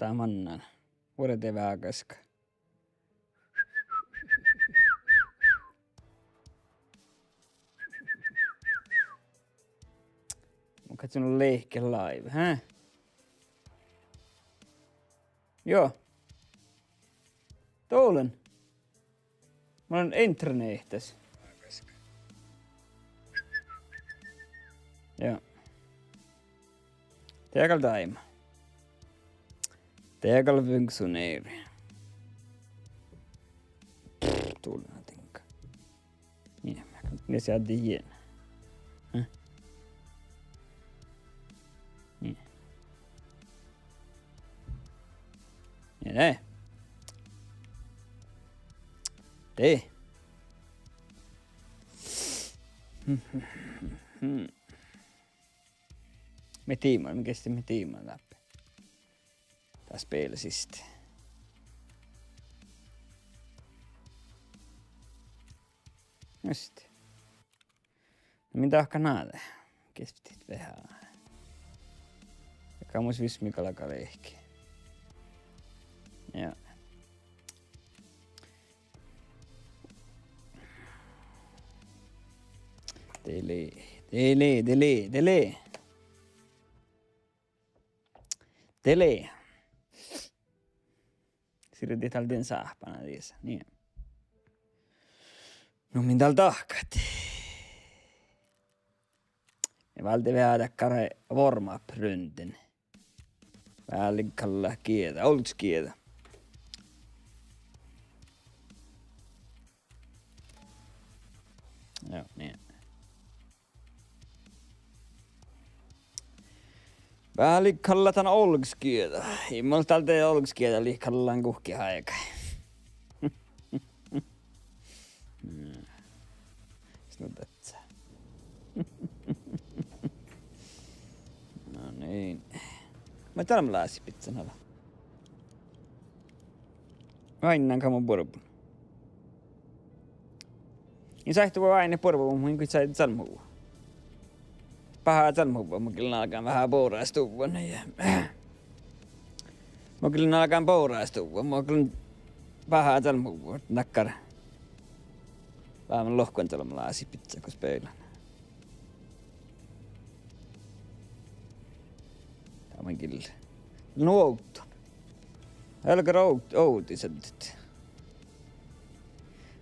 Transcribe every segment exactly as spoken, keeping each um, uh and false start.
Lohká mannan. Vuorre de veahá gaskka. Mun gal sun lehket live, hä? Juo. Dolen. Mun lean internehtas. Juo. De gal daima. De gal funksjonere. Dolen, ma tengo. Nie, ma, nie seadde ien. Hm? Nie. Nie, ne. De. Mii tiimat, mii geasset mii tiimat dáppe. Dat spillet siste. Just. Na, mii dahkat ná de. Geasset veahá. Ja kamus vis mii galgá lehket. Ja. Dele, dele, dele, dele. Dele. Sirde dal dien sáhpána dies. Nie. Nu mii dal dahkat. Ja válde veahá dakkár warm-up-runden. Vállii gallat gieđa, olggos gieđa. Juo, nie. Vállii gallat dan olggos gieđa. Ii, mun dal de olggos gieđa lea gallan guhkki áigái. Mm. Snuddačča. No niin. Maid čalmmalasiid bidjan ala? Oainnán go mun buorbun. In sáhtán oaidnit buorbut, mun in goit čalmmuhuvvat. Bahá čalmmuhuvvat, mun gal nalgán veahá borastuvan ja mun gal nalgán borastuvan, mun gal veahá čalmmuhuvvat dakkár. Veahá lohken čalmmalasiid bidjan go spillan. Dat mun gal. Nu ovddan. Álgá ovd-, ovddiset.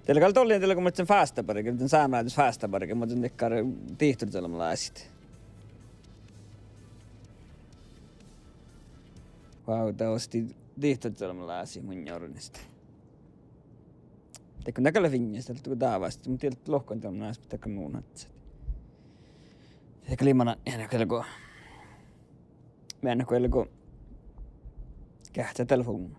De lea gal dollin, de lea go mun lean fástabarge, dan sámelaččas fástabarge, mun lean dakkár dihtorčalmmalasiid. Vau, dat oasttii dihtorčalmmalasiid mun jornis. De go dat gal lea fiinnas, dat lea dávás, mun dieđán lohken čalmmalasiid, dat gal nu naččat. De gal lea mana, ja ne gal go. Mun gal go geahččá telefovdna.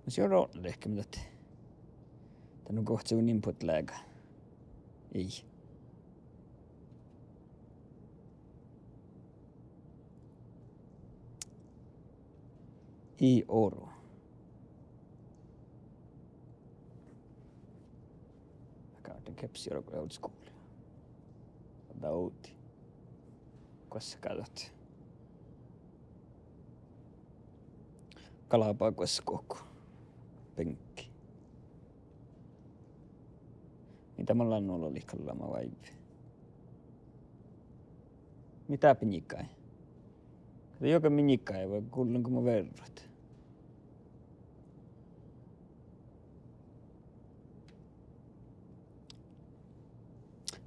Mun šattán lehkeme dat. Dat nu gohčoduvvon input leaga. Ii. Ii oru. Gárdde kepsi orgo old school. Dovddi. Guossegáđat. Galbá guosseguokko. Beŋkki. Mii dat mun lean nu ollu galggamin váivvi? Mii dáppe njigai? Dego mii njigai vai gullen go mun verrut?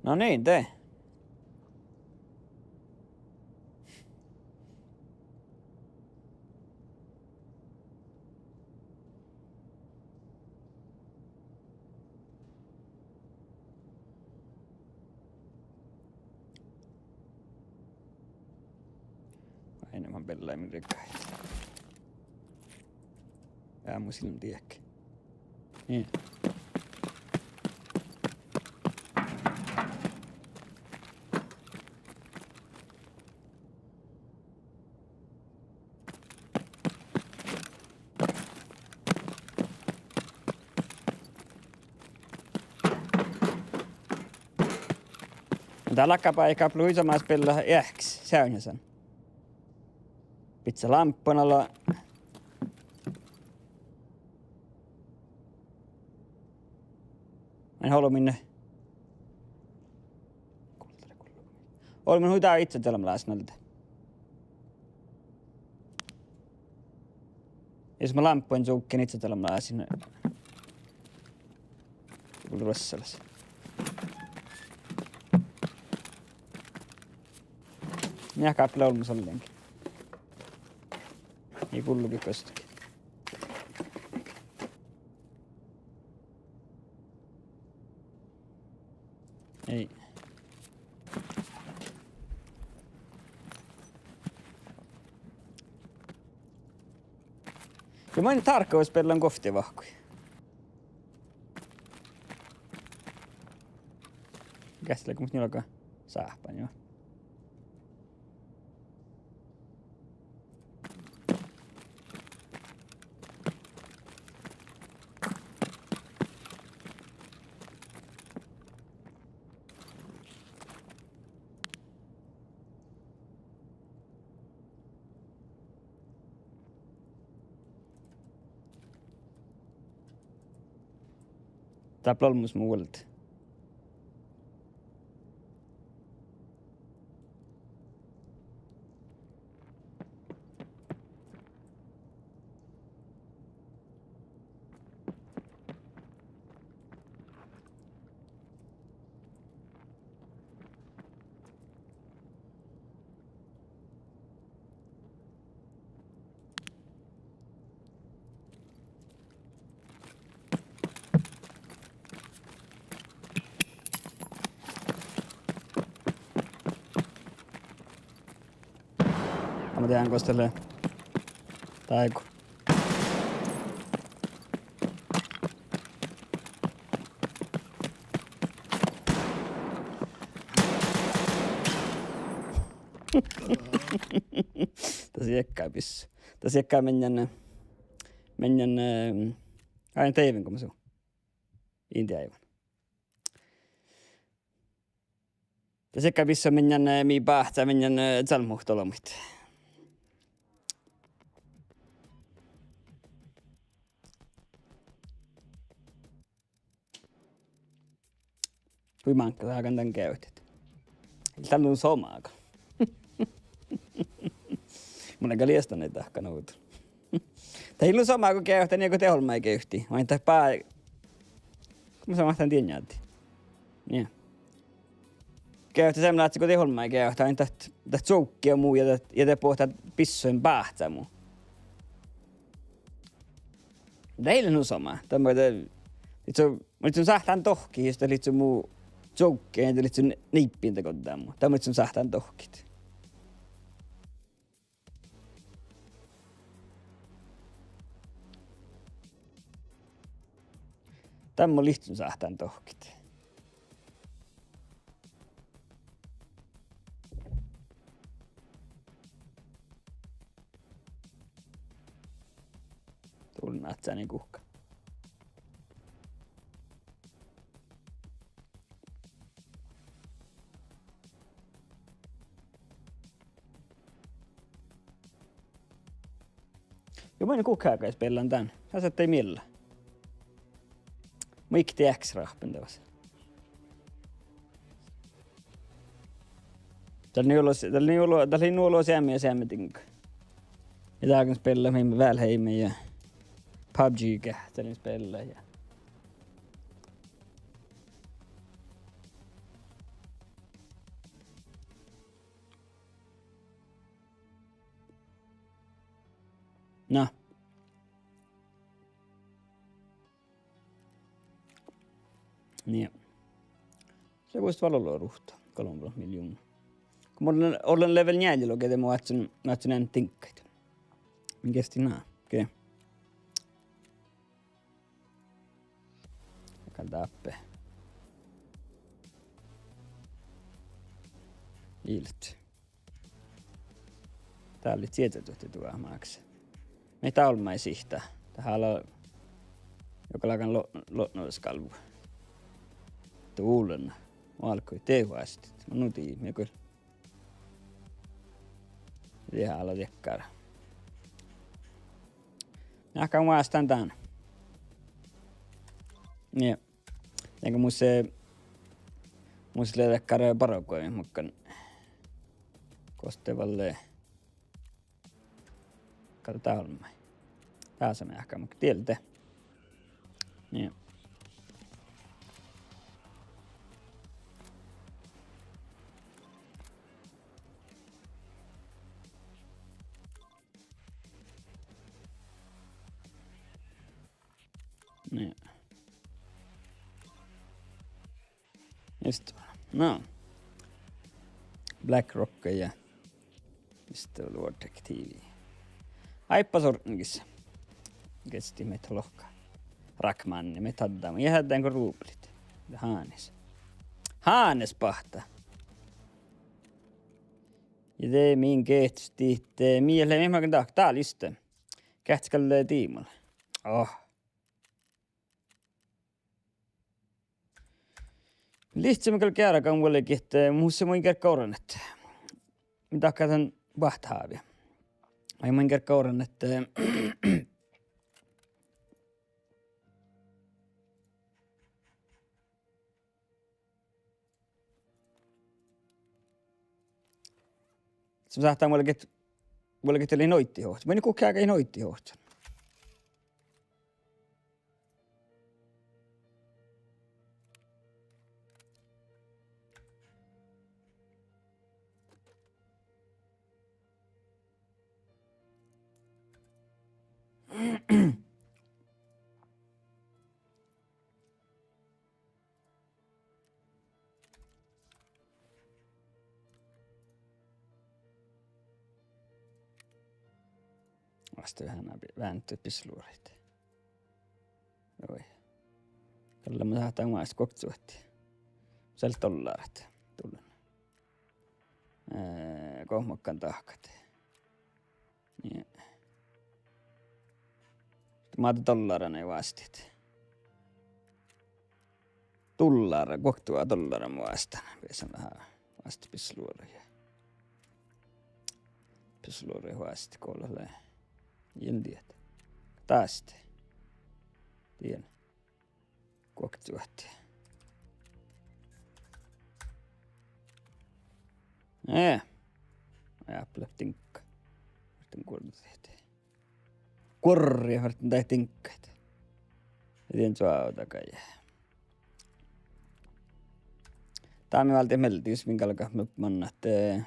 No niin, de. Ai, ne man bellai min rigai. Ja mun sin diek. Niin. Dá láhkai báikká pluhusat mat spellat eahkes seainnasan. Bidjat lámppan ala. Main olbmuin. Olbmuin hui dá iccadalbmalasin alde. Jus mun lámppoin cuvgen iccadalbmalasin. Gullo ruossalas. Mii gáppela olmmoš ollengi. Ii gullo goit gostakin. Ii. Ja main tárkka vuos beallan guovtti vahku. Geahččaleggo mus njulga sáhpán, juo. Dáppe olmmoš mu vuolde. Mun dieđán gos dat lea. Dáigo. Dat sieggá bissua. Dat sieggá meanen, meanen, eh, ain deiven go mun su. Indiáivan. Dat sieggá bissua meanen, eh, mii báhcá meanen, eh, čalbmot olbmuid. Hui máŋgga dágan dan geavahit. Ii dál nu somá go. Mun lean gal ieštan dahkan ovdal. Dat ii lean nu somá go geavahit, nie go de olmmái geavahit. Oaidná dat bá-, mun somá dan dien njaddii. Nie. Geavahit seamma láhkai go de olmmái geavahit, oaidná dat, dat cogge mu ja dat, ja de boahtá bissui báhcá mu. Dat ii lean nu somá. Dat ma-, dat, lihkku, mun lihkku sáhtán dohkkehit, jus dat lihkku mu cogge, dat lihkku niibbiin de goddá mu. Dat mun lihkku sáhtán dohkkehit. Dat mun lihkku sáhtán dohkkehit. Dulmma átsáni guhká. Juo, mun guhká gal speallan dán. Dás ahte miella. Mun ii dieđe ráhppen dás. Dat lei nu olo, dat lei nu olo, dat lei nu olo seamma ja seamma diŋgga. Ja dágan speallat mii Valheim ja PUBG geahččalin speallat ja. Na. Nie. Lea vuosttaš vel olu ruhta, golbma miljooná. Go mun ollen, ollen level njealljelogi de mun oaččun, oaččun eanet diŋggaid. Mii geahččalit na, ge. Gal dáppe. Iilet. Dál lea cieđađuhte duomágas. Mii dál olmmái sihtá. Dat ala juo lágan lo-, lotnodusgalvvu. Dulen. Álggus de vástidit. Mun nu dii, mii gal. Dieđusge dakkár. Jáhkán vástán dán. Nie. Dego mus, mus lea dakkár bargui muhtin. Gos de vel lea. Gal dálvái. Dasa jáhkán muhtin dielde. Nie. Nie. Just. No. Black Rock ja Mister War Detective. Áibba surnagis. Gesti miehit lohká. Rakmánni miehit addama. Ja headdán go rublit. Ja hánis. Hánis bahta. Ja de min geahčastit, eh, mii lea, mii magan dahkat dál iste. Geahčas gal diimma. Oh. Lihcce mii gal geargan vuolgit, eh, mus lea mun gerga orran ahte. Mii dahkat dan bahta hávi. Ai mun gerga orran ahte, eh, Som sagt, vuolgit, vuolgit lei noiddihohččat. Mun in guhkki áigái noiddihohččan. Vasta veahá, veahá bisluraid. Oi. Gal mun sáhtán váit guoktevuohta. Sel dollárat dullen. Eh, go mun gal dahkat. Nie. Máde dollára nai vástidit. Dollára, guokte dollára mun vástán. Beasan veahá vástá bisluraid. Bisluraid vástá go lea. Ii dieđe. Dás. Dien. Guoktevuohta. Eh. Ja, pleptinka. Varten guorret. Guorret, varten daid diŋggaid. Ja dien čuovdaga. Dá mii váldit mielde, jus min galgat mannat, eh,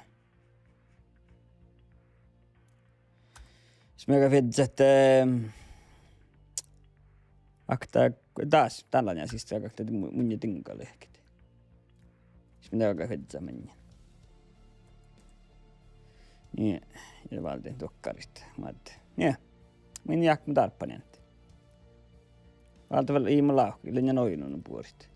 Jus mii galgat fiežžat, eh, okta, dás, dán lea siste okta mu-, munnje diŋga lehkit. Jus mii galgat fiežžat maŋŋil. Nie, ja váldit duokkariid, máddái. Nie, min jáhkán dárbbaneaddji. Válde vel iima lávkka, lea nu oidno buorit.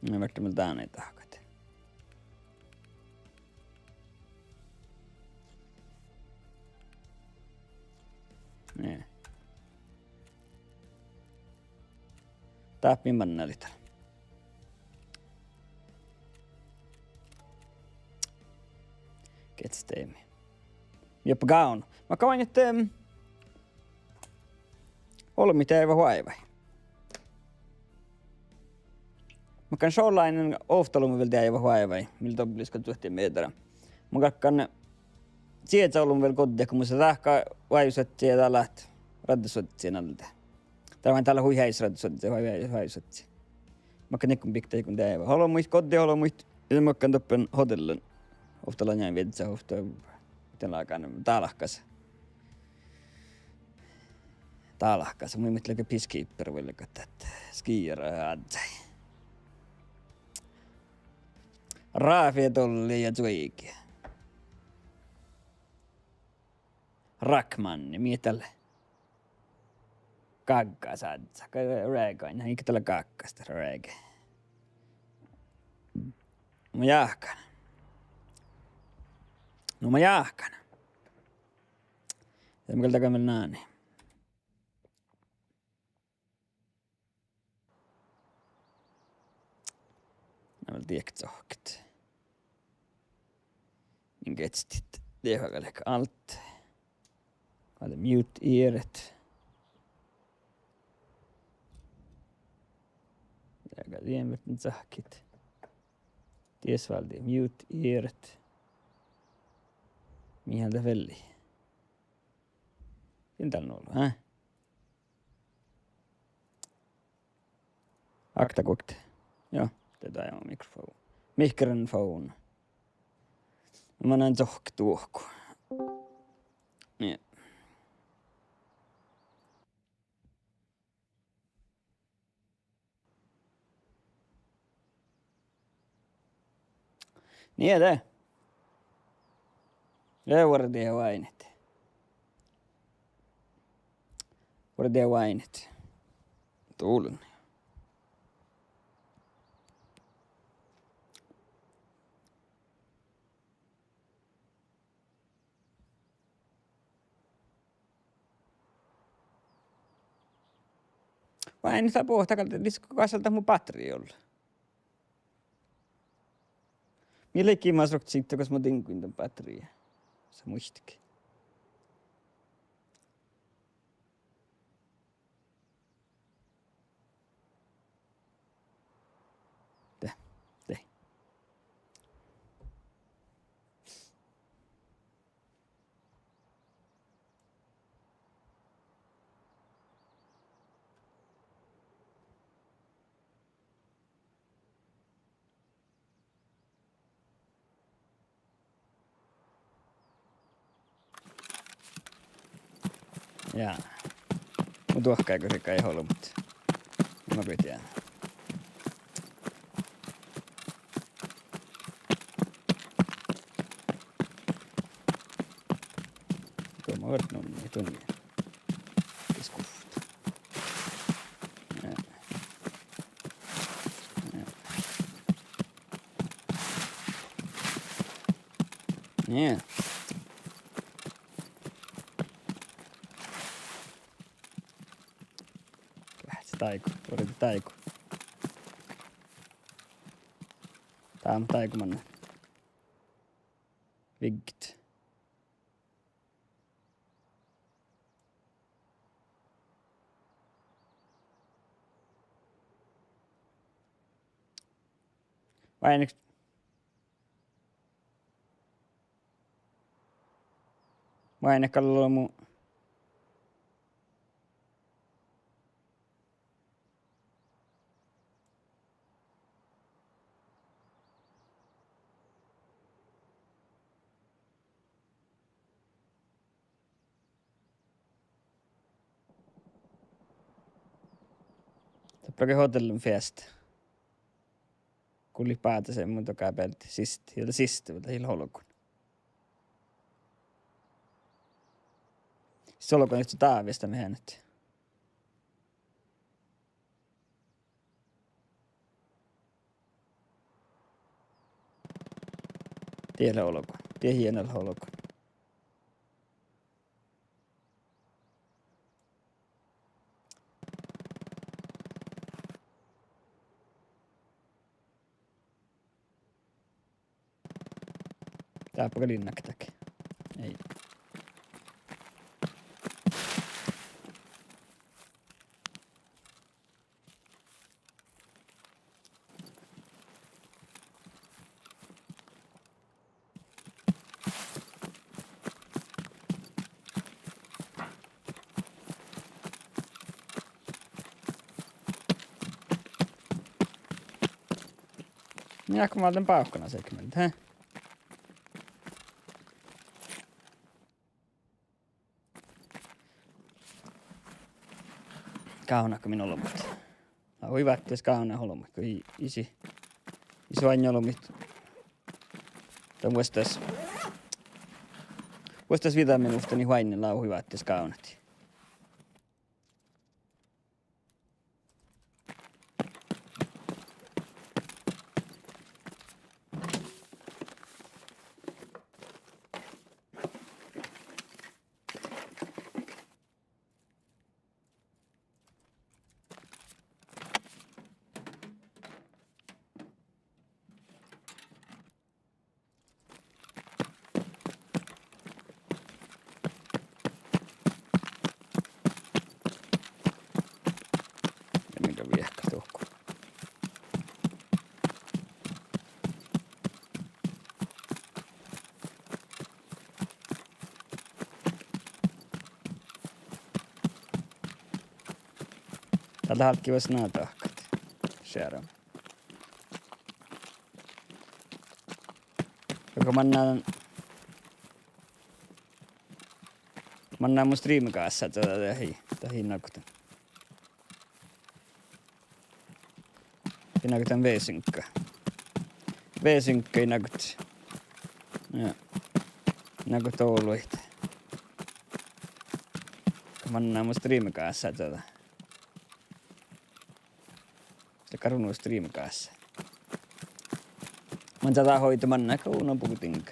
Nie, verte mii dán dahkat. Nie. Dáppe mii mannalit. Getsdemi. Jopa gávdno. Makkár váinnet, em, olbmot deaivvat oaivái. Makkár šoláinen ovtta olbmot vel deaivvat oaivái, mii dobbelii gal čuohti mehtera. Mun galggan čieža olbmot vel goddejit, go mus lea dahkat oaivisuožžu ja dál leat raddesuožžu alde. Dál leat hui heaisa raddesuožžu, hui heaisa oaivisuožžu. Makkár nikkun bikta go deaivvat olbmuid, goddejit olbmuid, ja makkár doppe hodellan. Ovtta lea njeallje viežžat, ovtta, mii lágan dálkás. Dálkás, mun mii leat peacekeeper vuolgit ahte skiera ádjái. Ráfi dolle ja čuoige. Rakmánni, mii dál. Gággas ádjá, ka-, reagai, na, ii dál gággas, reagai. Mun jáhkán. No mun jáhkán. Ja mun gal dagan vel náni. Vel diehpet sohket. Min geahččat diehpet gal lea alt. Vel mute ieret. Ja gal dien vel sohket. Dies vel die mute ieret. Mii dat vel lei. Dien dál nu ollu, eh? Akta guokte. Joo, de dá mikrofon. Mikrofon. Manan sohket duohku. Nie. Nie de. Ja vuordit oaidnit. Vuordit oaidnit. Dulon. Oaidnit dat bohtet gal, dieđusge go gašaldat mu batteriija ollii. Mii ledje mas ruoktot siidda gos mun dinguin dan batteriija. Sa muittege. De, de. Ja. Mun duohkái go šat gal olbmot. Mun goit ja. Go mun vel nu, nu, nu. Skuffa. Ja. Ja. Nie. Láhtte dáigu, vuordit dáigu. Dán dáigu manne. Vigget. Oaidnit. Oaidnit gal olbmot. Dáppe gal oažžut feasta. Gullit báhcet, mun dohká bealde siste, ja de siste, de ii lean olgun. Sis olgun ehtó dábista mehenet. Dien lean olgun. Dien ii lean olgun. Dáppe gal in nakta. Ei. Mii ákku málden bávkana sekmen, he? Gávdnat go min olbmot. Lávii váttis gávdnat olbmot go ii, ii, ii oainne olbmot. Dan vuosttaš, vuosttaš viđa minuhta in oainne lávii váttis gávdnat. viehkat dohko. Dál álggii vuos ná dahkat. Šearama. Ja go manná, manná mun streamkássá dahje, dahje nagguhttán. Ja nagguhttán V-synkka. V-synkka ja nagguhttán. Ja. Nagguhttán oluid. Manná mun streamkássá dahje. Dakkár nu streamkássá. Manná dahje oidda, manná go nu buktiiŋga.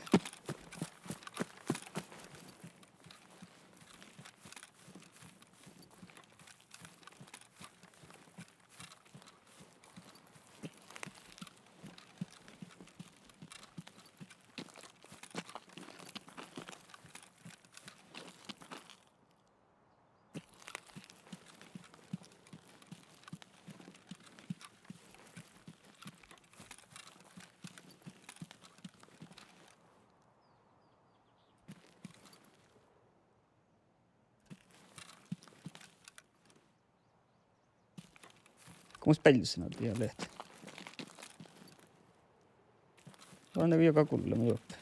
Go mus beaivvi, na, ja lea. Lea na joga gullama juohke.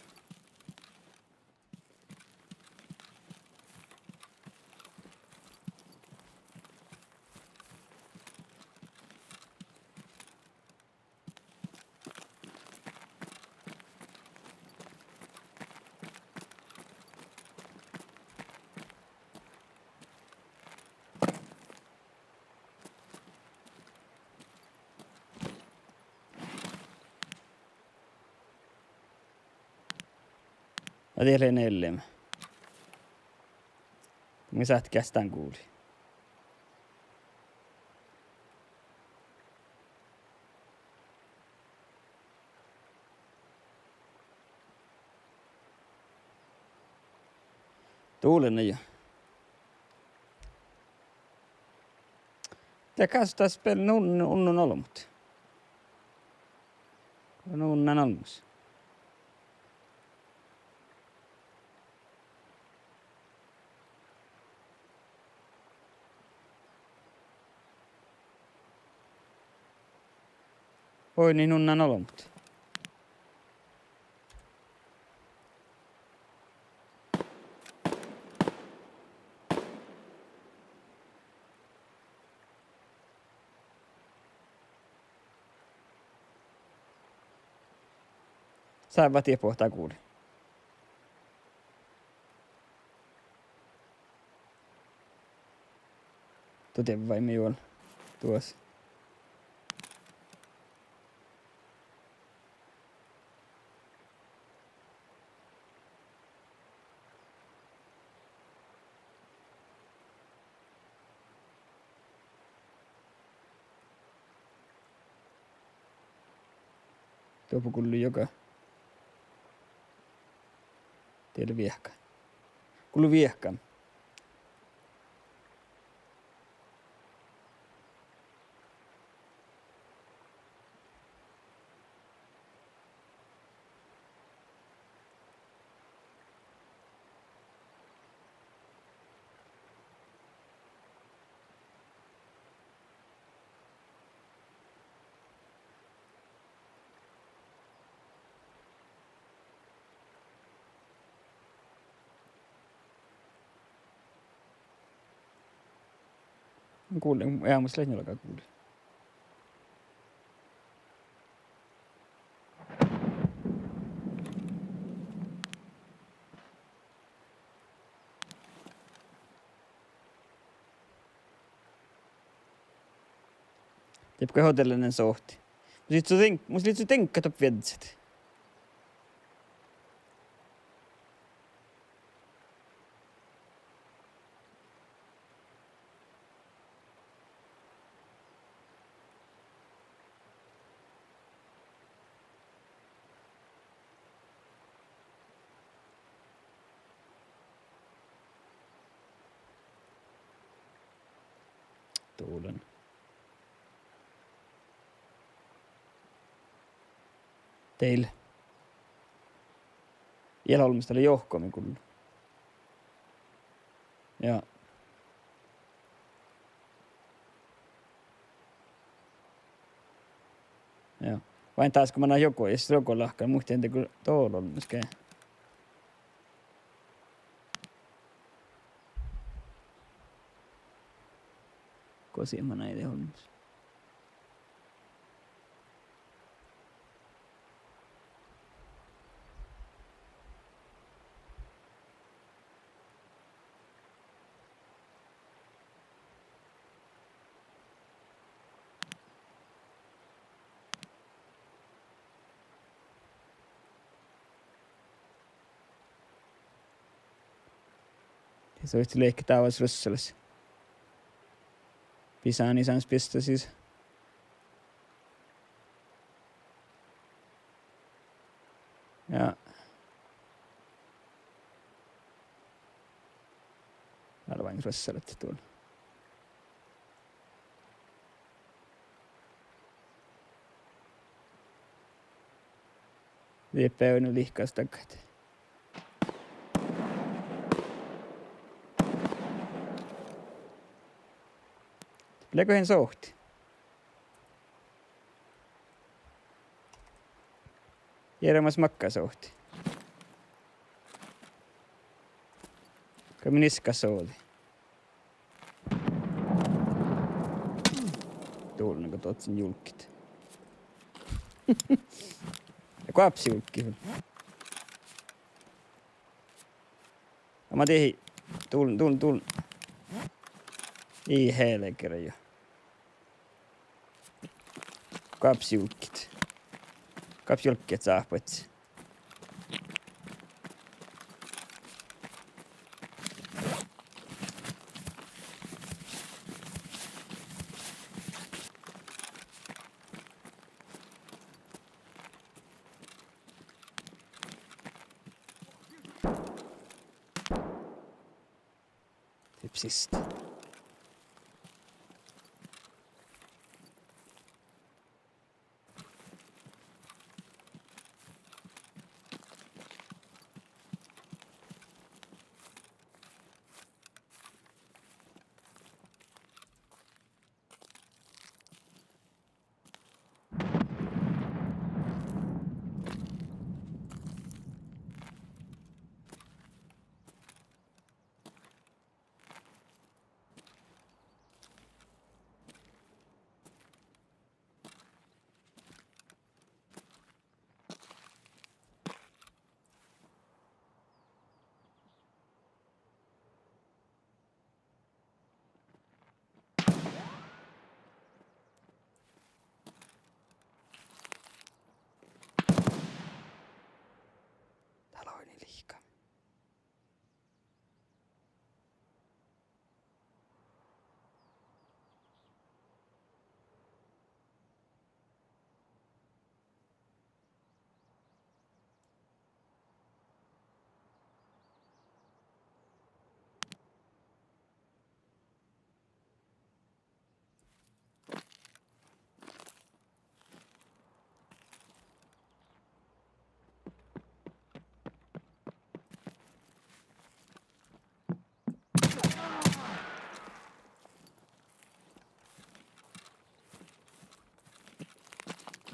Ja dieid lea neallje. Mii sáhttit geasset dán guvlii. Dán lea jo. De kasttas vel nu, nu, nu olbmot. Nu, nu olbmos. Oi, nu, nu olbmot. Sávvat dieid boahtá guvlii. Duo dievvaime juo duos. Doppe gullo joga. Dieid lea viehka. Gullo viehka. Gullen, ja, mus leat njuolga gullen. Diepgo hodellenin sohti. Mus lei su din-, mus lei su diŋggat doppe viežžat. Dán lea. Deil. Ii leat olmmoš, dat lea johkami gullo. Ja. Ja. Oaidná dás go manná jogo, ja sis jogo lahkar, muhtin dego dol olmmoš ge. Gosa manná de olmmoš. Dii son ahte liikká dávás ruossalaš. Bisáni sánis bisttasis. Ja. Dál lea ruossalaš dál. Dii beaivvi nu lihkastakkat. Leago han sohti? Jeremas makká sohti. Go min iskkas sođi. Dullen go dohccen julgit. Ja goapis julgit. Ja ma dihii, dullen, dullen, dullen. Ii helgera jo. Goapis julgit. Goapis julgit sáhpaid. Typ sist. Dál lei lihka.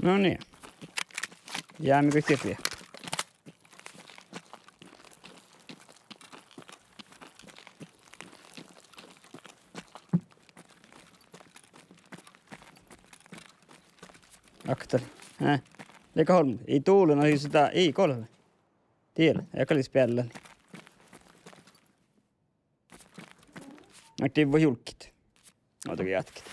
No niin. Jámegui dieppe. Okta. Eh. Leago olmmoš? Ii dullen, ii, sada, ii, golbma. Diet, ja gal ii speallat. Ahte divvat julgit. Ovdal go jatket.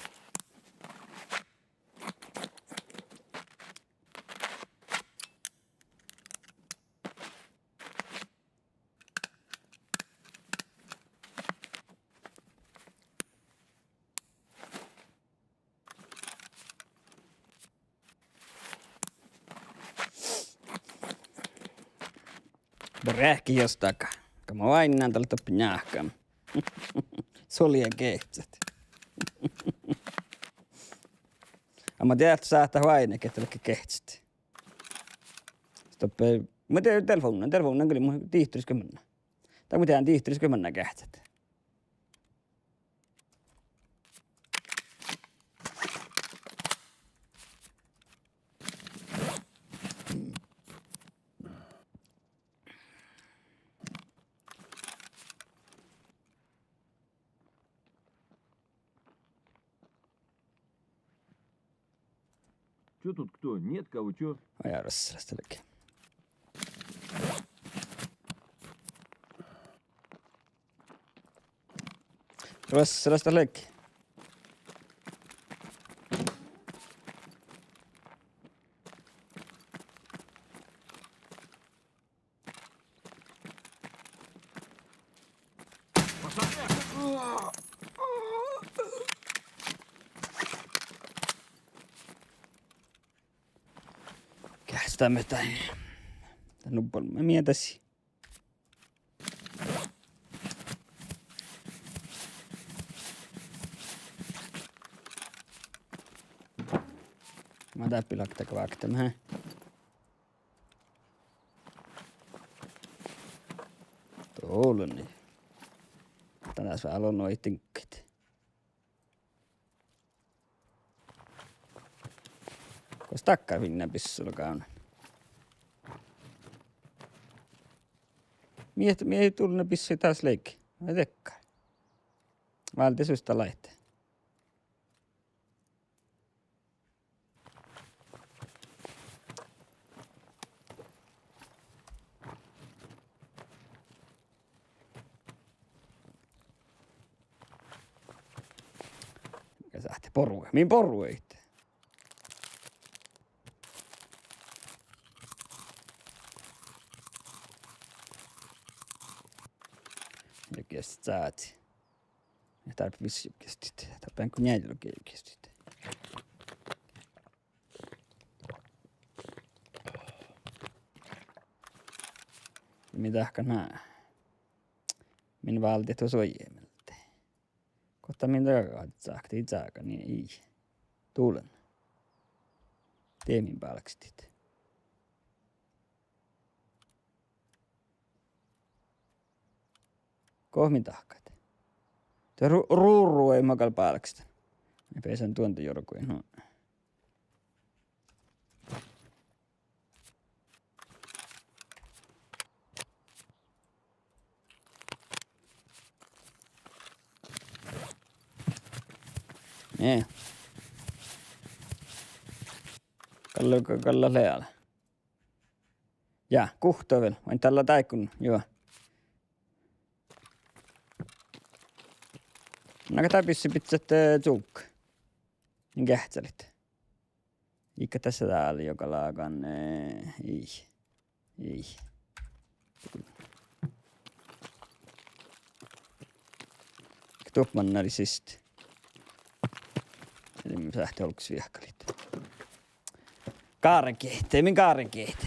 Breahkit jostá. Gal mun oainnán dalle doppe njáhkama. Sullii geahččat. Amma diehtit sáhtát oaidnit ahte leago geahččat. Doppe, mun de-, telefovdnan, telefovdnan gal mun dihtoris manne. Dan mun dehan dihtoris manne geahččat. Чё тут кто? Нет кого, чё? Ой, расталек. Рас-, расталек. Geahččat mii dán. Dán nuppelmii mii das. Ma dáppe láhkán vákta, he. Dollá. Dán das válo nohtii diŋggat. Gos dakkár fiinna bissua leat gávdnan? Mii, mii dullen bissui das leigga. Vai dakkár. Válde susta láhte. Ja sáhtte borui. Min boruitte. Ja giestit sáti. Ja dárbbaš visot giestit. Dárbbaš go njeallje giestit. Mii dahkat ná? Min váldit suoji mielde? Gohta min dahkat, sáhtii sága, nie ii. Dullen. De min bálkestit. Gohčo min dahkat? De ru-, ruru ii ma gal bálkestan. Mii beasan duonde jorgui, no. Nie. Gal, gal lea. Ja, guhtta vel, vai dál lea dáiguin, juo. Na go dárbbaš bidjat, eh, čuovgga. Min geahččalit. Iige das dál joga lágan, eh, ii. Ii. Duppe manná lea siste. Eli mii sáhttit olggos viehkalit. Gárget, min gárget.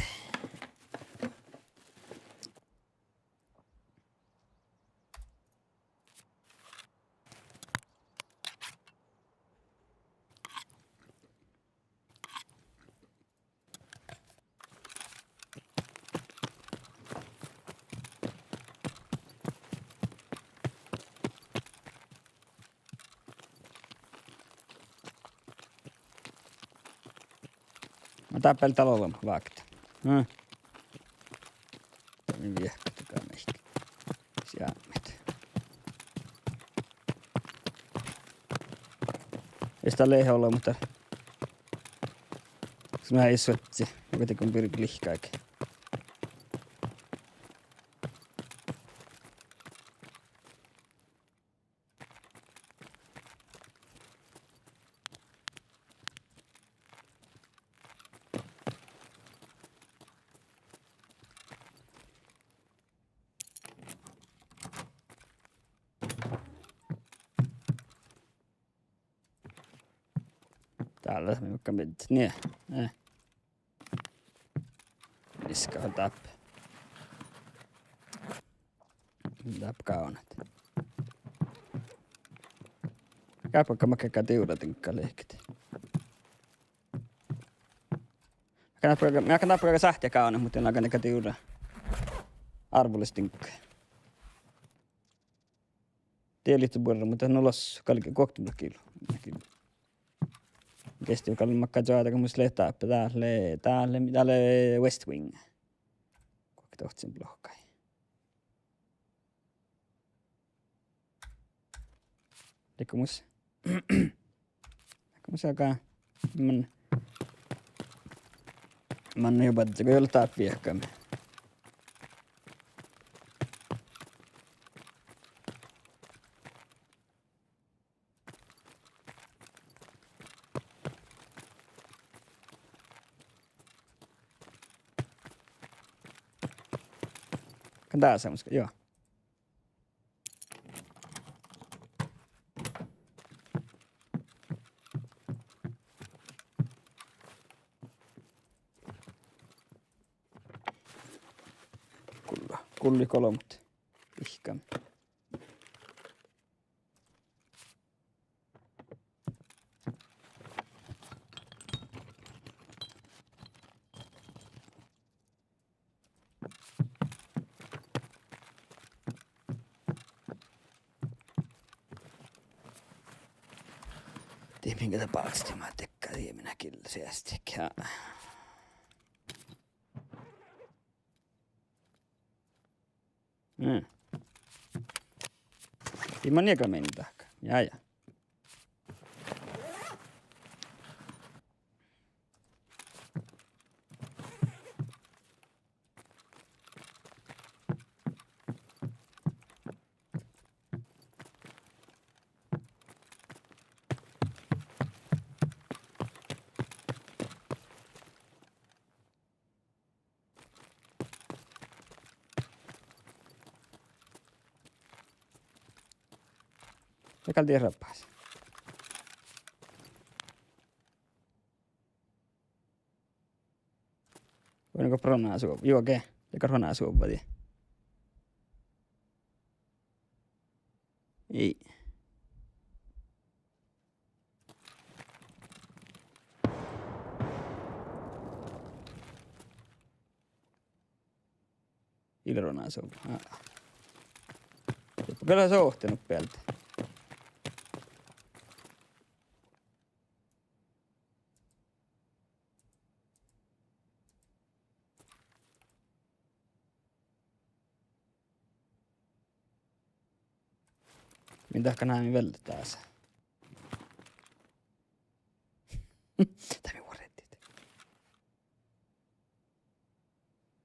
Na dáppe dal ollu vákta. Hm. Dal mii viehkat gal mihkke. Seammet. Ii dat leat ollu, muhto. Sus mii ii suohti. Muhto dego birge lihkadit. Dál lea mii makkár mielde. Nie. Eh. Iska dáppe. Dáppe gávdnat. Gáppe makkár divra diŋgga lehket. Kan dáppe, mii kan dáppe sáhttá gávdnat, muhto lágan dego divrra árvvolastinka. Dieđusge buorre, muhto dat nu los galge guoktenuppelot kilu. Kilu. Gesti gal makkár čođa, mus lea dáppe, dat lea, dat lea, dat lea West Wing. Guokte dohccinuppelot lohkat. Liikká mus. Liikká mus aga. Man, man jo badjega, go ii leat dáppe viehkat. Kan dás leat mus, joo. Gullo, gullo golbmot. Ihkan. Dii min ge dat bálkestit, ma dego dieđán gille seastit. Mm. Dii man niegan min dahká. Ja, ja. Ja gal dii rabas. Vuoi go ronasuo-, juoge, ja gal ronasuovva dii. Ii. Ii leat ronasuovva. Aa. Gal sohte nuppe bealde. Min dahká, na mii vel dasa. Dat mii vuordiimet.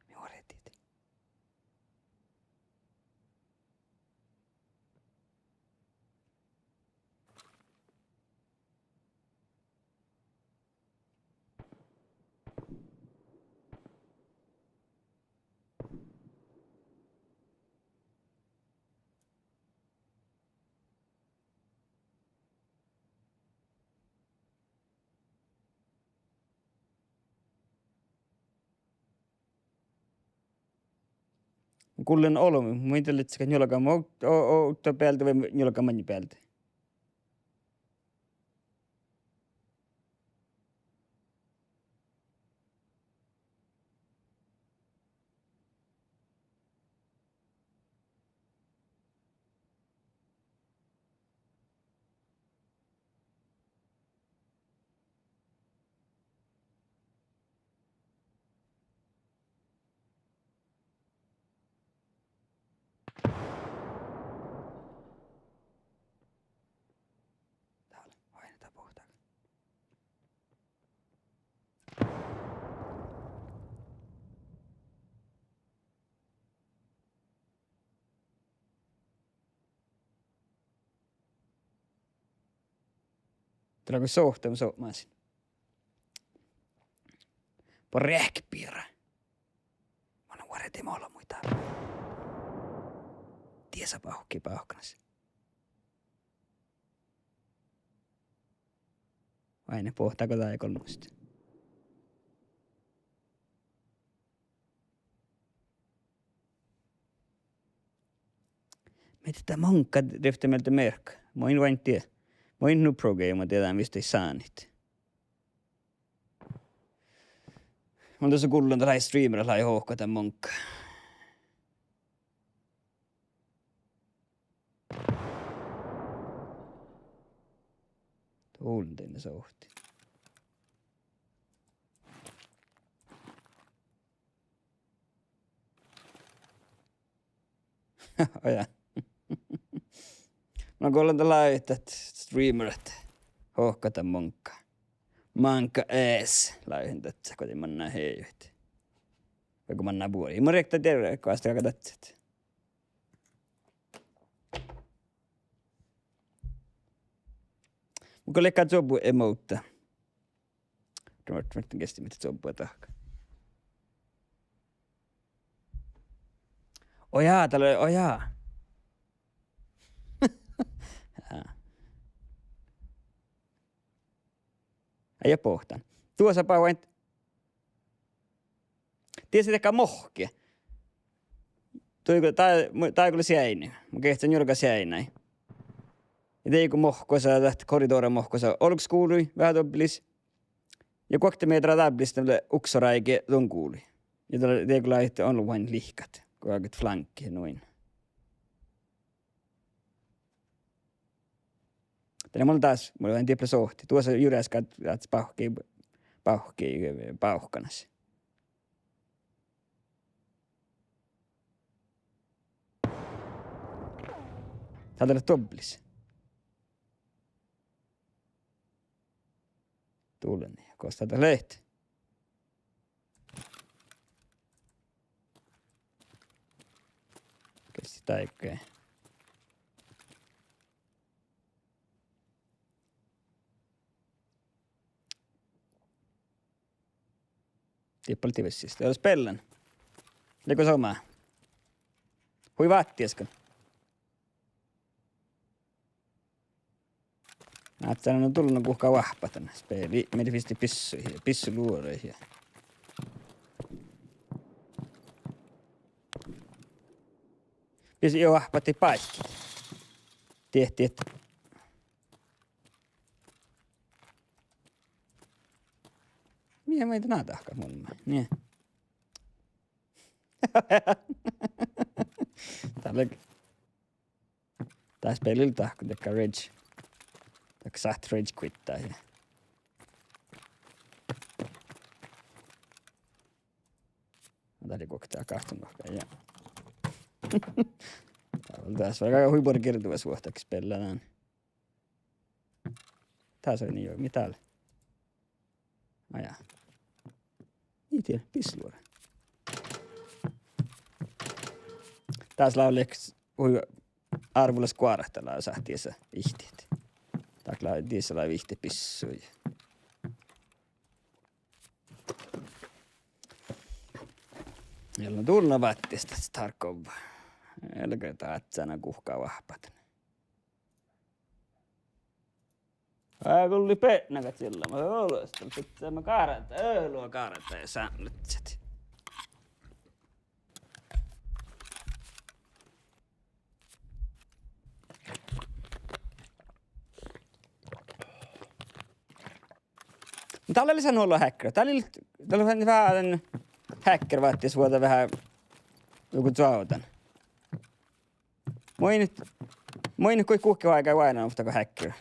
Mii vuordiimet. Gullen olbmot, mun in dieđe, ledje njuolga mo-, o-, o-, ovtta bealde vai njuolga maŋŋá bealde. Dál, oaidná dat boahtá. Dat lea go sohte mun sotnasin. Boarekpiera. Mun vuordin olbmuid dáppe. Diesa bávki bávkkanas. Oaidná boahtá go dat lea golmmost. Mii dat maŋŋá rievtti mielde mearkka. Mun in oaidnit dieđe. Mun in nu progeima dieđán visot sánit. Mun dušše gullen dat lei streamerat lei hohkatan muŋkka. Dullen dainna sohti. Oja. Na gullen dat lei dat streamerat hohkatan muŋkka. Muŋkka es lei dat go dii manná hejuid. Vai go manná buori. Mun riekta diere goaste galgá dadjat. Mun go leigga čuobbu emote. Ruohttamerten gesti mihkkege čuobbu dahká. Oja, dat lei, oja. Ja. Eai bohtan. Duosa bahku ain. Dies dego mohkke. Dego, dat, dat go lea seainna. Mun geahčen jurgá seainnaid. Ja dego mohkkosa, dat korridora mohkkosa olggos guvlui veahá dobblis. Ja guokte mearra dáblis dat lea uksoráige don guvlui. Ja dat lea, dego lea ahte ollu oaidnit lihkkat go galget flaŋkki nuin. Dat lea mun dás, mun lean dieppe sohti. Duosa jurasgat, dat bávkki, bávkki, bávkkanas. Dat lea dobblis. Dullen, gos dat lea? Gesti dáigge. Dieppe lea vistis. Dieppe lea spellan. Lego somá. Hui váttis go. Ádján, na dullen guhká oahppat dan speli, mii vistii bissuid ja bissuluoraid ja. Bissuid oahppat báikkit. Diet, diet. Mii maid ná dahkat mun maid. Nie. Dat lea Dat speli lea dahkan dakkár rage. Dakkár sáhttit rage quittat ja. Dat lea guokte gáhččan dohko, ja. Dat lea, dat lea hui buorre girdu vuos vuohta, dahká spellan. Dás lea nie, mii dál. Ajá. Ii dieđe, bissuluora. Dás lávlehkas hui árvvulas goarát, dat lea sáhttá diesa ihttit. Dat lea diesa lávii ihttit bissuid. Ja na dullen váttis dat Tarkov. Elge dát sána guhká oahppat. Aa, gulli beatnagat jillama, olestan, pitää ma gárata, eai luo gárata, ja sámlitset. Dál lea san ollu hacker. Dál lea, dál lea veahá dan hacker váttis vuođa veahá joku čoavdan. Mun in, mun in goit guhkehit oažžut oaidnán ovtta go hacker.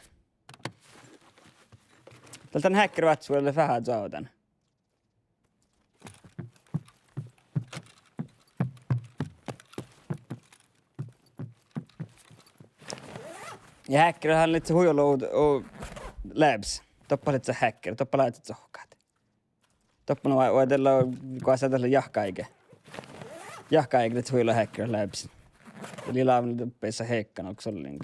Dál dan hacker váttis vuođa veahá čoavdan. Ja hacker han lei hui olu, olu labs. Doppe lei hacker, doppe lei čohkkát. Doppe nu oa-, oa della, goassá della jahkáige. Jahkáige lei hui olu hacker labs. Lei lávdnán doppe sa hekkan olggosollen.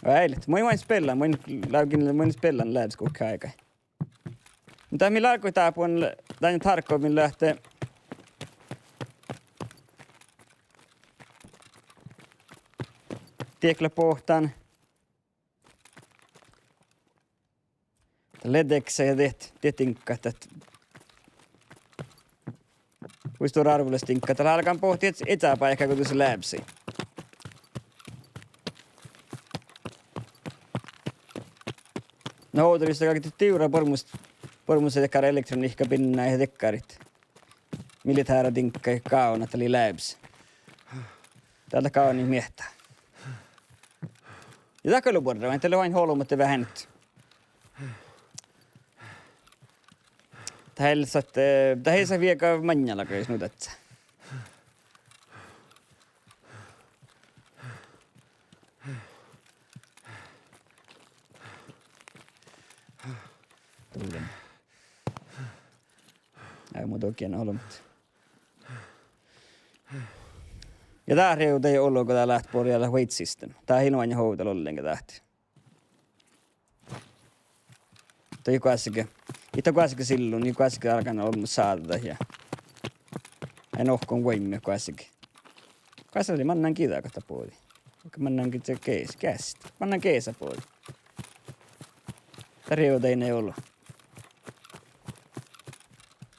Eai leat, mun in oain spellan, mun in lávkin, mun in spellan labs guhká áigái. Muhto mii lea goit dábun, dan Tarkov mii lea ahte diekla bohtán. Dat lea diekkár diet, diet diŋggat, dat hui stuorra árvvulas diŋggat, dat álgán bohtet ieža báikái go dušše labsii. Na ovdal jus galgá divrra boarmmus, boarmmus dakkár elektroniikka binná ja dakkárit. Militára diŋgga gávdnat, dat lei leabis. Dál dat gávdnat miehtá. Ja dat gal lea buorre, dat lea ain olbmot veahá eanet. Dat ii leat, eh, dat ii leat vieđe maŋŋel, aga jus nu dasa. Dullen. Ai, mun dogen olbmot. Ja dat rievdá ollu go dat lea buorre ja dat weight system. Dat ii leat ovdal ollenga dat. Dat ii goassege, ii dat goassege sillun, ii goassege álgán olbmot sáđđat ja. Ii nohkan vuoiŋŋa goassege. Goassege lei mannan giđa go dat bođii. Mannán ge-, geas-, geastit. Mannán geasa bođii. Dat rievdá ii leat ollu.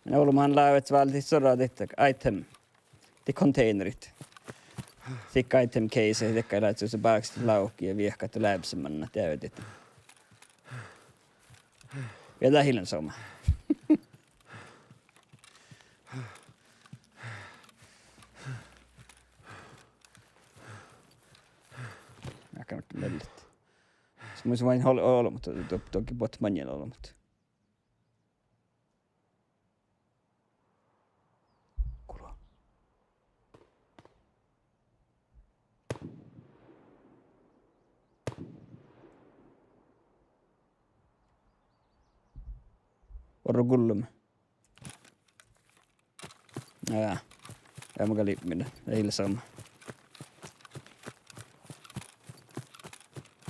Ii leat ollu, man lávejit váldit soraid item. Dii containeriid. Sii item case, dii galgá lávejit bákstit lávki ja viehkat leabis mannat deavdit. Ja dat ii lean somá. Ahte vellet. Mus, mus vel ol-, olbmot, do-, dohko buot maŋŋel olbmot. Kulo. Orru gullome. Ja, ja mun gal lipmin, ii leat somá.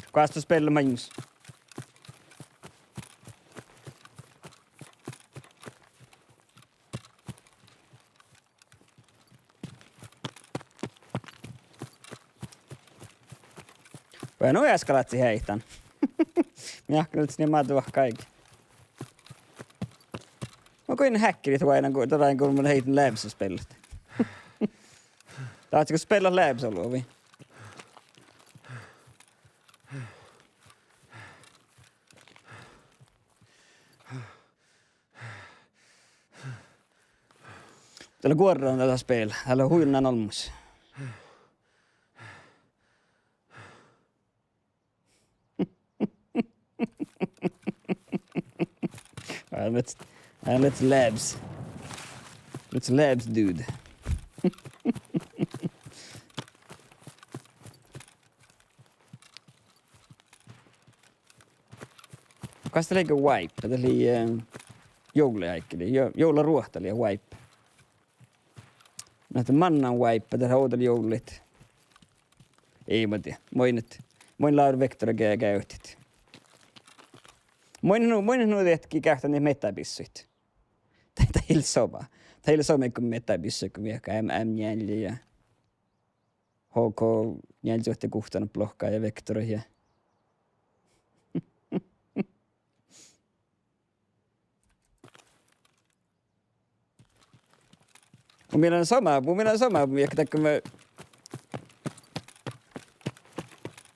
Goas dat spellat máilmmis? Vai nu easka ládjit heitán. Mii ahte lea nie madu ahte áigi. Ma goit hákkerit vai, go dat lei go mun heiten leabis spellat. Ládjit go spellat leabis olu vai? Dat lea guorran dat spel, dat lea huinnán olmmoš. Ai, let's, ai, let's leabis. Let's leabis, dude. Goas dat lei ge Wipe? Dat lei, eh, juovllaáiggi, lei juo-, juovllaruohta lei Wipe. Na ahte mannan Wipe, dat lea ovdal juovllaid. Ii, ma dieđe. Moai, moai lávr Vektora ge-, geavahit. Moai nu, moai nu dieđe gii geavahit miehtá bissuid. Dat, dat ii leat somá. Dat ii leat somá go miehtá bissuid go viehka M M njeallje ja H K njealljejuhtte guhttánat blohkái ja Vektoraid ja. Mu mielas somá, mu mielas somá, mu mielas dakkár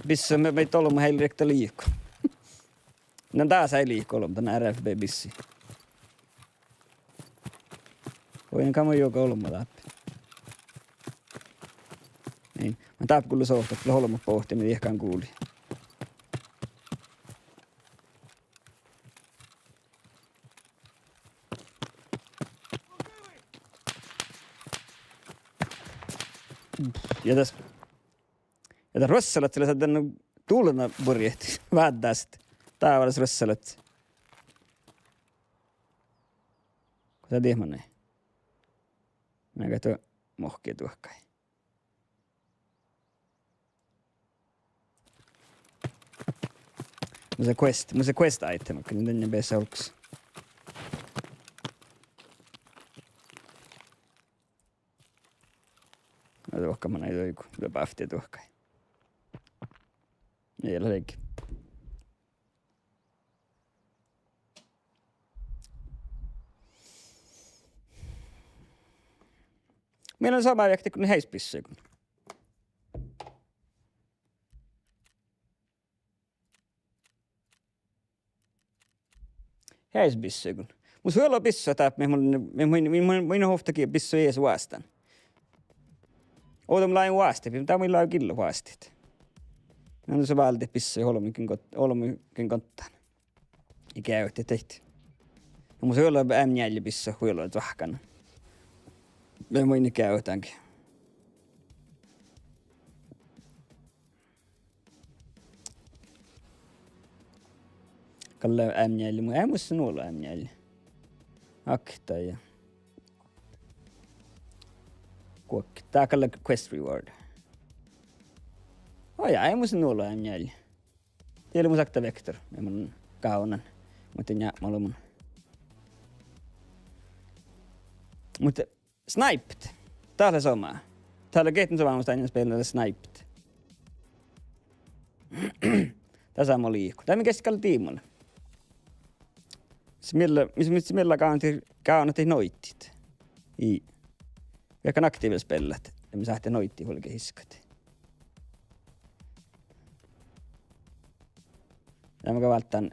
bissu maid olbmot eai rievtta liiko. Na dás eai liiko olbmot, dan R F B bissi. Vuoi, na gal mun juoga olbmo dáppe. Ii, ma dáppe gullo sovttat, lea olbmot bohte mii diehkán guli. Ja das, ja dat ruossalat, lea dan dulna burjehit, váddásat. Dávalas ruossalat. Go dat dieid manai? Mii galgá mohkkit duohkái. Mun lea quest, mun lea quest item, ahte dan beasa olggos. Duohkái manai duigu, lea bávtti duohkái. Ii leat leigge. Mielas somá viehka go heisbissuiguin. Eai bissoiguin. Mus hui olo bissot dáppe, mii mun, mii mun, mii mun, mun ovttaga bissui eai vuostán. Ovdal mun láven vuostit, dá mun láven gillu vuostit. Na son váldit bissui olbmuin got-, olbmuin gottán. Ii geavahit daid. Ja mus hui olo M njeallje bissot, hui olo dohkkán. Mii mun geavahit dánge. Gal lea M njeallje, mu-, eai mus nu olo M njeallje. Akta ja. Guok-, dá gal lea quest reward. Oi, eai mus nu olo M njeallje. Diet lea mus okta vektor, mii mun gávdnan. Muhto njápmálbmon. Muhto Sniped. Dat lea somá. Dat lea gehten somá, mus dan spela lea Sniped. Dasa mo liiko. Dat mii geasset gal diimmalat. Smilla, mis, mis smilla gávdnat, gávdnat noiddat. Ii. Veahkkan aktiiva spellat. Ja mii sáhttit noiddat vuolgit iskat. Ja mun gal válddán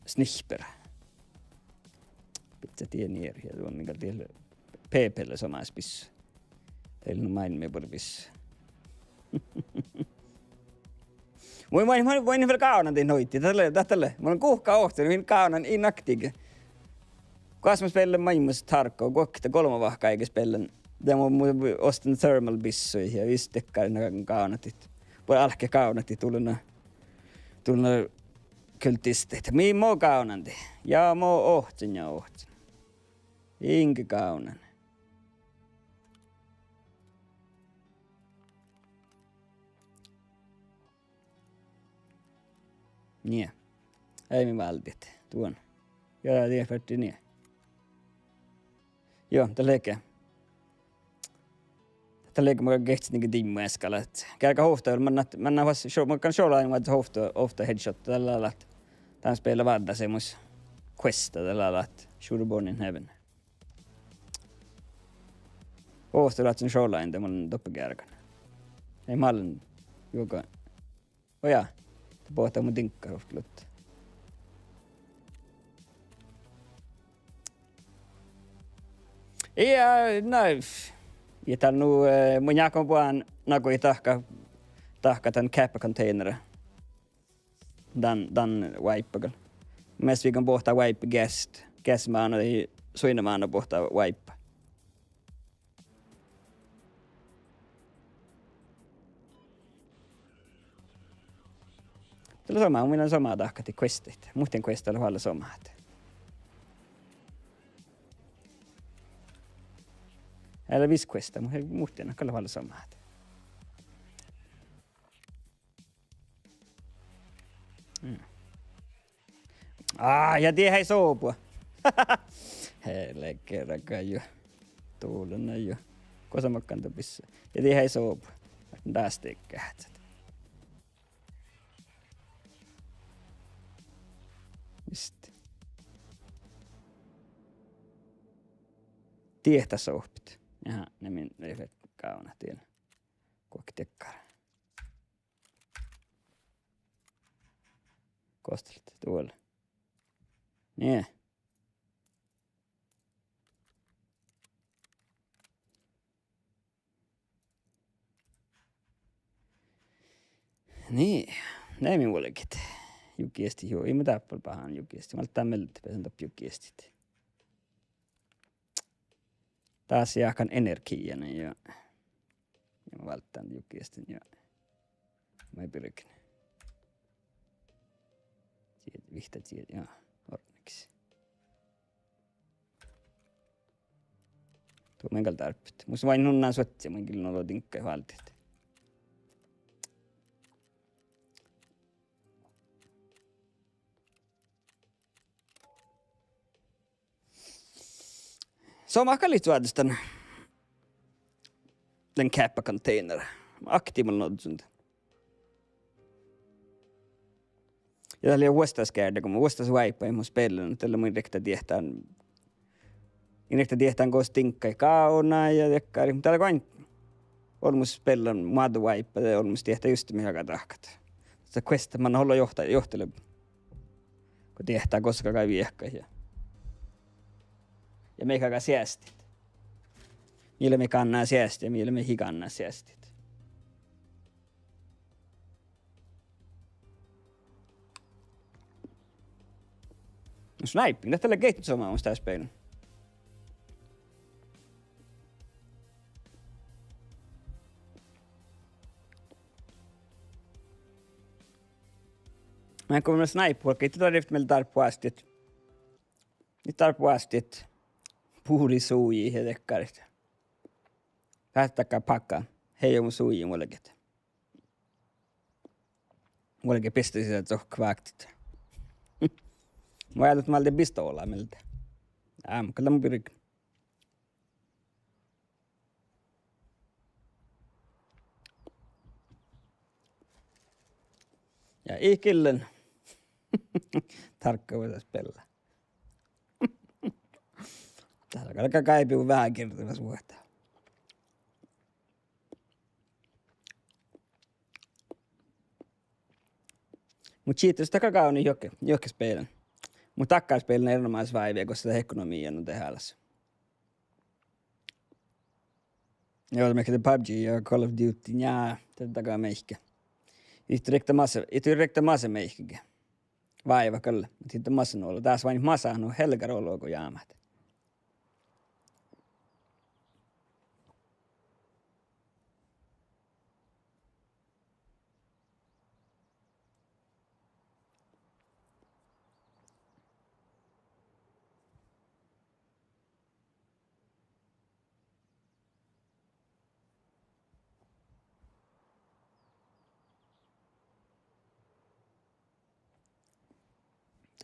sniper. Bidjat diet nier ja duon gal diet lea P P-le somás bissui. Dalle nu máilmmi buorre bissui. Mun, mun, mun, mun vel gávdnan daid noiddaid. Dat lea, dat lea. Mun lean guhká ohcan, mun gávdnan inaktige. Gos mun spellen maŋimuš Tarkov, guokte golbma vahku áigge spellen. De mun, mun ostan thermal bissui ja visot dakkár na gávdnat daid. Buorre álkit gávdnat daid dulna, dulna kultistaid. Mii mo gávdnan daid. Ja mo ohcan ja ohcan. Inge gávdnan. Nie. Eai mii váldit duon. Ja die ferti nie. Juo, dat lea ge. Dat lea ge, mun geahčen ge dimmu eskalat. Gearggan ovtta, mun, mun fas-, šo-, mun gal šolai ma ovtta, ovtta headshot, dalle dat. Dan spela váddá seammás questa, dalle dat. Should have born in heaven. Ovtta ruotsin šolain, de mun doppe gearggan. Eai mállen juoga. Oja, de boahtá mu diŋgga ovtta luotta. Ja, na, ja dál nu, eh, mun jáhkán boahtán nagođi dahkat, dahkat dan kappecontainera. Dan, dan wipe gal. Mes viigan boahtá wipe gas, gas mánu, suinna mánu boahtá wipe. Dat lea somá, mun somá dahkat questit. Muhtin questa lea vel somá. Eai leat vis questa, mu-, muhtin gal lea vel somá. Mm. Á, ja die eai sobu. Hele kerga jo. Dulna jo. Gosa makkár doppe. Ja die eai sobu. Dás dikket. Just. Diehtasohpet. Jaha, ne min-, ne leat gávdnat dien. Guokte dakkár. Gos dat lea duolle. Nie. Nie. Nei min vuolgit. Jukistit, juo, ii mun dáppe báhán jukistit. Mun dán mielde beasan doppe jukistit. Dás jáhkán energiija, ja. Ja mun válddán jukistin, ja. Mun birgen. Diet-, vihtta diet-, ja. Orneks. Duo mun gal dárbbašan. Mus vai nu ná suohtas, mun gal nu olo diŋggaid váldit. Somá gal lei oažžut dan, dan kappecontainera. Aktivalt oažžun dan. Ja dat lei vuosttaš geardde, go vuosttaš wipe mun spellen, dalle mun in riekta diehtán, in riekta diehtán gos diŋggaid gávdnat ja dakkár. Dalle go ain olmmoš spellan moadde wipe, de olmmoš diehtá just mii agan dahkat. Sa questa manná ollu johta-, johtilat. Go diehtá gos galgá viehkat ja Ja mii galgá seastit. Mii leat, mii galgá seastit ja mii leat, mii galgá seastit. No sniping, dat lea geahččat somá mus dás beaivvi. Mun go snipet, go it doarjevit mielde dárbbašit. It dárbbašit buri suji ja dekkarit. Fárttaa pákka. Hei, mun suji mualge. Mualge bistet sisa dohko váktit. Mun eanet mielde bistet ola mielde. Ám, gal mun birgen. Ja it gillen. Tarkka vuosas bella. Dál galgá gáibi veahá girdimas vuohta. Mun čittus dakkár gávdnat juohke, juohke speaillan. Mun dakkár speaillan erenoamážit váivi gos lea ekonomia nu dehálaš. Ja mii de PUBG ja Call of Duty, njá, de dakkár meahke. It riekta masa, it riekta masa meahkege. Váivat gal, muhto it masa nu olu. Dás oaidná masat nu helggat olu go jámát.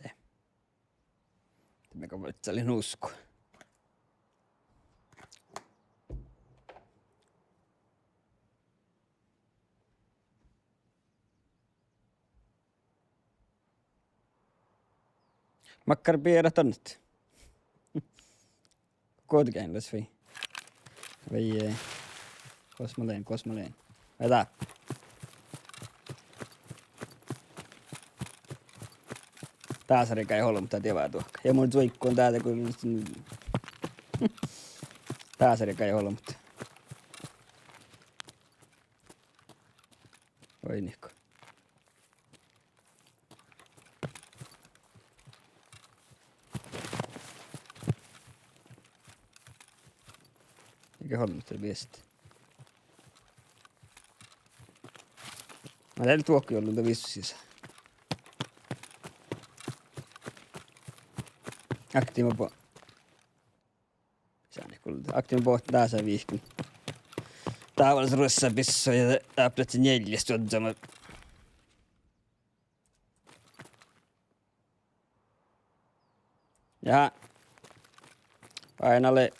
De. De mii go vuolggalin usko. Makkár bearat dan? Guovdageainnus vai? Vai, eh, gos mun lean, gos mun lean? Vai dá? Dásare gal olbmot dat dievva duohká. Ja mun zuikon dáide go dásare gal olbmot. Vai nihkku. Ii ge olbmot dat viestit. Ma dal duohkái ollu dat visot sisa. Aktiva bo- Sáni kuulda. Aktiva bohte dasa vihkkin. Dávvas ruossá bissui ja dáppe lea njeallje čuožžu. Ja. Ain ale.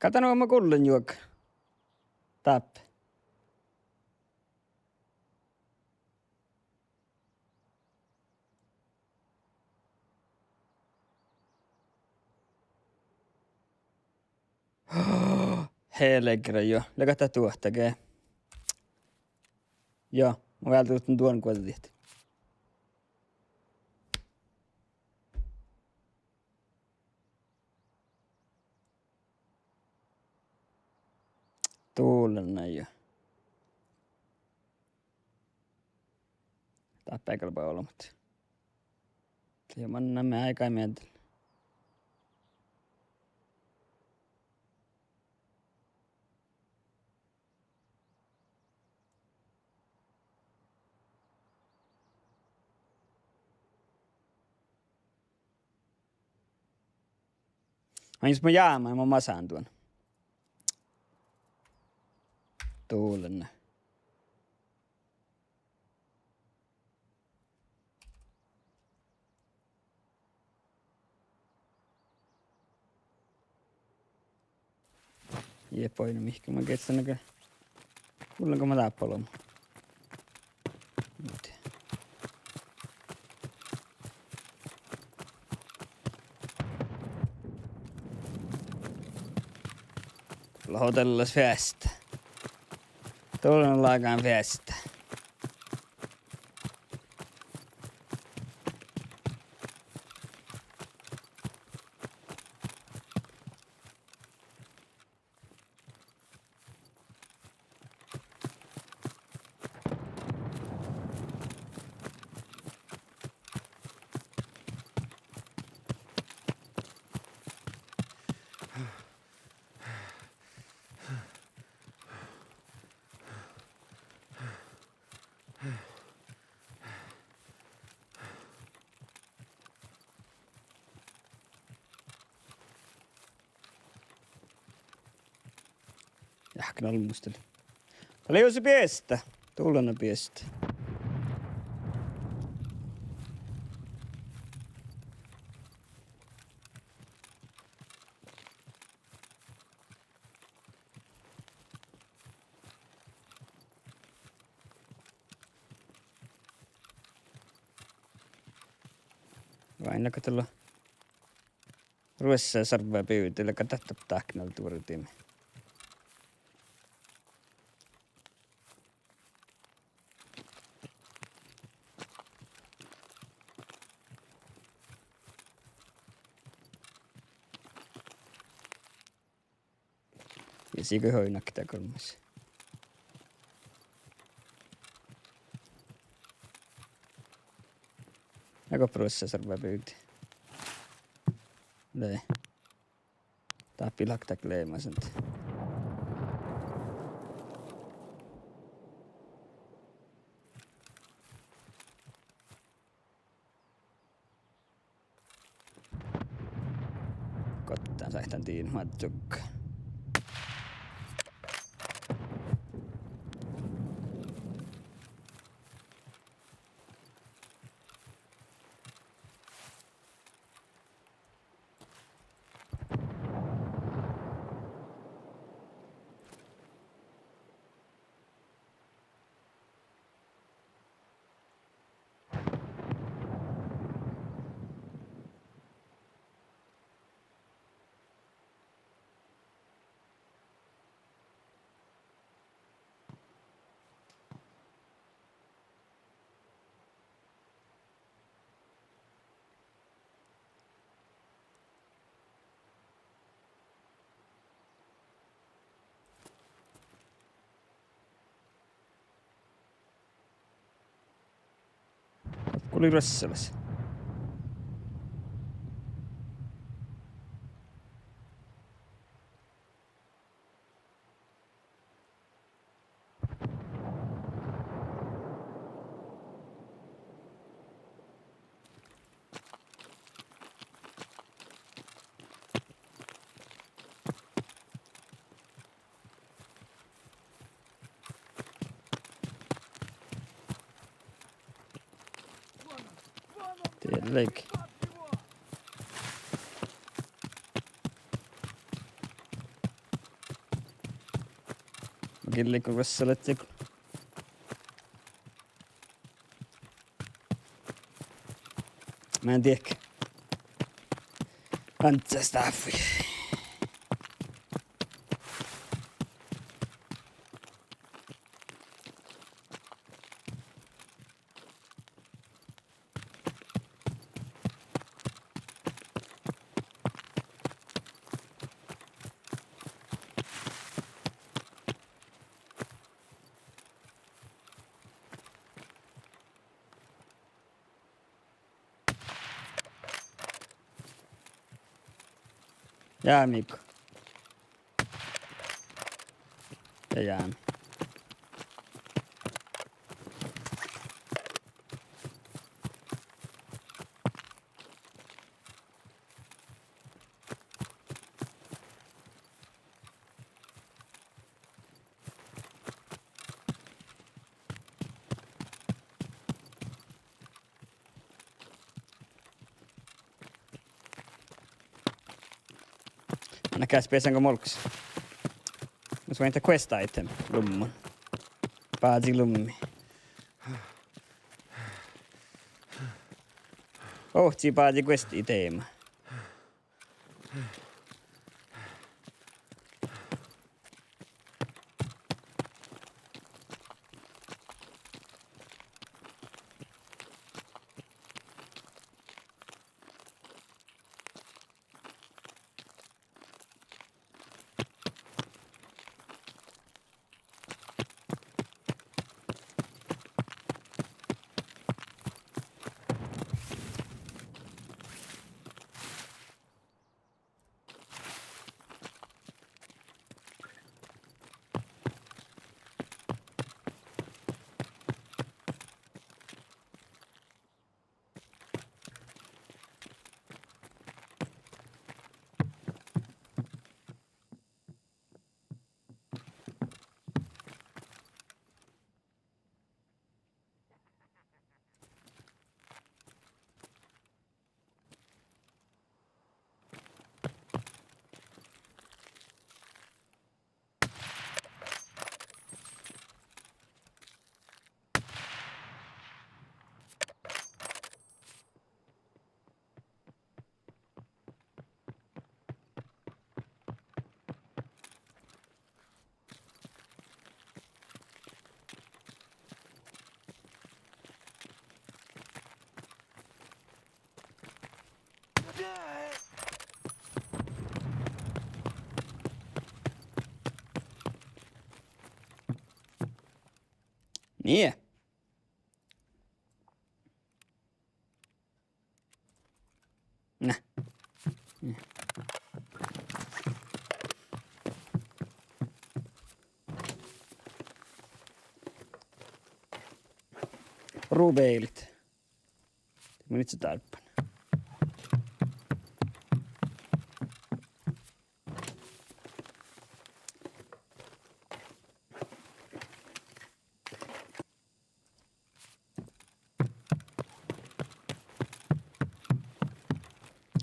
Gal dan oažžu gullen juoga dáppe. Helgre jo. Leago dat duohta ge. Jo, mun vel duttan duon guođđit. Dullen jo. Dáppe gal boađe olbmot. Ja mannan mii áigá mielde. Maŋis mu jámá, mu masan duon. Dullen. Ie, boine mihkke, mun geahčen go gullen go mun dáppe olbmán. Lohká dallas feasta. Dullen lágan feasta. Jáhkán olbmos dal. Dal lei juossege biestá. Dullen biestá. Vai na, go dal lea ruossasarvva bivdil, gal dat dáhpáš dákkár duordimin. Ja sii go oidne dá golmmas. Ja go ruossasarvva bivdil. Lei. Dáppe lea dat leamaš ahte Gottán sáhtán diin maid čuokkut. Gulii ruossalaš. Diet leage. Gii leage ruossalaš? Mun in dieđe. Antsas dáfui. Jámii go? Ja jámii. Na, gal beasan go molggus. Mus vaiŋŋa quest item lummui. Bázii lummi. Ohcci bázii quest item. Nie. Na. Rubelit. Mun ii dárbban.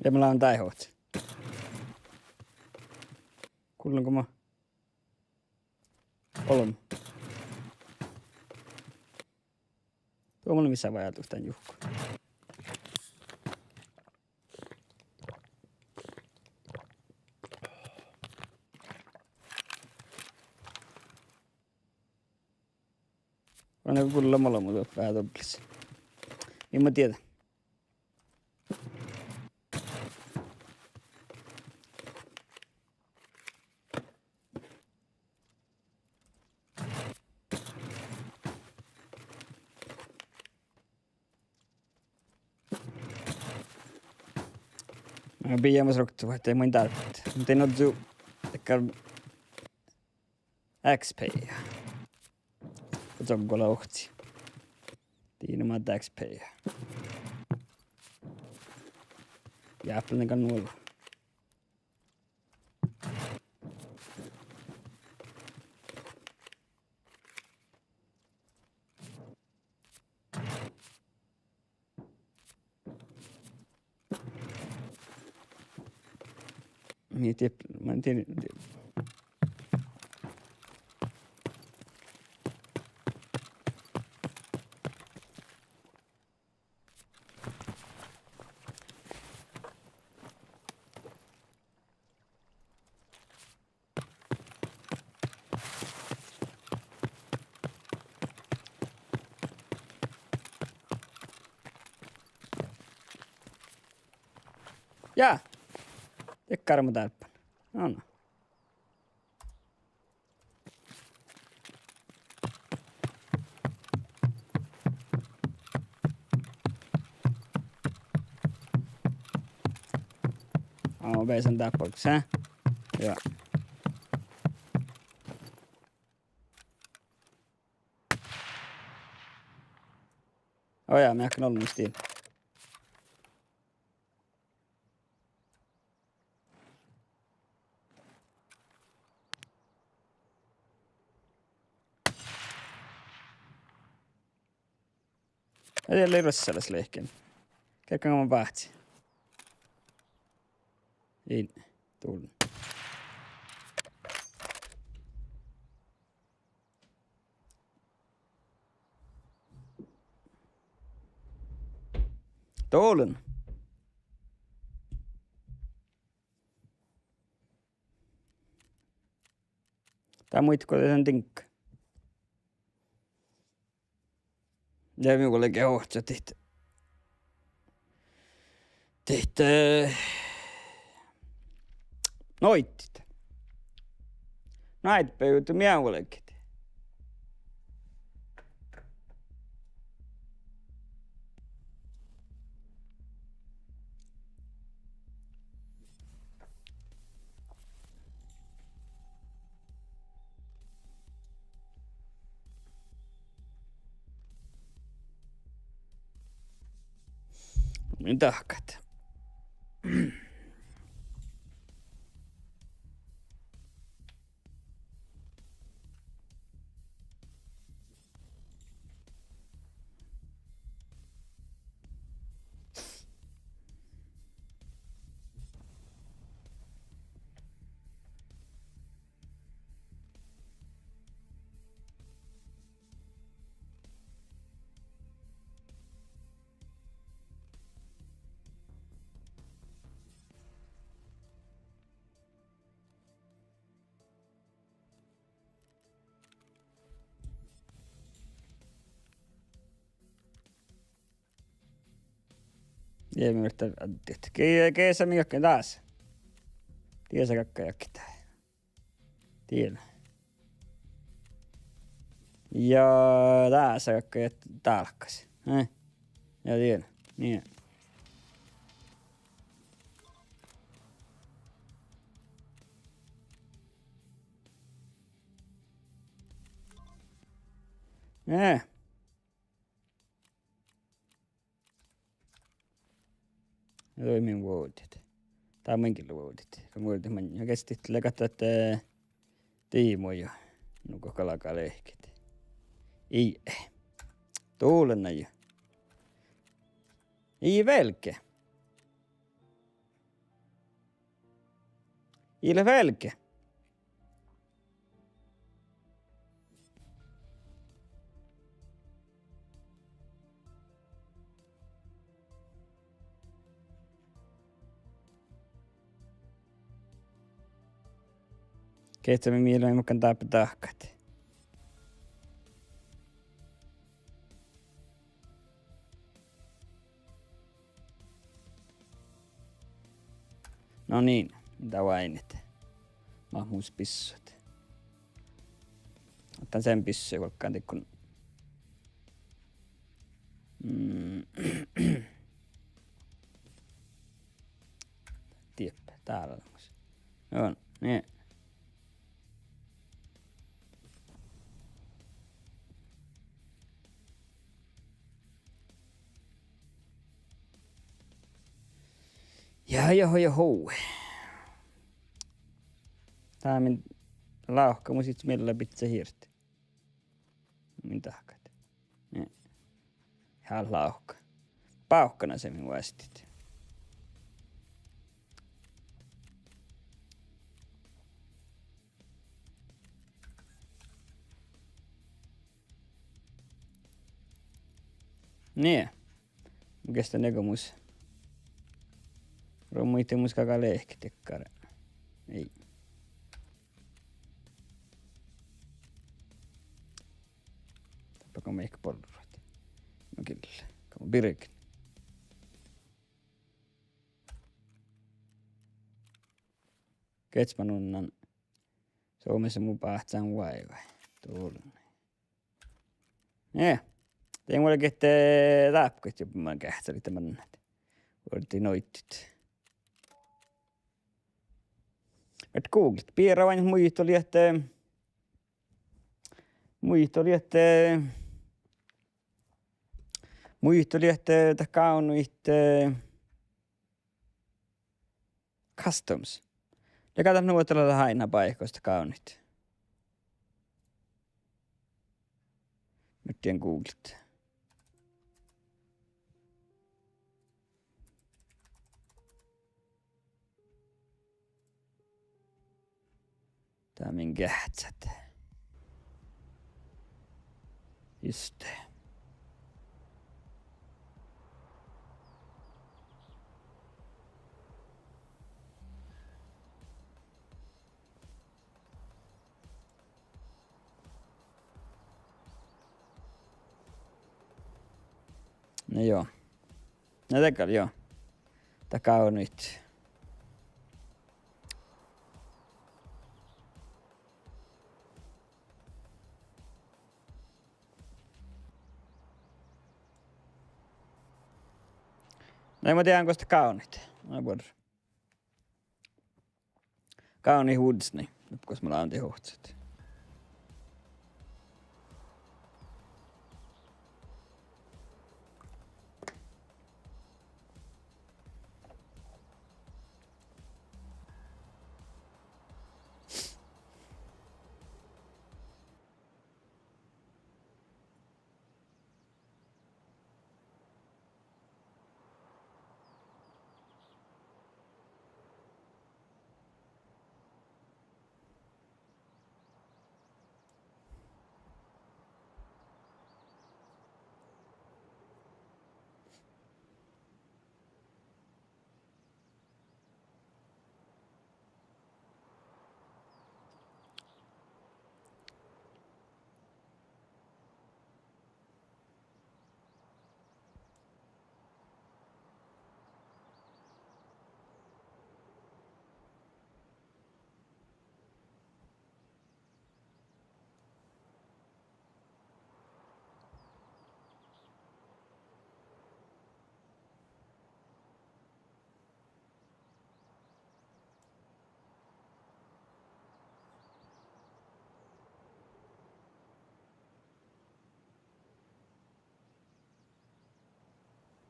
Ja mun lean dáid hohtit. Gullan go mun olbmán. Duo mun lean visot vajálduhttán juhku. Vel gullan olbmot veahá dobblet. Mii mun dieđe. Na, bijamas rokte, ahte main dárbbat. Mun dien ožžon dakkár X P. Doggola ohcci. Dien maid X P. Jáhpálaga nuola. Mii dien, mun dien, dien. Ja. Dakkár mun dárbban. Anna. Á, beasan dáppe, eh? Ja. Ó ja, mun lean olmmoš dien. Ja de lei ruossalaš lehken. Kerggan man báhci. In. Dullen. Dolen. Dat muitte go de dan diŋgga. Ja mii vuolgit ohcat dihte. Dihte, eh, noidit. Noidit beaivvut mii vuolgit. Min dahkat. Ja mii várra addit. Ge-, ge-, sa mii jagi dás. Diesa galgá jagi dá. Dien. Ja dás galgá dálkkas. Eh. Ja dien. Nie. Eh. Ja dá min vuovdit. Dá min gille vuovdit. Go vuovdit man, ja gesttit legat ahte diimui ja nugo galgá lehket. Ii. Dolen na ja. Ii velge. Ii leat velge. Geahččá mii leat muhtin dáppe dahkat. No niin, dá váinit. Mat mus bissut. Otan sen bissu, vaikko dikkon. Mm. Dieppe, dál leat mus. Joo, nie. Ja, ja, ja, ho. Dá min lávka mus ii miella bidjat hirt. Min dahkat. Nie. Hál lávka. Bávkka na se min vásttit. Nie. Mun geahččá niegaid mus. Ruoit muitte mus galgá lehket dakkár. Ii. Dáppe go mii bolluid. No gille. Go birgen. Geahččá man unnan. Somás mu báhcán váivi. Dolen. Nie. Dien vuolgit ahte dáppe go man geahččalit mannat. Vuordit noidit. Mat googlet. Beare oaidnit muitalii ahte, muitalii ahte, muitalii ahte dat gávdnojit, eh, customs. Leago dat nu ahte lea ain báikkus dat gávdnojit. Muhtin googlet. Dá min geahččá. Just. Juo. Na de gal, juo. Dat gávdnojit. Na, mun dieđán gos dat gávdnojit. Na, buorre. Gávdnojit vuđđisnii, gos mun láven dieid ovcci.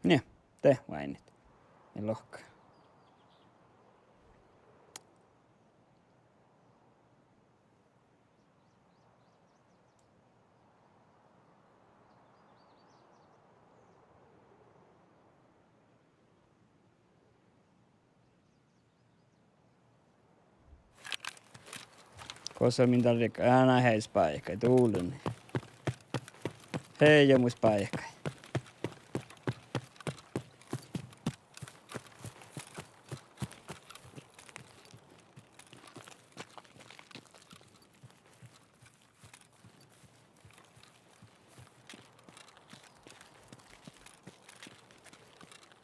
Nie, de oaidnit. Ja lohká. Gos lea min dal riek-, á, na, hei spájehkai, dulen. Hei, ja mu spájehkai.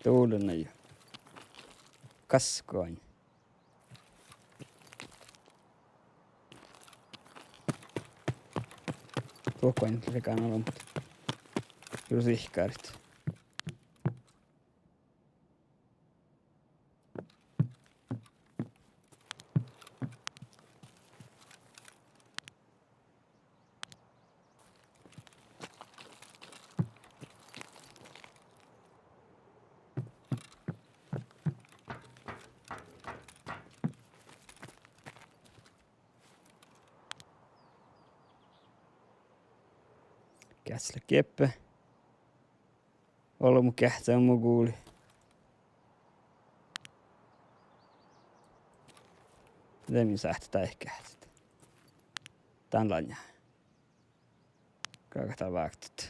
Dulen ain. Gaskkoin. Duohkoin fekana lommat. Jus ihkkarit. Geahččat lea gieppe. Olbmot geahččat mu guli. De mii sáhttit dáid geahččat. Dan lanja. Galgat dál vágtat.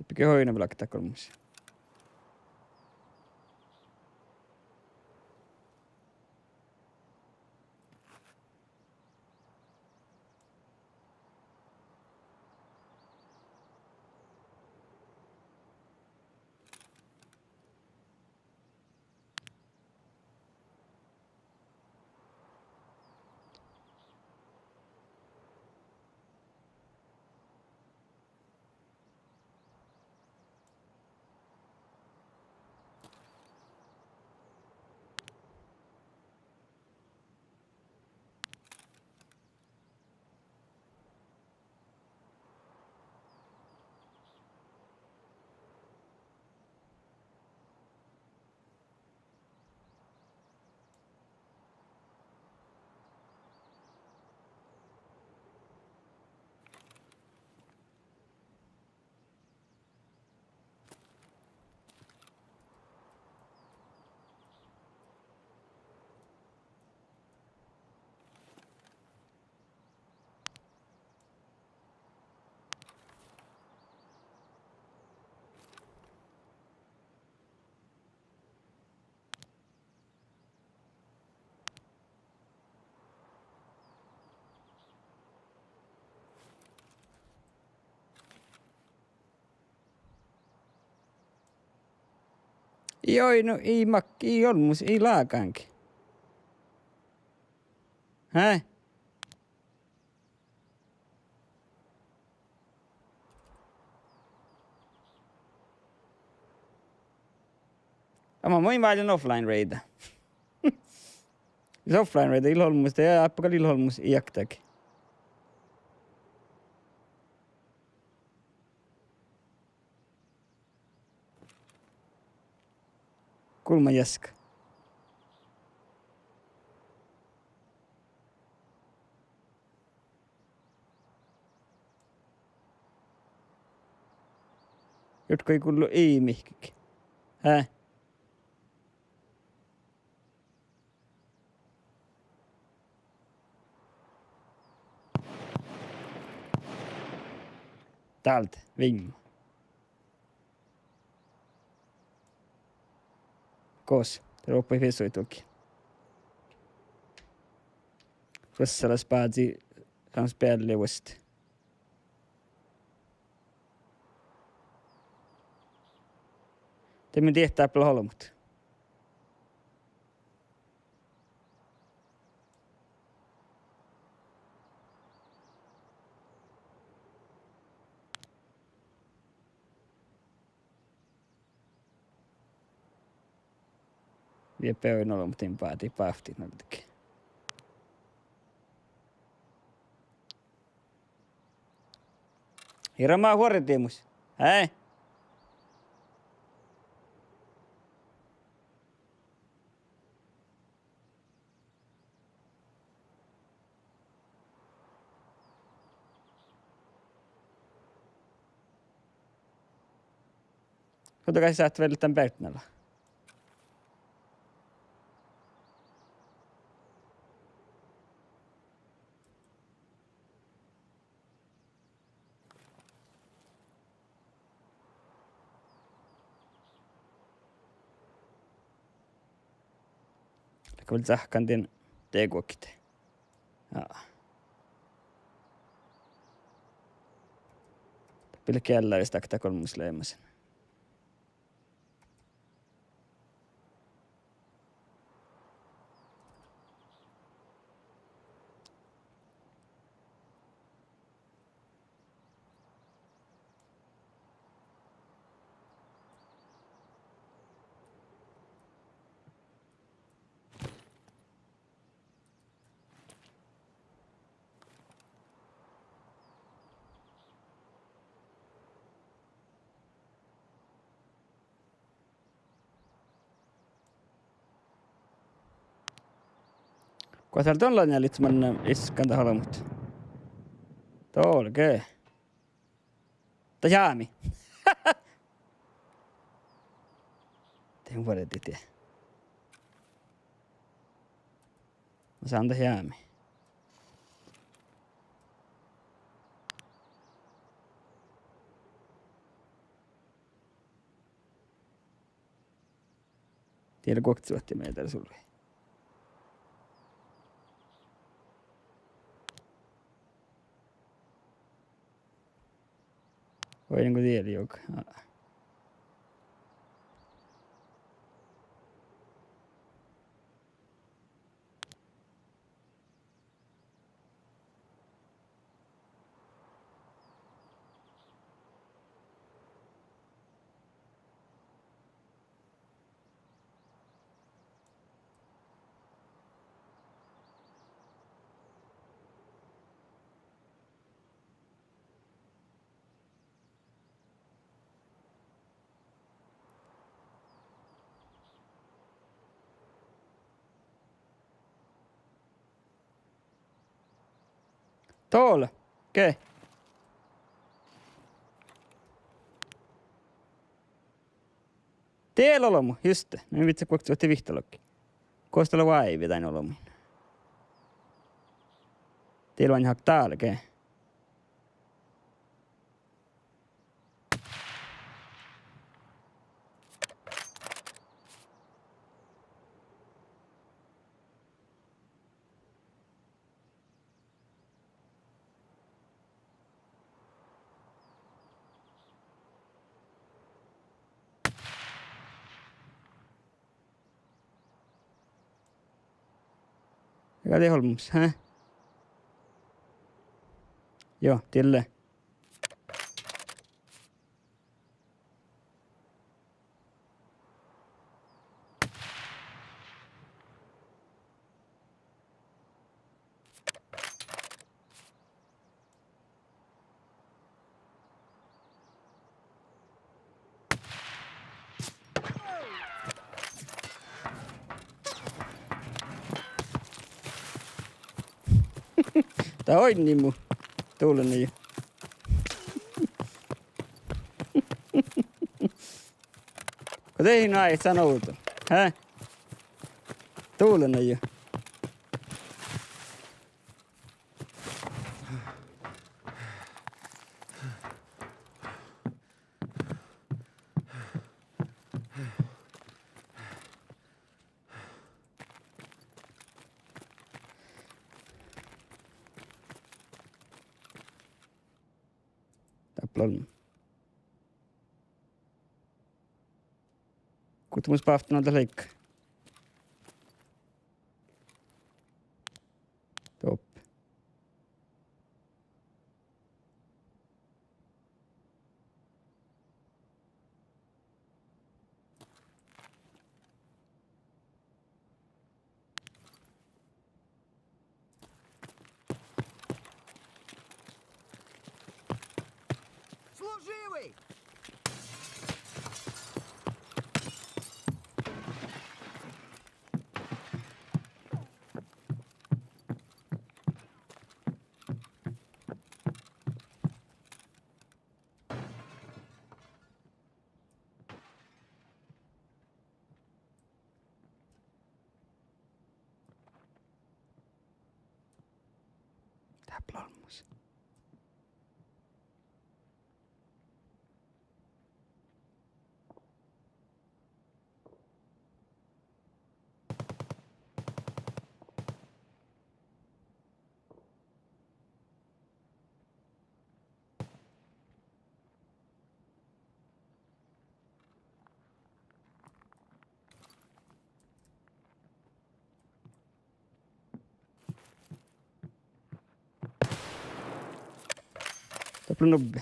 Dihte ge oidne balgat dál olmmoš. Joi, nu ii mak-, ii olmmoš, ii lágáŋge. Hää? Amma, mun válljen offline raida. Offline raida ii olmmoš, de áppe gal ii olmmoš iektage. Gulman jaska. Juohke ii gullo ii mihkkege. Hää? Dálde, viimma. Gos, de ruoppai fisuid duohkái. Ruossalaš bázii, sámus bealli vuostte. De mun diehtán dáppe olbmot. Die beoin olbmot in bádii bávttit nuortege. Hirbmat huordimus. Hei. Guokte gal sáhtát vel dan beartnala. Leago vel cahkkan dien deguokte. Ja. Dáppe lea geallaris dakko olmmoš leamašan. Guhte dál don lea lihttolaš manne iskan dat olbmot? Dolge. Dat jámi. De vuordit die. Mun sáhtán jámi. Die lea guoktesuohtimeidá sulli. Vuoi, nugo die lea juoga. Dol, ge. Die lea olbmo, juste. Na, mii vihtta guoktesuohtivihttalogi. Gos dat lea oaivvi dain olbmuin? Die lea oainne hak dálge. Gal de olmmoš, hä? Juo, dille. Dat oidno mu. Dulá nu. Go de nu áiccán ovdal? Hä? Dulá nu. Dáppe olmmoš. Guhte mus bávttan dat leigga. Doppe. Служивый! Dáppe olmmoš. Dáppe lea nubbi.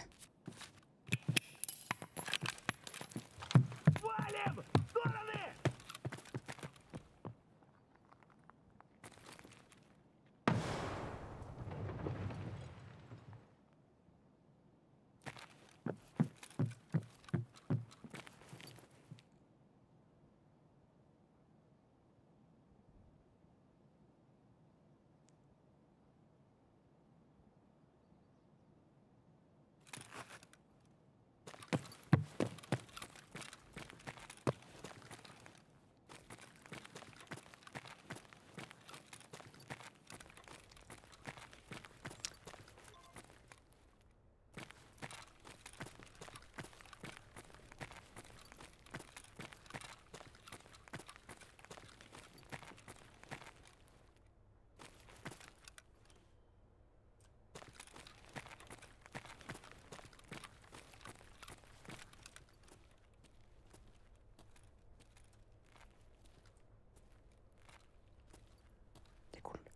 Dihte gullá.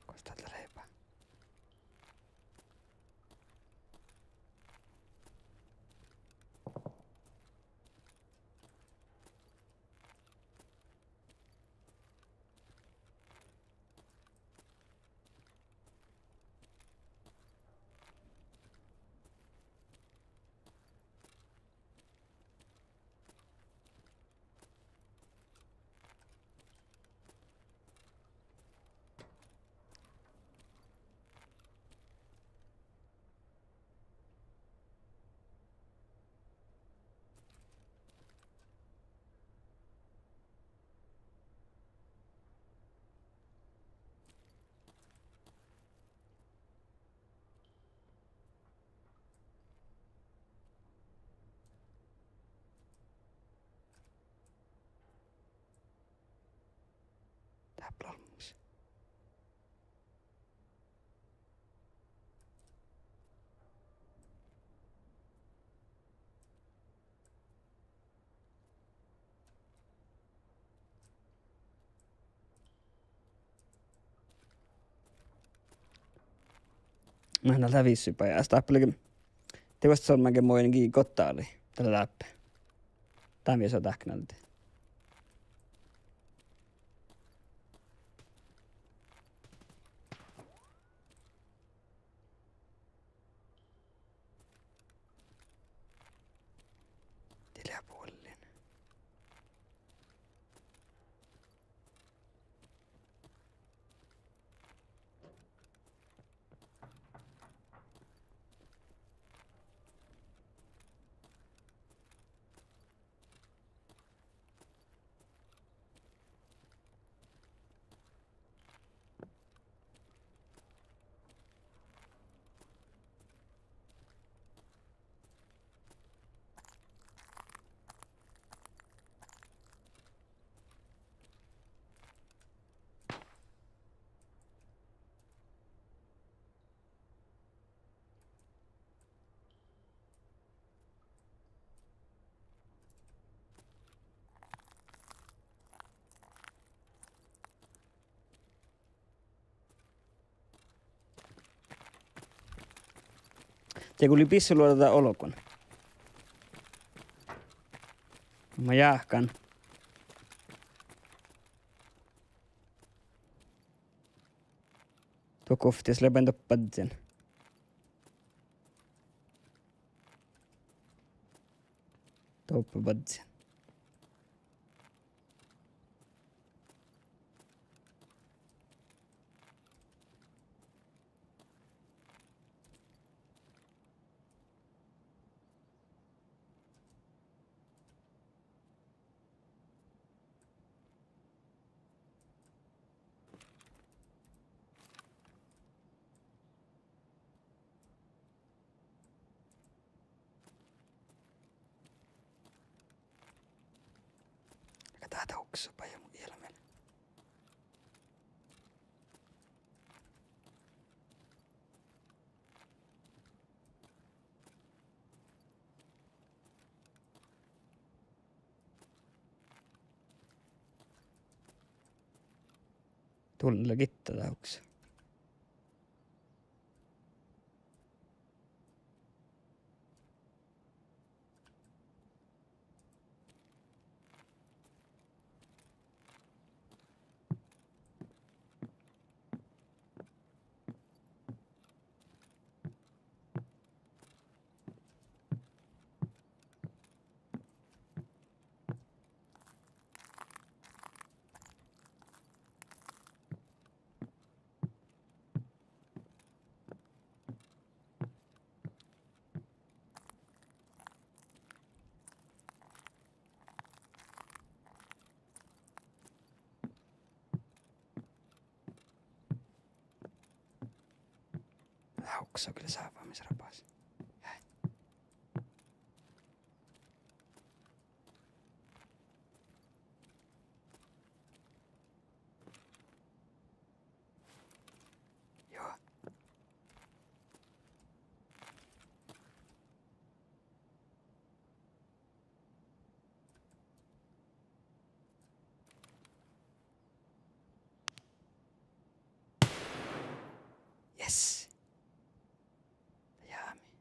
Gos dat lea leaba? Dáppe lea olmmoš. Na, na, dat visot bajás. Dáppe lea, de vuosttaš olmmái ge mo in gii goddalii. Dat lea dáppe. Dán vieso dáknalde. De lea buollin. Ja go lei bissoluođa olgun. Ma jáhkán. Duo guovttis lea beaivvi doppe badjel. Doppe badjel. Aga dat ovddas baja mu eallimin. Dullat lea gitta dahkus. Dahkus lea kyllä sáppamis rabas. Juo. Yes. Jámi.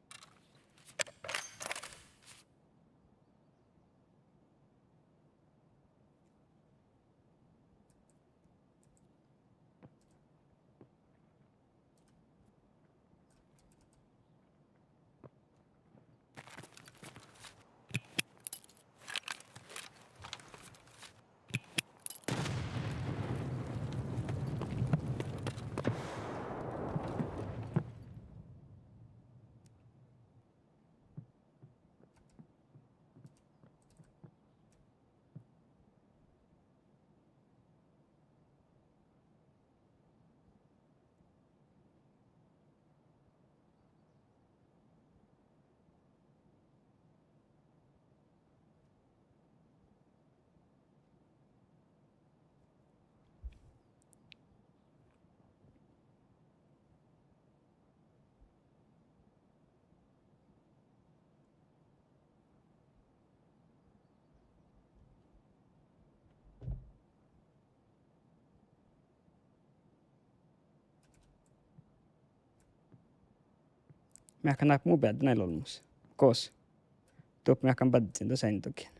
Mearkka nai mu bealde, nai olmmoš. Gos? Doppe mearkka badjin, dat sáin dohko.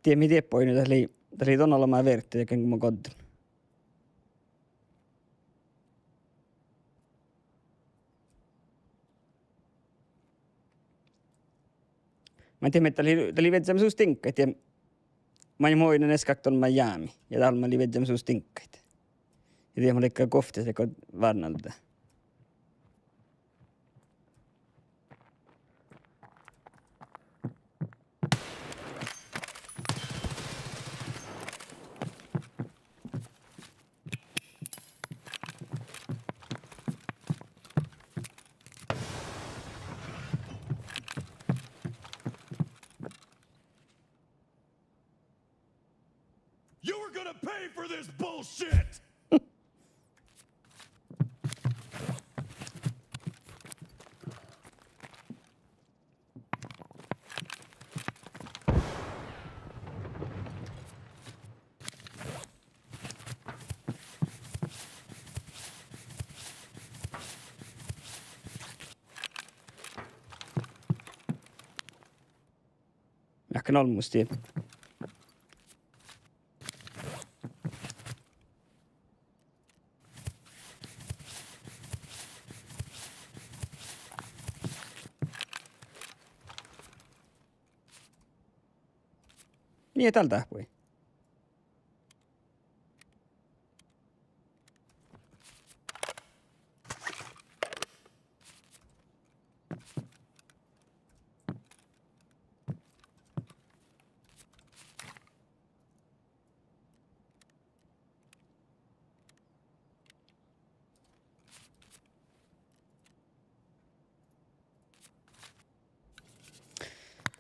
Die mii dieppe oidno, dat lei, dat lei don olbmá verte, ja ge mun goddin. Mun in dieđe, dat lei, dat lei viežžamis sus diŋggaid, ja mun in oidno eanet gal don Miami, ja dál mun lei viežžamis sus diŋggaid. Ja die mun leigga guovttis dego várnalde. You are gonna pay for this bullshit! Mearkka olmmoš die. Nie dál dáhpáhii.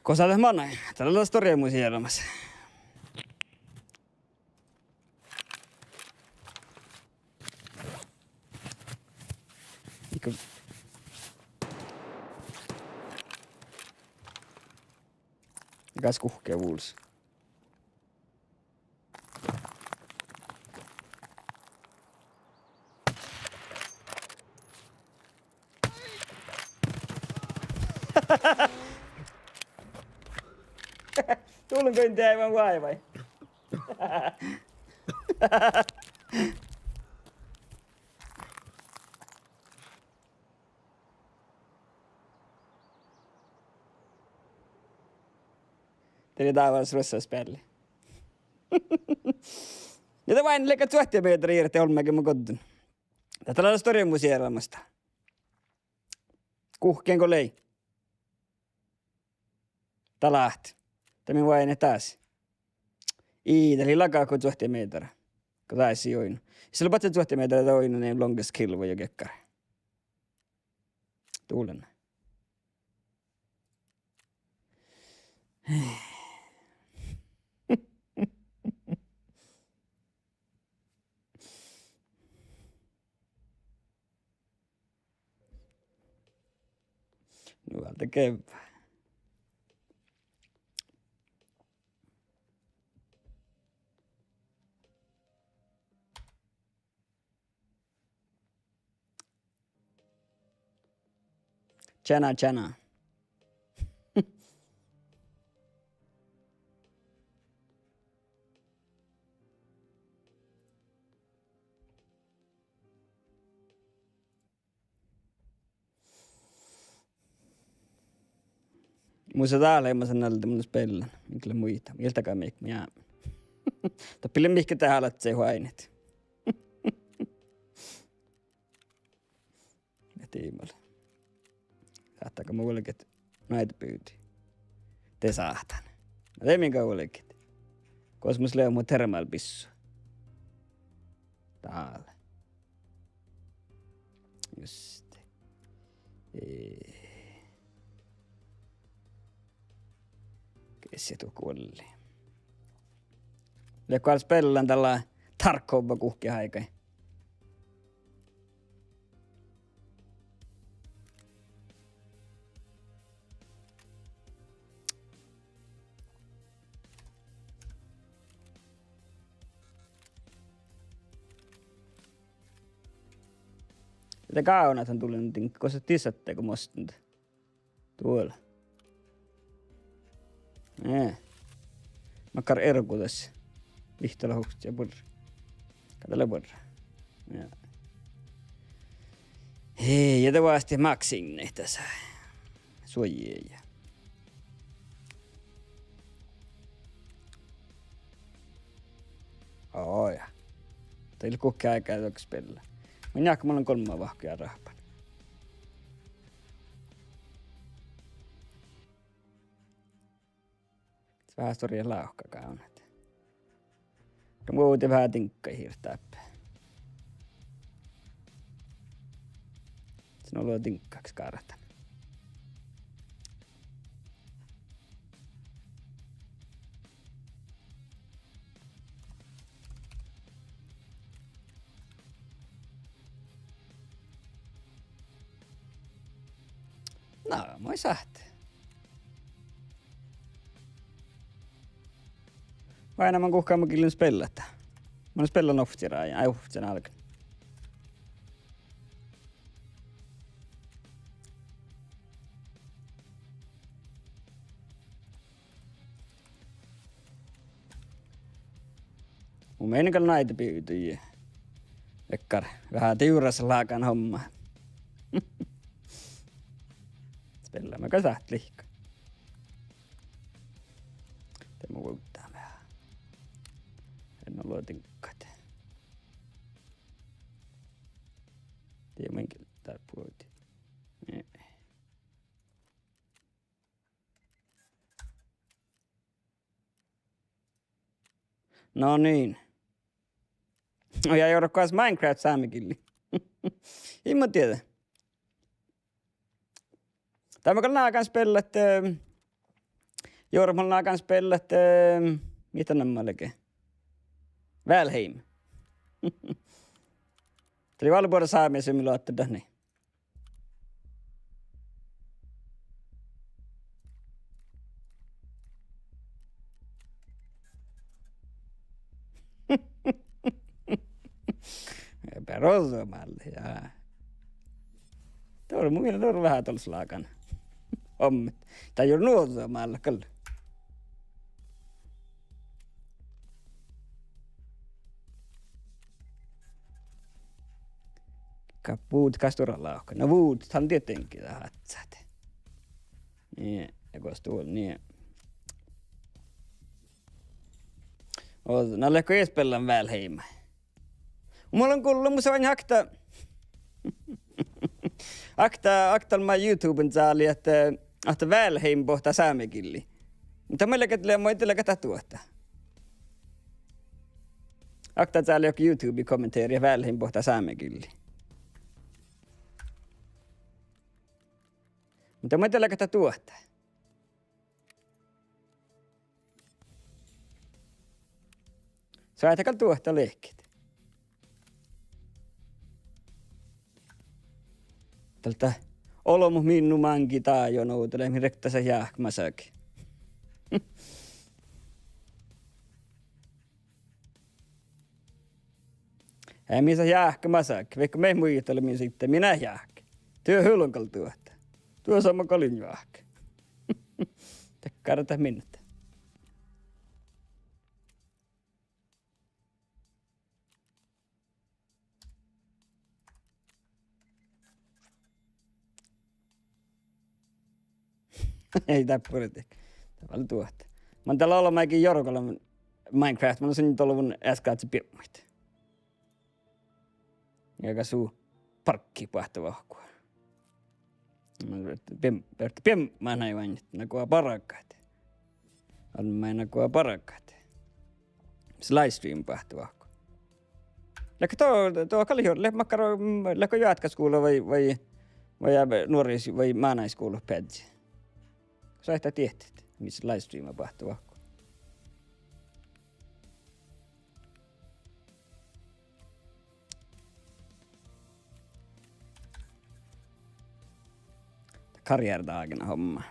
Gos lea dat manai? Dat lea dat stóra museermas. Iige. Gas guhkki vulos. Dullen goit deaivan váivái. Dat lei dávás ruossas bealli. Ja dat váinna leigga čuohti mearra ieža olbmáge mun goddin. Dat lea stóra museermas. Guhkkin go lei. Dat lea. Dat mii váinna dás. Ii, dat lei laga go čuohti mearra. Go dás ii oidno. Ii lean badjel čuohti mearra, dat oidno nie longest kill vuoi ja geakkár. Dullen. Nu álggii gevva. Čeana, čeana. Mus lea dál, mun lean nalde, mun speallan. Mii gal muittán. Mii gal daga mihkke, ja. Doppe lea mihkke dát alde oaidnit. Ehte ii male. Sáhttá gal mu vuolgit maid budi. De sáhtán. De mii gal vuolgit. Gos mus lea mu termálbissu? Dál. Juste. Eh. Lassi du guolli. Ja go gal spellan dalle Tarkova guhkki áigái. Ja de gávdnat han dullen din, gos dat disatte go mostten. Duol. Eh. Makkár ergodaš. Vihttalogi ja buorre. Gal dat lea buorre. Ja. Hei, ja de vástá maksinni dasa. Suojje ja. Ó, ja. Dii leat guhkki áigái dohko spellat. Mun jáhkán, mun lean golmma vahku ja rahpan. Veahá stuorra lávka gávdnat. Mun ovdal veahá diŋggaid hirbmat dáppe. Son olu diŋggat gártan. Na, moai sáhtán. Oaidná man guhká mo gillon spellat. Mun spellan ovcci rája, ai ovcci álgán. Mun meinán gal naide bivdui. Dakkár veahá divrras lágan homma. Spelláme gal sáhttit lihkkat. De mun vuovdán veahá. En ole diŋggat. Dii mun gal dál vuovdin. No niin. Ja jorggas Minecraft sámegillii. In mun dieđe. Dál mun gal lágan spellat, eh, jorra mun lágan spellat, eh, mii dat namma lea ge? Valheim. Dat lea vel buorre sámi simulator dat, nie. Beare ožžo málle, ja. Dovr-, mu mielas dovr-, veahá dal leat lágan. Ommet. Dat juo nuožžo málle gal. Gal vuđđet gal stuorra lávka. Na vuđđet han dieđenkin dat áhččat. Nie, ja gos du, nie. Oažžu, na leatgo ii spellan Valheim? Mun lean gullan, mus oaidná okta, okta, okta maid YouTuben čálii ahte, ahte Valheim boahtá sámegillii. Muhto mun lean, lean, mun lean gal dat duohta. Okta čálii dohko YouTubii kommentárii: Valheim boahtá sámegillii. Muhto mun lean gal dat duohta. Soaitá gal duohta lehket. Dál dat olbmot minnu máŋgii dájonođa lea, mii riekta sa jáhkemasaga. Eai mii sa jáhkemasaga, vaikko mii muitalii mii sitte, mii eat jáhke. Duo hullan gal duohta. Duo somá gal in jáhke. Dakkár dat minnet. Eai dat buorre dihte. Dat vel duohta. Man dal olbmáiga jorgalan Minecraft, man son dolvon easka ádde biebmuid. Ja gal su barggi boahtá vahku. Bieb-, bieb-, biebmat nai oainnat, nugo bargat. Olmmái nugo bargat. Livestream boahtá vahku. Leatgo do-, do gal juo-, leat makkár, mm, leatgo joatkáskuvla vai, vai, vai nuoraid-, vai mánáidskuvla beazzá? Soaitá diehttit. Mis livestreama boahtá vahku. Karriärdagen homma.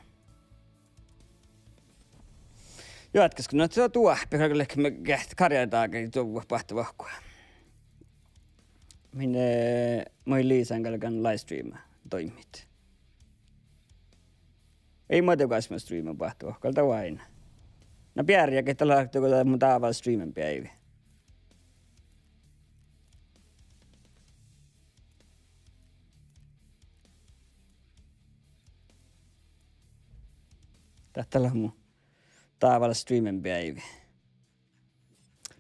Juotkkas go na duohpet galgá lehpet, geat karriärdagen duo boahtá vahku. Min, eh, moai Liisán galggan livestreama doimmit. Ii muhto gasme streama boahtá vahku, gal dat oaidná. Na bearjá geat dat lea, go dat mu dává streamen beaivi. Dát lea mu dává streamen beaivi.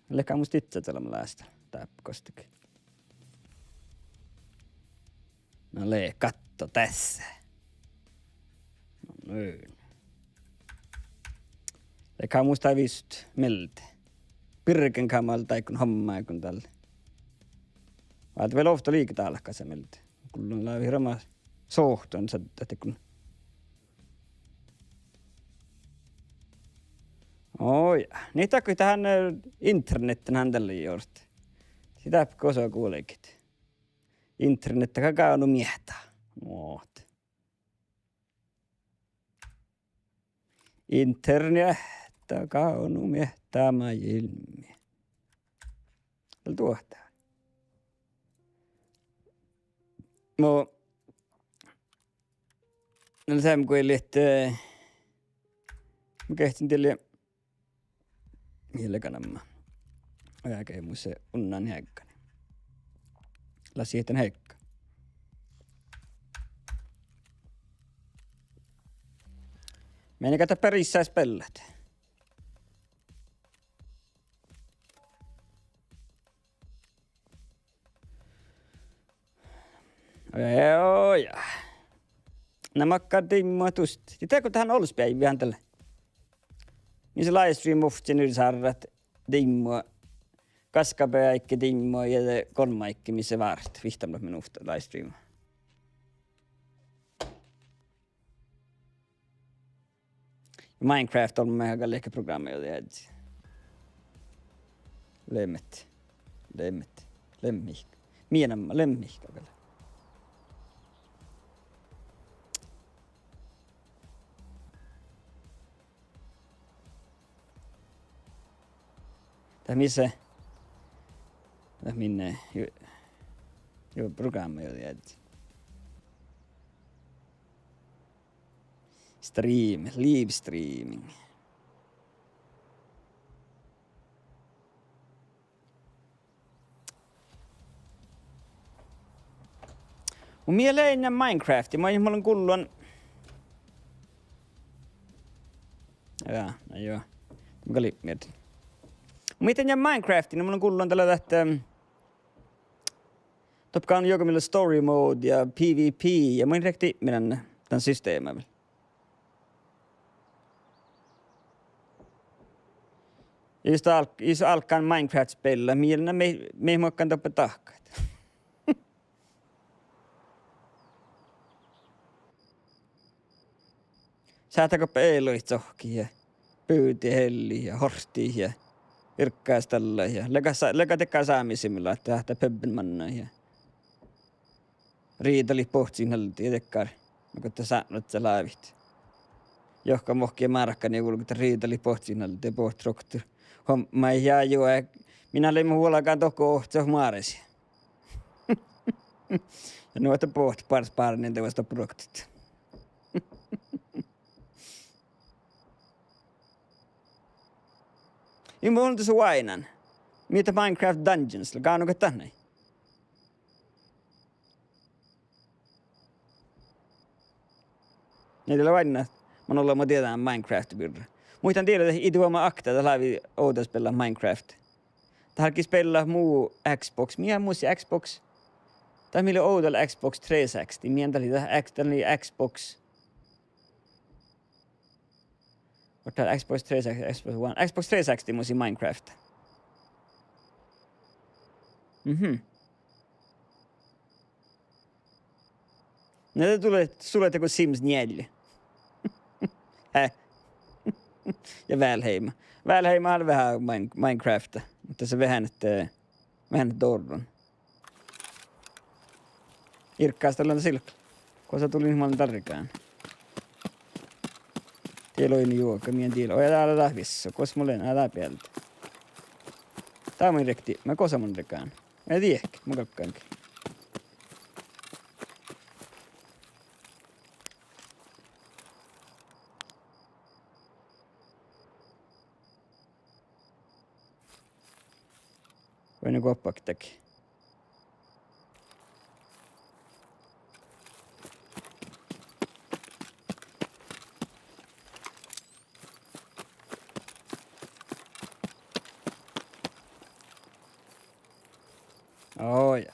Leago mus didjiide olemmá lásta dáppe gostege. Na lea, katso dasa. No niin. Leago mus dat visot mielde. Birgen gamal dáiguin hommáiguin dalle. Válde vel ovtta liike dálkasa mielde. Gullan lávii hirbmat sohtan sa-, dat go. Oi, ni dat go dat han, eh, internetten han dalle juorte. Si dáppe gosa guolget. Internettä ka gávdno miehtá. Muhto. Internettä gávdno miehtá máilmmi. Vel duohta. Mo, no, sem go ii leat, eh, mun geahčen dieid, mii lea ganan. Oažžu mus unnan heaggan. Lea sihten heagga. Mii gal dat peris spellat. Oj, oj. Na makkár diimma dušše. Ja dego dat han olles beaivvi han dalle. Mis livestream ovcci nirsarat diimma. Gaskabeaivvi diimma ja de golmmaivvi mis lea várt. Vihtta minuhta livestream. Minecraft olmmái gal ii leat prográmma juođi áddjá. Leammet. Leammet. Leammet. Mii namma, leammet gal. Dat mis lea, dat min, eh, ju-, juo prográmma juođi áddjá. Stream, live streaming. Mun mii lean Minecraftii, mun, mun lean gullan. Ja, na juo. Mun gal ii mielde. Mun mii lean Minecraftii, mun lean gullan dalle dat, ehm, doppe gávdno juoga mii lea story mode ja PvP ja mun ii leat dibmin dan systemet vel. Jus dál, jus álggán Minecraft spellat, mii, na mii, mii makkár doppe dahkat. Sáhtát doppe ealit sohkit ja buvdit eallit ja horttit ja irggastallat ja leagat sa-, leagat dakkár sámi simulaattori, ahte pubben mannat ja riidalit bohcciid alde ja dakkár, nugo dat sápmelaččat lávit. Johkan vohki ja márkanii vuolgit riidalit bohcciid alde, bohtet ruoktot hommájit ja juo, eh, mii leimmet vuolgán dohko ohcat Máres. Ja nu ahte bohtet bárdit bárnin de vuos doppe ruoktot. Ii mun de su oaidnán. Mii dat Minecraft Dungeons lea, gávdno go dat nai? Ii de lea oaidnán, man ollu mo dieđán Minecrafti birra. Muittán dieđe ii duoma okta dat lávii ovdal spellat Minecraft. Dat álggii spellat mu Xbox, mii mus Xbox. Dat mii lea ovdal Xbox three sixty, mii dat lei dat X-, dat lei Xbox. Ovdal Xbox three sixty, Xbox One, Xbox three sixty mus Minecraft. Mhm. Na dat ii leat, ii leat dego Sims njeallje. Hä? Ja Valheim. Valheim lea veahá Mine-, Minecraft, muhto de veahá ahte, veahá ahte dorron. Irkkas dalle silkka. Gosa dulin man dargan. Die lei nu juoga, mii dii lei. Oi, dá lea dat visot. Gos mun lean, aa, dá bielde. Dá mun rekti, ma gosa mun dargan. Ii dieđe, mun galggange. Vai ne guoppak dahje. Oj.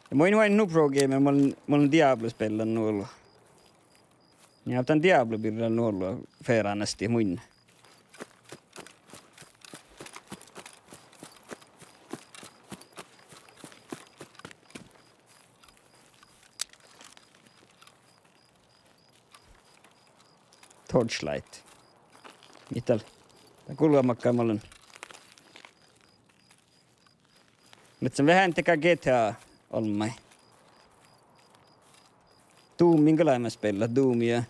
Ja mun oin nu pro gamer, mun, mun Diablo spellan nu ollu. Ja dan Diablo birra nu ollu fearánastit munnje. Torchlight. Mii dal. Dat gullo makkár mun lean. Lea veahá dakkár G T A olmmái. Doomin galggan spellat, Doom ja,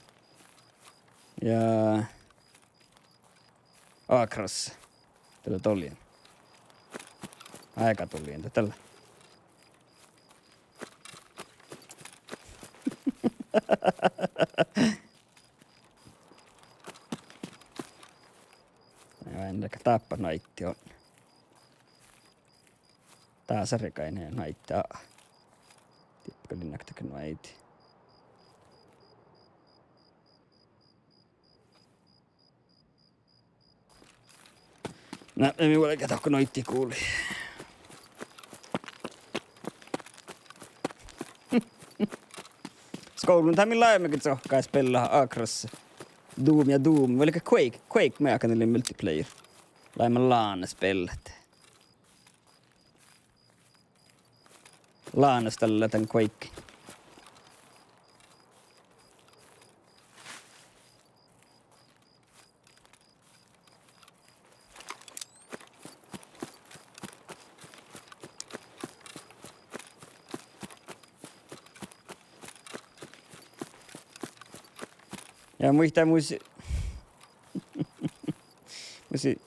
ja Across. Dalle dollii. Aika dollii, dat dalle. Ja en leat dáppe naiddi on. Dasa regain naidda. Dihte gal in nakta ge naiddi. Na, mii vuolgit dohko naiddi gulii. Skuvllas dat mii leimmet ge cokká spellat Across. Doom ja Doom. Vai leat Quake? Quake, mearkka dalle multiplayer. Leimmet LAN-as spellat. LAN-as dalle dan Quake. Ja muittán mus-, musi-,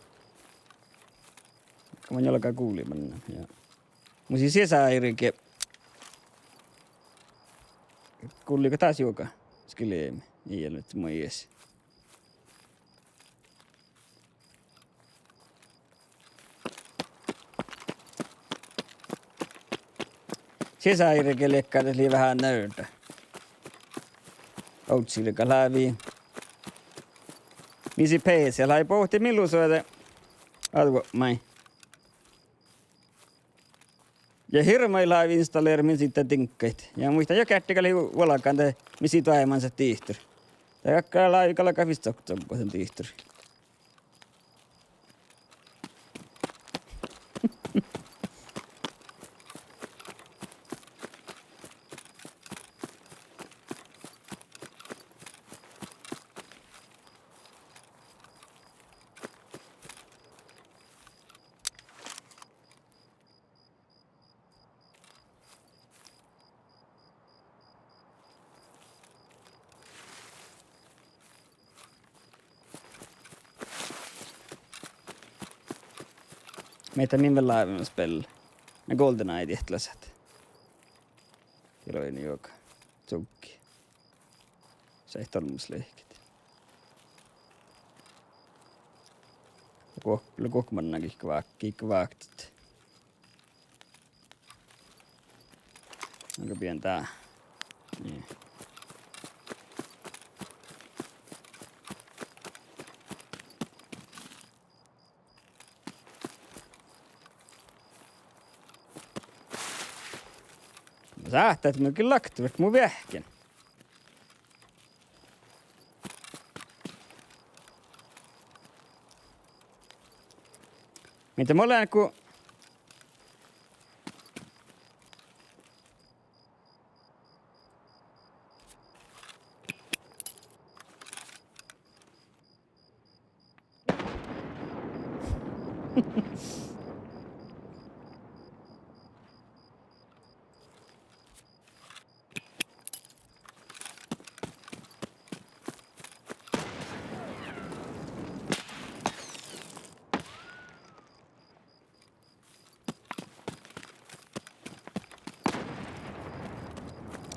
Ka mun galggan gulleman, ja. Mus lei sisa irge. Gulli go das juoga. Skilimi. Ii leat muites. Sisa irge lei gal, dat lei veahá nörda. Ovcci irge lávii. Mis lei P C, lávii bohte millusoade. Advo mai. Ja hirbmat lávii installeret min siste diŋggaid. Ja muittán, ja geardde gal lei vuolgán de, mis lei doaiman sat dihtor. De galgá lávii galgá fis cok-, cokko dan dihtor. Mii dat min vel lávii spel. Na GoldenEye diet lea sat. Dii lei nu juoga. Cuggi. Saiddá olmmoš lehkit. Guo-, lea guokte manná gii vák-, gii váktit. Aga bien dá. Nie. Sáhttá ahte mun gal lakten, vaikko mun veahkkin. Mii dat mun lean go-,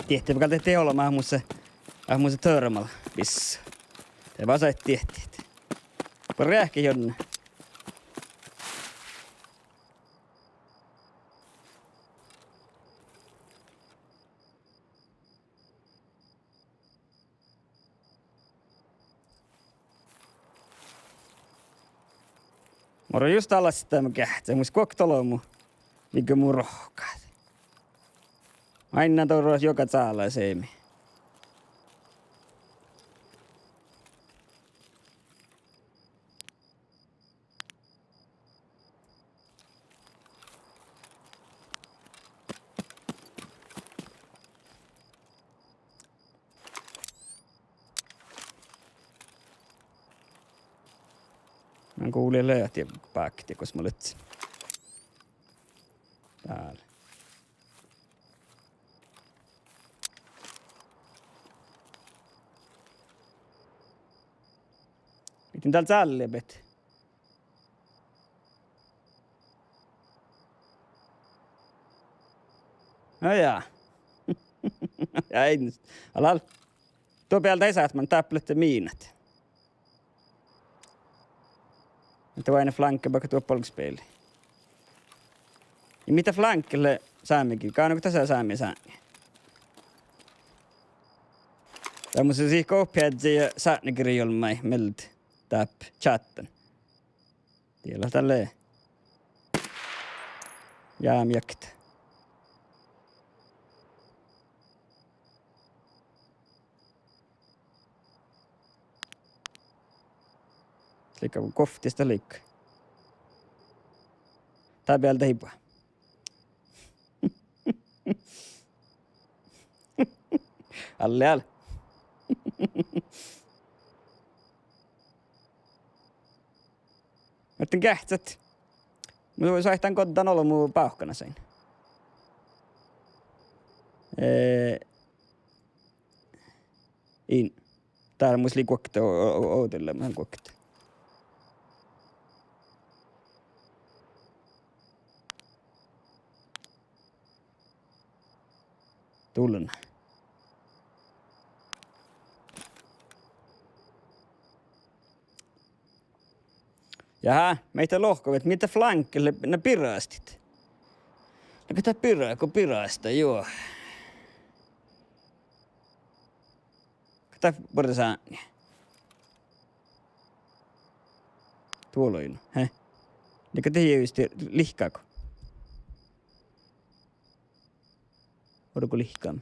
Diehtibehtet gal dieid olbmot ahte mus, ahte mus tørmal bis. De basait diehtibehtet. Buorre eahkit, Jonne. Muhto jus dalle sii mu geahččá, mus guokte olbmot vigge mu rohkat. Mainna doruot juoga cále seamma. Mun guvlii lea ahte bákti gos mun lean. Dál. Mihte dál cálebehtet? No ja. Ja in, alal. Duo bealde eai sáhte maid dáppe leat miinat. Ahte oaidná flanke, vaikko duo bolggaspeli. Ja mihte flanke lea sámegillii, gánno go dasa sámi sátni? Dál mus sii gohppeheaddji ja sátnagirjji olmmái mielde dáppe čattan. Die lea dalle. Ja mii okta. Liikká guovttis dat liikká. Dá bealde eai boađe. Alle, alle. Muhto geahččat. Mun sáhtán goddán olbmot bávkkanassain. Eh, in. Dál mus lei guokte, o-, o-, ovdal lea mun guokte. Dullen. Jahá, maiddái lohkat, mihte flanke lea, na birastit. Leago dat bira-, go birastá, juo. Go dat buorre sátni? Duolai, he? Leago dat jieža lihkkago? Orgo lihkame.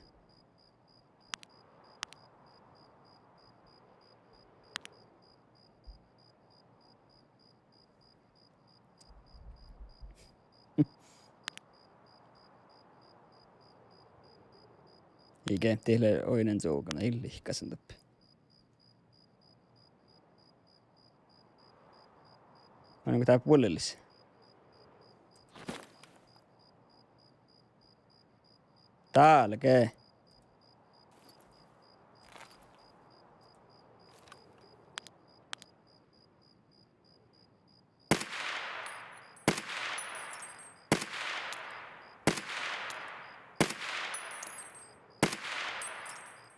Iige, dat lea oidnen čuoggana, ii lihkkašan dáppe. Manne go dál vuollelis. Dálge.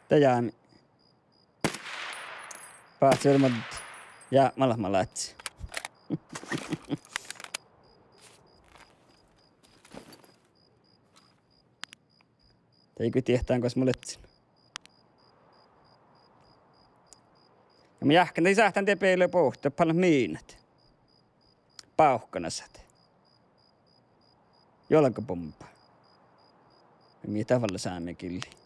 De jámi. Báhci vel mat jápmelaš ma ládjen. Dego diehtán gos mun lean. Ja mun jáhkán, dii sáhtán de beale bohtet, ballát miinat. Bávkkanasat. Juolgabomba. Mii dat vuollelis sámegillii?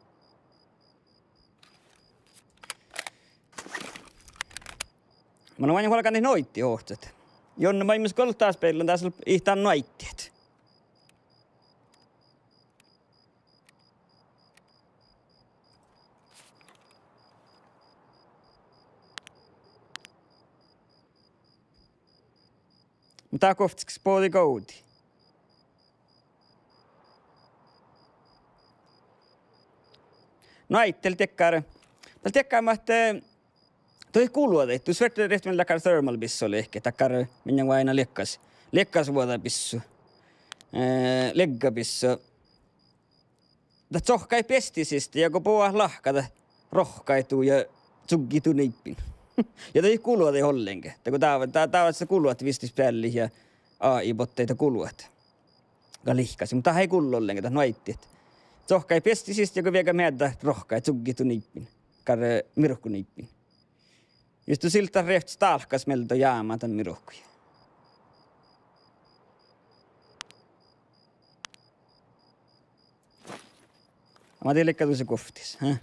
Mun oaidnen vuolgán noaddit ohcat. Jonne, maid mun gal dat spellan, dás lea ii dán noaddit. Muhto dá guovttas bođii govdii. Nu, áiddi dakkár, dal dakkár mat, eh, dohko gulot, dus fertet rehtet vel dakkár thermal bissá liikká, dakkár, mii oaidná liekkas, liekkasvuođabissu, eh, lieggabissu. Dat cohkkái beasti siste ja go bođii lahka, dat rohkadii ja cuggidii niibbiin. Ja dat ii gulot ollenge. Dat go dávdá, dávdá gulot vistis beallit ja AI bottái dat gulot. Gal lihkasii, muhto dat ii gullo ollenge, dat nu áiddi. Cohkkái beasti siste ja go vieggá meaddel rohkadii cuggidii niibbiin. Dakkár mirkuniibbiin. Jus du sillat rievttes dálkkas mielde jámá dan mirkui. Mat dii leigga dusa guovttis, ha?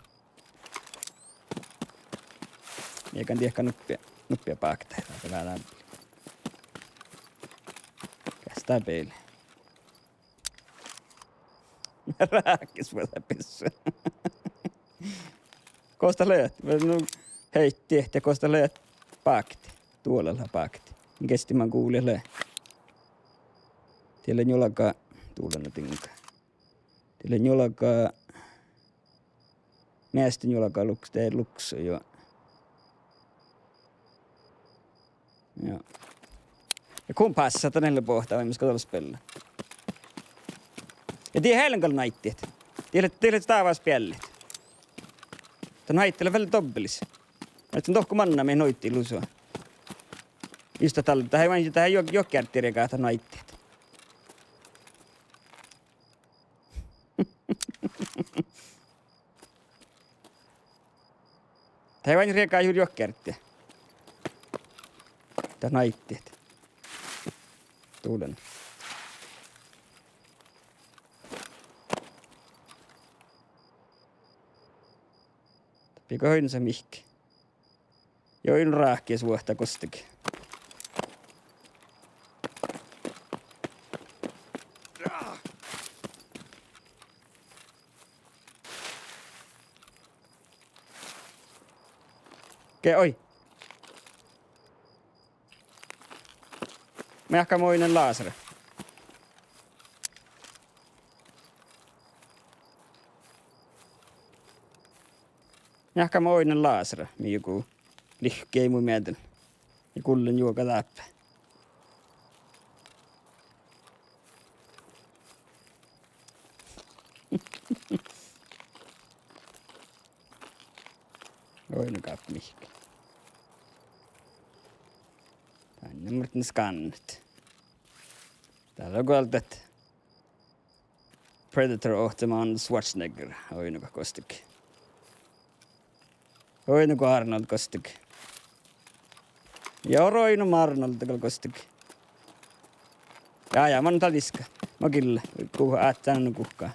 Mii gal dieđusge nuppe, nuppe báktit, dat lea veaháš. Geasá beale. Ráhkisvuođabissá. Gos dat lea? Nu, heittii, gos dat lea báktit. Duola lea báktit. Gesti man guvlii lea. Die lea njuolga, duola na diŋga. Die lea njuolga, measta njuolga luks-, de lukso, juo. Ja. Ja kompássa dat lea boahtá vai mis go dal spiella. Ja die eai lean gal nu áiddit. Die lea, die lea stávas beallit. Dat nu áiddi lea vel dobbelis. Ahte dohko manná mii nu áiddit lusa. Jus dat dal, dat eai, dat eai juo-, juohke árttireaga dat nu áiddit. Dat eai reaga juo-, juohke ártti. Dat nu áiddit. Duola. Dáppe go oidno mihkkege. Juo, in ráhkisvuohta gostege. Ge-, oi. Meahkama oidnen lásera. Meahkama oidnen lásera, mii go lihkii mu mielas. Ja gullen juoga dáppe. Oidno gáppe mihkkege. Dán lea muhtin skánnet. Dál lea gal dat Predator ohcet Arnold Schwarzenegger, oidno gal gostege. Oidno go Arnold gostege. Ja oidno Arnold gal gostege. Ja, ja, mun dal diska. Mo gille, gu-, áhččen nu guhká.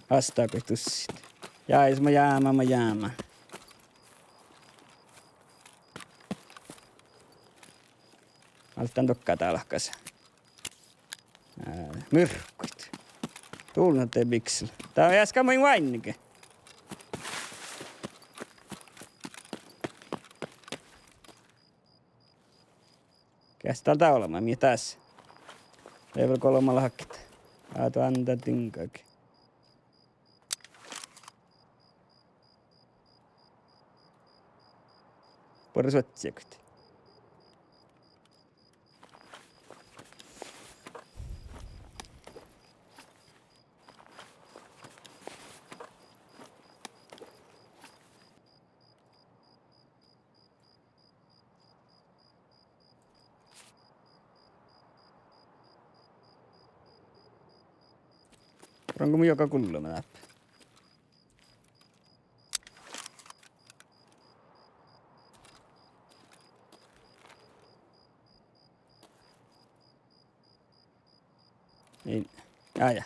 Asta go tussit. Ja, jus mo jámán, mo jámán. Áltán dohko dálkasa. Ää, murkkuid. Dulnat de biksel. Dat easká maid váinniga. Geas dál dá olbmá, mii dás. Lea vel golbma lahket. Á, duonda diŋgage. Buorre suotsiiguid. Rango mu juoga gullama dáppe. Ei. Jaa, jaa.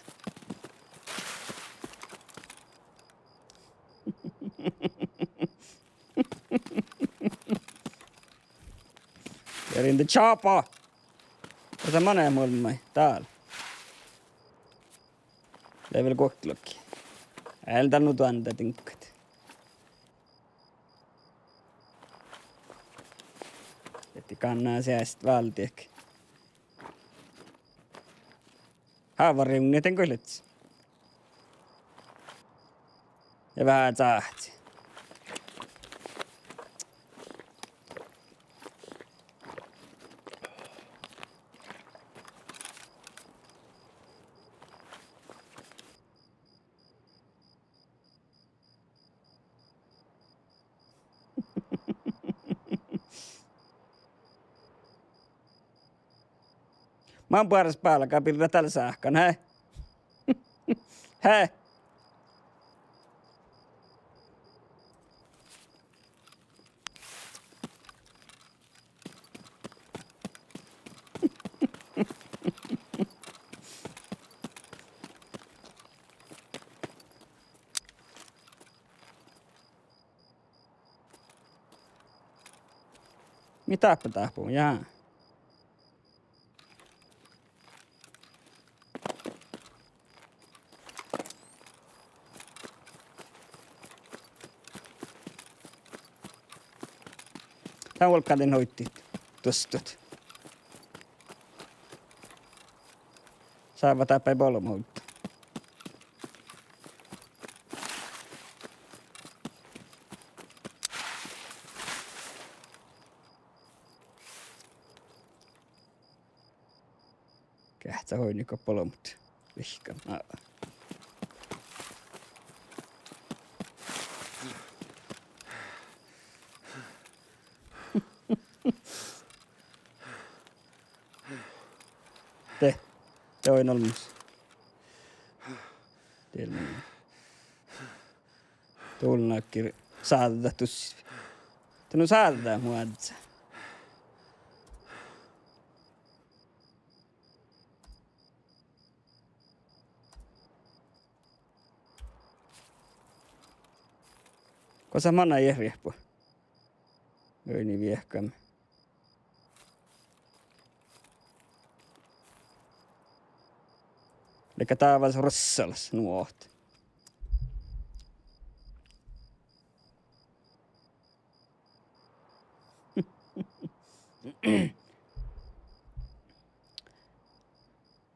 We're in the chopper. Dasa manai muolmmái dál. Lea vel guoktelogii. Eai dál nu duonda diŋggat. Eai gal ná seaset váldit. Hávarrivdnjat dan go lea. Ja veahá cáhci. Mun buorre spálga birra dál sáhkan, he? He? Mii dáppe dáhpáhuvvá, jaa. Dán vuolggán dan oiddi duostut. Sávva dáppe bolmot. Geahččá oidni go bolmot vihkkan. Á. De, de oidne olmmoš. Dielmán. Dulnagir sáddát dus. De nu sáddá muoza. Gosa manai riehpu. Oidni viehkame. Leago dávás rossalas nu ohte.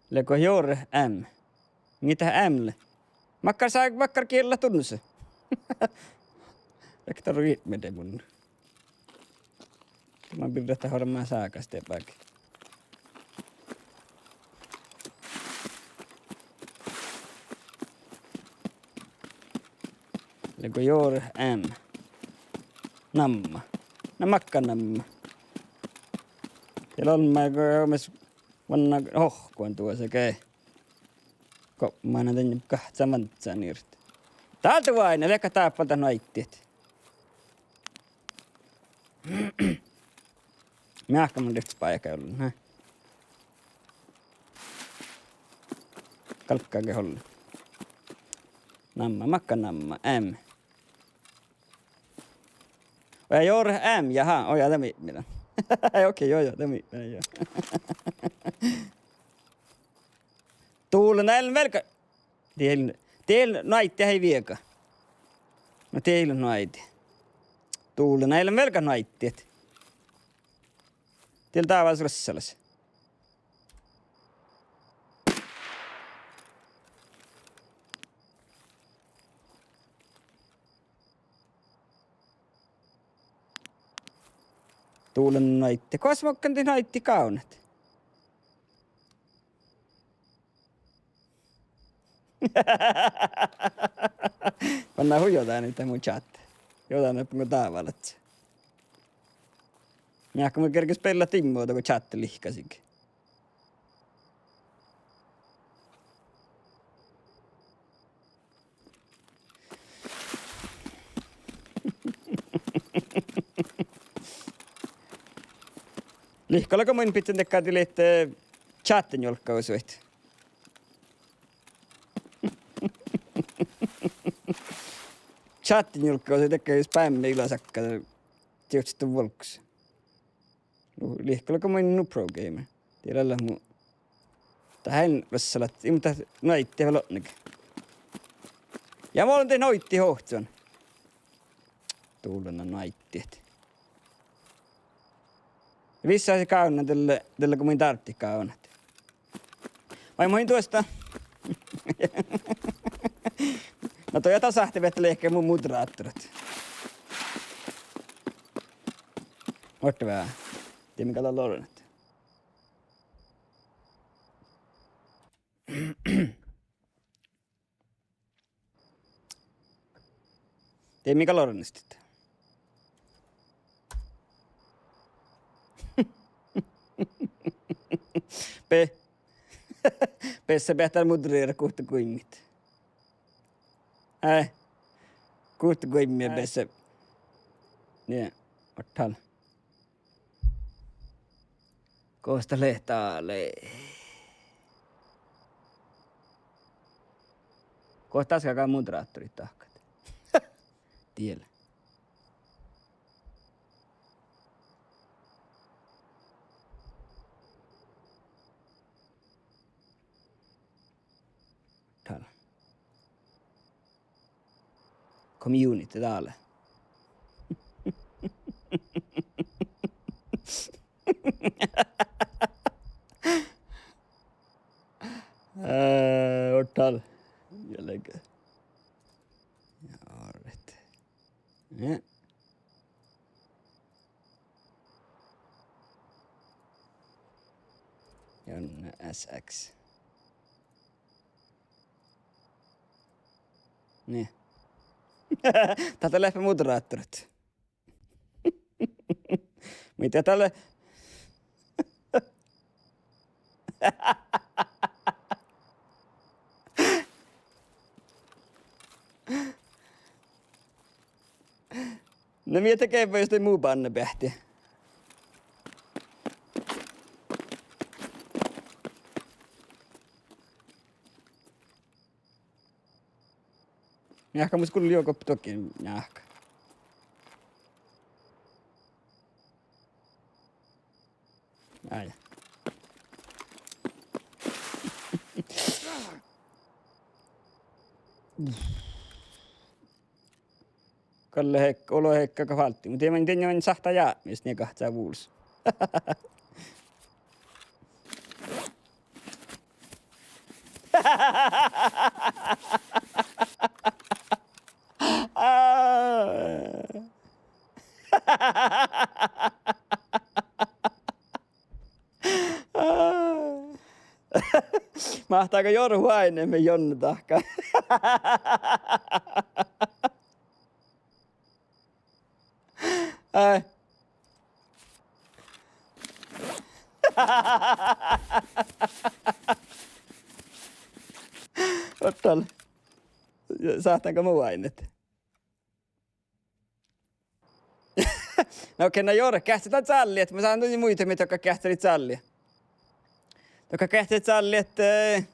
Leago Jor M? Mii dat M lea? Makkár sa-, makkár giella dunnose? Leago dat ruitme de mun. Mun birra dat ormá ságas de báge. Leago Jor M? Namma. Na makkár namma? Ja olmmái go mes manná ohkkuhan duosa ge. Gopmán dan gahca manca nirt. Dál de oaidná, leago dáppe dat nu áiddiid. Meahka mun dihte spájka ollen, he. Galgga ge ollen. Namma, makkár namma, M. Oi, Jor M, jaha, oi, ja, dat mii mielas. Okei, joo, joo, dat mii mielas, joo. Dullen eai lean vel ga-, dien, dien nu áiddi eai viega. No dien nu áiddi. Dullen eai lean vel ga nu áiddi. Dien dávás rossalas. Dullen nu áiddi. Gos mokkan dien nu áiddi gávdnat? Manná hui jođánit dan mu čáhtte. Jođánit go dávalat. Meahka mun gergo spellat din muođa go čáhtte lihkasii. Lihkolaga mun bidjen dakkár dien leat, eh, čáhtte-njuolggavusaid. Čáhtte-njuolggavusaid dakkár jus beamme ila sakka, dieđusge vuolggos. Nu, lihkolaga mun nu pro gamer. Dien lea mu. Dat eai rossalat, in dat nu áiddi vel otnege. Ja mun dien nu áiddi ohcon. Dullen nu áiddi. Vissa gávdna dalle, dalle go mun dárddit gávdnat. Vai muhtin duostan. Na, dego dat sáhttá beassat leahkit mu moderátorat. Orte veahá. Diemma gal lea orrut. Diemma gal orrut. Be-, beassat beassat modereret guhtta guimmiid. Ai. Guhtta guimmiid beassat. Nie, ortal. Gos dat lea dalle? Gos dat gaskka moderátoraid dahkat? Diel. Dal. Community dal. Eh, ortal. Ja lege. Ja, orret. Ja. Ja, S X. Nie. Dat lea moderátorat. Muhto dat lea. Na mii de geavvojit mu bannabeahtti. Njáhka, mus skuvlá juoga doppe dohko njáhka. Ai. Galle Hek-, Olo Hekka ga fálddii. Muhto dien, dien sáhttá jápmit, nie gahcá vulos. Máhttá go Jore oaidnit maid Jonne dahká? Ai. Oaččal. Sáhttán go mu oaidnit? No okei, na Jore, geahččat dan cálliid, mun sáhtán dan muitalit, dohko geahččalit cálliid. Dohko geahččalit cálliid, eh,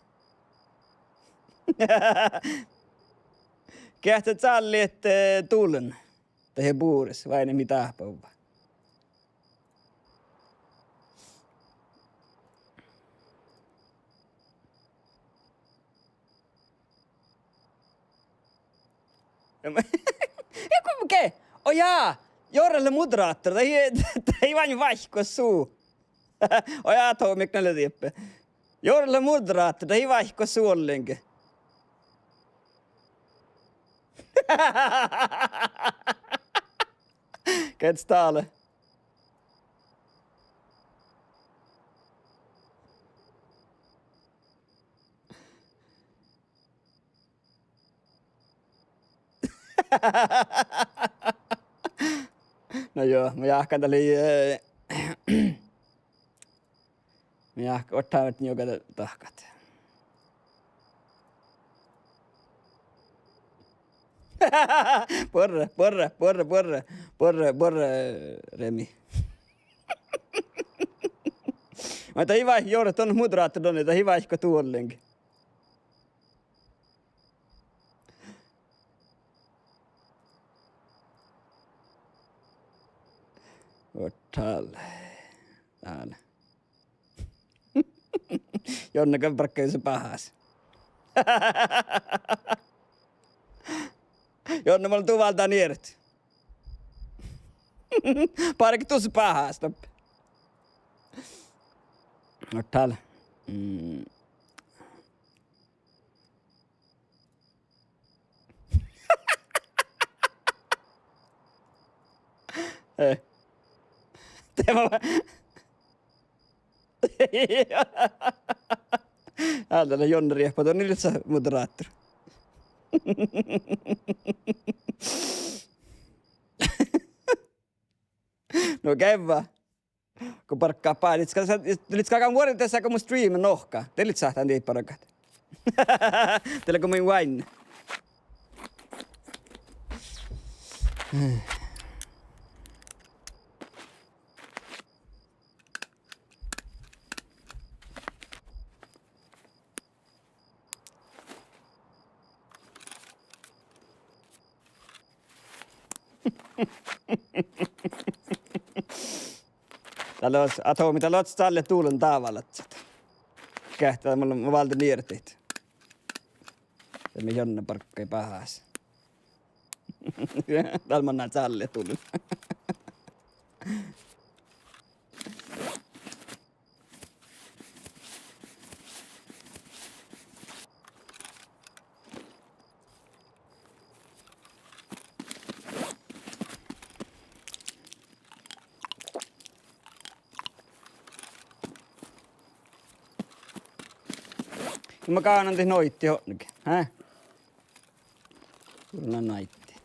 geahččalit cálliid, eh, dullen. Dahje bures, oaidnit mii dáhpáhuvvá. Ja ma-, ja go ge-, o jaa, Jore lea moderátor, dat ii, dat ii váikkut su. O jaa, Toommi, na lea dieppe. Jore lea moderátor, dat ii váikkut su ollengi. Geahččat stále. Na jo, mun jáhkán dalle, eh, mun jáhkán, oaččat juoga dahkat. Buorre, buorre, buorre, buorre, buorre, buorre, Remi. Ma dat ii váikku, Jore, don moderátor don, dat ii váikkut du ollengi. Oaččal. Dál. Jonne gal barggai dusa bahás. Jonne, mun lean du váldán ieret. Barggat dusa bahás doppe. Oaččal. Mm. Eh. Dá mat, álo, Jonne Rieppa, don ii leat moderátor. No geavva. Go barggat báhit, de lea, de lea gal vuordása go mun streama nohka. De lea sáhttán dieid bargat. De lea go mun oaidnen. Dál leat, Atomi, dál leat cállet duollan dábálaččat. Geahččá, mun válden nieiddat. Ja mii Jonne barggai bahás. Dál manná cállet duollan. Ja mun gánan dit noiddiid otnege, hää? Gal na noiddiid.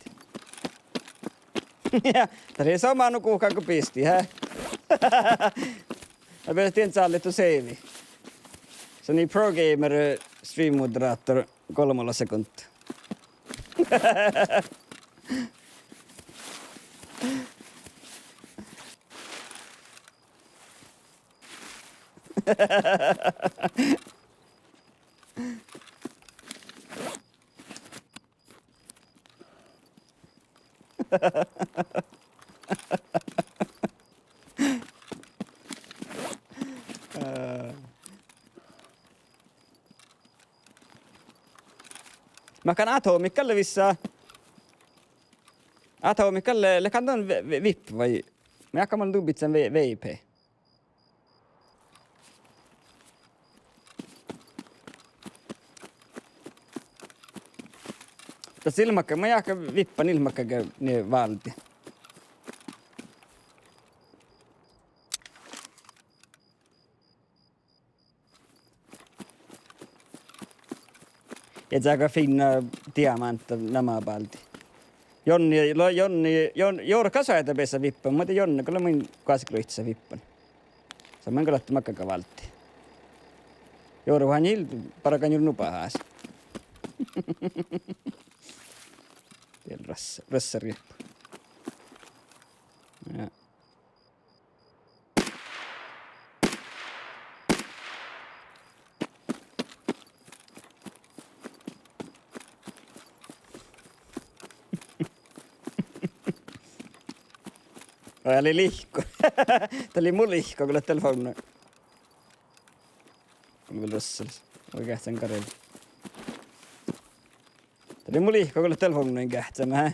Ja, dat lei somá nu guhká go bistii, hää? Ja beassat dien cállit du sevi. Son lei pro gamer, eh, stream moderator golbmalogi sekundda. Mahkáš Atomic gal lea vissa? Atomic gal lea, leago don vi-, vi-, vippa vai? Mahkáš mun dubicen vi-, V I P. Dat ii leat makkár, mun jáhkán vippan ii leat makkár ge-, nie válddit. Ja dat gal finna diamántta namabáldi. Jonni, lo-, Jonni, Jon-, Jorka soaide beassá vippan, muhto Jonne gal lea mun goassege luittisat vippan. Son mun gal ahte makkár gal válddit. Jorvahan ii bargan juo nu bahás. Diel ras-, rassariepu. Ja. Oi, dat lei lihko. Dat lei mu lihko go lea telefovdna. Mun vel rassalis. Vel geahččamin garvvui. Dat lei mu lihko go lea telefovdna geahččamin, hää?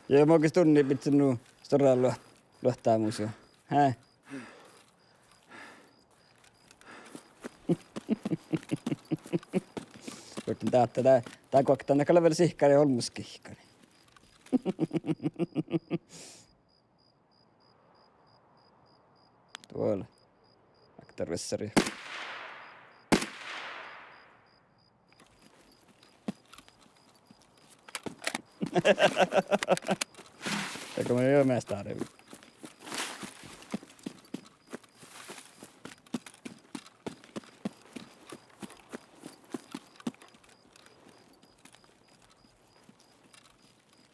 Ja mo ges dunni bidjat nu stuorra luo-, luohta mus juo. Hää? Guokten dáhta, dá, dá guokte dan gal lea vel sihkkar ja olmmoš gihkkar. Duole. Akta ruossari. Dego mun juo measta arvi.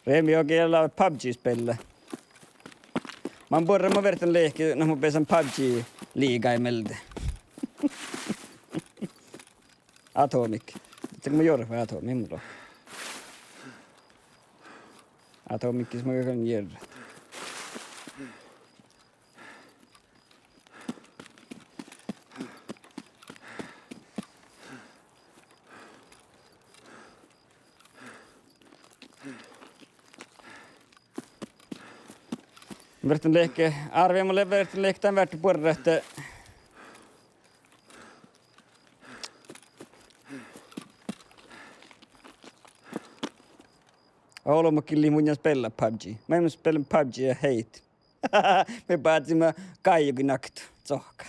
Remi, joge lea PUBG spealle. Man buorre mo ferten lehki, na mo beasan PUBG liigai mielde. Atomic. Dego mun jorrán Atomic, mulla. Atomicas mun gal jerrat. Vertten lehke, árvejama lea vertten lehke dan várra buorre ahte olbmot gillit munnje spellat PUBG. Mii spellat PUBG ja heit. Mii báhcima gáiggi nakta cohkká.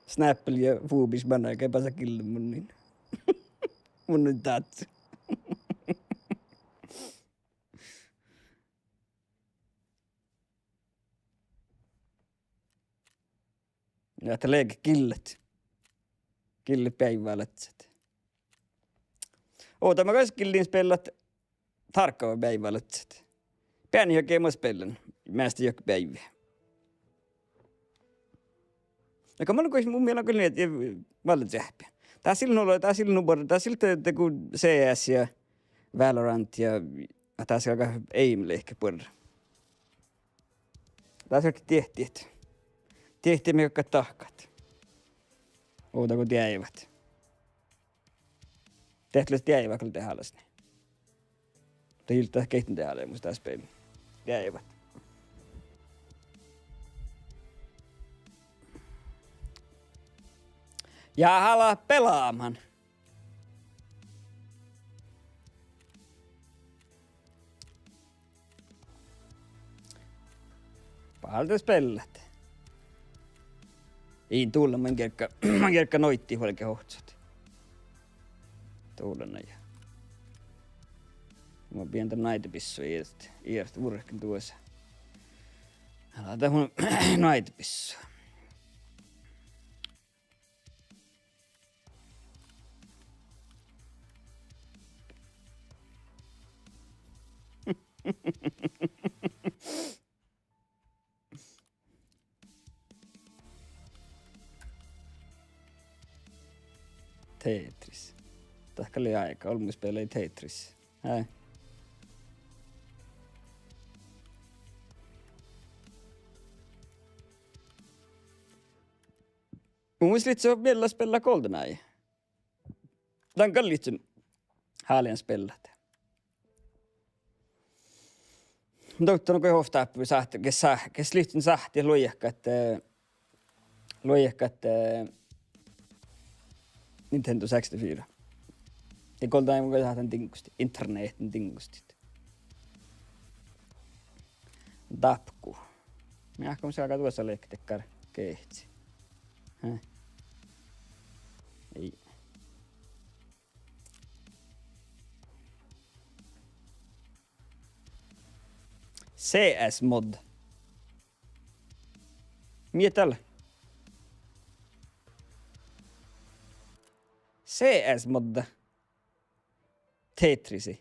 Snapple ja Fubiš manai, ge basa gillet munnje. Munnje dát. Ja dat lea gillet. Gillet beaivválaččat. Ovdal gal gillin spellat targga beaivválaččat. Beaivvi ja ge mun spellan. Measta juohke beaivvi. Aga mun goit, mu mielas gal nie, e, vállá ceahppi. Dás ii lean nu, dás ii lean nu buorre, dás ii lean de, dego C S ja Valorant ja, dás gal aim lehket buorre. Dás gal diehtit. Diehtit mii galgat dahkat. Ovdal go deaivat. Dehe leat deaivat gal dehálašni. Dat ii leat geaidnán dehálemus dás spelli. Deaivat. Ja hala beláman. Bálde spellat. Ii, dullan man gergga, man gergga noiddat vuolgit ohcat. Dullan ja. Mun bijan dan náidebissu irt, irt vurken duosa. Ala dat mun náidebissu. Tetris. Dat gal lei áiga, olmmoš spilet Tetris. Hei. Mun mus lihttá miella spellat GoldenEye. Dan gal lihttá háliidan spellat. Dovddan go ovtta sáhttá, ge sá-, ge lihttá sáhttá luojahkat, eh, luojahkat, eh, Nintendo seksogfire. Ja GoldenEye mun gal sáhtán diŋgostit, interneten diŋgostit. Dapku. Mii áhkku mun sáhtán duosa lehket dakkár geahča. Hä? Ii. C S mod. Mii dat lea? C S mod. Tetrisi.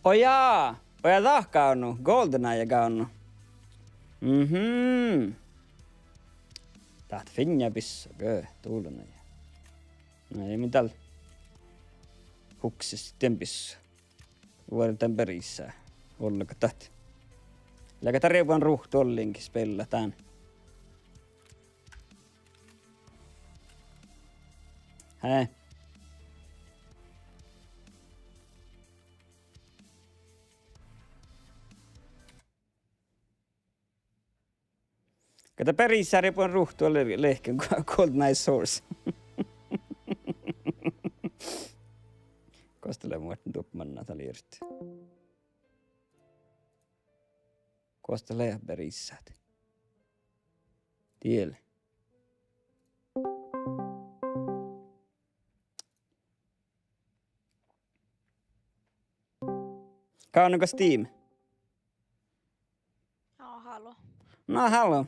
Ojá, ojá, dat gávdno, GoldenEye gávdno. Mhm. Dat fiinna bissa, gø, dullan. Na, ja min dál hukses dan bissa. Vuorre dan berisá. Ollegat dat. Leago dat rievdan ruhtu ollengi spellat dán. Hää. Ge dat berisá rievdan ruhtu ollengi lehken go-, GoldenEye Source. Gos dat lea muohtin duop manná dal irt? Gos dat lea berisat? Diel. Gávdno go Steam? Ja, hallå. Na, hallå.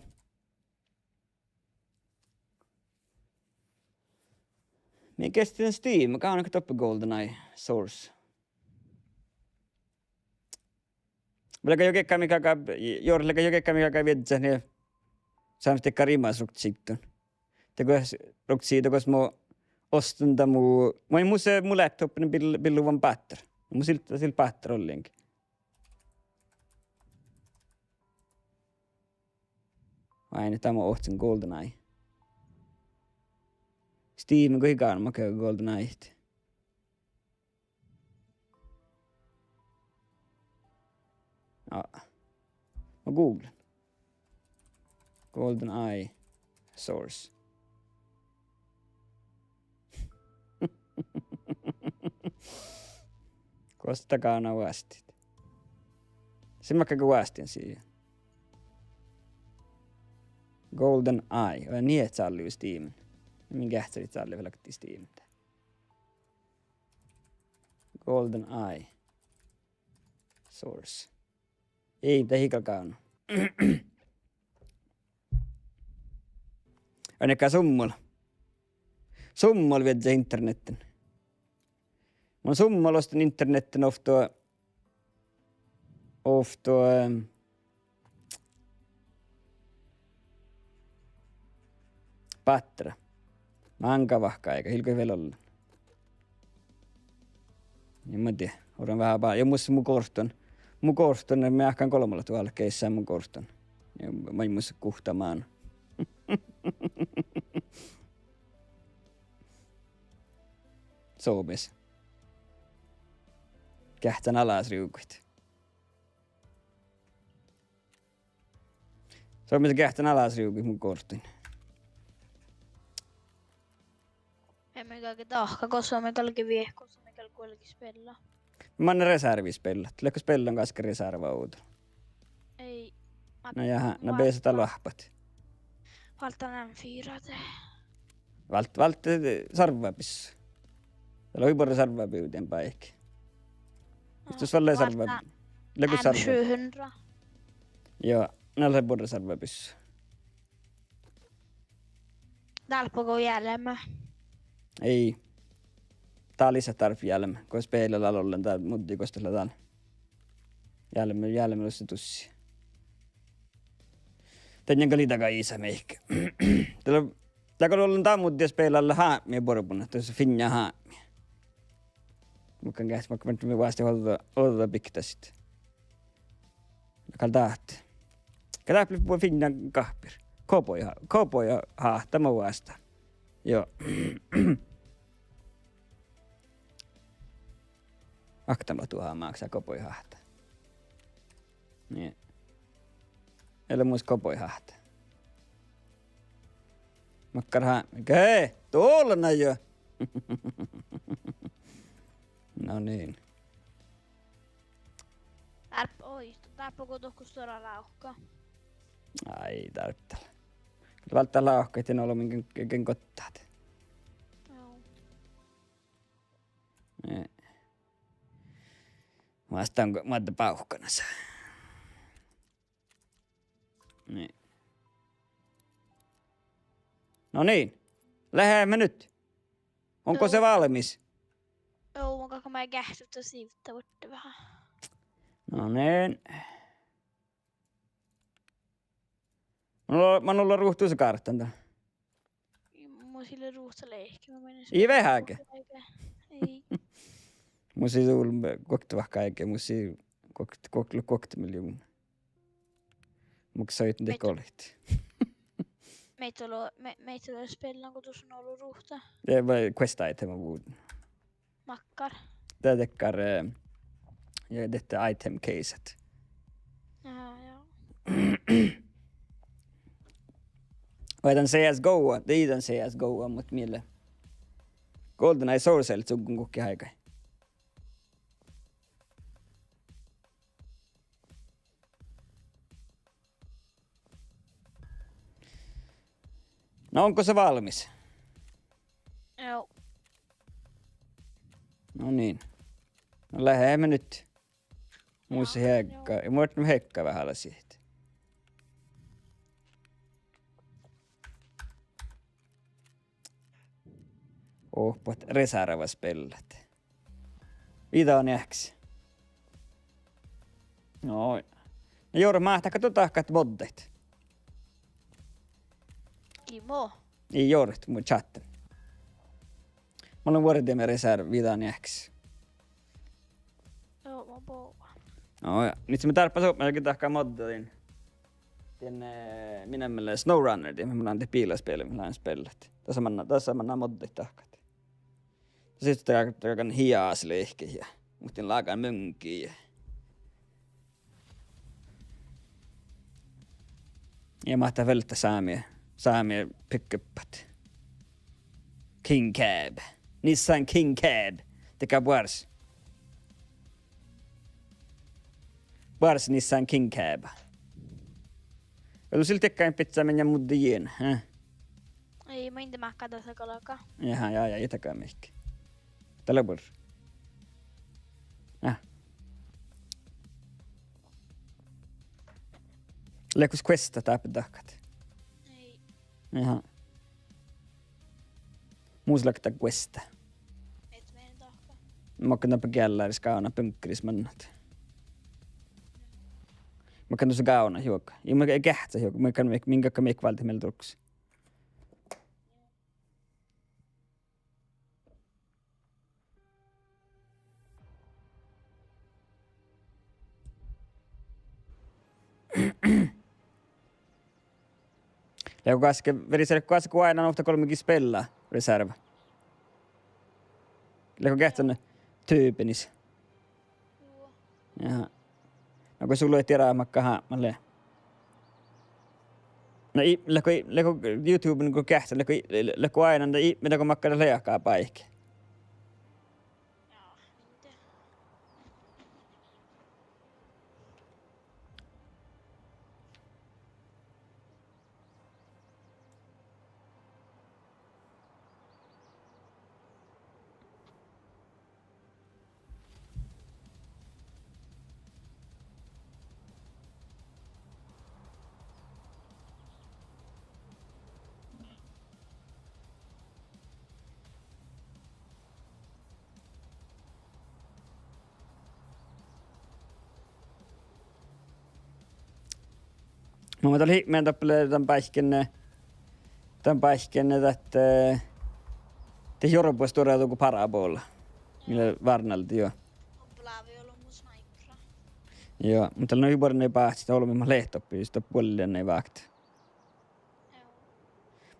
Mii geahččat Steam, gávdno doppe GoldenEye Source. Vuolgá juo geakkár mii galgá, juo leago juo geakkár mii galgá viežžat nie sámestit dakkár imaš ruoktot sivddu. De gos, ruoktot sivddu gos mo ostan dan mu, mu, mus, mu laptopin bil-, billuvvan báttár. Mu sil-, sil báttár ollengi. Vai ne, dá mo ohcen GoldenEye. Steam goit gávdno makkár GoldenEye. Aa. Ma googlen. GoldenEye Source. Gos dat gávdno vásttit? Sii makkár go vástin sii. GoldenEye. Oi, nie cálliiga Steamin. Min geahččalit cálliiga velgii Steamin. GoldenEye Source. Ii, dat ii gal gávdno. Ain gal summal. Summal viežžat internetten. Mun summal ostan internetten ovtta, ovtta, ehm, báttár. Máŋga vahka áigá, ii gal vel ollen. Ii ma dieđe, orron veahá ba-, ja mus mu kortton. Mu kortton, mii áhkán golbmalogi váldit geassá mu kortton. Ja maid mus guhtta mánu. Soames. Geahččan alasrivgguid. Soames geahččan alasrivgguid mu korttain. Ii mii galge dahkat, gos mii galge viehkat, gos mii galge guolge spiella. Manne reservi spellat. Leago spellan gaskka reserva ovdal? Ii. Na ja, na beasat dal oahppat. Válddán M fire. Vált-, váldit, eh, sarvvabis. Dal hui buorre sarvvabivdin báiki. Istus vel lea sarvva-, leago sarvva-. M sju hundre. Joo, na lea buorre sarvvabis. Dárbbago hjálme? Ii. Dál ii sáhte dárbbaga hjálme. Go spela dal ollen dál muddui gos dat lea dal. Hjálme, hjálme lusa dussii. Dainna gal ii daga isame iige. Dat lea, dat gal ollen dál muddui spela hábmii buorebunna, dat lea finna hábmii. Muhto geahččat, muhto mii vásttit ođđa, ođđa biktasit. Gal dat. Gal dat lea buot finna gahpir. Cowboy ha-, cowboy háhta mo vástá. Joo. Okta ma duhá máksá cowboy háhta. Nie. Ii leat mus cowboy háhta. Makkár ha-, ge, dola na jo. No niin. Dárb-, oi, dárbbago dohko stuorra lávka? Ai, dárbbaš. Válddát lávkkaid, dien olbmuin ge-, ge-, ge gottat. Joo. Nie. Vástán go moadde bávkkanas. Nie. No niin. Leat minut. Onko se valmis? Joo, mun galggan geahččat sivtta vuortteveahá. No niin. Mun, mun lean ruovttus gárttan dál. Mus ii leat ruovtta leahkit, mun menen. Ii veahá ge. Ii. Mus ii sul guokte veahá ge, mus ii guok-, guok-, guokte miljoohta. Mun sáhtán dihte golit. Mii olu, mii, mii olu spellan go dus olu ruovtta. Ja vai quest item vuođđun. Makkár? Dat dakkár, eh, ja dihte item case-et. Aha, joo. Vai dan C S G-a, dii dan C S G-a, muhto mii lea. GoldenEye Source lea cuggon guhkki áigái. No onko se valmis? Joo. No niin. No leat minut. Mus hegga, muhto hegga veahá lasihit. Oahppat reserva spellat. Viđa eahkes. No. Na jorrat máhtát go dahkat moddaid? Ii mo. Ii jorrat, mun čattan. Mun lean vuordeme reserva viđa eahkes. Joo, ma boa. No ja. Nugo mun dárbbašin sopmat dahkat modda din. Din, eh, mii namma lea SnowRunner, din, mii leat dat biilaspel, mii leat spellat. Dasa manná, dasa manná moddaid dahkat. Dasa dat, dat gal hias lehket ja muhtin lágan muŋgii ja Ja máhtát vel sámi, sámi pickupat. King Cab. Nissan King Cab. Dego buorre. Buorre Nissan King Cab. Ja du sil dego bidjat mennat mudde iežan, eh? Ii, mun in máhka dasa galgá. Jaha, ja, ja, ii dego mihkke. Dat lea buorre. Ja. Leat gos questa dáppe dahkat? Ii. Jaha. Mus leat dat questa. Et mii dahkat. Makkár dáppe gealláris gávdná bunkris mannat. Makkár dušše gávdná juoga. Ii, makkár geahččat juoga. Makkár mii, min galgá mii váldit mielde ruokkus. Leago gaske, veris leago gaske oaidnán ovtta golbmagis spella reserva? Leago geahččan tybenis? Juo. Jaha. Na go sul leat dieđát makkár hábmá lea. Na ii, leago, leago YouTuben go geahččat, leago, leago oaidnán dat ipmi dego makkár leat áibbas? Mun dal hipmán doppe lea dan báikkiin, dan báikkiin dat, eh, de jorbo stuorra dugo parabola. Mii lea várra alde, juo. Juo, muhto dal lea hui buorre báhcit olbmot mat leat doppe, jus doppe vuollii vákta.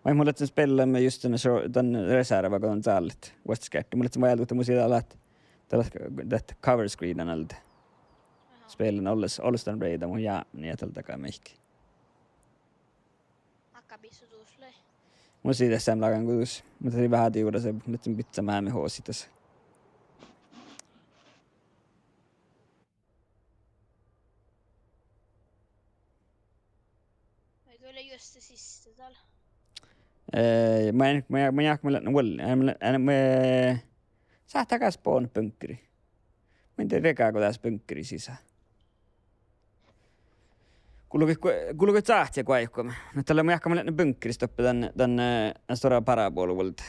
Maid mun lean spellama just dan, dan reserva go don čállet vuosttaš geardde. Mun lean vajálduhte, mus ii leat, dat, dat cover screen dan alde. Spellan olles, olles dan reida, mun jápmán ja dal daga mihkke. Mun sii de seamma lágan go dus. Mun dasa veahá divrras, mun lean bidjat mámi hosidasa. Vai go lea juosta siste dal? Eh, mun, mun, mun jáhkán leat vuol-, eh, mun, eh, mun, eh, sáhttá gal spánnat bunkeri. Mun in dieđe go dás bunkeri sisa. Gulge, gulge sáhttá guokkut. Na dalle mun jáhkán leat bunkeris doppe dan, dan, eh, dan stuorra parabola vuolde.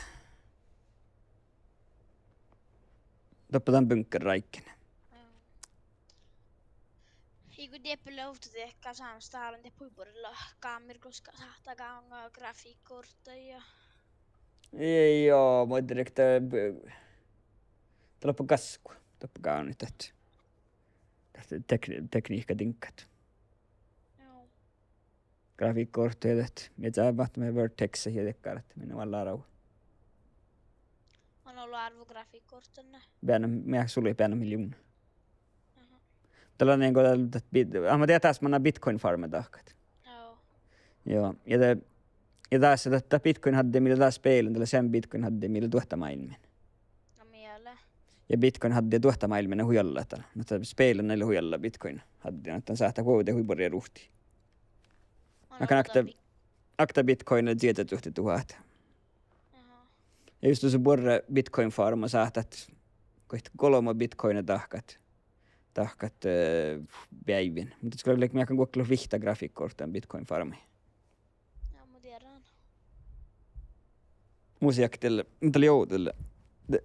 Doppe dan bunkerráigge. Ii go dieppe lea ovtta diekkár sámast, dál lea dieppe hui buorre gámmir, gos sáhttá gávdnat grafiikkaortta ja. Ii, juo, mun dieđán, dat, dat lea gaskku, doppe gávdnat dat. Dat tek-, tekniikkadiŋggat. Juo. Grafiikkaortta ja dat, mii sáhttit Vertex ja dakkár, min vallá rau. Mun olu árvu grafiikkaorttanna. Beanan, mii sus lea beanan miljoonas. Aha. Dat lea nu go dat bit-, ah, ma dieđán, dás manná Bitcoin farma dahkat. Juo. Juo, ja de, ja dás dat, dat Bitcoin hađđe mii lea dás spelen, dat lea seamma Bitcoin hađđe mii lea duohta máilmmiin. Na mii lea. Ja Bitcoin hađđe duohta máilmmiin hui alla dat. Na dat spelen lea hui alla Bitcoin hađđe, na dat sáhttá guovdit hui buorre ruhtii. Makkár okta, okta Bitcoin lea dieđusge duhát. Aha. Ja jus dušše buorre Bitcoin farma sáhtát goit golbma Bitcoina dahkat, dahkat, eh, beaivvi. Muhto dat gal lea, mii galggat guokte vihtta grafiikkaortta Bitcoin farmii. Ja mun dieđán. Mus jagi dalle, dalle jođu dalle, de,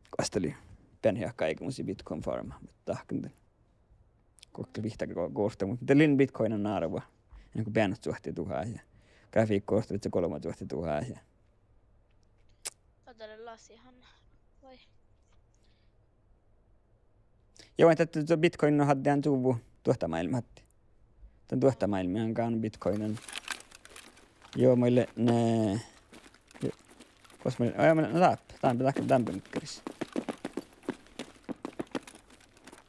goas dat lei, bean heahkka áigomus Bitcoin farma, muhto dahkan de. Guokte vihtta go-, guokte, muhto de lei Bitcoinan árva. Eanet go beanet čuohti duhát ja grafiikka ortadivčče golbma čuohti duhát ja. Adda lea lasi han vai? Joo, ahte Bitcoin hadden čuvvui duohtamáilmmi, ahte dan duohtamáilmmi han gávdno Bitcoinan. Joo, mulle ne, gos mulle, aa, mulle, no dáppe, dáppe, dáppe, dáppe mikkaris.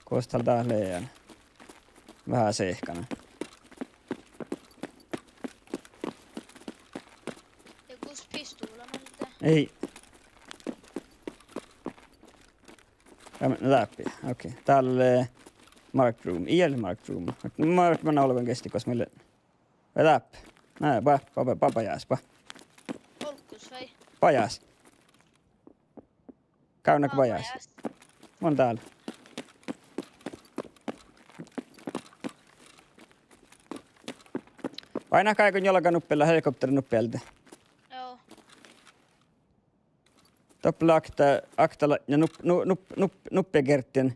Gos dal dat lea veahá sehkana. Ja gos pistuvla melde? Ei. Ja, no dáppe, okei. Dál, eh, marked room, ii marked room. Marked man olbmán gesti gos mii lea. Vai dáppe. Na, ba, ba, ba, ba, bajás, ba. Olggos vai? Bajás. Gávdnat go bajás? Bajás. Mun dál. Vai nahka áiggun jolga nuppe, lea helikoptera nuppe elde? Joo. Doppe lea okta, okta latnja nup-, nu-, nup-, nup-, nuppe gertten.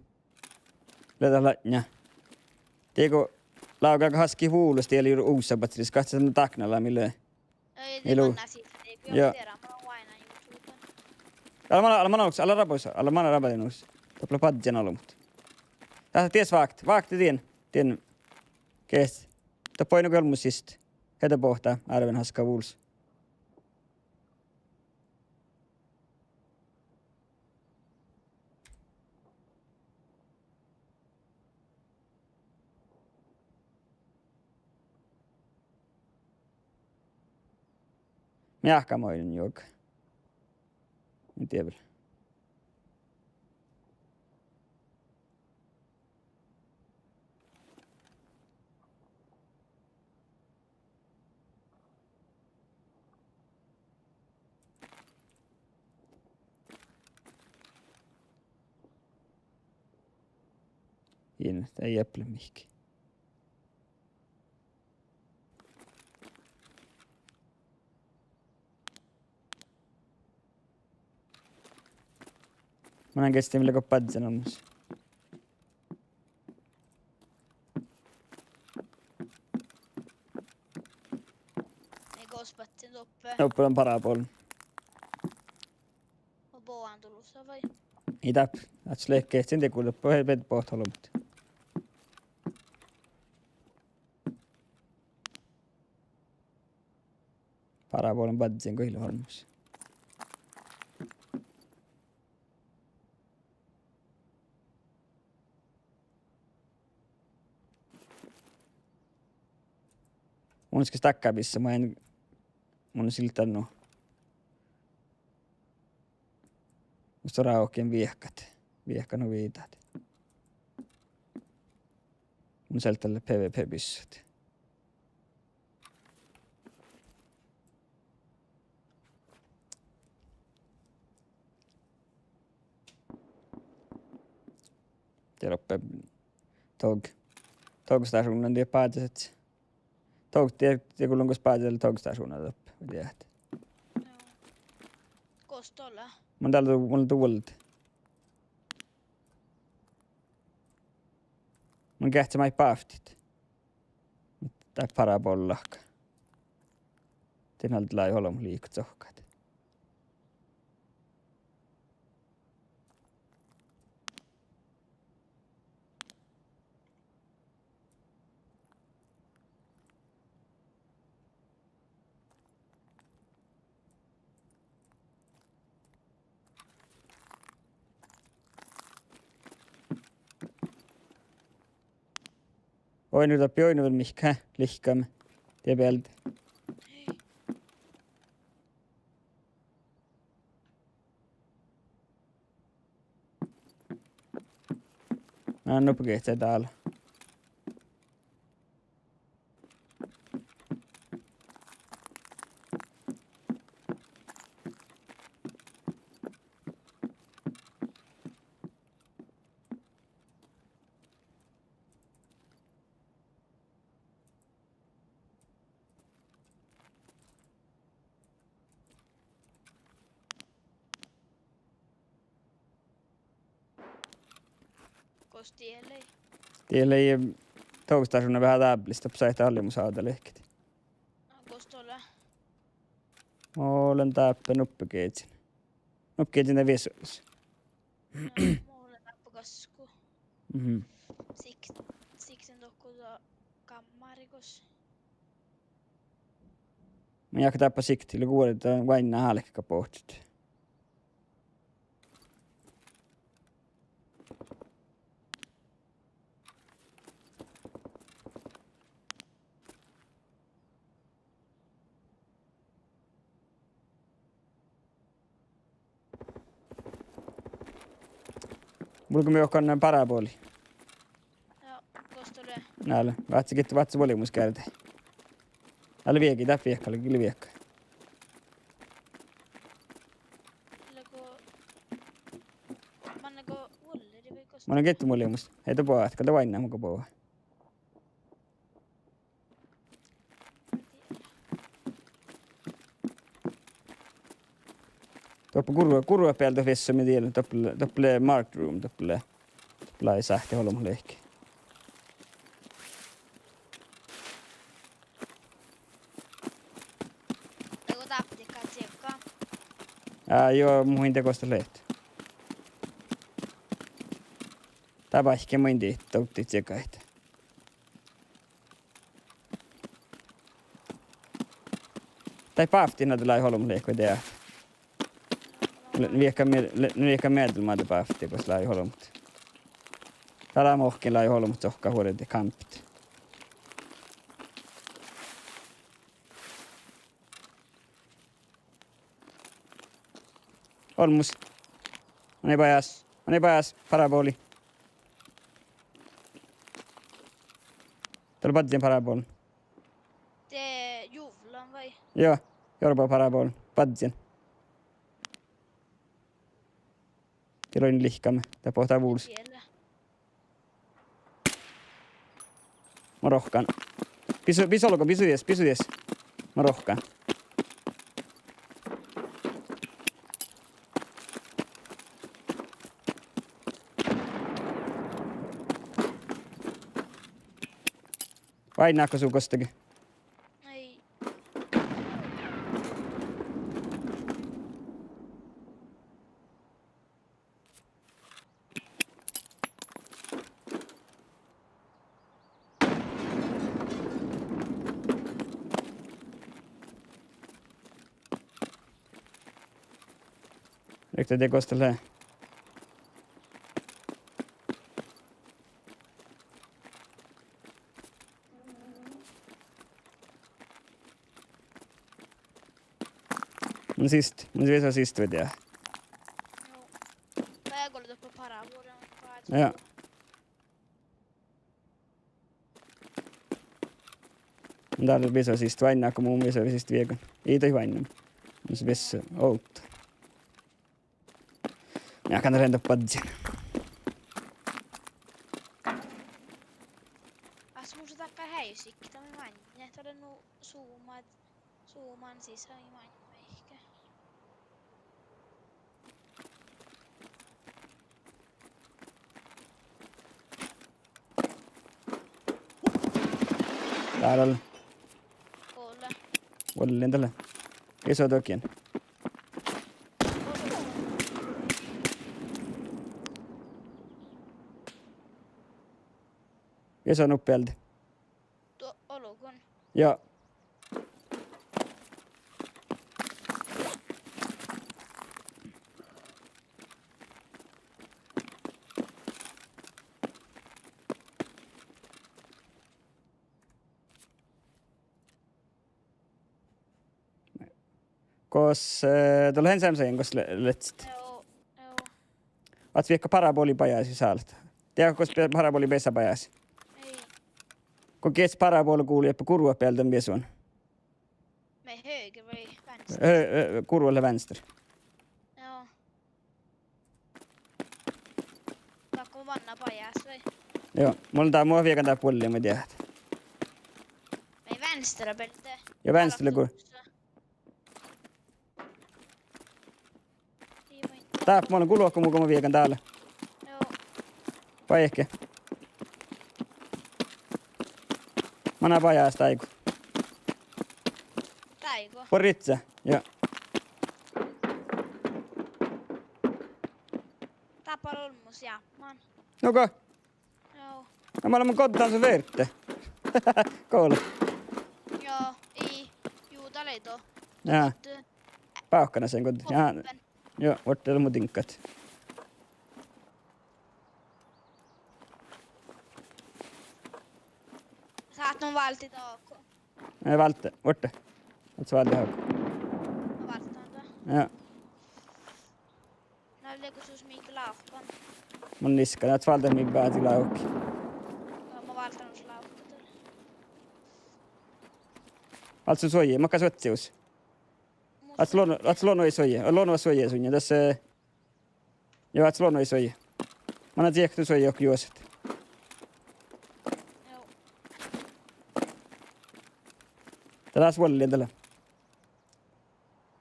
Lea dat latnja. Diego, lága gaskii vulos, die lei uvssa batsiris, gasset dáknala mii lea. Ei, de mii lea. Manná siste, de go, joo, deará, man oaidnán juo čuohta. Ale man, ale man olggos, ale rabos, ale man rabadin olggos. Doppe lea badjel olbmot. Dahje dies vákte, vákte dien, dien. Geahča. Doppe oidno go olbmos siste. Heda boahtá, árben haska vulos. Meahka maid juoga. En dieđe vel. Ii, dat ii eple mihkke. Mun lean gesti mii leat go badjen olmmoš. Ii gos badjen doppe. Doppe lea parabola. Go bođán dolosa vai? Ii dáppe, ii leat gehčen de go doppe, ii, bet bohte olbmot. Parabola lea badjen go ii leat olmmoš. Mun gal stáhkká bissa, mun, mun ii leat nu. Mus lea rohkkin viehkat. Viehkat nu viidát. Mun gal dále PvP bissat. Dieđe doppe tog-, togstasjonen dieđe bázes. Tog-, dieđe, dieđe gullen gos bázes lea togstasjona doppe, dieđe. Joo. Gos dat lea? Mun dal du-, mun duolde. Mun geahčen maid bávttit. Dát parabolla. Dien alde lávii olbmot liikot sohkat. Oidno, doppe oidno vel mihkke, lihkame. Dieđe bealde. Na, nuppe geahčen dál. Gos die lei? Die lei togstašuvdna veahá dábbalis, doppe sáhttá ollemus ađa lehket. Na, gos dat lea? Mun lean dáppe nuppi geažin. Nuppi geažin de viesus. Ja, mun lean dáppe gasku. Mhm. Sik-, sikten dohko dat gámmári gos. Mun jáhkán dáppe sikte, lea guođi dan váinna álkká bohtet. Vulggos mii dohko paraboli? Ja, gos dat lea? Nale, vázze gitta, vázze vuollemus geardde. Ale viehkai, dat viehka, ale gii viehka. Lea go, manne go vuollii vai gos? Manne gitta vuollemus. Ii dat boahtá, gal dat váinna mun go bođii. Doppe gurru-, gurrubealde viessomin diet, doppe, doppe lea marked room, doppe lea, doppe lea sáhttá olbmot lehket. Lea go dáppe diehtit ciekka? Á, juo, muhtin de gos dat lea. Dat báikki maid dovddit ciekkaid. Dahje bávtti, na, dat lea olbmot lehket dieid. Lea viehka mie-, lea viehka mielde maid bávtti, gos lea olbmot. Dat lea muhtin lea olbmot dohko vuordit kámpet. Olmmoš. Manai bajás, manai bajás, paraboli. Dat lea badjel parabol. De juvlan vai? Juo, jorba parabol, badjel. Ja lei lihkame, dat boahtá vulos. Mun rohkkan. Bissu, bissu olgo, bissu dies, bissu dies. Mun rohkkan. Váinná go su gosttage? Ai. Rikte de gos dat lea. Mun sist, mun viesu sist viegan. Joo. Peago lea doppe parabola, mun viesu. Ja. Dál viesu sist váinná go mun viesu sist viegan. Ii dat váinná. Mun viesu ovtta. Ja kan rende badjel. As mun dáppe heajusikta mi maŋŋá. Dat lea nu suoma, suoma sisa mi maŋŋá mehke. Dál. Ole. Ole, dál. Viesu dohko. Viesu nuppe alde. Duo olgun. Joo. Gos, eh, dat lea han seamma gos le-, ledjet. Joo, joo. Ii viehka paraboli bajás, jus hálit. Dieđát gos be-, paraboli beasai bajás? Ii. Go geahččat parabola gulii, eppe gurrubealde viesu. Mii høyre vai venstre? Hø-, hø-, gurru lea venstre. Joo. Dohko manná bajás vai? Joo, mun lean dál, mun viegan dál buolle, ma dieđán. Vai venstre bealde? Joo, venstre lea gu-, Ii, vai. Dál, mun lean gulot go mun, go mun viegan dál. Joo. Bajehke. Mana bajás dáigu. Dáigu. Buorre ridda, ja. Dáppe lea olmmoš jápmán. Nugo. Joo. Na, mun lean goddán su verte. Gole. Joo, ii. Jú, dat lei do. Ja. Bávkkanasiin go, ja. Oppe. Joo, vuorddit mu diŋggat. Sáhtán váldit dahko. Eh, válddán, vuorddit. Ahte válddán dahko. Válddán dá. Ja. Na, leago sus mii lávkan? Mun iskan, ahte válddán mii bázii lávkii. Ja mun válddán lávkii. Ahte suoji, makkár suohtas? Ahte lono, ahte lono suoji, lono suoji suinna, das, eh, Joo, ahte lono suoji. Mana diehtu suoji juosat. Joo. Dat lea vuollin dat lea.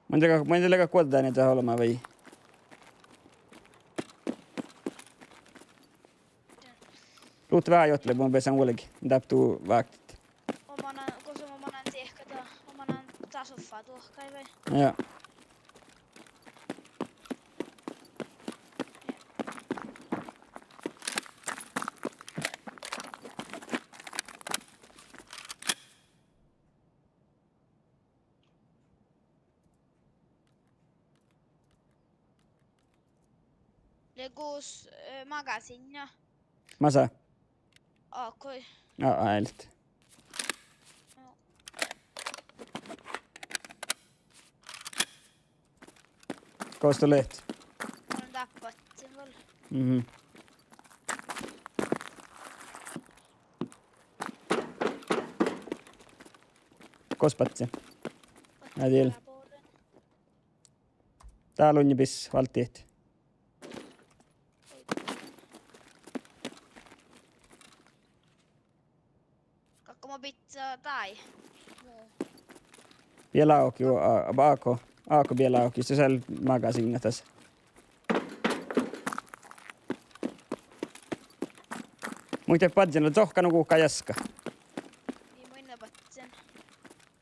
Mun de, mun de leago guoddán dat olbmot vai. Ruhte veahá juohke, mun beasan vuolgit, dáppe du váktit. Mun manán, gos mun manán diehtu, mun manán dat soffa duohkái vai? Ja. Leago, eh, magasiinna. Masa? Ahte. Ja, áilit. Gos du leat? Mun lean dáppe badjel. Mhm. Gos badjel? Ádil. Dál unnibis válddit. Galgga mo bidjá dái? Mu. Biela áhkku, a-, áhkku, áhkku biela áhkku, sii leat magasiinna das. Muitte badjel, dohko nu guhká jaska. Ii, mun in badjen.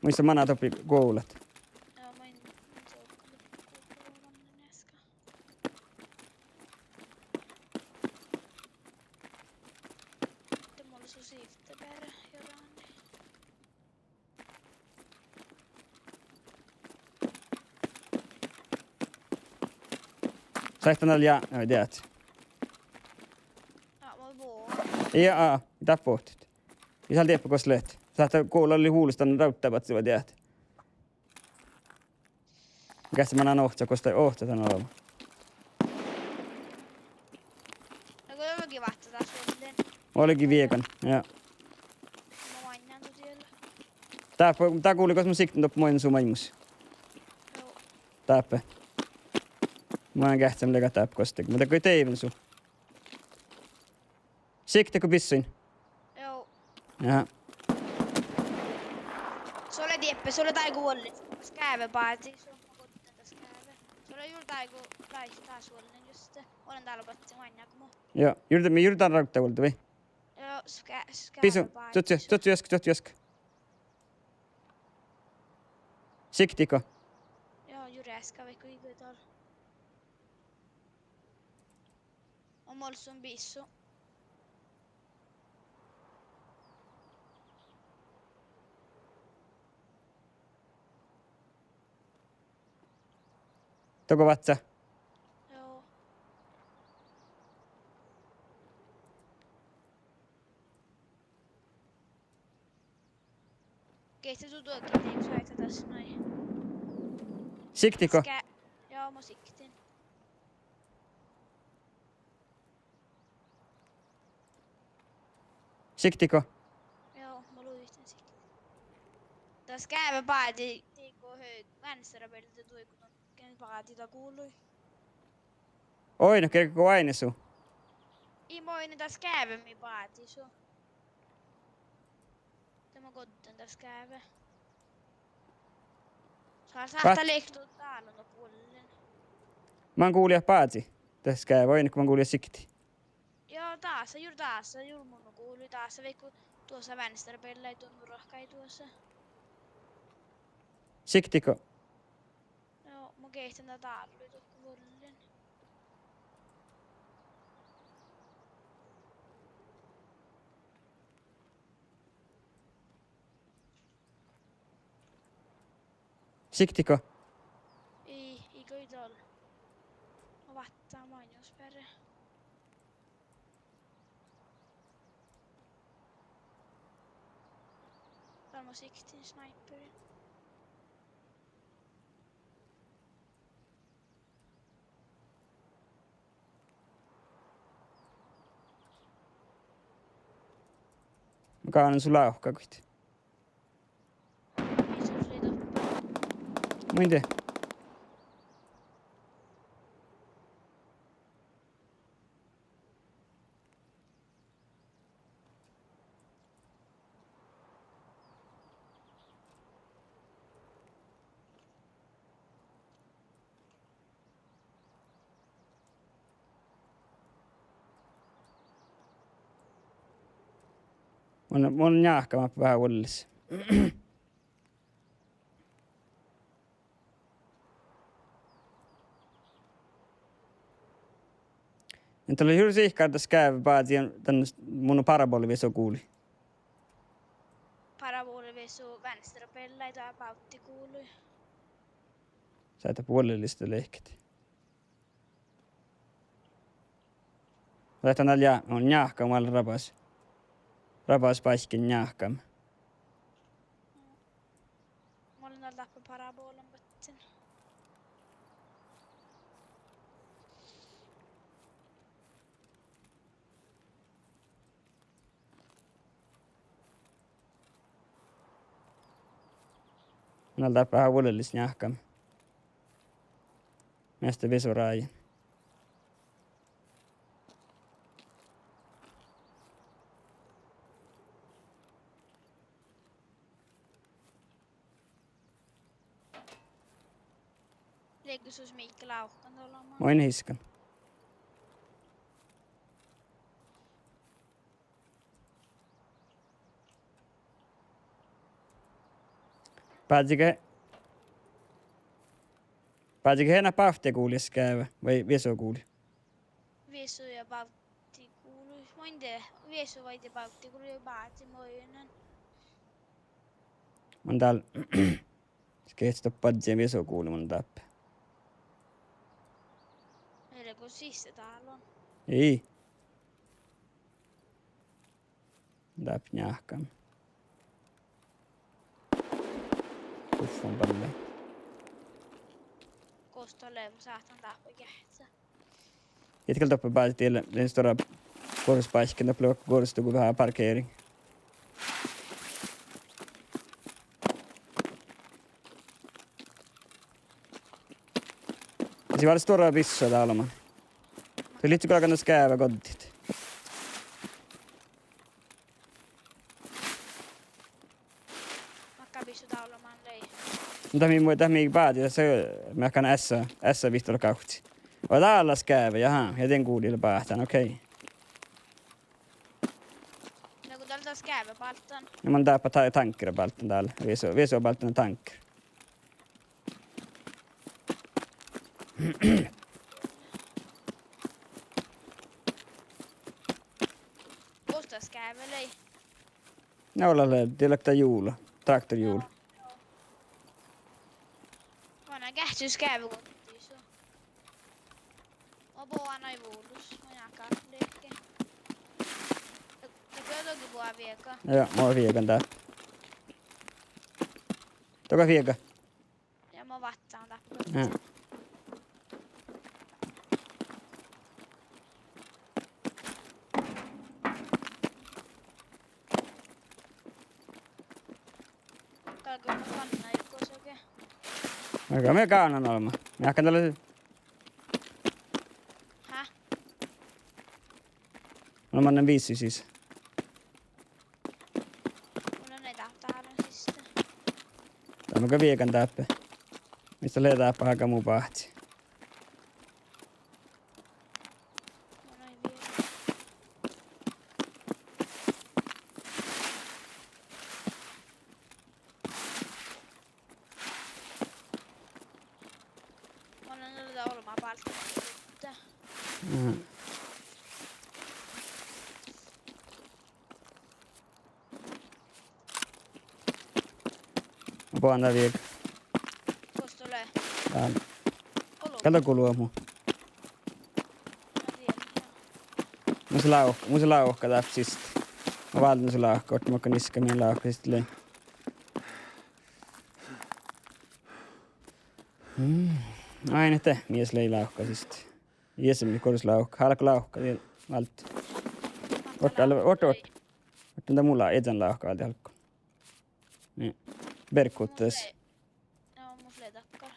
Muitte mana doppe guvlat. Joo, mun in, mun in dohko guvlat jaska. De mul lea su sivtte beare jorani. Sáhtán dal ja, ja, diet. Ja, mun bohten. Ja, dáppe bohtet. Ii sál dieppe gos leat. Sáhtán gula lei hulustan rávdda badjel, diet. Geahča manán ohcat, gos dat ohcat dan olbmot. Na go olggii váhte dás vuollin. Olggii viegan, ja. Na maŋŋel du diela. Dáppe, dá gulii gos mun sikten doppe maid su maid mus. Joo. Dáppe. Mun geahčen leago dáppe gos de, mun de go deaivven su. Siktigo bissuin? Joo. Ja. Su lea dieppe, su lea dáiguolli. Skáve bázii, su, mun guoddán dat skáve. Su lea jur dáiguolli, dás vuollin juste. Mun lean dál badjel maŋŋel go mu. Joo, jur dá, mii jur dán rávddavuolde vai? Joo, ská-, skáve bázii. Bisu, čuohču, čuohču jaska, čuohču jaska. Siktigo? Joo, jur easka vaikko iige dal. Mun olsun bissu. Dohko vázze? Joo. Geahča du dohko, dego su eat das maid. Siktigo? Ská-, joo, mun sikten. Siktigo? Joo, mun luiten sikten. Dat skáve bázii, dego hø-, vánsserebealde dohko don, geahča bázii dat gulii. Oidno, geahča go oaidne su? Ii, mun oidnen dat skáve mii bázii su. De mun guoddán dat skáve. Sál sáhttá lihkadit dálon doppe vuollin. Man gulii bázii dat skáve, oidno go man gulii siktii. Ja dasa, jur dasa, jur mun guvlii dasa, vaikko duosa vánsterebeallái duon nurkái duosa. Siktigo. No, mun geahčen dál dohko vuollin. Siktigo? Ii, ii go ii dal. Mun váttan maŋŋá beare. Dal mun siktin sniperi. Mun gánen su lávkkaguid. Muinde. Mun, mun njáhkama veahá vuollis. Mun dal lea jur sihkar das geavve bázii dan, mun parabolaviesu guvlii. Parabolaviesu vánsterebeallái dá bávtti guvlii. Sáhtát vuollelis lehket. Mun lean dál ja, mun njáhkama vel rabas. Rabas báikki njáhkama. Mun lean dál dáppe parabolan botten. Mun lean dáppe veahá vuollelis njáhkama. Measta viesu rájen. Leago sus Miikka lávkan dal olbmot? Mun in hiskan. Bázziige, bázziige eana bávtti guvlii geavve vai viesu guvlii? Viesu ja bávtti guvlii. Muinde viesu vai de bávtti guvlii ja bázii munnje. Mun dal, skeahčat doppe badjel viesu guvlii mun dáppe. Ii leago siste dálon? Ii. Dáppe njáhkama. Uffa balle. Gos dat lea, mun sáhtán dáppe geahččat. Ii gal doppe bázit, ii lean stuorra guoras báikki, doppe lea guoras dugo veahá parkering. Ja sii vel stuorra bissa dál olbmot. Dat lihkii galggan das geavve goddit. Makkár bissu dál olbmot lei? Dat mii, dat mii bázii, das mearkka S, S vihttalogi gávcci. Vel dál leat geavve, jahá, ja dien guvlii lea báhcán, okei. Na go dal dat geavve báltán. Ja mun dáppe ta-, tankera báltán dál, viesu, viesu báltán tankera. Gos dat geavve lei? Na, ole, die lei dat hjula, traktorhjula. Go na geahččá geavve goddis su. Mun bohán vullus, mun jáhkán lihkii. Dohko, dohko buot viegat? Ja, mun viegan dáppe. Dohko viega? Ja mun váttan dáppe. Ja. Galgá mun fanna juo gosa ge? Aga mii gánan olbmot. Mii ákkan dal. Hä? Mun mannen visi sis. Mun lean dáppe siste. Dá mun gal viegan dáppe. Mis dat lea dáppe, haga mu báhci. Mun lean viegan. Mhm. Boahtá viega. Gos dat lea? Dál. Olu. Gal dat gullo mu. Mus lávk-, mus lávka dáppe siste. Mun válden su lávka, orten makkár niska mii lávka siste lei. Mm. Ain ahte mies lei lávka siste. Iežamet gos lávka, álgá lávka, die váldit. Orten, orten, orten. Orten dat mu lávka, iežan lávka váldit álggus. Niin. Bergkuttas. No, mus lei dakkár.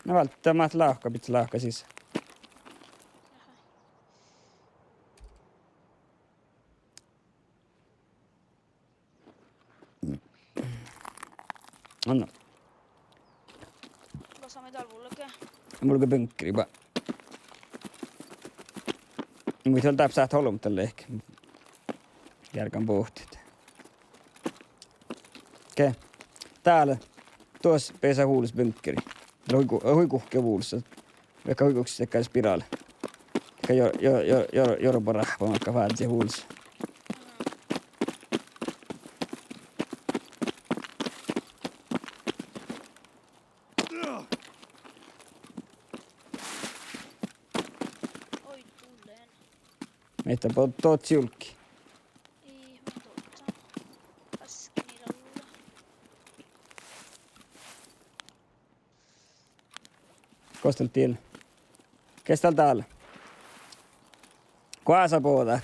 Na váldit, dat máhttá lávka, bidjat lávka sisa. Anna. Gos mun dál vulgen? Mun vulgen bunkeri ba. Muhto dáppe sáhtát olbmot dalle ehpet. Geargan bohtet. Okei. Dál. Duos beasat hulusat bunkeri. Hui gu-, hui guhkki vulos. Vaikko hui guhkki dakkár spirála. Vaikko jo-, jo-, jo-, jo-, jorbaráhppa makkár fázzit vulos. Oi, tulen. Mehta bo-, dohko julggi? Ii, mun dohko. Askeni lalla. Gos dat lea? Ges dál dál? Goasa bođát?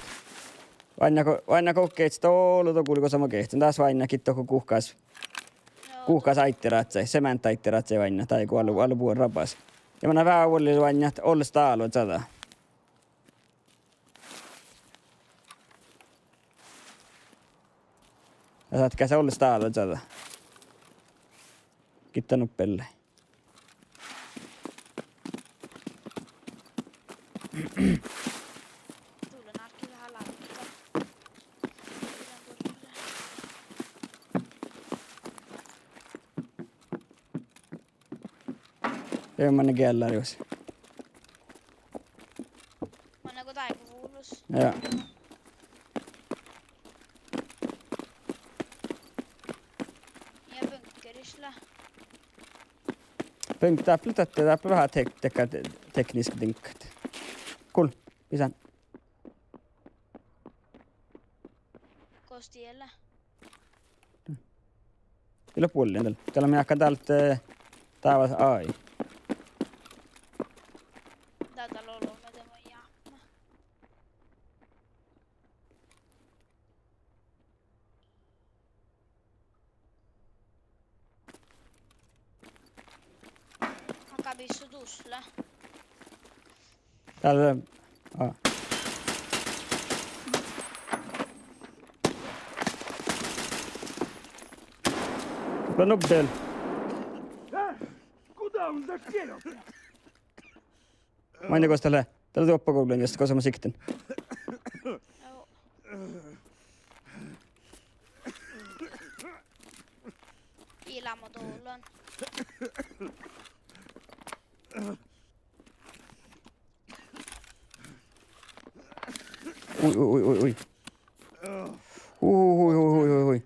Oainnát go, oainnát go gehččet dolu, dohko gulii gos mo gehččet. Dás oainnát gitta dohko guhkás, guhkás áidderážžai, semeanttáidderážžai oainnát, dál go oalle, oalle buorre rabas. Ja manná veaháš vuolli oainnát olles dálu čađa. Ja sáhtát geahččat olles dálu čađa. Gitta nuppe lei. Ja manne geallári vuos. Manne go dáibu vulos. Ja. Ja bunkeriš lea. Bunk-, dáppe lea, dáppe lea veahá tek-, dakkár te-, tekniska diŋggat. Gul, bisán. Gos die lea? Ii leat buollin dál. Dál lea mearkka dál, eh, dává-, ai. Dál, dál olu, mii de mun jápmá. Makkár bissu dus lea? Dál lea, á. Lea nuppe. Mainna gos dat lea. Dál lea duoppe gullan, jos gos mun sikten. Joo. Ii leamma dollon. Ui, ui, ui, ui, ui. Ui, ui, ui, ui, ui.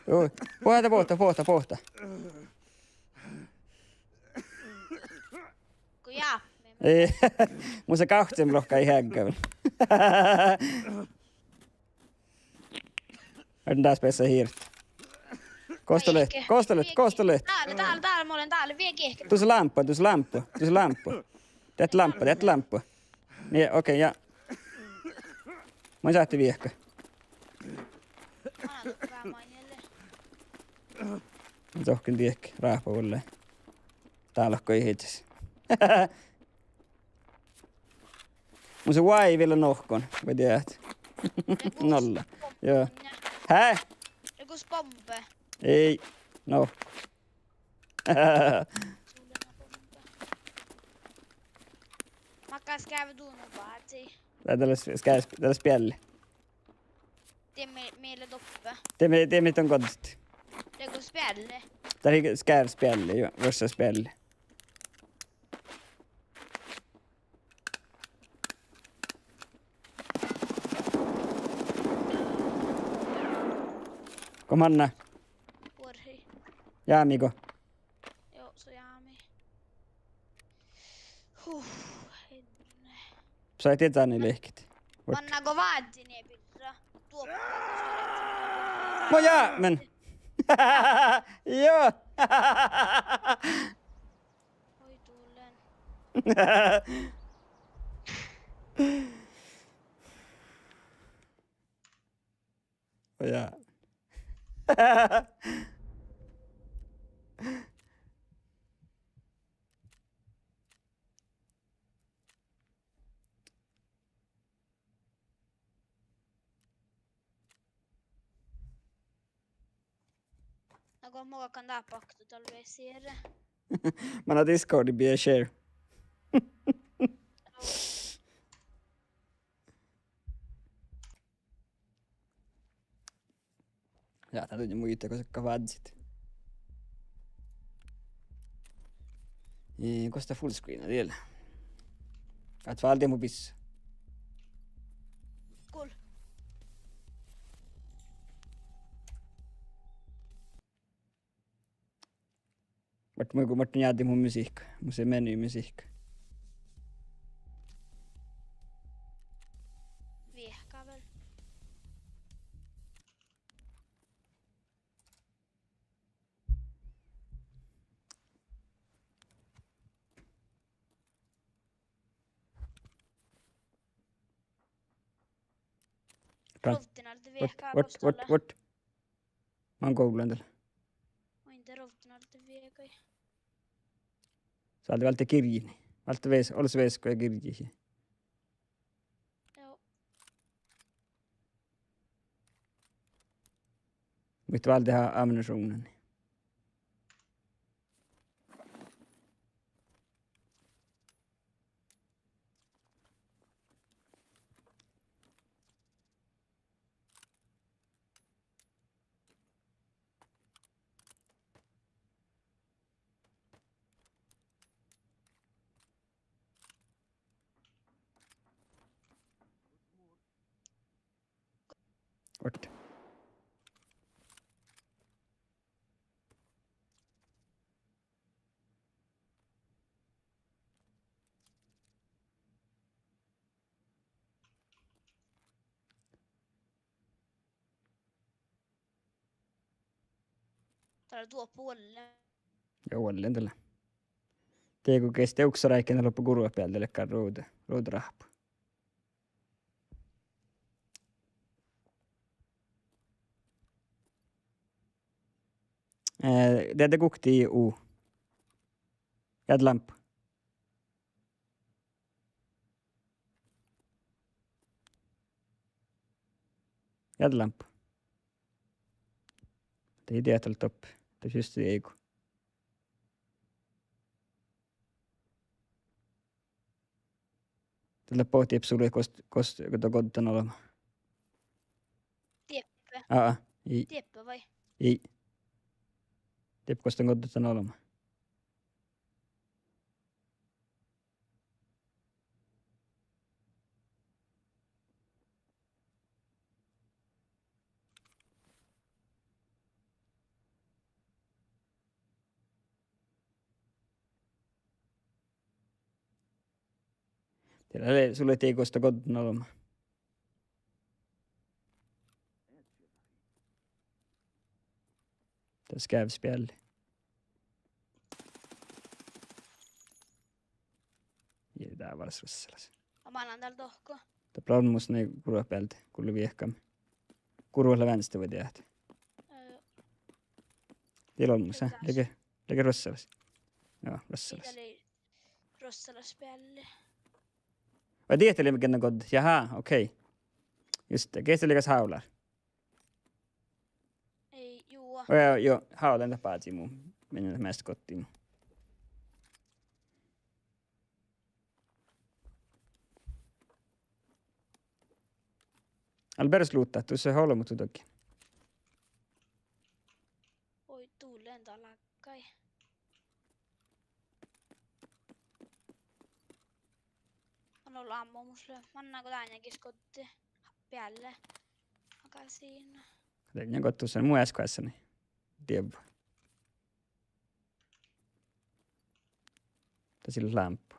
Ui. Bohta, bohta, bohta, bohta. Go jápmii. Ei, mus lea gávccilogi ii heaggávil. Erdan dás beassat hiiret. Gos dat lea? Gos dat lea? Gos dat lea? Dál, dál, dál, mun lean dál, vie giehke. Dušše lámppa, dušše lámppa, dušše lámppa. Deat lámppa, deat lámppa. Nie, okei, ja. Mun sáhtán viehka. Mun dohken diehke ráhpa vuollái. Dálkoi iežas. Mus lea oaivvi lea nohkan, vai dieđát. Nolla. Joo. Hä? Lea gos bombe? Ei. No. Makkár skeavddu nu bázi? Dá, dat lea s-, skeavt, dat lea spealli. Die mii, mii lea doppe. Die mii, die mii don goddit. Lea gos spealli? Dat lea skeavt spealli, joo, vuossá spealli. Go manná? Buorre. Jámii go? Joo, su jámii. Huh, inne. Sai dieđán lehkit. Manná go vázzit nie birra. Duoppe. Mo jámen. Joo. Oi, tulen. Ojá. Na go mo galggan dát baktu dal vesiire. Manná Discordi be share. Ja, dat lea muitte, gos vázzit. Eh, gos dat full screena dieid lea? Át válde mu bis. Gul. Muhto mun, muhto mun jáddin mu musiikka, mu se menü musiikka. Viehka vel. Rovdden alde viehka. Vuot, vuot, vuot, vuot. Mun guvllan dal. Mun in dieđe rovdden alde viehka. Sii dal válde girjjii. Válde ves-, olles vesko ja girjjii. Joo. Muhto válde ha-, ammunition. Vuot. Dal lea duoppe vuolle. Joo, vuolle dal lea. Dego geat de uksor áigge, na loppe gurut bealde, leat gal ruđa, ruđa ráhpu. Eh, dieđe guokte u. Jáddje lámppa. Jáddje lámppa. De ii dieđe dal doppe. De juste ii go. Dat lea bohte dieppe sulii gos, gos, go dat goddan olbmá. Dieppe. Aa, ii. Dieppe vai? Ii. Dieppe gos dat goddan olbmá. Dieđe, sulii ii gos dat goddan olbmá. Dat skeavvas bealli. Ja dá várra ruossalaš. A mannan dal dohko? Dat lea olmmoš nu gurut bealde, gullo viehka. Gurut lea veaháš vai dieđát. Ää, dieđe olmmoš, eh? Leage, leage ruossalaš. Joo, ruossalaš. Dieđe lei ruossalaš bealli. Vai dieđe lei mii gal goddat? Jaha, okei. Juste, geat de leiggas hávlár? Ei, juo. Oi, joo, hávlán dat bázii mu. Mii measta goddiimet. Ale beare luvttat, dus olbmot duohki. Oi, dullen dal lággai. Mun olu ammu, mus lea manná go dáinna gii skodde bealle. Aga siidna. Dego, go dušše mu easkoassani. Dievva. Dat ii leat lámppu.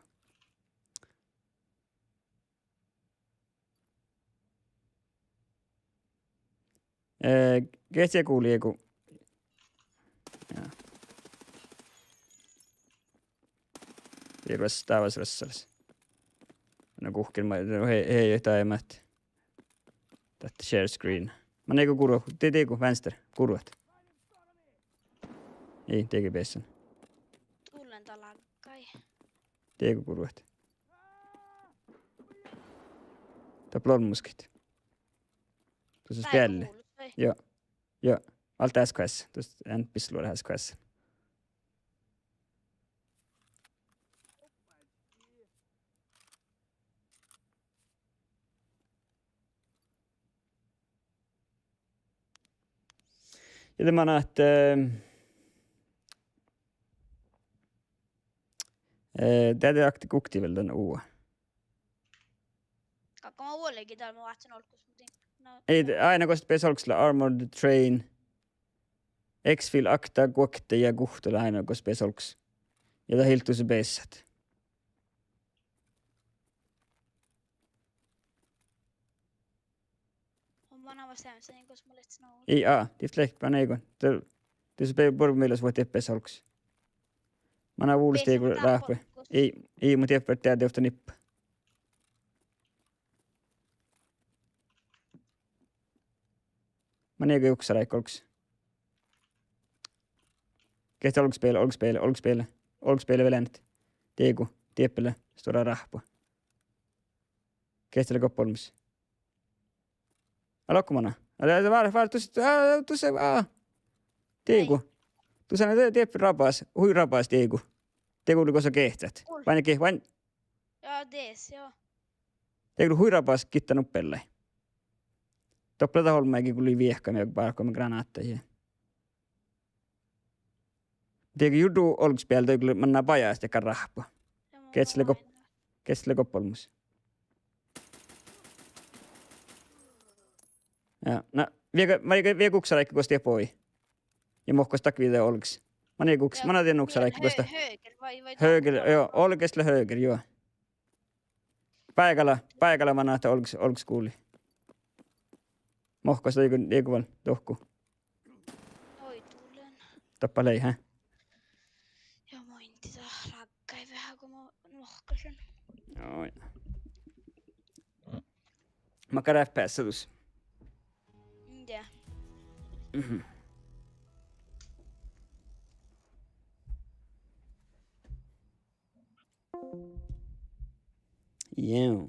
Eh, geahča gulii go. Ja. Ii ruos-, dávas ruossalis. Na guhkkin ma-, no he-, he-, dat ii mat. Dat share screen. Man ii go gurvat, de-, dego, vänster, gurvat. Ii, dego bessen. Tulen da laggai. Dego gurvat. Dat lea olmmoskit. Tuossa spjälli. Joo. Joo. Alde easkoassá. Tuossa en bisloa easkoassá. Ja de manai ahte, eh, eh, de, de ahte gukti vel dan u. Galgá vuolgit dal mo váttin olggos, muhto, no. Ii, de-, ain gos beassá olggos lea Armored Train, Exfil, Akta, Guokte ja Guhto lea ain gos beassá olggos. Ja dat ii leat dušše beassat. Mun manai seamma, gos mun lean nu. Ii, aa, dii leat, man ii go. De, de su be-, borre mielas vuot dieppe olggos. Manai vulos dego ráhpu. Ii, ii, muhto dieppe de, de ovtta nippa. Man ii go juksat ráigga olggos. Geahča olggospel, olggospel, olggospel, olggospel vel eanet. Dego, dieppe lea stuorra ráhpu. Geahča lea goppa olmmoš. Ale okko mana. Ale, ale, vár, vár, dušše, á, dušše, á. Dego. Dušše, de-, dieppe rabas, hui rabas dego. Dego lea gosa geahčat. Bainna ge-, bain-. Ja, des, ja. Dego lea hui rabas gitta nuppe lei. Doppe dat olmmái go lei viehka mii bargame granáhtaid. Dego jurdu olggospel, dego lea manná bajás dakkár ráhpu. Geahča lea gop-, geahča lea goppa olmmoš. Ja, na, vie, ma-, vie guksat ráigga gos dieppe ođđi. Ja muhkos dat viđe olggos. Man ii guks-, man ii dien guksat ráigga gos dat. Höger, vai, vai. Höger, joo, olggos lea höger, joo. Báigala, báigala manai ahte olggos, olggos gulii. Muhkos dego, dego vel dohko. Oi, tulen. Doppe lei, hä? Ja muitte dat laggai veahá go mo-, muhkašan. Joo. Makkár F P S dus? Mii dieđe. Mhm. Joo.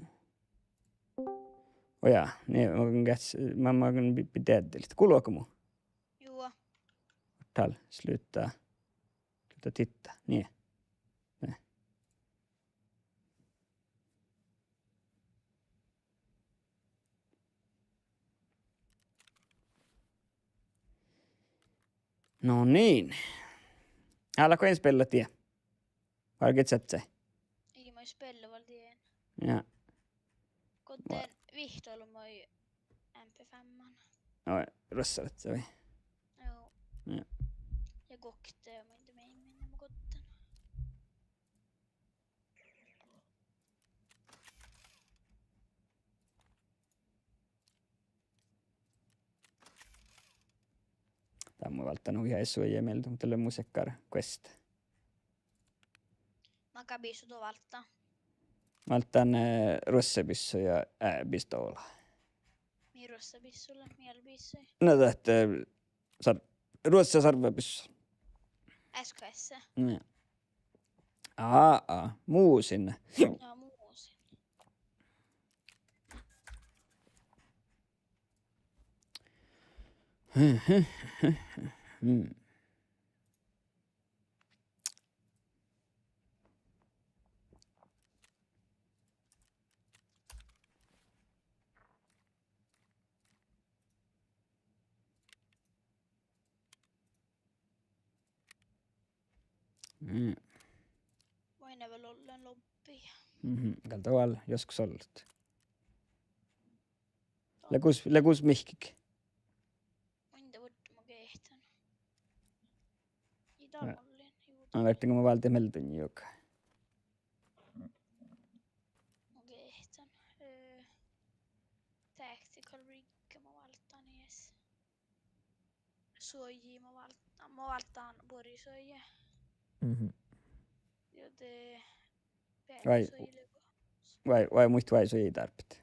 Ojá, nie, makkár geahččat, ma-, makkár bi-, bi-, deaddelit. Gullo go mu? Juo. Dal, sluta. Sluta titta. Nie. Ne. No niin. Álo go in spellat die? Vai geahččat? Ii, ma in spella vel die. Ja. Gokte vihttalogi M P fem. Oi, ruossalaččat vai? Joo. Ja. Ja gokte, ma in dieđe, mii, mii, mii gokte. Dat mun válddán hui eai suojai mielde, muhto lea mu sekkár quest. Makkár bissu do válddát? Válddán, eh, ruossabissu ja, eh, pistoola. Mii ruossabissu lea, mii lea bissu? No dat, eh, sar-, ruossasarvabissu. S K S. Joo. Aa, aa, musin. Joo, musin. Mm. Mm. Munnje vel ollen lobbi. Mhm, gal dat vel joskus ollet. Lea gus, lea gus mihkkege. Dál mun lean, juu. Na, várttigo mu válddit mielde dan juoga? Okei, dan, eh, tactical rig mun válddán iežas. Suoji mun vált-, mun válddán buori suoji. Mhm. Ja de, vai, beaivvásuoji lea. Vai, vai muitte vai suoji dárbbašit?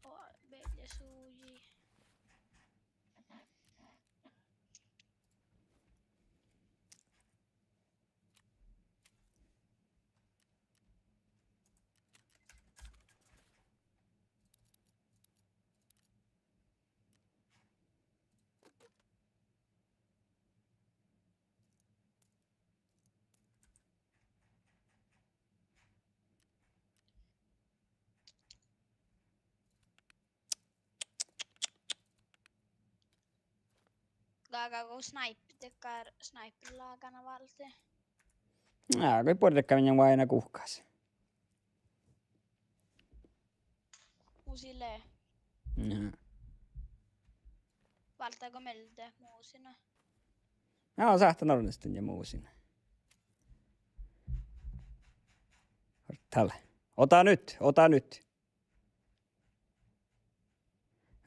Ó, beaivvásuoji. Galgá go snipe-, dakkár sniper-lágána válde? Na, go buorre gal mii váinan guhkás. Mus ii leat. Válddán go mielde mus sine. Ja, sáhtán orrut dan ja mus sine. Dál. Ota nyt, ota nyt.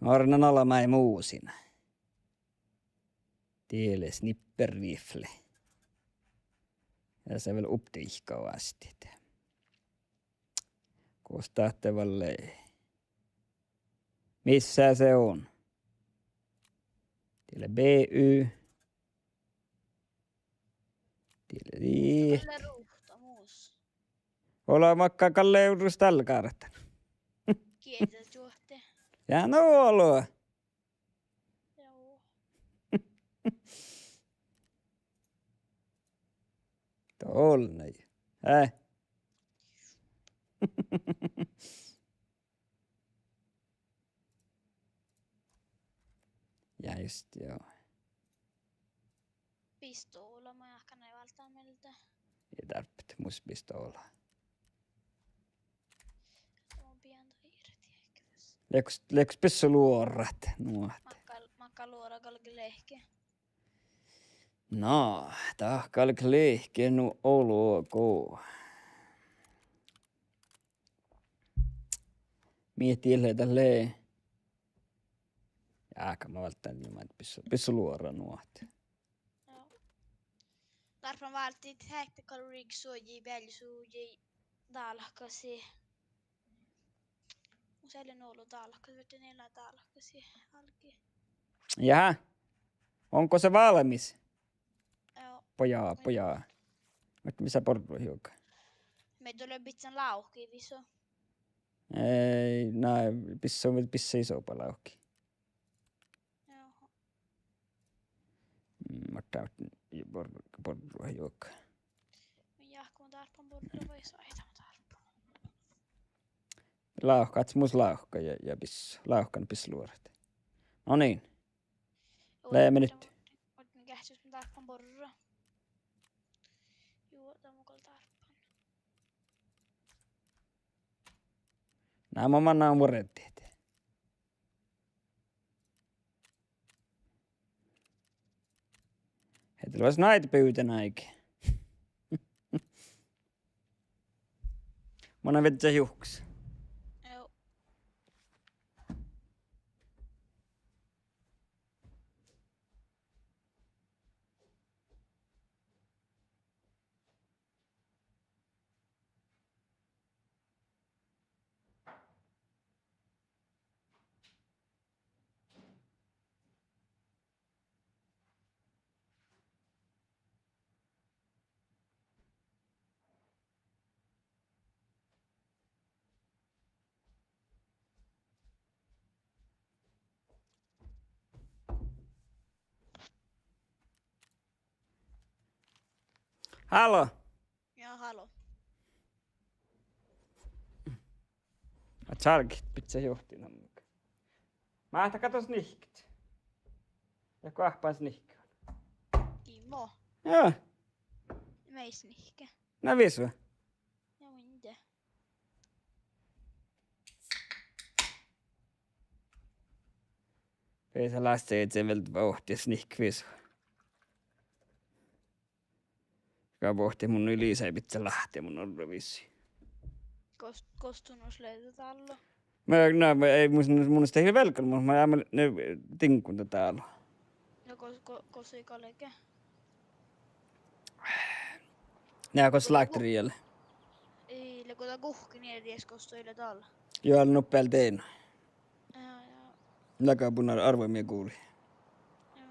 Orrut dan olbmá mus sine. Dieđusge sniper rifle. Ja se vel update-ii vástidit. Gos dat vel lei. Mis se on? Dieđusge B Y. Dieđusge dit. Vel ruhta mus. Olbmá gal lei ruhta dál gártan. Kieđa čuohte. Ja no olbmá. Joo. Dolle. Eh. Ja just, joo. Pistovla, mun in áhčči válddán mielde. Ii dárbbaš mus pistovla. Mun pidän daid irti ehkes. Leago, leago bissut luorat, nu ahte. Makka, makka luora galgá leahkit. Na, dat galgá leahkit nu olggo. Mii dieid dat lea. Ja, gal mun válddán nu maid bissut, bissut luora nu ahte. Joo. Dárbbaš válddit tactical rig suoji, beaivvásuoji, dálkasi. Mus ii lean olu dálkkas, vieđán ii lean dálkkas álgit. Jaha. Onko se valmis? Joo. Pojá, pojá. Muhto mis lea borruid juoga? Mii dál lea bidjan lávkki visot. Ei, na, bissot, bissot isoba lávkki. Joo. Mm, muhto, ja bor-, borruid juoga. Mun jáhkán dárbbašan borruid vai soaidan dárbbašan. Lávkka, mus lávkka ja, ja bissut, lávkka bissut luorat. No niin. Oi, leat minuutti. Mun, mun geahčasin dárbbašan borruid. Juo, dan mun gal dárbbašan. Na, mun mannan vuorddit. Hei, dat lea snipe-, puvvon áigi. Mun lean viežžat juhkes. Joo. Hállo. Ja, hállo. Ahte sárget bidjat johtimin. Máhtát go sniiket? Ja go áhppan sniiket? Iigo. Ja. Mii sniiket. Na visot. Ja mun de. Vesa láhtte ieža vel bohtet snikkvisu. Go bohtet mun nu lei sábitse láhtte mun orru visii. Gos, gos du nu leat dállo? Ma, na, ma, ei, mun, mun stan velggan, mun, ma, ma, ne, diŋggon dat dálu. Na gos, go-, gos ii galge? Na, gos lei gu-, slagteriet. Ii, lei go dat guhkkin iežas gos du leat dál. Juo, nuppe dien. Ja, ja. Lei go buna arvva mii guli. Ja.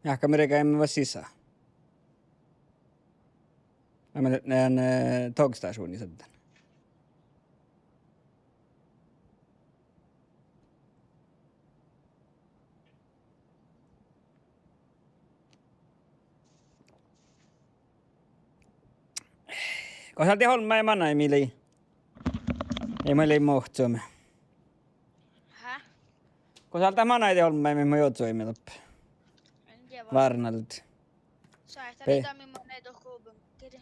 Meahka mii regáimet sisa. Aa, mii, eh, togstasjonis addán. Gos dál de olmmái manaid mii lei? Ii, mii lei mo ožžo. Hä? Gos dál de manaid olmmái mii mo ožžo doppe? En tiedä. Várnald. Sa et Pe- dal mii mo ne dohko bunkeri.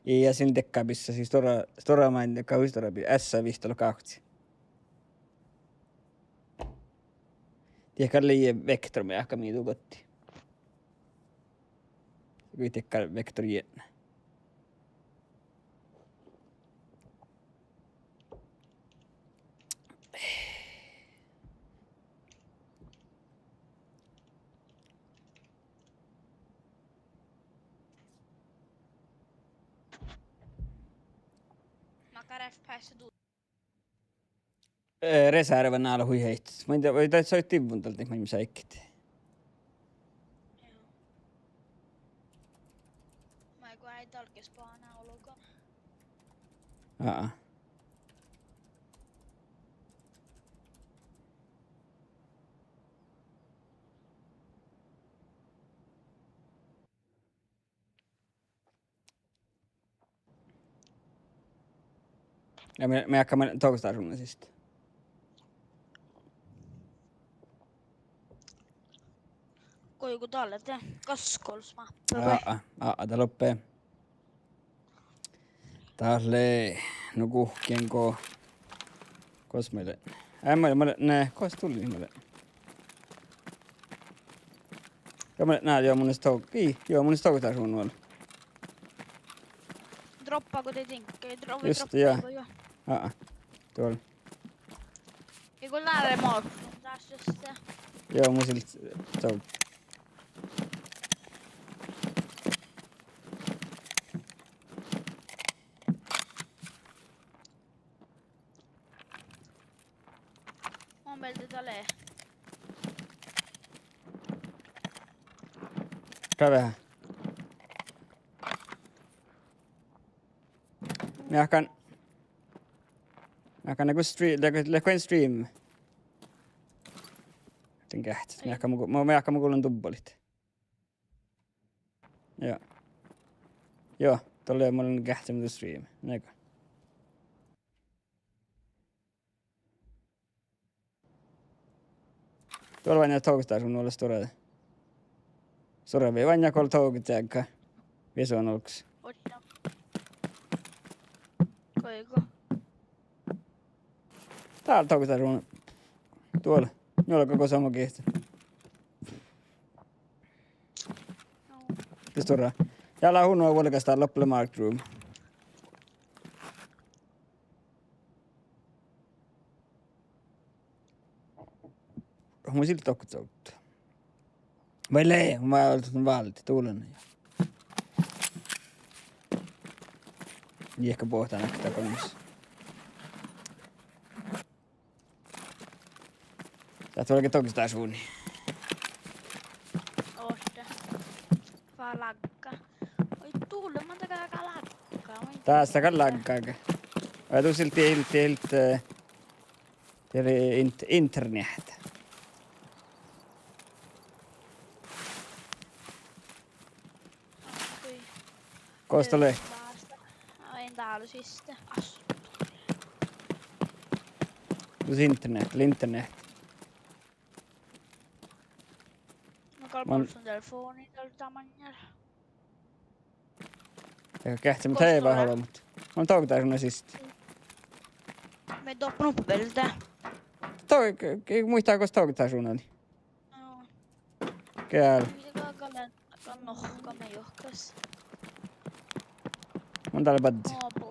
Ii, ja sin dekka bissa, sis stuora, stuora maid, dekka hui stuora bi-, essa vihttalogi gávcci. Diekkár lei vektor meahka mii du gotti. Go diekkár vektor jietna. Makkár F P S du- Eh, reserva nál hui heittos. Maid, vai dat soittivvon dal, maid mii sáikket. Joo. Maid go eai dal ges bana olgun. Aa. Ja mii, mii ákkaime togastasjuvnna siste. Goit go dal lea de gaskkolsmáppa vai? Aa, aa, dat loppe. Dat lea, nu guhkkin go. Gos mii leat? Eai, mii leat, mii leat, ne, gos dal lea, mii leat? Go mii leat, na, juo, mun lean tog-, ii, juo, mun lean togastasjuvnna vel. Droppágo de diŋgga, dro-, just, droppágo, juo. Aa, doal. Ja go lea mo, das just. Juo, mun sil-, so. Mun mielde dat lea. Ká veahá. Mii áhkán, mii áhkán, leago stre-, leago, leago in stream. Ahte geahččat, mii áhkán, mu, mu, mii áhkán, mun gullen dubbalit. Juo. Juo, dalle mun lean geahččamin du stream. Niego. Doal oaidná togastasjuvnna, nu lea stuorra. Stuorra vai oaidná go togasteagga. Vieson olggos. Oččo. Goigo. Dál toggodaš un. Duol. Njuolga go somá gehččen. No. Dál stuorra. Ja lea uno vuolgás dál loppale marked room. Mun sil dohko sovdit. Vai lea, mun válden, válden, duolen. Iehka bohtán ahte dál goŋŋos. Dát vuolgá toggostašuvdnii. Oažžu. Fal lagga. Oi, duolle, man dego lagga. Dás gal lagga ge. Vai du sil diehit, diehit, eh, Dii lea int-, internet. Gos dat lea? Ai, dál siste. As. Dus internet, internet. No, gal man- mun telefoni dal damanjar. Ja geahččamin teiva olbmot. Mun toggodašuvdna siste. Mii doppe nuppe bealde. Tog-, ge-, ge-, muittán gos toggodašuvdnadii. Joo. Geal. Mii gal, gal, gal nohkame juohkas. Mun dal badjel. Abo.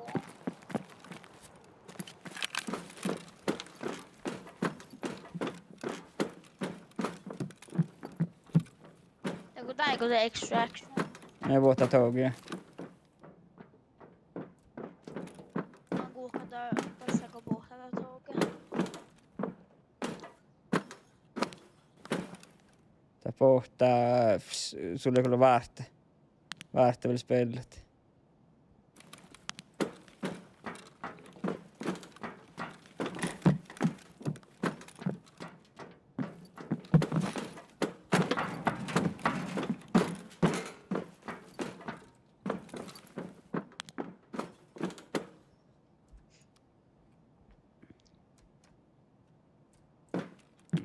Ja go dá go de extraction. Mii bohta togi. Mun guhkán dasa go bohta dá togi. Dá bohta, s-, sul lea vel várte. Várte vel spellat.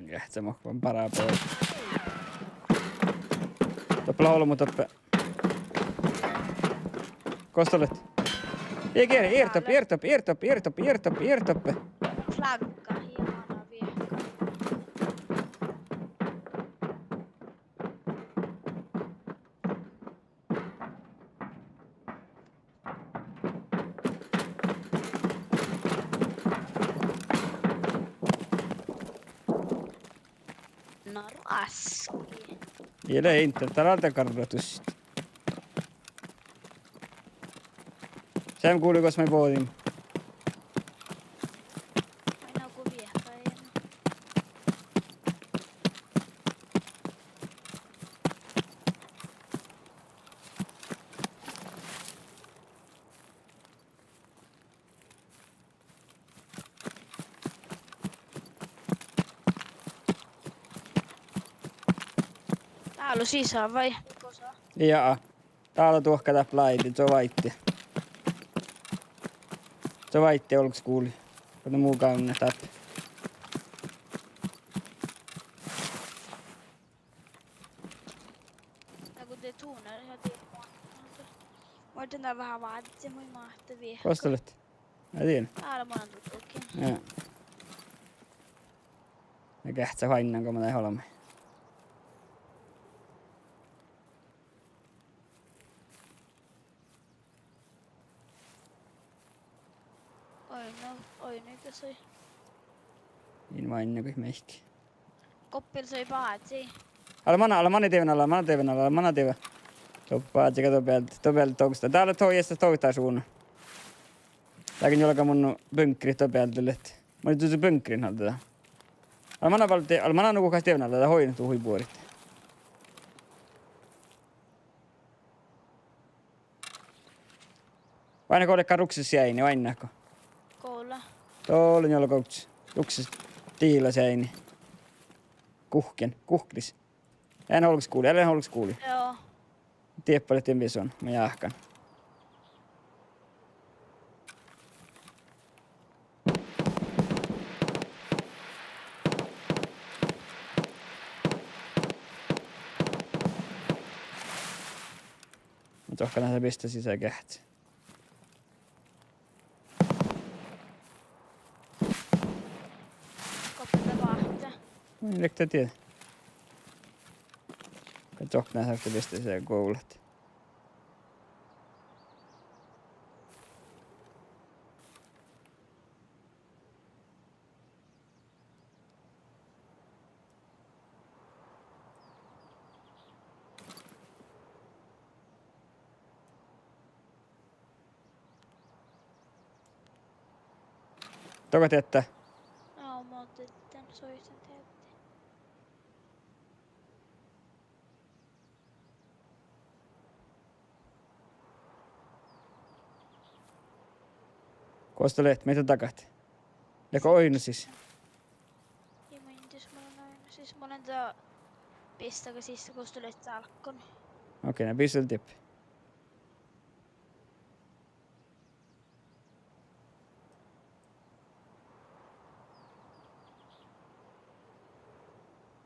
Geahččamin go bará bođii. Doppe lea olbmot doppe. Gos dat lea? Ii, ii, ii doppe, ii doppe, ii doppe, ii doppe, ii doppe, ii doppe. Flagga, hiena viehka. Na raski. Ii leat internet, dál dal garra dušše. Seammá gulii gos mii bođiimet. Ai, na go viehkai. Dál lea sisa vai? Ja, dál lea duohká dáppe láiddi, zo váitti. Zo váitti olggoskuvlii. Go de mu gávdná dáppe. Na go de tunnor, ja de muohta. Muohta dál veahá vázzit, mun máhte viehka. Gos dat lea? Ii dieđe. Dál lea mun duttukin. Ja. Ja geahččat oaidnán go mun dán olbmot. Oi, no, oi, no, das ii. In oaidná goit maiddái. Gobbiil soai bázii. Ale mana, ale mana dievve ala, mana dievve ala, mana dievve. Doppe bázii ge doppe bealde, doppe bealde doggostá. Dál lea to-, ieš dat doggotašuvdna. Dál gal njuolga mun bunkrit doppe bealde leat. Mun dušše bunkrin alde dá. Ale mana balde, ale mana nu guhkás dievve ala, dá oidno du hui buorit. Oaidná go leat rukses seainni, oaidná go. Go lea. Dolle njuolga ovddas. Rukses diila seainni. Guhkken, guhkris. Ean olggoskuvlii, ean olggoskuvlii. Joo. Dieppe lea dien vieson, mun jáhkán. Dohko na lea bistet sisa geahččat. Goappá dat váhte? Mun in rikka dieđe. Go dohko na lea bistet sisa guvlat. Dohko diehtit? Á, mun dieđen, soitan diehtit. Gos dat leat, mii dat dagat? Leago oidnosis? Ja mun in dieđe, mun lean oidnosis. Mun lean dat bistaga sisa, gos dat leat dálkon. Okei, na bistet dihte.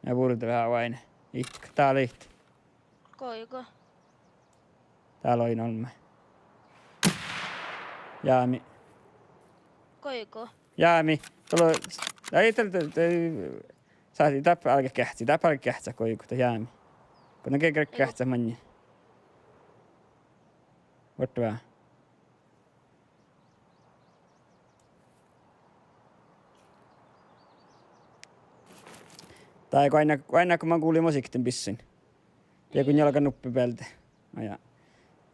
Ja burde veahá oaidne. Ihte, dál it. Goigo? Dál oaidne olmmái. Jámi. Goigo? Jámi. Dá lea, ai, dá, dá, dá, sáhttit dáppe álgit geahččat, dáppe álgit geahččat goigo, dat jámi. Go na ge-, ge-, geahččat maŋŋá. Vuortá veahá. Dá, oaidná, oaidná go mun gullen musiikta dan bissan. Ja go njuolga nuppe bealde. Á, ja.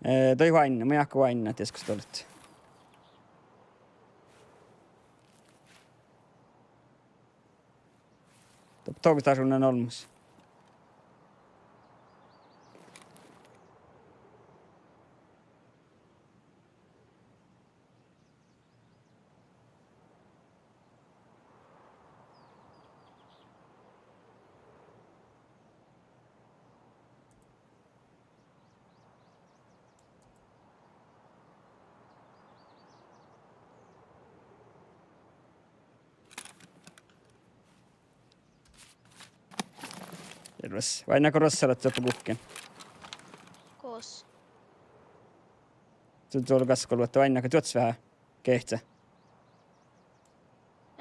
Eh, dá oaidná, mun jáhkán oaidná, dieđusge dohko. Tog-, togastášuvdna olmmoš. Terves. Oaidná go ruossalaččat doppe guhkkin? Gos? Su-, su-, gaskkaluotta, oaidná go čuoččat veahá geahččat?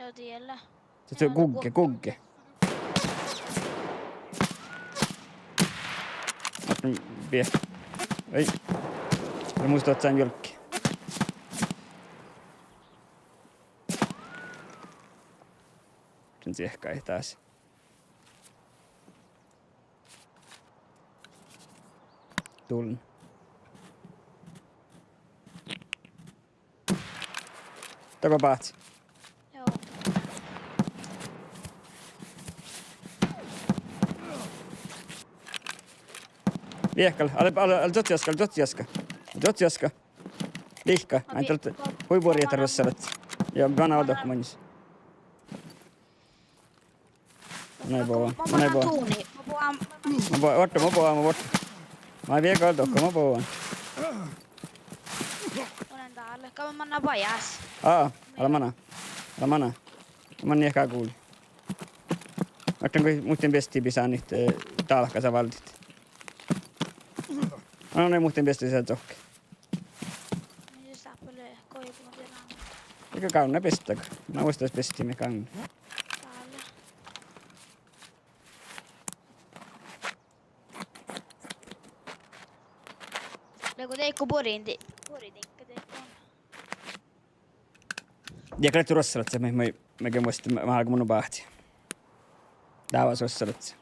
Ii tiedä. Gugge, gugge. Vie. Ai. Mun mus dohko juolggi. Mun siehkádin dás. Dullen. Dohko báhcci? Joo. Viehkal, ale, ale, ale čuoččat jaska, ale čuoččat jaska. Čuoččat jaska. Lihka, ain dal-, hui buorre ruossalaččat. Ja mana dohko maŋŋá. Mun eai boa, mun eai boa. Mun bua-, orte, mun bua, mun orte. Mun eai viehkal dohko, mun bua. Mun eai dál, ka mun mana bajás. Á, ale mana. Ale mana. Mun eai guli. Orten go muhtin bestii bisánit, eh, dálkasa váldit. Á, na muhtin bestii sa dohko. Mun eai sáppa lea goibu, mun dieđán. Ii gávdna bestiid. Na vuosttaš bestii mii gávdná. Dál. Leago deike buori di-, buori diŋgga deike? Diet leat ruossalaččat, mii, mii, mii ge muitte, ma-, málgo mun nu báhcci. Dávás ruossalaččat.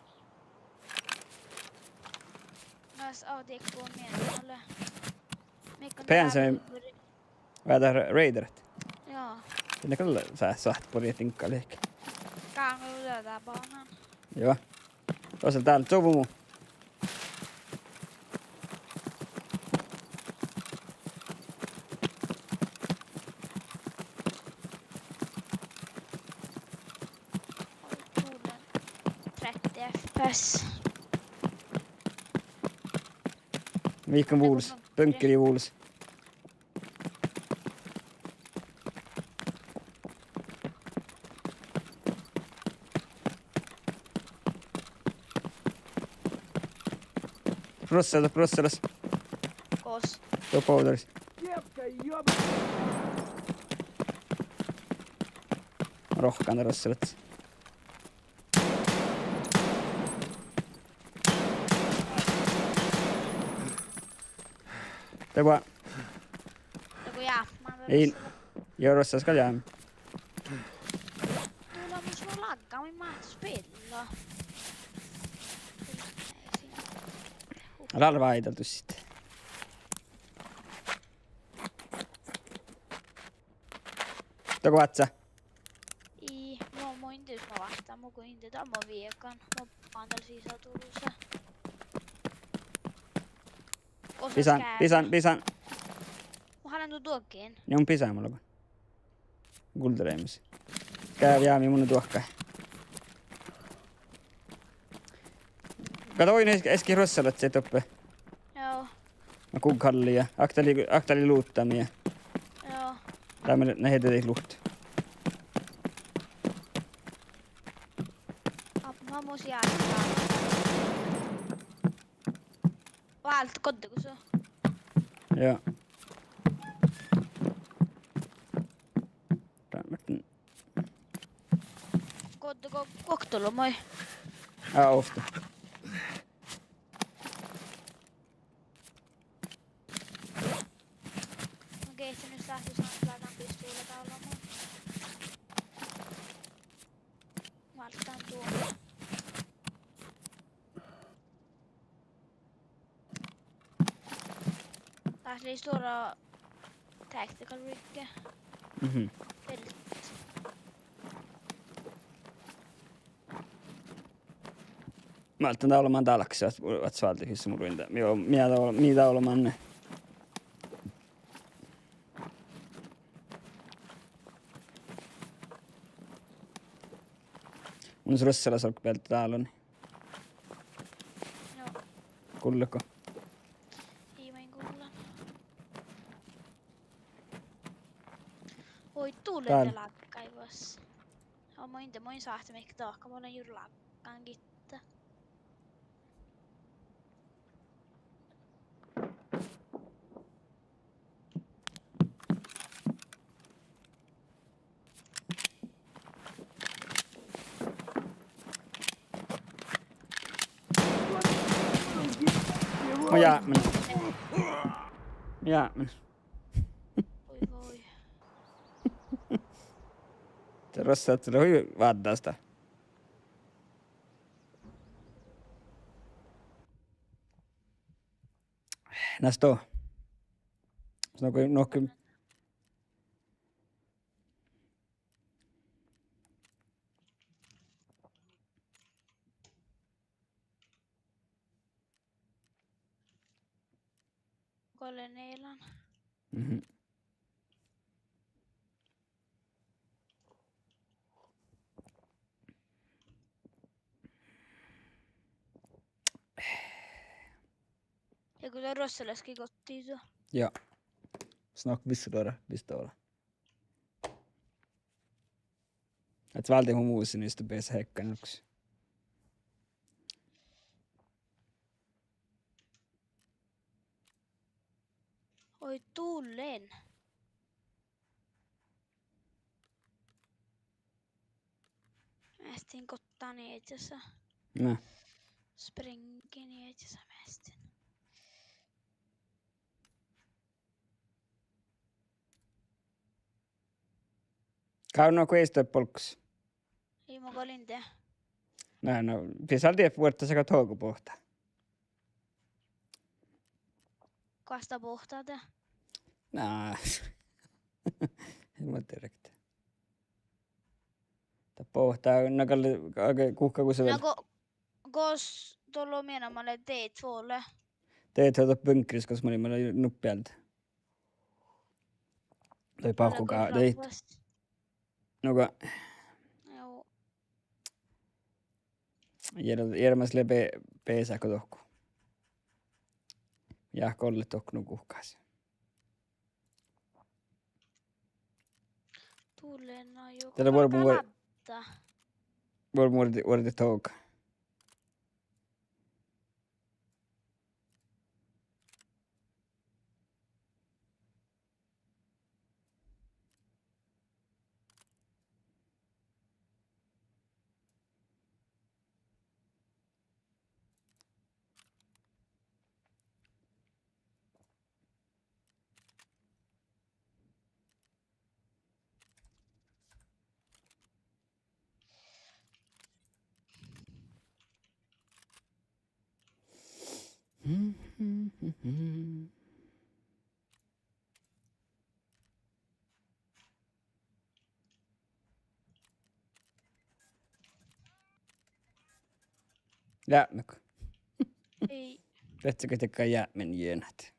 Na, s-, a, diet go mii ole. Mii go pean se-, buori. Várra raiderat. Joo. Sinne gal sa-, sáhtát buori diŋgga lihkii. Gávdná dál banan. Joo. Tuossa dál čuvvu mu. Oi, kuullen. Tretti F P S. Viikan vulos, bunkeri vulos. Ruossalaš, ruossalaš. Gos? Doppe ovdalis. Rohkkan ruossalaččas. Doppe. Doppe ja, ma In. Ja ruossalaččas gal jaa. Tulemus nu lagga, mun máhte spilla. Rálvá áidal dusit. Doppe vázza? Ii, no mun in dieđe mo vázza, mun go in dieđe mo viegan, mo bandal sisa dusa. Bisan, bisan, bisan. Mun hálen du duoggiin. Mun bisan, mun logan. Guldareimus. Gávjá mii mun duohkái. Gal oidno es-, easka ruossalaččas doppe. Joo. Na guhkehallii ja ahte lei, ahte lei luhtta mii. Joo. Dá mii lea, na hieža dii luhtta. Ab-, ma mus jaa. Váldit goddege su? Joo. Dá mii. Goddege guoktelomai? Á, ovtta. Mun geahčen nu sáhtán, sáhtán pistola dál oleman. Válddán duo. Dát lei stuorra tactical rig. Mhm. Vel. Mii dá oleme dálkkas, ahte váldit hui mu ruinda. Mii, mii dá, mii dá oleme. Mun ruossalaččas olggobealde dáloni. Joo. Gulletgo? Ii, mun in gullan. Oi, dál lea laggai vas. Mun in dieđe, mun in sáhte mihkkege dahkat, mun lean juo laggan gitta. Mun jápmen. Mun jápmen. Oi, oi. Te ruossat, se lea hui váddás. Na sto. Sno go, no go. Go lea elan. Mhm. Ja go dat ruossalaččas gottii su. Ja. Snakka visot dovdda, visot dovdda. Ahte váldit mu mus, ii iste beasa hekkan nalkkus. Oi, dullen. Meahtin gottan iežas. Na. Springin iežas meahtin. Gávdno guokte bolggus? Ii, mun gal in dieđe. Na, na, bisal dieđe vuorttas go tohko boahtá. Guokte boahtá de? Na, in mun dieđe. Dat boahtá, na gal, gal guhká gusat vel. Na go, gos dolo miena ma lea dieđe vuole. Dieđe doppe bunkris gos mun, mun lean nuppi alde. Dii bahku gádit. Nugo. Joo. Jere-, jermas lea be-, beasáhka dohko. Ja golle dohko nu guhkás. Dullen na jo. Dá lea vuorbmu vuor-, vuorbmu vuordi, vuordi toga. Jápmego. Ii. Beassá dakkár jápmenjienat?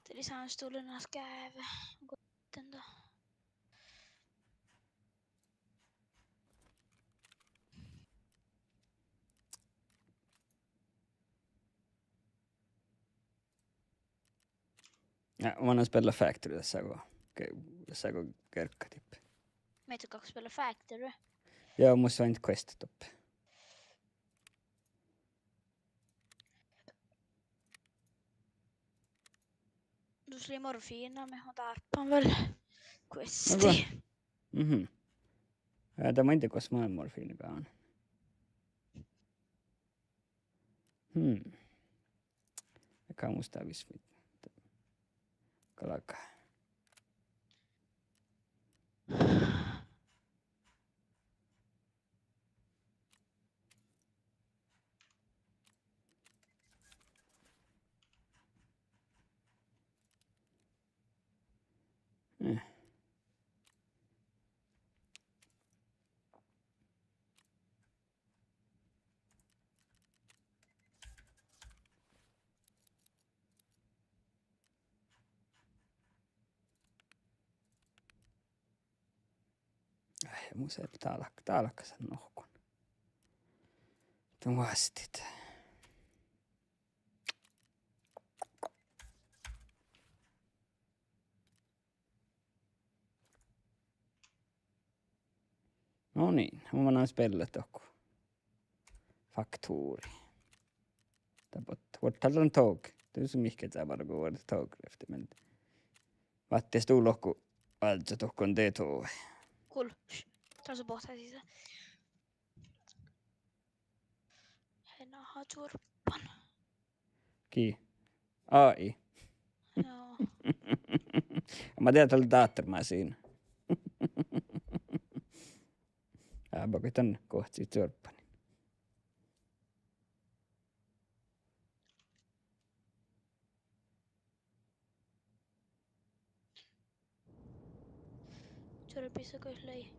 De lisääme stulen at gáve. Go-, den da. Ja, mun lean spellan Factory dasa go, ge-, dasa go gergga dihte. Mii leat gal spellan Factory. Ja, mus lea ain quest doppe. Dus lei morfiina, mii leat dárbbašan vel questi. Aga. Mhm. Ja, dat main dego gos moai morfiina gávan. Hmm. Ja ka mus dá visot galgá. Eh. Ai, mus lea dálka, dálka san nohkan. Don vástidit. No niin, mun lean spellat dohko Factory. Dat bot-, vuorttaldan tog. Dus mihkke dat bargu vuorttaldan tog lehpte, men váttis du lohku áddjá dohko de tog. Kul-, š-, dat lea bohta sisa. Hei, naha čuorppan. Gii. A I. Joo. Ma dieđán, dat lea dátermasiina. Áhpága dan gohcit čuorppan. Čuorpis go lei.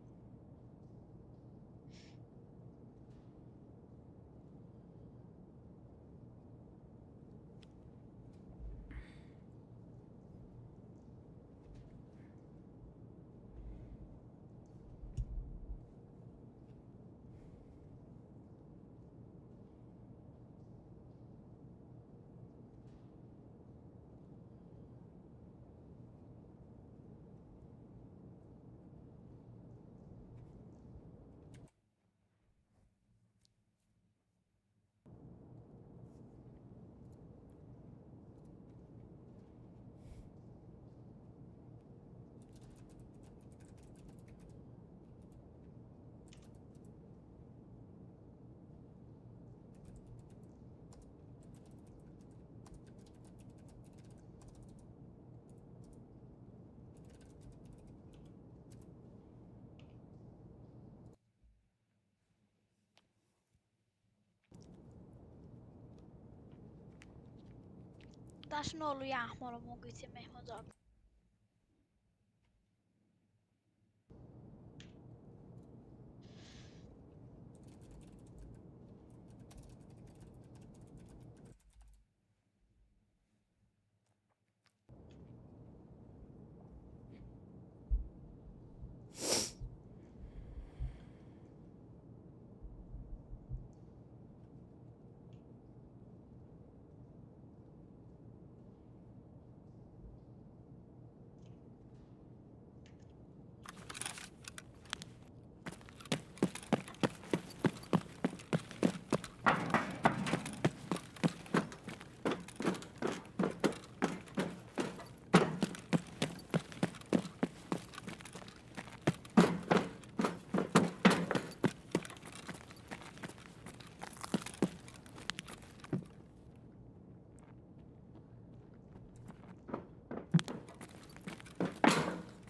Dášan olu jáhmá, mun gittin mii mun dal.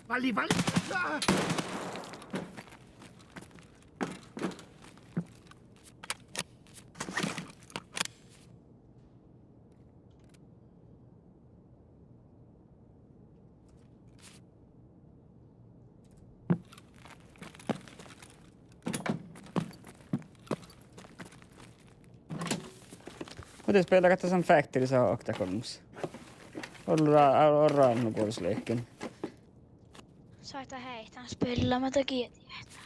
Vállii, vállii! Spillagat dan Factory sa okta golmmas. Ollu ra-, ollu ránnjá guovllus lehken. Sáhtát heitán spillaga, ma dat gieti ehtá.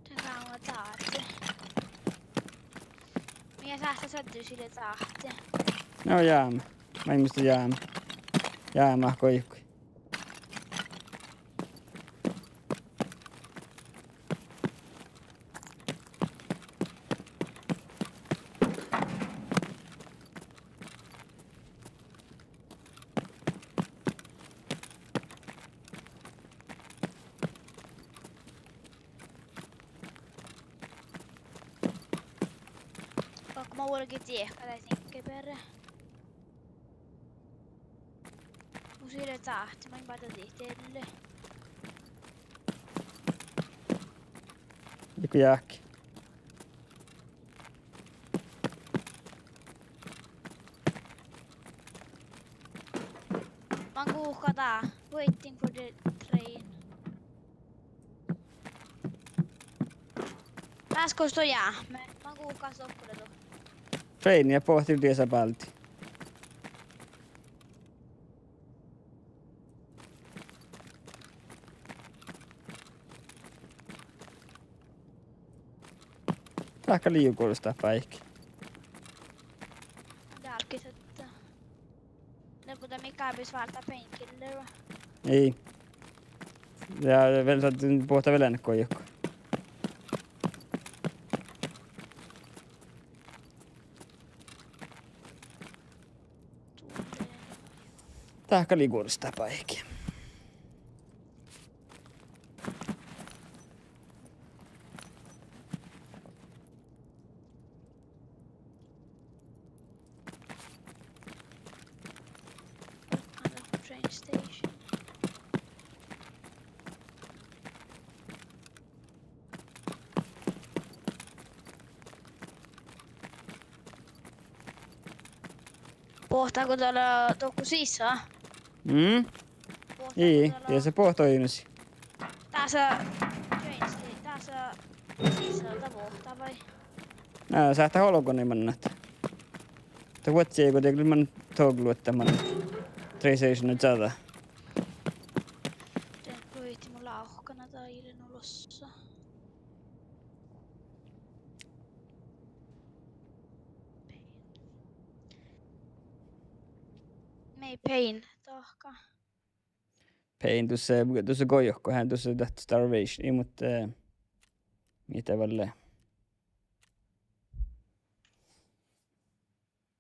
Dat gal leat dáhte. Mii sáhtát oažžut sille dáhte. No jámá. Maid mus jámá. Jámá goikku. Vaikko ma vuolgit diehka daid diŋgge beare. Mus ii leat dáhte, main báhá dieđe. Joku jáhke. Man guhká dá, waiting for the train. Dás gos don jáhme, man guhká dohko leat. Train ja bohte diesa báldi. Dahká lei gal guovllus dat báiki. Dálkit ahte. Nugo dat mii gábis váldá painkiller, va? Ii. Ja vel dat boahtá vel eanet goijohko. Dahká lei gal guovllus dat báiki. Train station. Boahtá go dat lea dohko sisa? Mm. Boahtá go ii, dat lea, ja se boahtá oidno sisa. Dás, train sta-, dás sisa dat boahtá vai? Na, sáhtát olggonis mannat. Dat vuodjá go dego man togluotta man train station čađa. De luiti mu lávkana dalle nu lossa. Mii pain dahká. Pain dušše, dušše goijohko, hän dušše dat starvation, ii, muhto, eh, mii dat vel lea.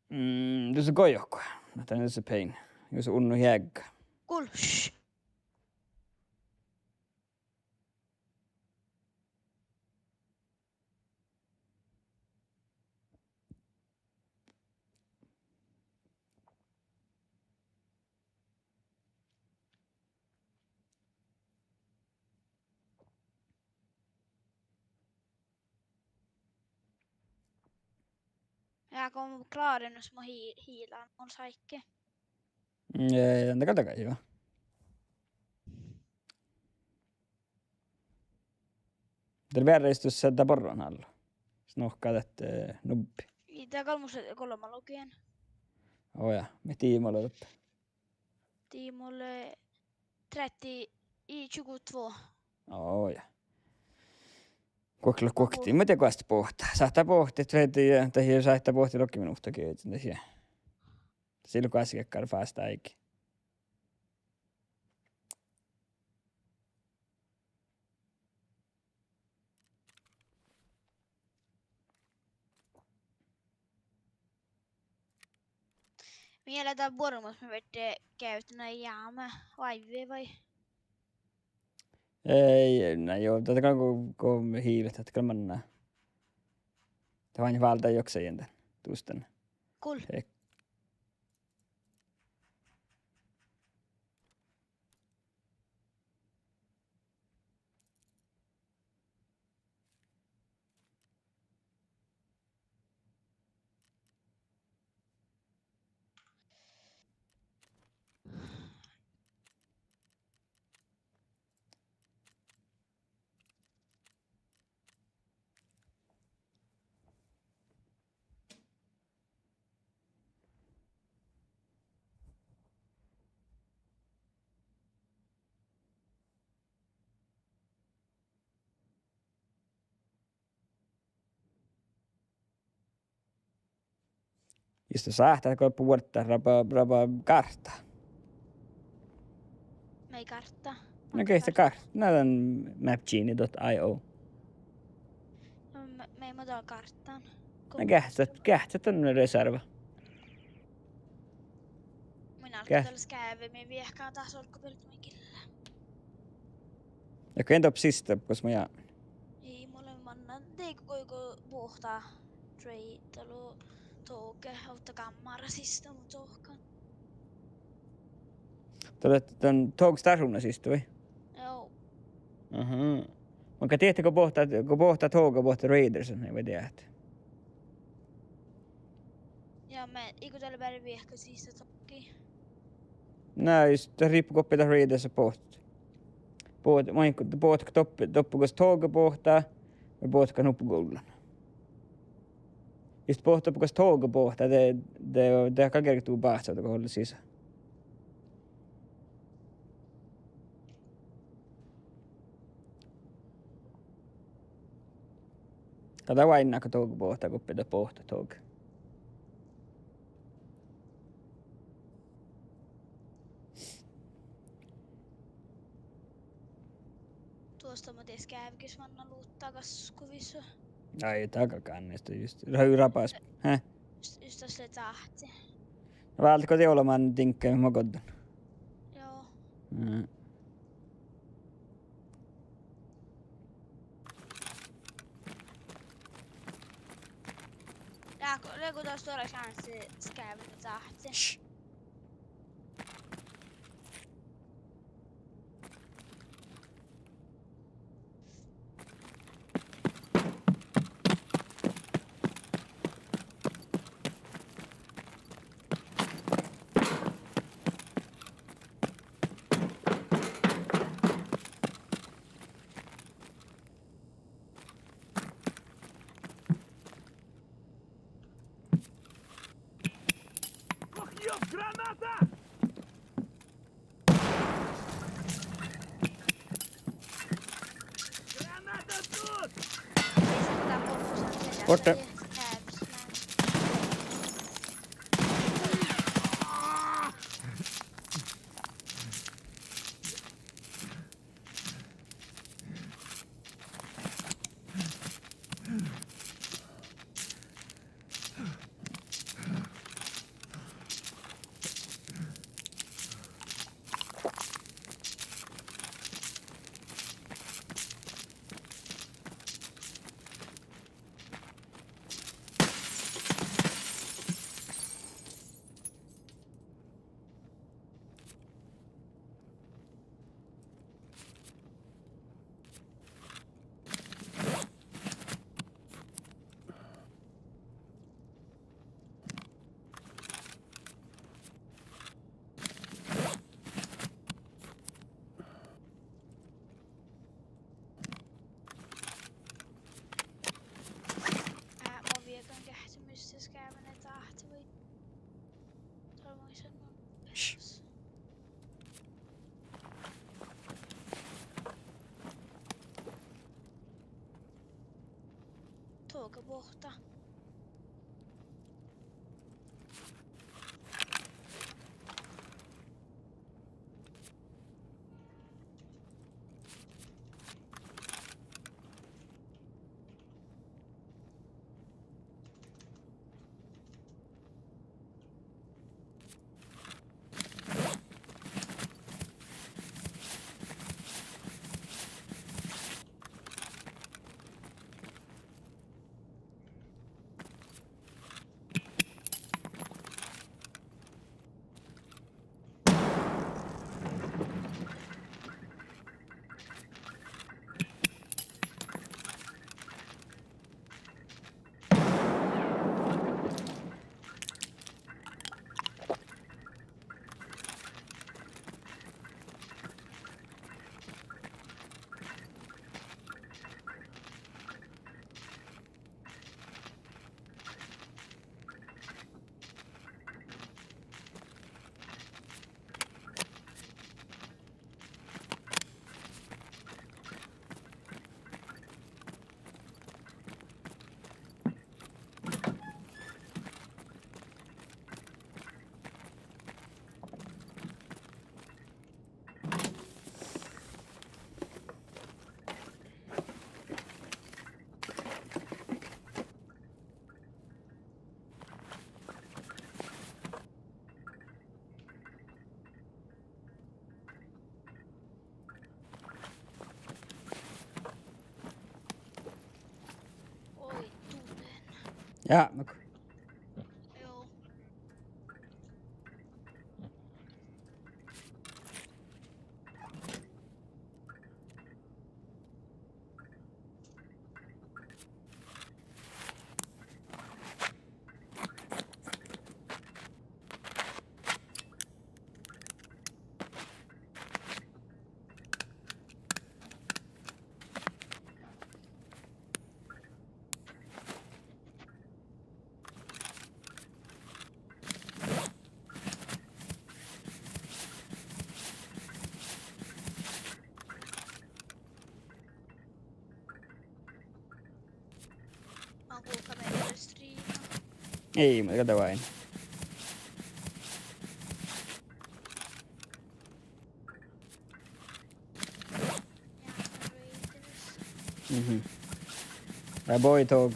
Mm, dušše goijohko, na dat dušše pain, jus unnu jagga. Gulš. Ja go klárenus mu hi-, hiila, mun saikki. Mm, ja, ja, dat gal dat gal, joo. Vearraidus dat borron allu. Snohkadit, eh, nubbi. Ii, dat gal mus lea golbma logi ain. Oja, mii dii mol doppe? Dii mol lea tretti, ii, tjugotvå. Oja. Guokte, guokte, muhto goas boahtá. Sáhttá bohtet veaháš, dahje sáhttá bohtet logi minuvtta giđđat, dahje. Sil goas gakkár fásta áigi. Mii lea dat buoremus, mii fertet geavdnit jáhmá oaivvi vai? Ii, na juo, dat gal go, go hiilet, dat gal manná. Dat oaidná váldit joksa dan, duostan. Gul. Eh. Jus dat sáhttá go buorre raba, raba gártá. Mii gártá. Na, geahččat gártá. Na, dan mapgenie dot io. Na, mii, mii mo dat gártán. Na, geahččat, geahččat dan reserva. Mun álgán dal skeavvi, mii viehká dat olggobealde mii gillá. Ja go in doppe siste, gos mun jáhkán. Ii, mun lean mannan dego go boahtá trade dalo toge, ovtta gámmára siste mun dohkán. Dat lea dan togstašuvdna siste, vai? Joo. Aha. Makkár diehtá go boahtá, go boahtá toga, boahtá Raidersa, ne vai diehtá. Ja, mun ii go dal beare viehka siste togii. Na, jus dat riippá gos doppe dat Raidersa boahtá. Boahtá, maid, boahtá doppe, doppe gos toga boahtá, vai boahtá nuppe gullan. Jus boahtá doppe gos toga boahtá, de, de, de gal gerge du báhcádat go olle sisa. Gal dat oaidná go toga boahtá, gos doppe dat boahtá toga. Duostan mo dieđusge geavge manná luhtta gaskkoviso. Ai, dat gal gánnis jus. Ra-, rabas. Hä? Jus, jus das lea dáhtti. Váldit go dii olbmán diŋgga mo goddun? Joo. Mm. Leago, leago dat stuorra šanssi geavdnit dáhtti? Š- Ох, ёп, граната! Граната тут! Орта. Áhkkabohta. Oi, tulen. Ja, no. Joo. Ii, muhto go dat vai. Mhm. Ja, boy tog.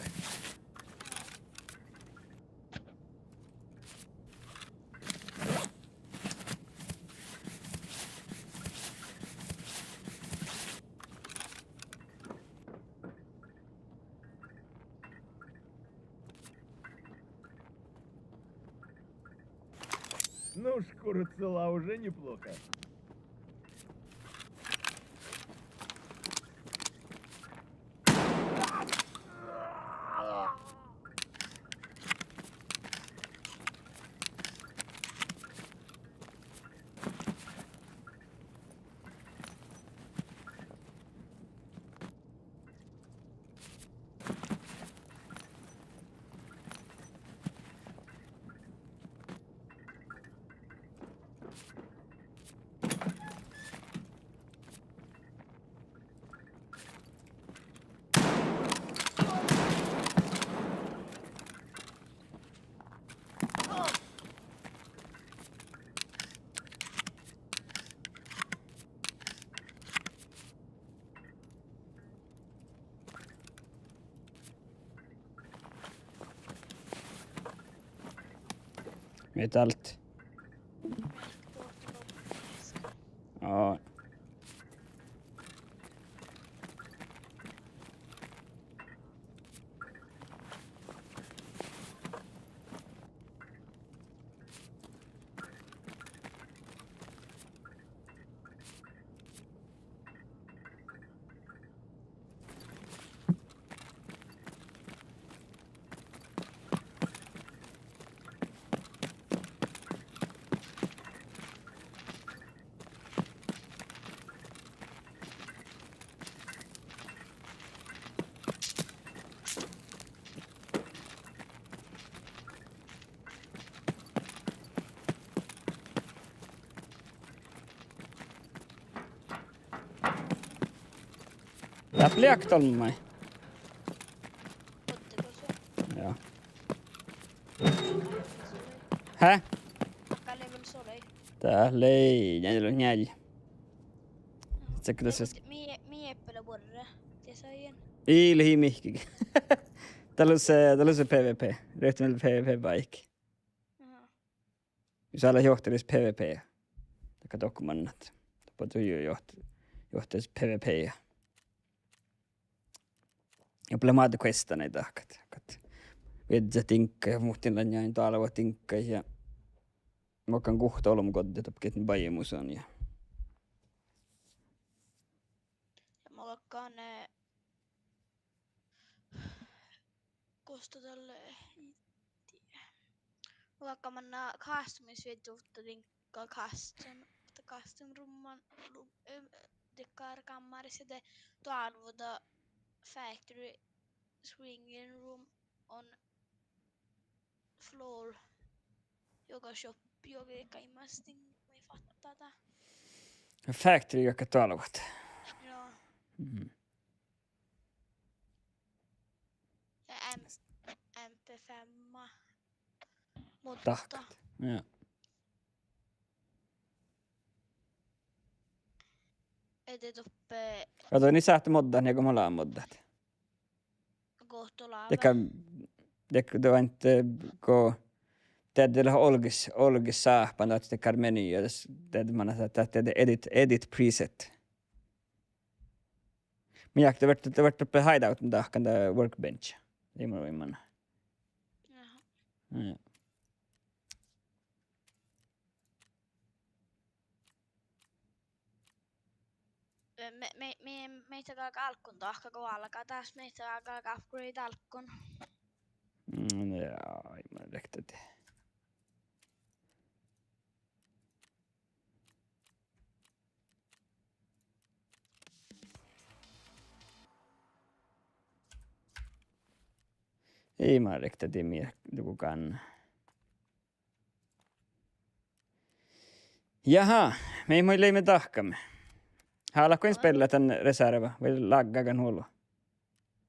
Ну ж, курыцыла, уже неплохо. Mii dált. Aa. Dat lea okta olmmái. Hä? Gal lei vel soai. Dat lei, ja, dat lei njeallje. Sekke das. Mii, mii eppe lea buorre. Dieđusge. Ii leat mihkkege. Dat lea, dat lea PvP. Rehtomielde PvP báikki. Aha. Jus ale johtilis PvP. Dakka dohko mannat. Doppe du jo joht-, johtilis PvP. Ja ple made questanaid dahkat. Kat viežžat diŋggaid ja muhtin lea njeallje doalvvat diŋggaid ja makkán guhtta olbmugoddat doppe gitta bajje musan ja. Ja makkán, eh, gos dat lea, eh, ii-, makkán manná customis viežžat diŋgga custom, custom room, ru-, eh, dakkár gámmáris ja de doalvvat factory swinging room on floor. Yoga shop, yoga, kaikki massat, mii fattaa. Factory, jokka doalvvat. Joo. Mhm. Ja M-, M P fem. Mutta. Dahkat. Ja. Ede doppe. Ja, de ni sáhtte moddat, ja go mo lea moddat. Go to lea. Dego, dego, de vánte, eh, go, de, de lea olgis, olgis sáhpán, dat de kar meny, ja das, de, man, dat, dat, de edit, edit preset. Mun jáhkán, de vártá, de vártá doppe hideout, mun dahkan dat workbench. Dii mun, mun. Aha. Ja. Eh, mii, mii, mii, mii galgá álggun dahkat go álgá das, mii galgá upgrade álggun. Mm, ja, ei mun rehtet. Ei mun rehtet, mii, du kan. Jaha, mii, mii leimmet dahkat. Hálat go in spellat dan reserva, vai laggágan olu?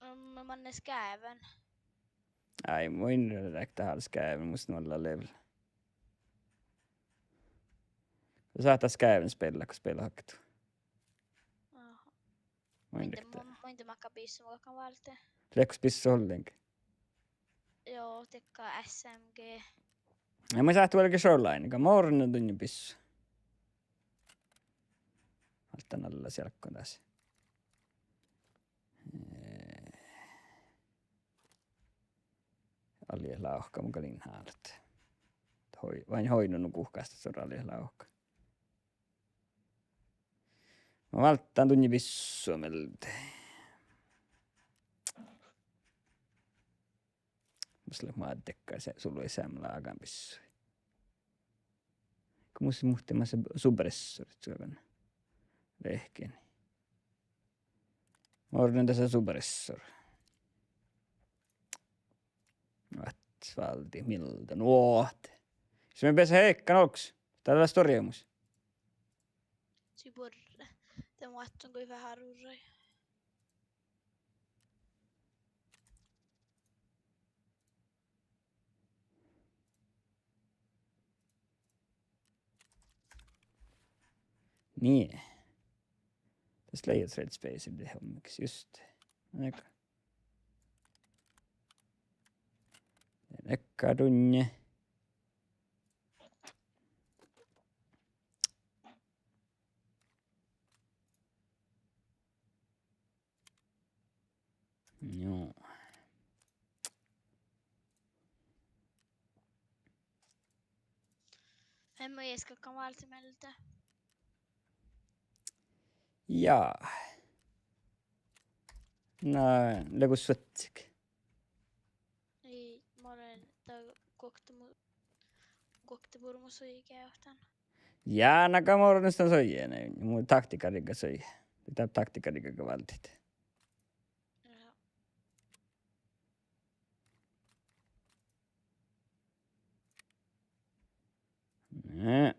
Mm, manne skáven. Ai, mun rehtet hálat skáven, mus nuolla level. Go sáhtát skáven spellat, go spellat haktu. Aha. Mun in rehtet. Mun, mun in makkár bissu mun galggan válddit. Leago bissu ollenga? Joo, dakkár S M G. Ja mun sáhtán vuolgit Shoreline, go mo orun dunnje bissu. Álttán alla sealkon das. Eh. Aljet lávka mun galgen hálat. Hoi-, vai hoidno nu guhkástit son aljet lávka. Mun válddán dunnje bissu mielde. Mus lea moadde dakkár se-, sulu seamma lágan bissu. Go mus muhtin maid suppressorit suogan vehkeni. Mo orun dasa suppressor. Vat válddit mielde. Nuohte. Sis mii beassat ekan olggos. Dat lea storemus. Sii buorre. De mun váttan goit veahá rurrai. Nie. Das lea jo Thread Space de hommiks just. Eika. Eika dunnje. Joo. En mun eska galggan válddit mielde. Ja. Na, leago suohtas. Ii, mo lean dat guokte mu-, guokte bures mu suoji geavahtan. Ja, na go mo orun dan suoji, ne, mu taktiikkariga suoji. Dat taktiikkariga válddit. Ja. Ne.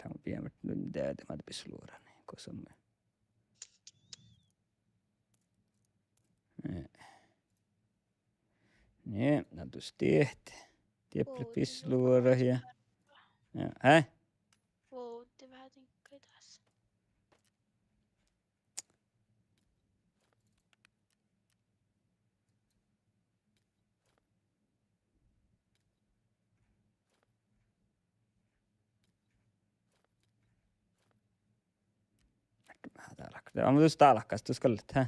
Dá mun bieđán nu deađe, ma de bissu luoran, kosam. Ne. Nie, na dus diet. Diet lea visot luorat ja. Ja, hä? Vuovdit veahá diŋggaid das. Dálkka. Ja, mun dus dálkkan, dus galget, hä?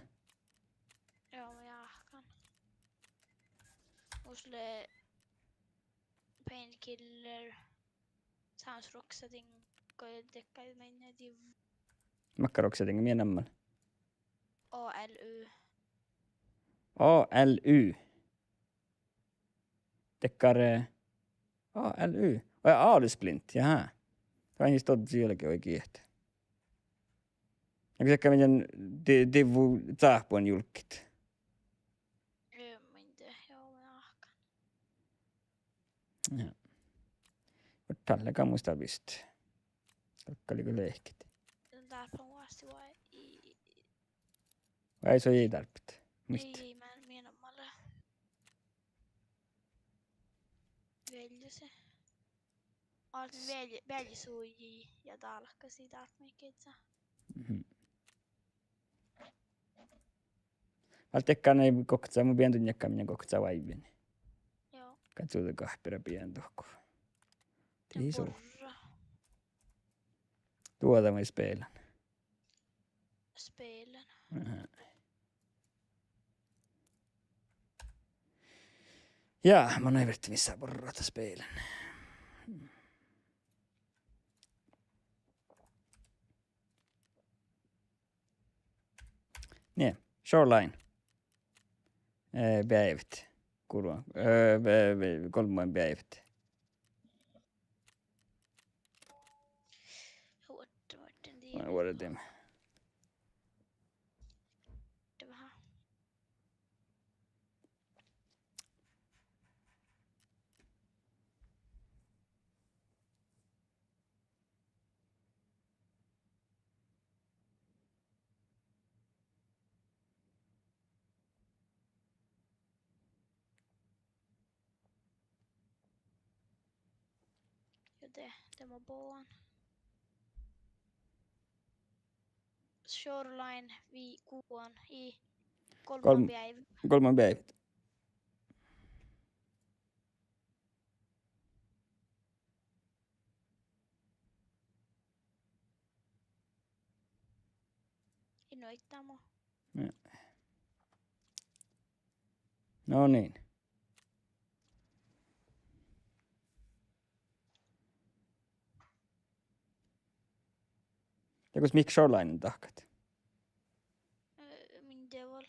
Joo, mun jáhkán. Mus lea Painkiller, Sounds Roxadingo, ja dakkár mii div-. Makkár Roxadingo, mii namma? A L U. A L U. Dakkár, eh, A L U. Vai Alusblint, jahá. Dat in dovdda juolgge vai giehte. Ahte dakkár mii de-, divvu cáhpon julggiid. Joo, mii de-, joo, mun jáhkán. Ja. Muhto dalle gal mus dárbbašit. Galggašii go lehket. Dárbbašit vuosttaš vai ii? Vai son ii dárbbašit. Muhto. Ii, mun, mun en ole. Vealle se. Alde veal-, vealle suji ja dálkasii dárbbašit mii gitta. Mhm. Alde dakkár nai gokca, mun beasan dán jáhkán mii gokca váivi. Joo. Gal duođai gáhpira beasan dohko. Ja dii su. Borra. Duođai vai spelan? Spelan. Aha. Ja, mun in verte missán borra, dat spelan. Nie, Shoreline. Eh, beaivvi. Kurva. Eh, be-, be-, golbma beaivvi. Vuorre, vuorre dii. Vuorre dii. Dii veahá. Ja de, de mun boan. Shoreline vii guon i golbma beaivi. Golbma beaivi. In oidda mu. Ja. No niin. Ja gos mii Shoreline dahkat? Eh, min devel.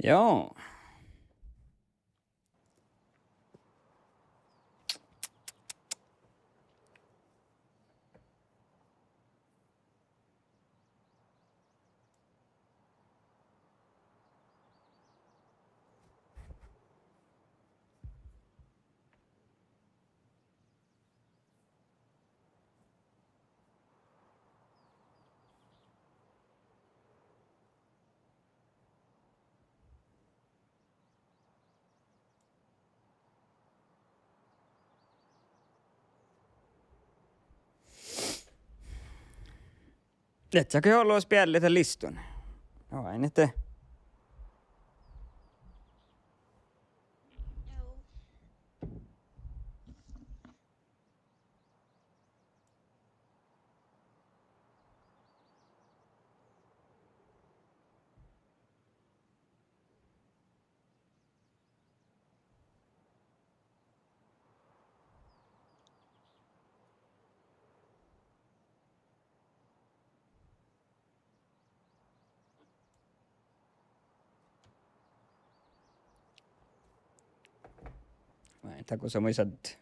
Joo. Leat sa ge ollu spiellet dan listan? Oaidná ahte. Vai, dat go sa muitat.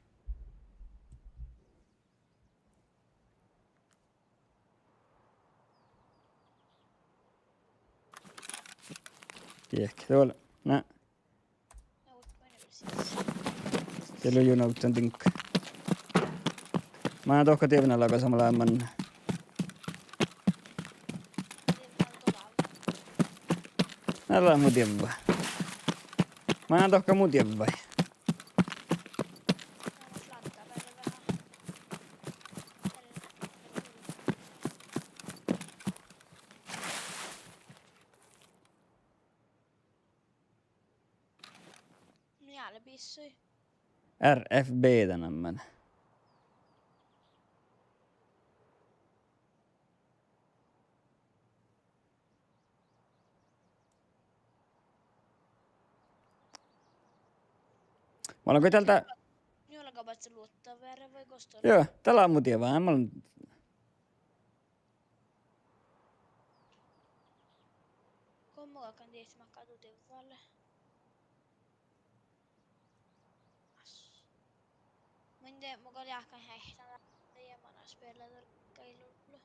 Diehke, doal-, na. Diet lea juo ovddan diŋgga. Manan dohko dievva lágas, ma lean man. Na lea mu dievva. Manan dohko mu dievva. Mii leat bissui. R F B dan namma. Mun lean go dál. Juo, lea gabáhcci luotta veare vai gos dat lea? Joo, dál lea mu dievva, mun lean. Go mun galggan diehtama go du dievva lea. Mun de, mun gal jáhkán heahtán, ja mun spiella dal gal lea.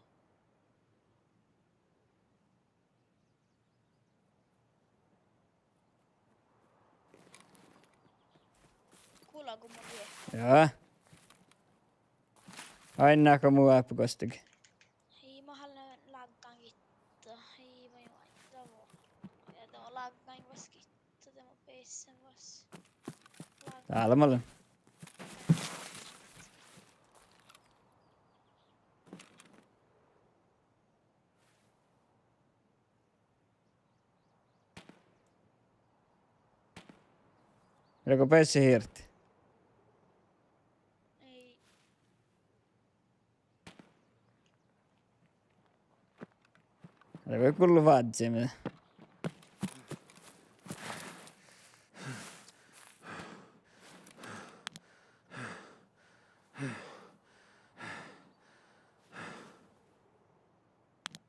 Gula go mun die. Joo. Ain go mu áhppa gostege. Hii, mun hálen lággan gitta. Hii, mun juo, dá vo. Ja dá lággan vas gitta, de mun bessen vas. Lággan. Dál mun lean. Leago beassat hirt? Ii. Leago gullo vázzeme?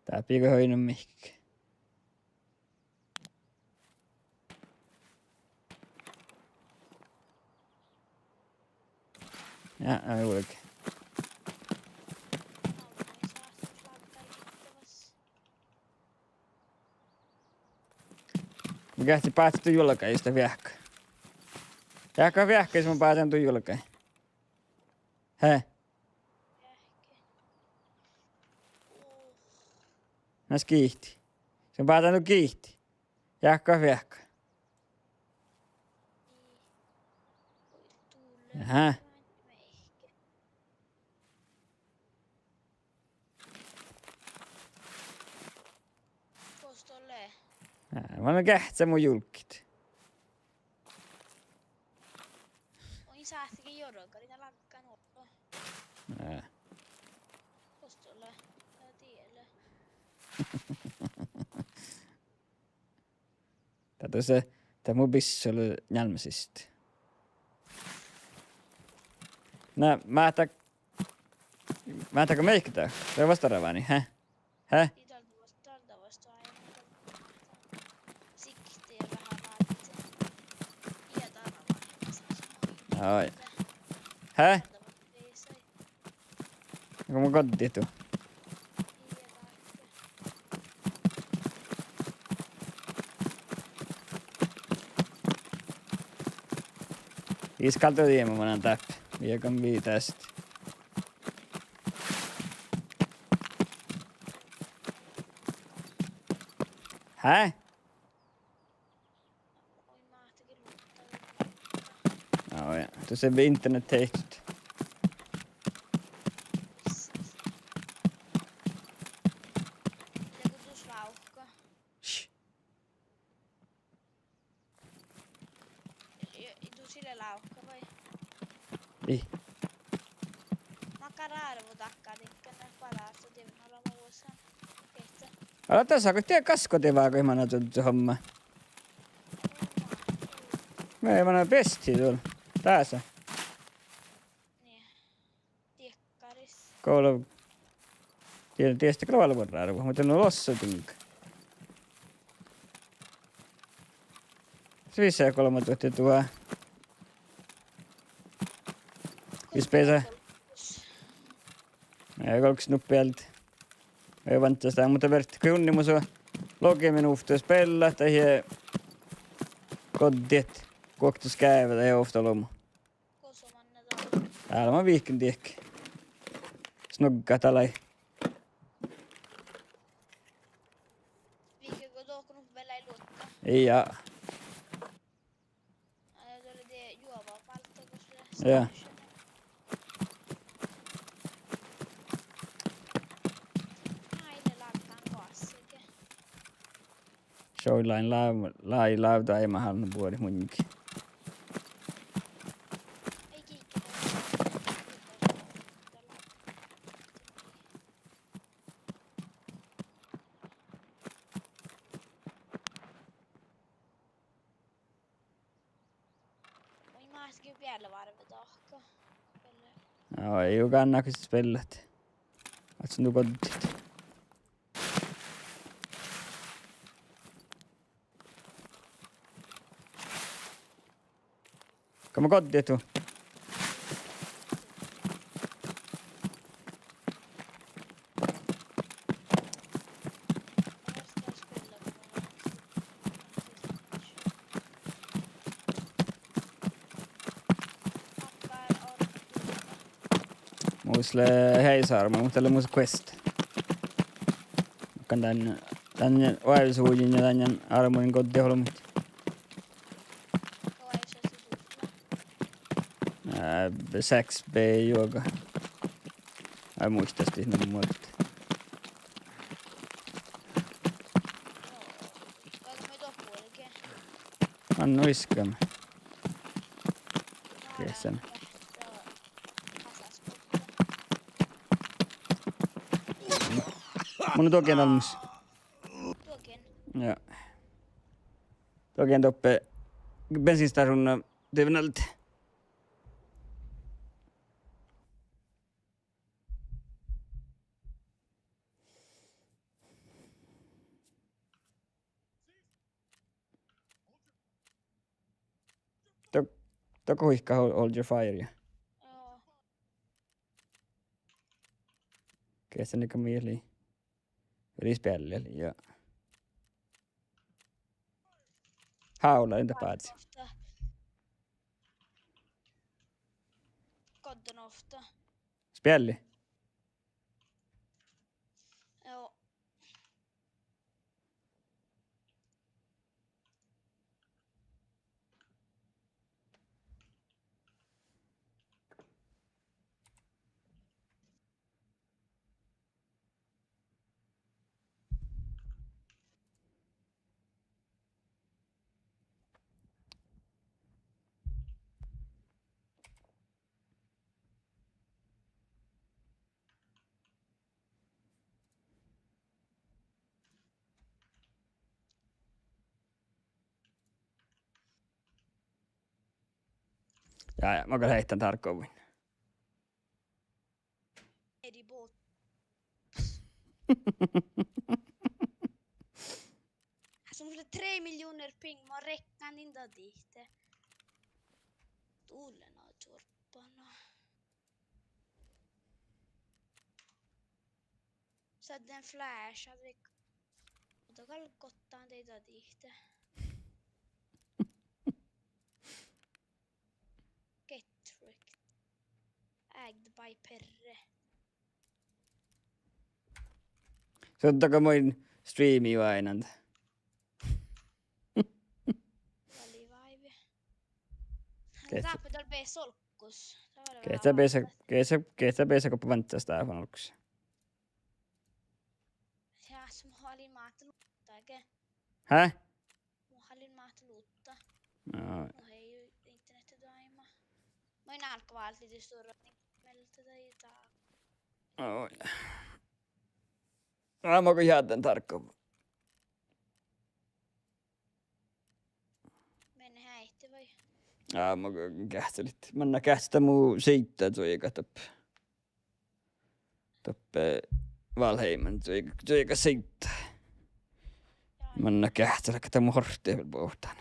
Dá biigá oidno mihkke. Ja, ai ulge. Mun geahčen báhcen du juolgái, jus dat veahká. Jáhkká veahkái, jus mun báhcen du juolgái. He? Na skihtti. Jus mun báhcen du gihtti. Jáhkká veahkái. Aha. Gos dat lea? Ää, mun geahčen mu julgit. Oin sáhttá ge jorgalit, na lággan ollu. Ää. Gos dat lea? Dá die lea. Dá dušše, dá mu bissu lea njeallje siste. Na, máhtá, máhtá go mihkkege? Dá vuos darvánii, he? He? Ii, dál vuos, dál vuos, dál vuos. Ai, mun dál vuos. Sikte ja veahá Ai. Hä? Go mun goddit du? Iskaldu diema manan dáppe. Viagan viidast. Hä? Á, ja. Tuos lei internet heittot. Š. Ii. Makkár árvu dakka dikkár, ne palásta divna olema vuosan. Kehte. Ala dasa go die gaskodivága mana čužžu homma. Mii mana besti dul. Dasa. Nie. Diekkaris. Golbma. Die-, dieste golbma árvu, muhto nu lossa dinga. Svisse golbma duohte duo. Is besa. Ja golggas nuppi alde. Ei vantas dán, muhto berte go unni mus logi min ovtta spellat, dahje goddit, guokte skeavva, dahje ovtta olbmot. Dál man vihken diehki. Snoggat alai. Ja. Šoilain láv-, lái lávdái mahan buori munnje. Mii máhtigi beale várve dahka. Beale. Aa, ii juo gánnákus spellat. Ahte nu goddit. Go mun goddit du? Mus lea heisármu, muhto dat lea mus quest. Kan dan, dan oaivisuhtin ja dan ármuin goddit olbmuid. Ää, seks B juoga. Ai muittán, dat nu muotit. Anno iskame. Kesen. Mun lea duogen olmmoš. Ja. Duogen doppe bensinstasjuvdna divven alde. Dok-, dohko huikká hol-, hold your fire? Joo. Kesen ii gal mieli. Viri spealli, ja. Háula, ii dat bázi. Goddan ovtta. Spealli? Joo. Ja, ja, mun gal heitán dárgoviin. Eri bot-, som fle tre miljoner ping, ma rekkan inda dihte. Tulen Dadden flasha, de, de gal gottan de dadihte. Get wrecked. Egged by Perre. Suotta go mun streami váinán. Vali váivi. Geahča. Dáppe dal beassá olggos. Dat var geahča beassá, geahča, geahča beassá go vántas dáppe olggos. Ja, som har litt mat og lutte, ikke? Hæ? Mun hallin máhtoluotta. Aa. Mun ii internettidoaima. Mun in álgga váldit stuorra mieltä tai taa. Oi. Aa, maga jádden tarkka. Menne háitte vai? Aa, maga geahččalit. Manná geahččat mu siidda zuigat dáppe. Dáppe Valheimman zuig-, zuigat siidda. Manná geahččalit, ahte mu hortti vel bohtán.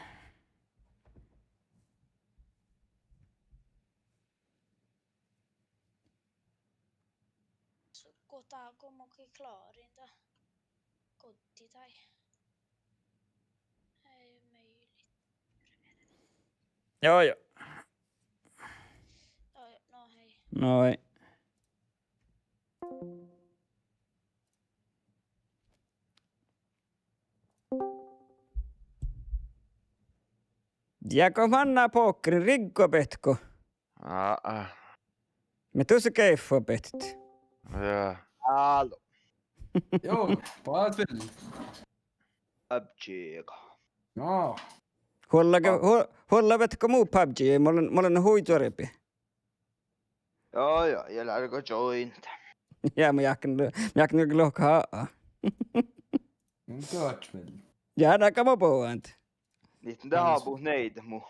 Go dat, go mun gal klárin dat. Goddi tai. Ei möilit. Joo, joo. Joo, joo, no hei. No hei. Ja go manná pokker, riggo behtko? Aa, aa. Mii dušše geaiffa behttet. Ja. Halló. Joo, bát vel. PUBG. No. Huollage, hu-, huollage behtko mu PUBG, mun lean, mun lean hui duorpi. Joo, joo, ja leago joint. Ja mun jáhkán, mun jáhkán lohkat haa. Mun gohčoduvvon. Ja, na, go mun bovan. Nitten de hábu neiddat mu.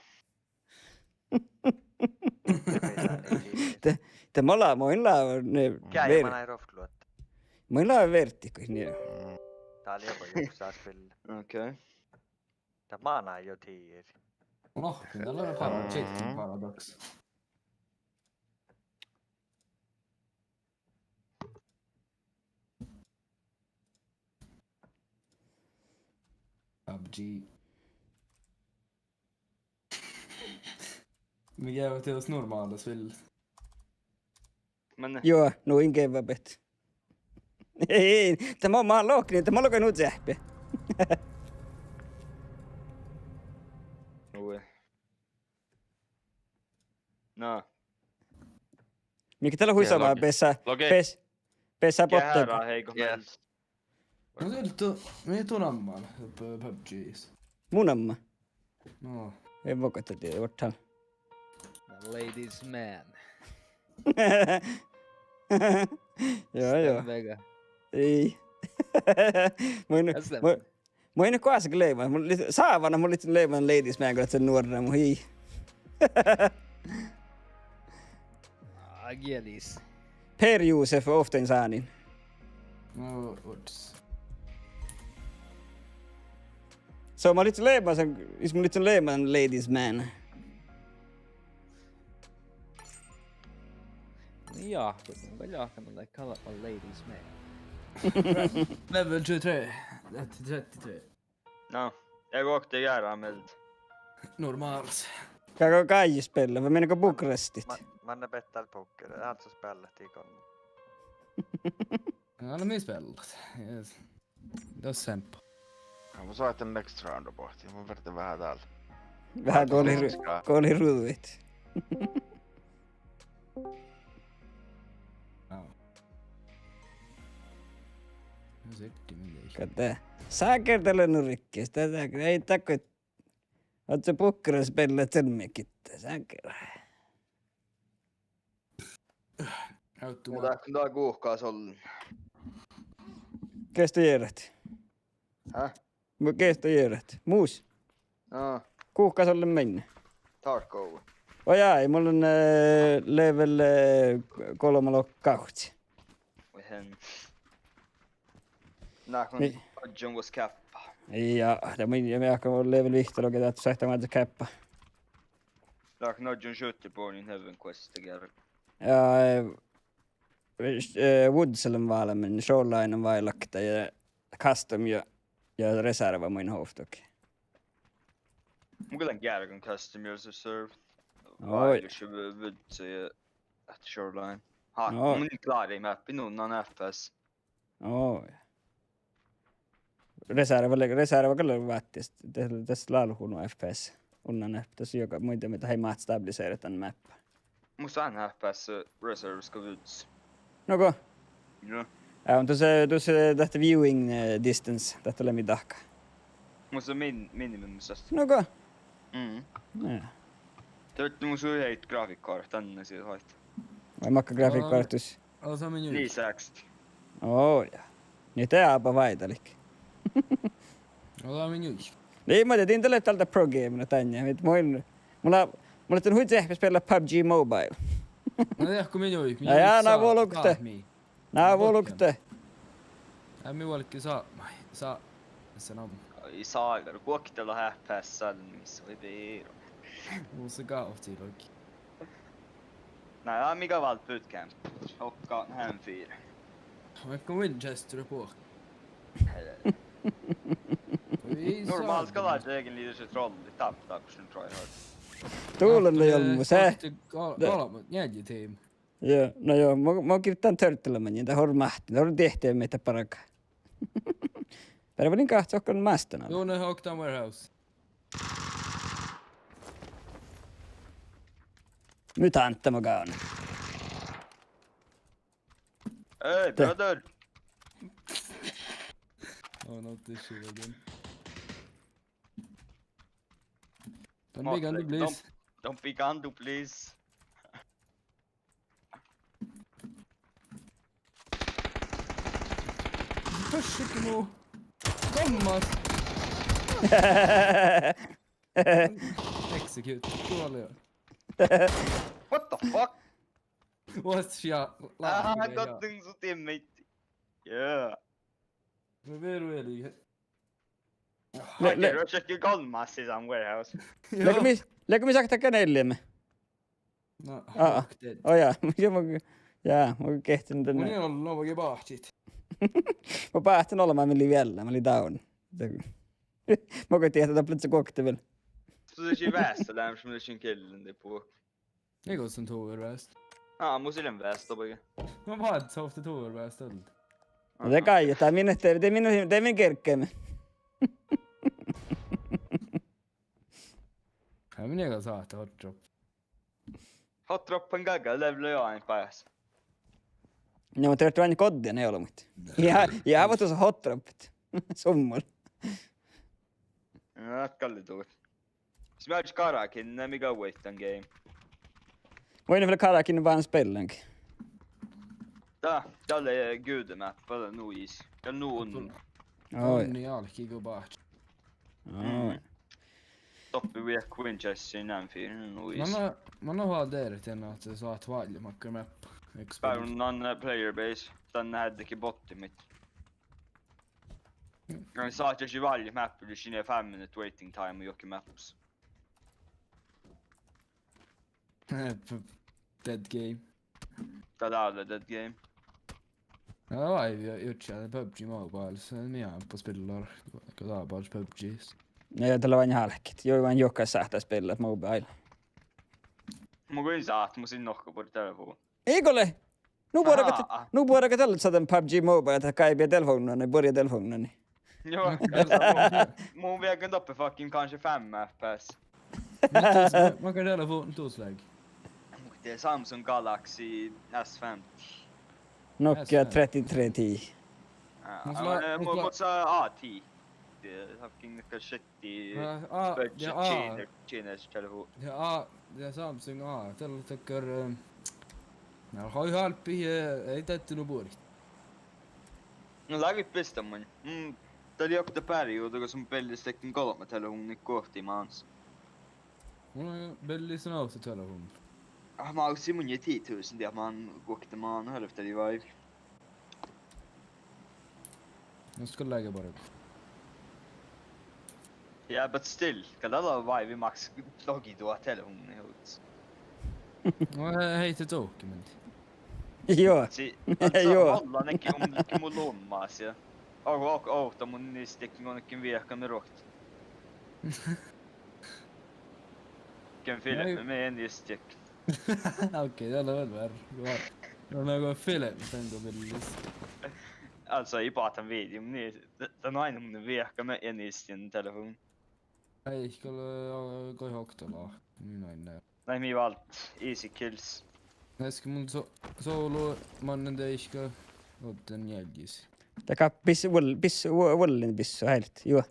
De, de mun lea, mun in lea, ne, geaid ver-, manai ruovttoluotta. Mun in lea verddiiguin, nie. Mm. Dat lea vel juksas vel. Okei. Dat manai jo tiir. No, dat lea vel para-, mm, cheating paradox. PUBG. Mii geavit dieđus normála vel. Manne? Juo, nu in geavahit. Ei, dat mun, mun lohken, dat mun lohken nu ceahppi. Ui. Na. Mii ge dat lea hui sama, beassá, logi, beas-, beassá botte. Geahča, hei, go mii. No, ii leat, mii ii leat namma, p-, PUBG-s. Mu namma? No. Ei vuogat dieđe, what the hell. Ladies man. Joo, joo. Stemmer. Ii. Mun, mun, mun in goassege leimahit, mun lit-, sávan, mun lihken leimahit Ladies Man, go dat lea nuorra, mun ii. Aa, gielis. Per Josef ofta in sánin. No, ups. So mun lihken leimahan, is mun lihken leimahan Ladies Man. Ja, mun gal jáhkán, mun lean kallama Ladies Man. Level tjugotre. Trettiotre. No, ja, go oktii geará mielde. Normalt. Gal go Gaiji speallá, vai menneggo Bucharestihit? Ma-, manne bettá pokker, altså speallá ti gon. Ja, no mii speallat. Yes. Dos sempo. Ja mun soitan next round bohti, mun ferten veahá dál. Veahá go lei ru-, go lei ruđiid. Aa. No, setti mii. Gal de. Sáker dat lea nu rikkis, dat, dat, ei, dat go, ahte Bucharest speallat sen mii gitta, sáker. Automat. Ja dat, dat guhkás ollen. Geas dat jearát? Hä? Mu-, geas dat jearát? Mus? Aa. Guhkás ollen mainna? Tarkko. Ojá, mun lean, eh, level, eh, golbma loggat. Oi hen. Nahkon. Ni-, ožžon vuos káppa. Ja, dat mun, ja mii ahte mun level vihtta loggat, dat sáhttá maid káppa. Nahkon ožžon skytteborgin heaven quest geargga. Ja, eh, eh, Woods lean válemin, Shoreline lean váillakin ja custom ja, ja reserva maid hovdogii. Mun gal lean geargan custom ja reserve. Oi. Váillašin Woods ja Shoreline. Ha, no. Mun klára máppi, nu, na F P S. Oi. Reserva, reserva gal lea váttis, de-, das lea hui nu F P S. Unnan F P S, das juoga, muitte, mii dat eai máhte stabiliseret dan máppa. Mus lea F P S reserves go Woods. Nugo. Joo. Ja, mun dušše, dušše dat viewing, eh, distance, dat lea mii dahká. Mus lea min-, minimum sest. Nugo. Mm. Ja. Tøtte mus lea hui heit grafikkortta, dan sii haet. Vai makkár grafikkortta? Aa, sii mii nu. Ni seksogtredive. Oi, ja. Ni de ába váidá liikká. Aa, sii mii nu. Ni, ma de-, din dat lea dál pro game, no, dan, ja mit mun, mun lea-, mun lean hui čeahpes spillat PUBG Mobile. Na, de go mii nu, mii. Ja, ja, na vuolgge. Na vuolgge. Aa, mii vuolgge sa-, ma-, sa-, sa-, nam. Ai, ságar, guokte lea F P S mis, oi, biru. Mus lea gávcci logi. Na, ja, mii gal válddit bootcamp. Okta, hám fire. Vaikko Winchester puo. Oi, normálii ságar. Gal lea egen liidu se trolli, tap, tap, sun try hard. Dullu lea ollu se. Gal-, galbma, njeallje team. Joo, no joo, mo-, mo givden turtle maŋŋil, dat orru máhtte, dat orru diehttiimet bargat. Beare vuolgit gahččat okta mástana. Joo, ne okta warehouse. Mutanta mo gávdnen. Hey, brother! Oh, not this shit again. Don't be Gandu, please. Don't, don't be Gandu, please. Pössikki mu. Gammas. Execute. Tuo lea. What the fuck? What? Ja, ah, lääkki, ja. Gottin su teammate. Yeah. Me veru eli. Le-, le-, Rošat gal galmmas sisään warehouse. Lego mis, lego mis akta kanelliemme. No, aa, okei. Oh, jaa, ja, ma, ja, ma gehten dan. Mun ii ollu, no, vaikko báhčit. Ma báhtin ollu, ma lei viella, ma lei down. Ma go diehtán, dat lea guokte vel. Su lešit veassá leamaš, mun lešin killen dii buot. Ego sun tuver veast. Aa, mus ii lean veast, vaikko. Ma báhcin sovtte tuver veast ollu. No de gal, dat min, dat, dat min, dat min gergeme. Ja, min ega sáhte hot drop. Hot drop on gaga, level jo ain bas. No, muhto ii leat ain goddin, ii ole muhto. Ja, ja, muhto sa hot drop. Summol. Ja, dat gal lea duot. Sis mii gal karakin, mii gal wait dan game. Muittán vel karakin vaan spellangi. Dat, dat lea gude map, dat lea nu is. Dat lea nu un. Oi. Onni álki go báhčit. Oi. Doppe viehka Winchester, njeallje fieldda, nu is. Manne, manne oba deret, ahte sáhtát válljet makkár mappa. Báru dan, eh, player base. Dan ledje botti miet. Ja sáhtát válljet mappa, lea sin five minute waiting time juohke mappis. Dead game. Dat lea dead game. Ja, dat lea jurddaš PUBG Mobile, sis mii eat spillat, go dat lea bas PUBG. Ja, dat lea vel álkit. Juo, vel juohke sáhtát spillat mobile. Mun goit sáhtát, mun sin nohka bures telefon. Ii gole! Nu buorre gal, nu buorre gal dat lea dan PUBG Mobile, dat gáibehii telefovdnii, buorre telefovdnii. Joo, mun, mun viehkán doppe fucking kanskje five F P S. Makkár telefovdna tus lea? Mun goit Samsung Galaxy S femti. Nokia trettiotre ti. Aa, mun, mun, mun sa A ti. Fucking shit. Aa, aa, budget ja, aa. Tjienas, tjienas telefon. Ja, aa, ja Samsung A, dat lea dakkár, eh, na, hui hálbbi, eh, ii dat nu buorit. No, lávii bistamain. Mm, dat lei okta perioda, gos mun bealli dakkár golbma telefovdna guovtti mánás. Mun bealli son okta telefovdna. Ah, máksin mun ja ti tusen, diet man guokte mánáhus, dat lei váivi. Muhto gal lea bargat. Yeah, but still, gal dat lea váivi máksa logi duo telefovdna juogas. No, he-, heite dokumenti. Juo. Si-, dat sa-, juo. Alla neki, um, neki mu luommas ja. Ogo, ogo, ovtta, mun in ieš dego go ii viehka mii ruoktot. Ken filbme, mii in ieš dego. Okei, dat lea vel várra. Juo. No, na go filbme, dan go viljes. Álggos ii boahtán videoi, mun in, dan ain mun viehka, mii in ieš dego telefon. Ai, gal, gal okta lea. Mii ain. Nai, mii váldit easy kills. Easka mun so-, solo, mannen deike, ovdal njealjis. Dat gal bis-, vuol-, bis-, vuo-, vuollin bissu, heillet, juo.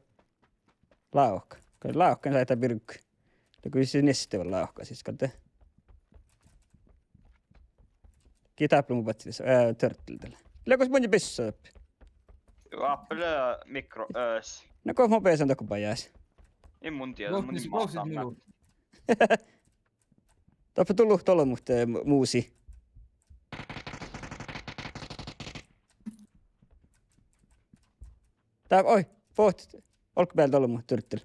Lávka. Go lávkan sáhtát birgu. Lea go ii neste vel lávka sis, gal de. Gii dáppe lea mu badjel, eh, turtle dal. Lea gos mun bissu dáppe. Juo, áppe lea mikro, eh, s- Na go mo beasan dohko bajás. In mun dieđe, mun in máhtán. Dáppe dolo olbmot, eh, mu-, musi. Dá, oi, bohtet. Olggobealde olbmot, turtle.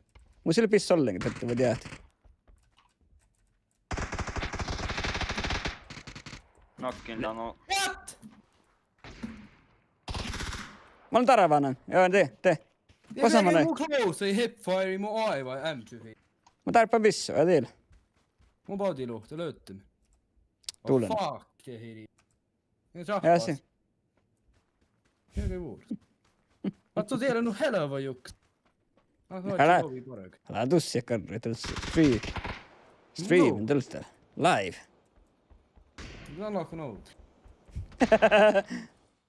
Mus ii leat bissu ollenga, turtle, vai diet. Nokkin lea nu. What? Mun lean darvánan. Juo, de, de. Kos sa manan? Mu close, hipfire, mu aivan M two. Mun dárbbašin bissu, ja dil. Mun báhtin luhtte, lövdden. Dul lean. Oh, fuck, de hiri. Ja, si. Jere vuor. Ahte dieđán nu helva juk. Ahte lea, lea dušše garre, dieđán stream. Stream, no. Dieđán live. No, no, no.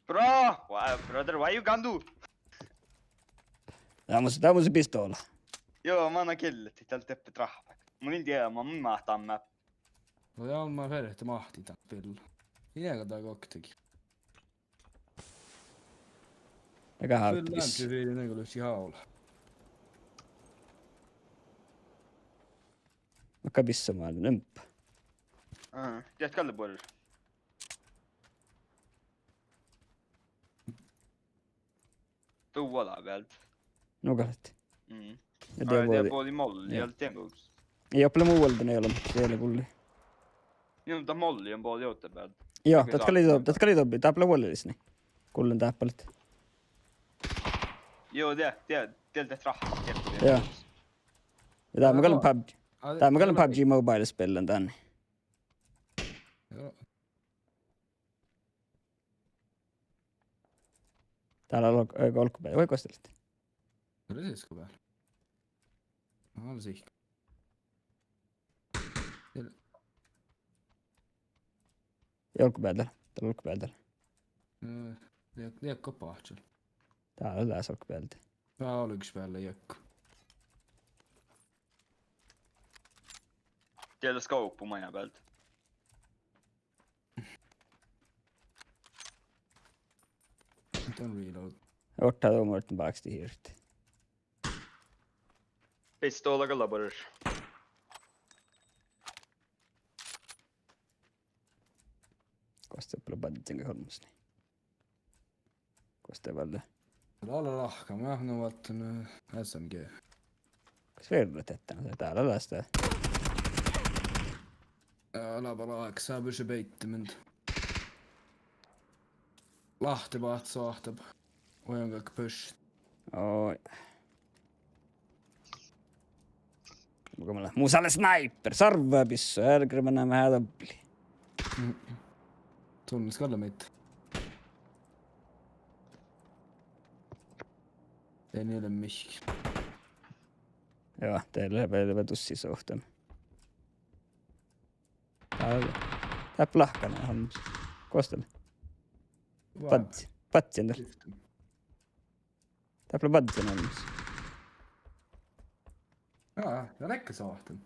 Bro, why, brother, why you gonna do? Dá mus, dá mus pistola. Joo, manná gillet, dal deppe trahppat. Mun in dieđe, ma mun máhtán map. No ja, mun ferten máhtán dán billa. Ii dá goktegi. Ega hálpis. Fyllan til firi, nego luši hála. Makka bissu mánu, numpa. Aha, diet galle buorre. Dá vuola bealde. Nugo leat. Mm. Ja dá, ai, dá bođii, bođii molli, ja. Ii ople mu vuolden ii ole, dá lea gulli. Joo, dat molli on bođii ovtta bealde. Joo, dat gal lei do-, dat gal lei dobi, dáppe lea vuollelis ni. Gullen dáppe leat. Joo, dá, dá, dá lea trahppat, dá. Joo. Ja dá gal lea PUBG. Dá gal lea PUBG Mobile spillan dán. Joo. Dá lea olg-, eh, olggobealde. Vai gos dat lea? Gal lea siskkobealde. Gal lea sihk-. Gal-, ja olggobealde. Dá lea olggobealde. Eh, ja, ja go báhčel. Dá lea dás olggobealde. Dá olggobealde, jekko. Dieđusge opu maid bealde. Dán reload. Ortá du morten báksti hirt. Pistola gal lea buorre. Gos dat lea badjin olmmoš ni? Gos dat vel lea? Dá lea lahka, mun lean nu válddán, eh, S M G. Kas verret etten, dá lea lasta. Ja, lea báhcá, beassá beite min. Láhtti báhcá soahtab. Oažžu gal push. Oi. Muhto mun lean, mus lea sniper, sarvebissu, ii gal mannat dobbeli. Mm. Sulnis gal lea midd. Dán ii leat mihkkege. Joo, dá lea vel, vel dušše soahtab. Dá, dáppe lea lahkan olmmoš. Gos dat lea? Vá. Badj-, badjin dal. Dáppe lea badjin olmmoš. Jaa, dá lea gal soahtan.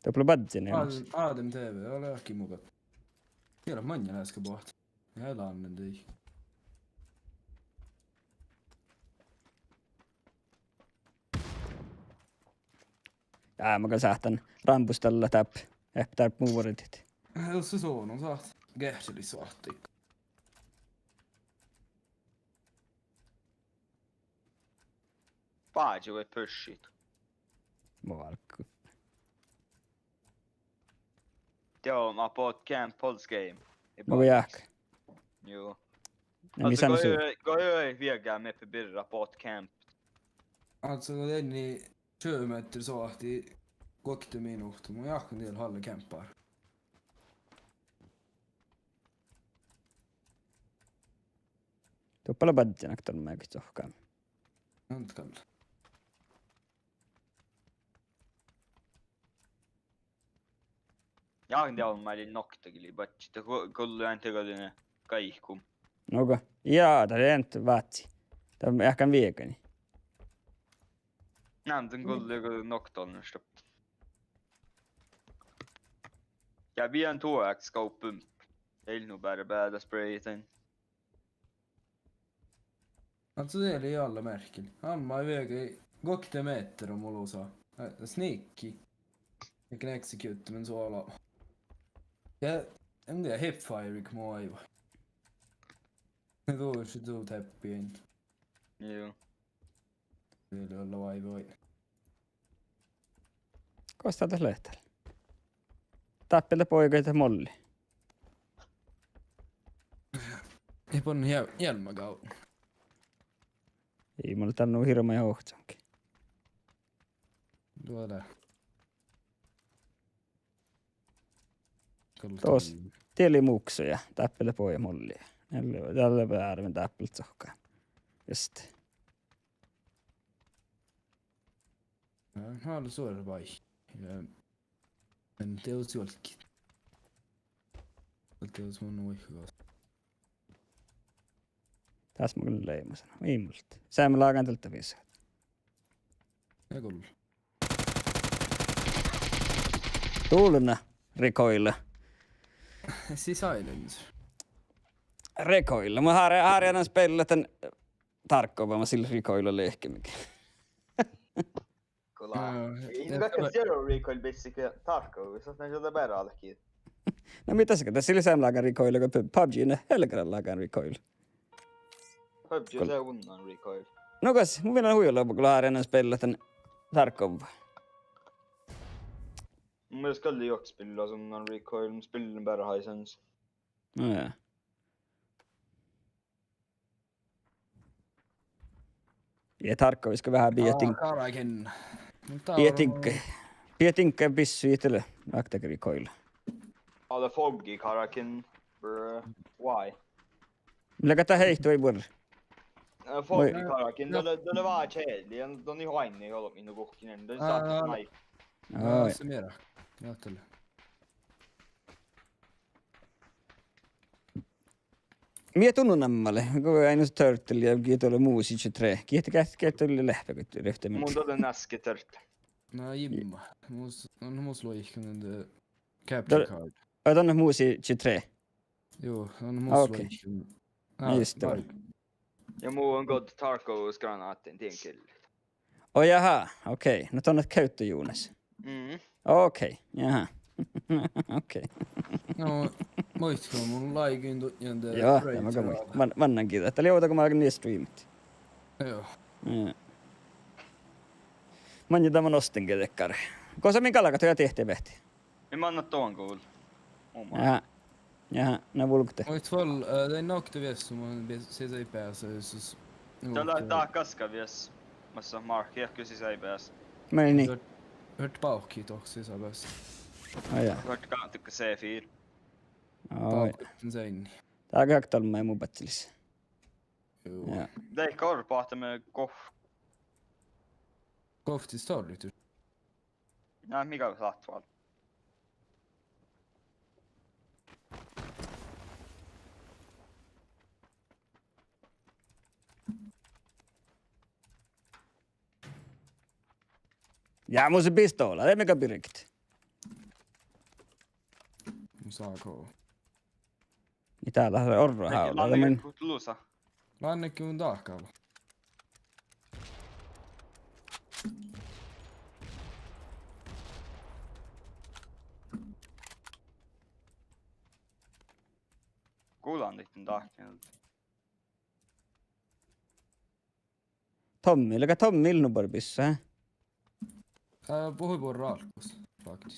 Dáppe lea badjin olmmoš. Adam, Adam T V, ole ahte mu gal. Ii leat maŋŋel easka boahtit. Ja lánnen dii. Jaa, mun gal sáhtán rámbustallat dáppe. Eh, dáppe mu vuordit. Jos son sáhtát. Gehčelis sáhttit. Bážu vai pushit? Mu álggu. Joo, ma bot camp pols game. Ei, no, bot. Juo. Ja mis han su- go, go, go, viegá meppe birra bot camp. Áhčči go deini čuođi mehtera soahti guokte minuhta, mun jáhkán diet halle campára. Doppe lea badjánat dal mearkka čohkkán. Antkal. Ja, de on mali nokta gilli badjat, de go-, gullo ean tegadine gaikku. Nogo. Ja, dat lea ean vácci. Dat ean viegani. Nán dan gullo go nokta olnnaš doppe. Ja, bieđán tuojáhkes go pump. Eai nu beare beađa sprayit dan. Áhčči, dat lei vel mearkkaš. Almma viegái guokte mehtera mu lusa. Eh, sneaky. Ii execute, mun suola. Ja, en tiedä, hipfire mu aivo. Dušše du teppiin. Joo. Vel lea aivo. Gos dat lea dál? Dáppe lea boigat molli. Ii bon hia-, hielmma gávdno. Ii, mun lean dál nu hirbmat ohcange. Duođe. Dos, die lei muksu ja dáppe lea boigat molli. Dalle, dalle bearven dáppe lea čohkkán. Just. Ja, han lea suorra vai. Ja, en tiedä, suolkki. Tiedä, mun vaikko. Dás mun lean leimasana. Ii muhto. Seamma lágan dal dat visot. Ja gul. Dulna. Recoil. Sis silence. Recoil. Mun hár-, hárján spellat dan Tarkova, ma sil recoil lehkemiga. Gula. Joo, ii, ja dat gal zero recoil bissike Tarkov, sas na šadá beare álki. Na, mii daskka, das ii leat seamma lágan recoil go PUBG, na, helgalágan recoil. PUBG lea unnan recoil. No kas, mun viehan hui ollu, gula hárján spellat dan Tarkov. Mu mielas gal lea juohke spillas unnan recoil, mun spillen beare Hisense. No ja. Ja Tarkovas go veahá bietin-, bietinga, bietinga bissui ii leat, akta recoil. Ale foggi Karakin, bruh, why? Mii leat dat heitto vai buorre? Eh, foggi Karakin, dat lea, dat lea veahá čealli, ja don ii oainne olbmot nu guhkkin, dat lea sáhttá mai. Aa, se mii eat. Johtale. Mii eat unnu namma lea, go Ainus Turtle ja gii dole Musi tšetrein. Gii eat ge-, ge-, dole lehpet go rivtte. Mun dole Naske Turtle. Na, Jimma. Mus, mun mus luoikkan de capture card. Ai, don Musi tšetrein. Joo, don mus luoikkan. Aa, okei. Just det. Ja mun gal Tarkovas granáhtain dien kieli. Ó, jaha, okei. No don leat kevddo Jonas. Mm. Okei, jaha. Okei. No, muittán go mun láigoin dutnje de. Joo, dat mun gal muittán. Man-, mannan giđđat. Dat lei ovdal go mun álgán streamat. Joo. Joo. Maŋŋel dat mun ostan giđđat gal. Gosa min galgat ja tiehte vehte. Mii mannat don gul. Jaha. Jaha, na vulgte. Muhto vel, eh, de nokte viessu mun bi-, sis eai beasa, sus. Dat lea dat gaska viessu. Massa Mark, ii go sis eai beasa. Mii ni. Hurt-, hurt bávki dohko sis eai beasa. Ai jaa. Hurt gávdnat C fire. Ai. Bávkki seainni. Dat gal dal maid mu báttelis. Juu. Jaa. De gal boahtá mii gof-, goftis tárlihit. Na, mii gal sáhttit vel. Ja mun lea pistola, de mii gal birget. Mun saan ko. Ii dál leat orru hávla. Lánnet, lánnet, mun lusa. Lánnet go mun dahkála. Gulan dihten dahkkin. Tommi, leago Tommi ii lean nu barggus, eh? Eh, buhai buorre álggos, faktis.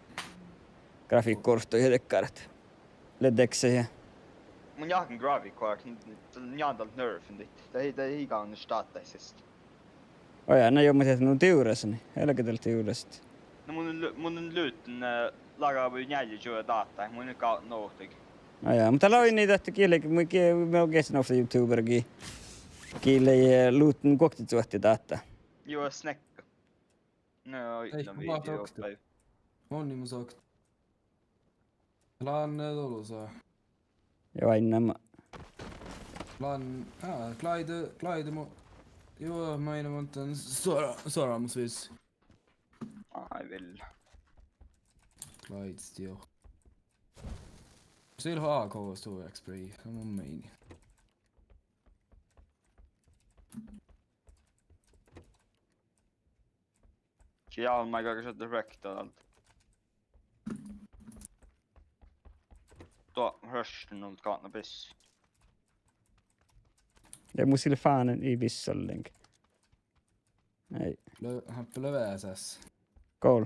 Grafiikkártta ja dakkár. Lea dexaid ja. Mun jáhkán grafiikkártta, dat lea njeallje nurfendit. Dat ii, dat ii gávdno stáhta siste. Ojá, na juo, mun dieđán nu divrasat, elge dal divrasat. Na mun, mun luvtten, eh, laga njealljegođa dáhta, mun in gávdno ovtta. Ojá, muhto dat lea oidne dat gii lei, mu ge-, mu geahččen ovtta YouTubera gii, gii lei, eh, luvtten guoktecuohti dáhta. Juo, snekka. No, oidne video. Monni mun sáhtán. Lea, eh, dolosa. Ja oainnama. Lea, ah, Clyde, Clyde mu-, juo, main, mun dan suora-, suoramus vis. Ai vel. Clyde, joo. Sii lea A K stua spray, mun meini. Čiál maid gal šat rekta dál. Tuo hrøšten ollu gatnabis. Ja mus ii leat fánan ii vissallen. Ei. Lea, háppe lea V S S. Gol.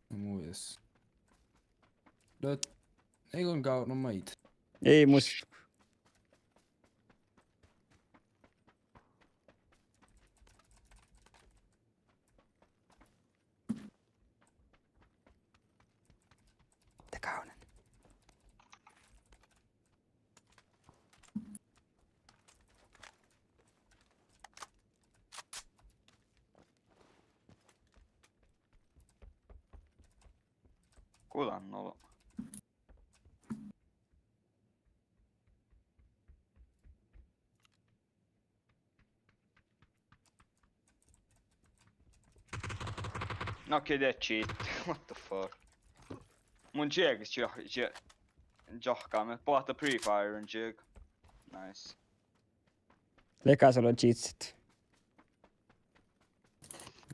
Muitas. Lea, ii gal gávdno maid. Ii mus. De gávdnen. Gudan olu. No, okei, de cheat. What the fuck? Mun čiegas čio-, čio-, čohkkámin. Boahtá Free Fire-in čiega. Nice. Leaga sul cheatsit?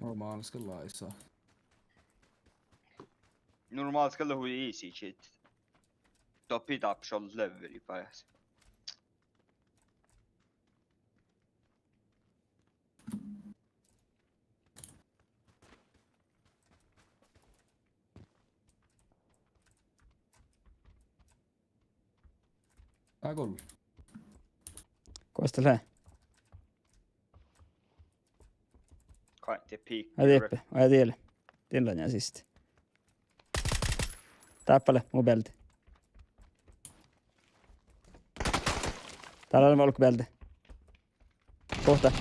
Normál skal laisa. Normál skal hui easy cheat. Doppe dáppe šat leveli pájas. Agol. Gos dat lea? Katte pikk. Ai, dieppe. Ai, diel. Diel lea siste. Dáppe lea mu bealde. Dál lea ollu bealde. Guhtta.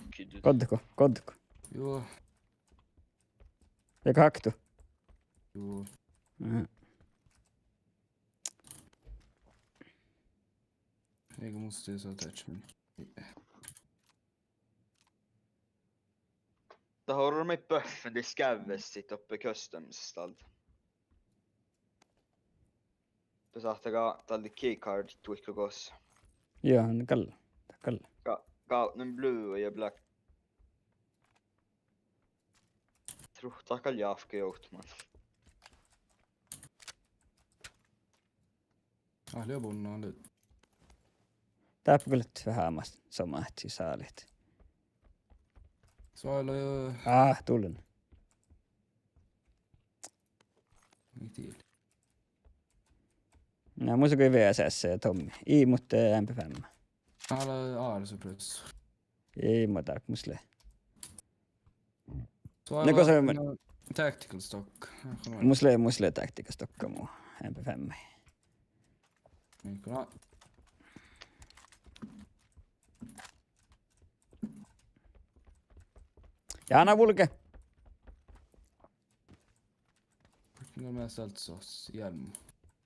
Okei, du- Goddekko, goddekko. Juo. Leago háktu? Juo. Aha. Ego musta sa attachment. Dat orru maid bøffen dii skávvestit doppe customs dál. Doppe sáhttá gal dalle keycard duoikkagosa. Juo, gal, gal. Ga-, gávdnan blue ja black. Truhkat gal jávkka johtama. Ah, lea bunna, lea. Dáppe gal veahá mat-, somá ahte sálit. Soaila jo. Ah, dullen. Ii tiedä. Na, mus lea V S S ja Tommy. Ii, muhto, eh, M P fem. Ale Aarsu plus. Ii, ma dál, mus lea. Soaila, no, gos lea, no, tactical stock. Mus lea, mus lea tactical stock mu M P fem. Ii, kulla. Ja na vulge. No, ma salt sos hjelm.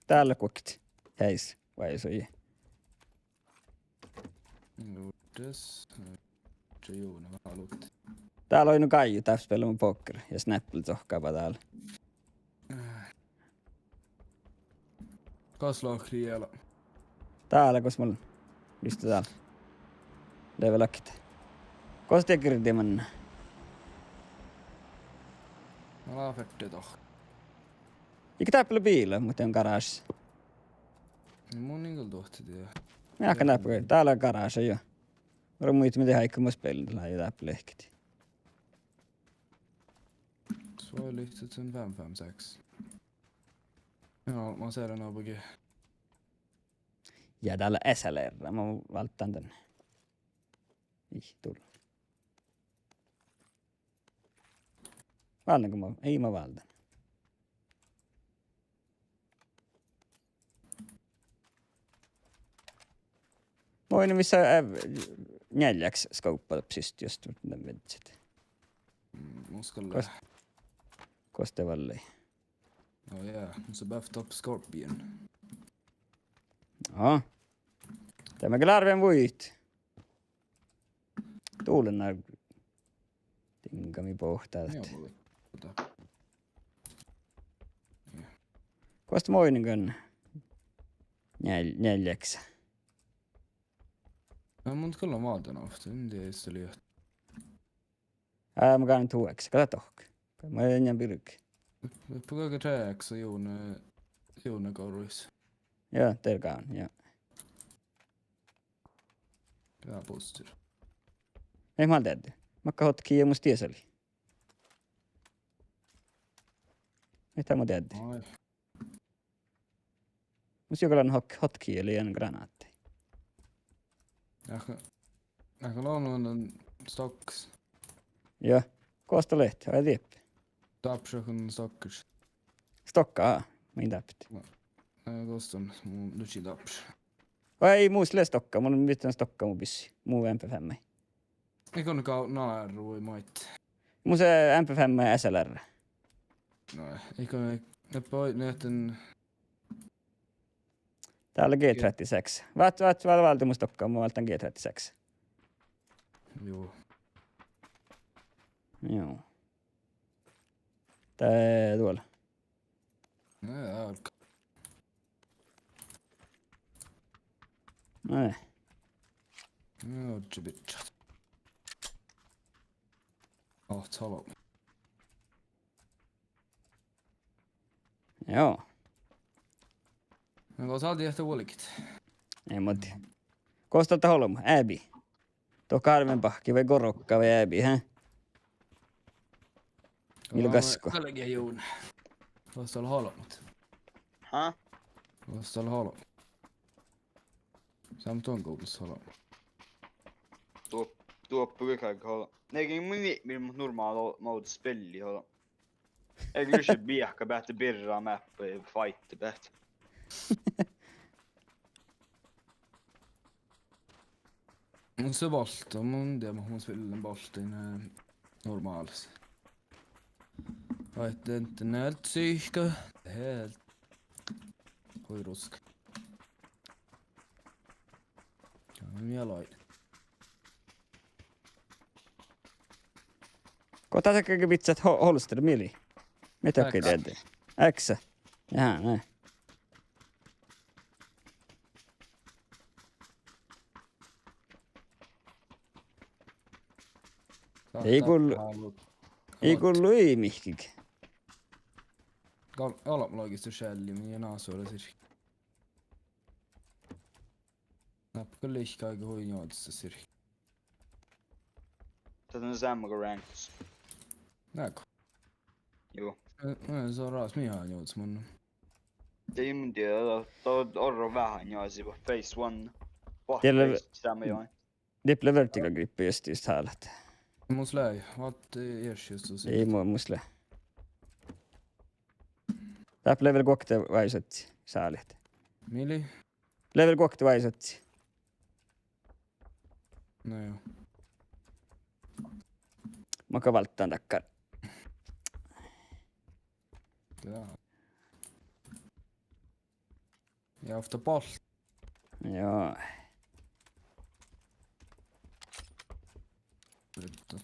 Dál lea guokte. Heis, vai sui. Juo, das. Ča juo, ne válut. Dál lea nu gáigu, dáppe spellamin poker. Ja Snapple cohkkába dál. Gos lea kriela? Dál gos mun. Just dál. Level akte. Gos diekkár dii manná? Mun lean ferte dohko. Ii dáppe lea biila, muhto dii garášas. Mun in gal duohta diehtit. Jáhkán dáppe, dál lea garáša, juo. Orru muitte mii dii áiggun mus beaivvi, lea dáppe lehkit. Soaila ahte fem fem seks. Joo, ma seren abagi. Ja dál lea S L R, mun válddán dan. Ii, dul. Válddán go mun, ii, mun válddán. Mun oidnen vissa, eh, njealjás skoupa siste, jos dat viežžat. Mm, mun skal gos- Gos de vallii? Oh yeah, mun sa beavttan doppe scorpion. Aa. De mun gearven vuitit. Dullen ná diŋgami bohtá. Joo, dat. Gos de munnje gal njeal-, njeallje eaksa? Na, mun gal lean váldán ovtta, in dieđe, ii lean. Ää, mun gal lean tuu eaksa, gal dat dohko. Mun lean birge. Doppe gal ge eaksa juvdna, juvdna goruis. Joo, de gal, joo. Ja, bostur. Ii mal deadde. Makkár hotkey mus dies lei? Ii dat mu deadde. Ai. Mus juo gal lean hot-, hotkey lei granátta. Ii lean, ii lean ollu dan stokkas. Joo. Gos dat lei, ai dieppe. Dárbbašit go stokkaš. Stokka, aa, min dárbbašit. Na, na, gos don, mun luččen dárbbašit. Vai mus lea stokka, mun vihtten stokka mu bissii, mu M P fem. Ii go gal, na, R-i maid. Mus lea M P fem S L R. Na, ii go, ne boi, ne ten. Dál lea G trettiosex. Vát, vát, vál-, válde mu stokka, mun válddán G trettiosex. Joo. Joo. Dá duol. Na, álgá. Ai. Joo, čibitšat. Oh, calo. Joo. Na, gos dat diehtá vuolgit? Ii muhtin. Gos dat olbmot, eabbi? Dohko árvenbahkii vai gorgga vai eabbi, hä? Mii lea gaskko? Álge juvdna. Gos dat olbmot? Hä? Gos dat olbmot? Seamma don gos olbmot. Duo-, duoppe gal olbmot. Ii ge mun, mii, mii, normál-, mode spelli olbmot. Ii gal leat biehka beatte birra máppa ja fightte beatte. Mun sa bolta, mun dieđe, mun spillan boltta, eh, normálas. Vai internet sihka, helt. Hui ruska. Ja, mun mielai. Go dat ge bidjat ho-, holster, mii lei? Mii dat ge dieđát? Eaksa. Eaksa. Ja, ne. Ii gul-, ii gullu ii mihkkege. Gal-, galbma logistus šelli, mii ja nasu lea sirkka. Dáppe gal liikká hui njuodus sirkka. Dat lea seamma go rankas. Leago? Joo. Eh, eh, son rás mii han njuodus mun. Dieđe, mun dieđe, dat, dat orro veahá njuosi, but phase one. What phase, seamma juo. Dieppe lea vertical grip just, just hálat. Mus lea, what, eh, yes, just, just. Ii mu-, mus lea. Dáppe lea vel guokte váiset sáliid. Mii lei? Lea vel guokte váiset. Na joo. Mun gal válddán dakkár. Ja. Ja ofta bolt. Joo. Vittu.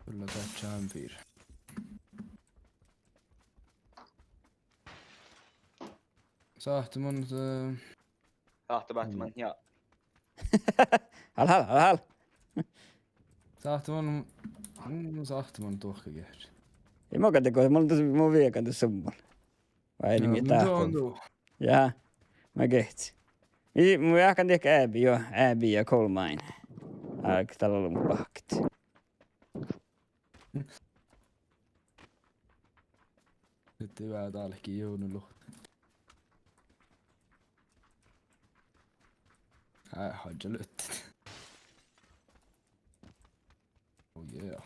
Kyllä tää on piiri. Sáhtte mun, eh, Sáhtte mun, ja. Hál, hál, hál, hál. Sáhtte mun, mm, sáhtte mun duohkagehččat. Ii mo gal dego, mun das, mun viegan das summal. Vai ii, mun dáhpán. Jaa, ma gehččen. Ii, mun veahkán diehko eabbi, juo, eabbi ja coal mine. Álgá dál olbmot bahkat. Sitten vää dálki juvdnoluhtte. Ää, hažža luhtte. Oh yeah.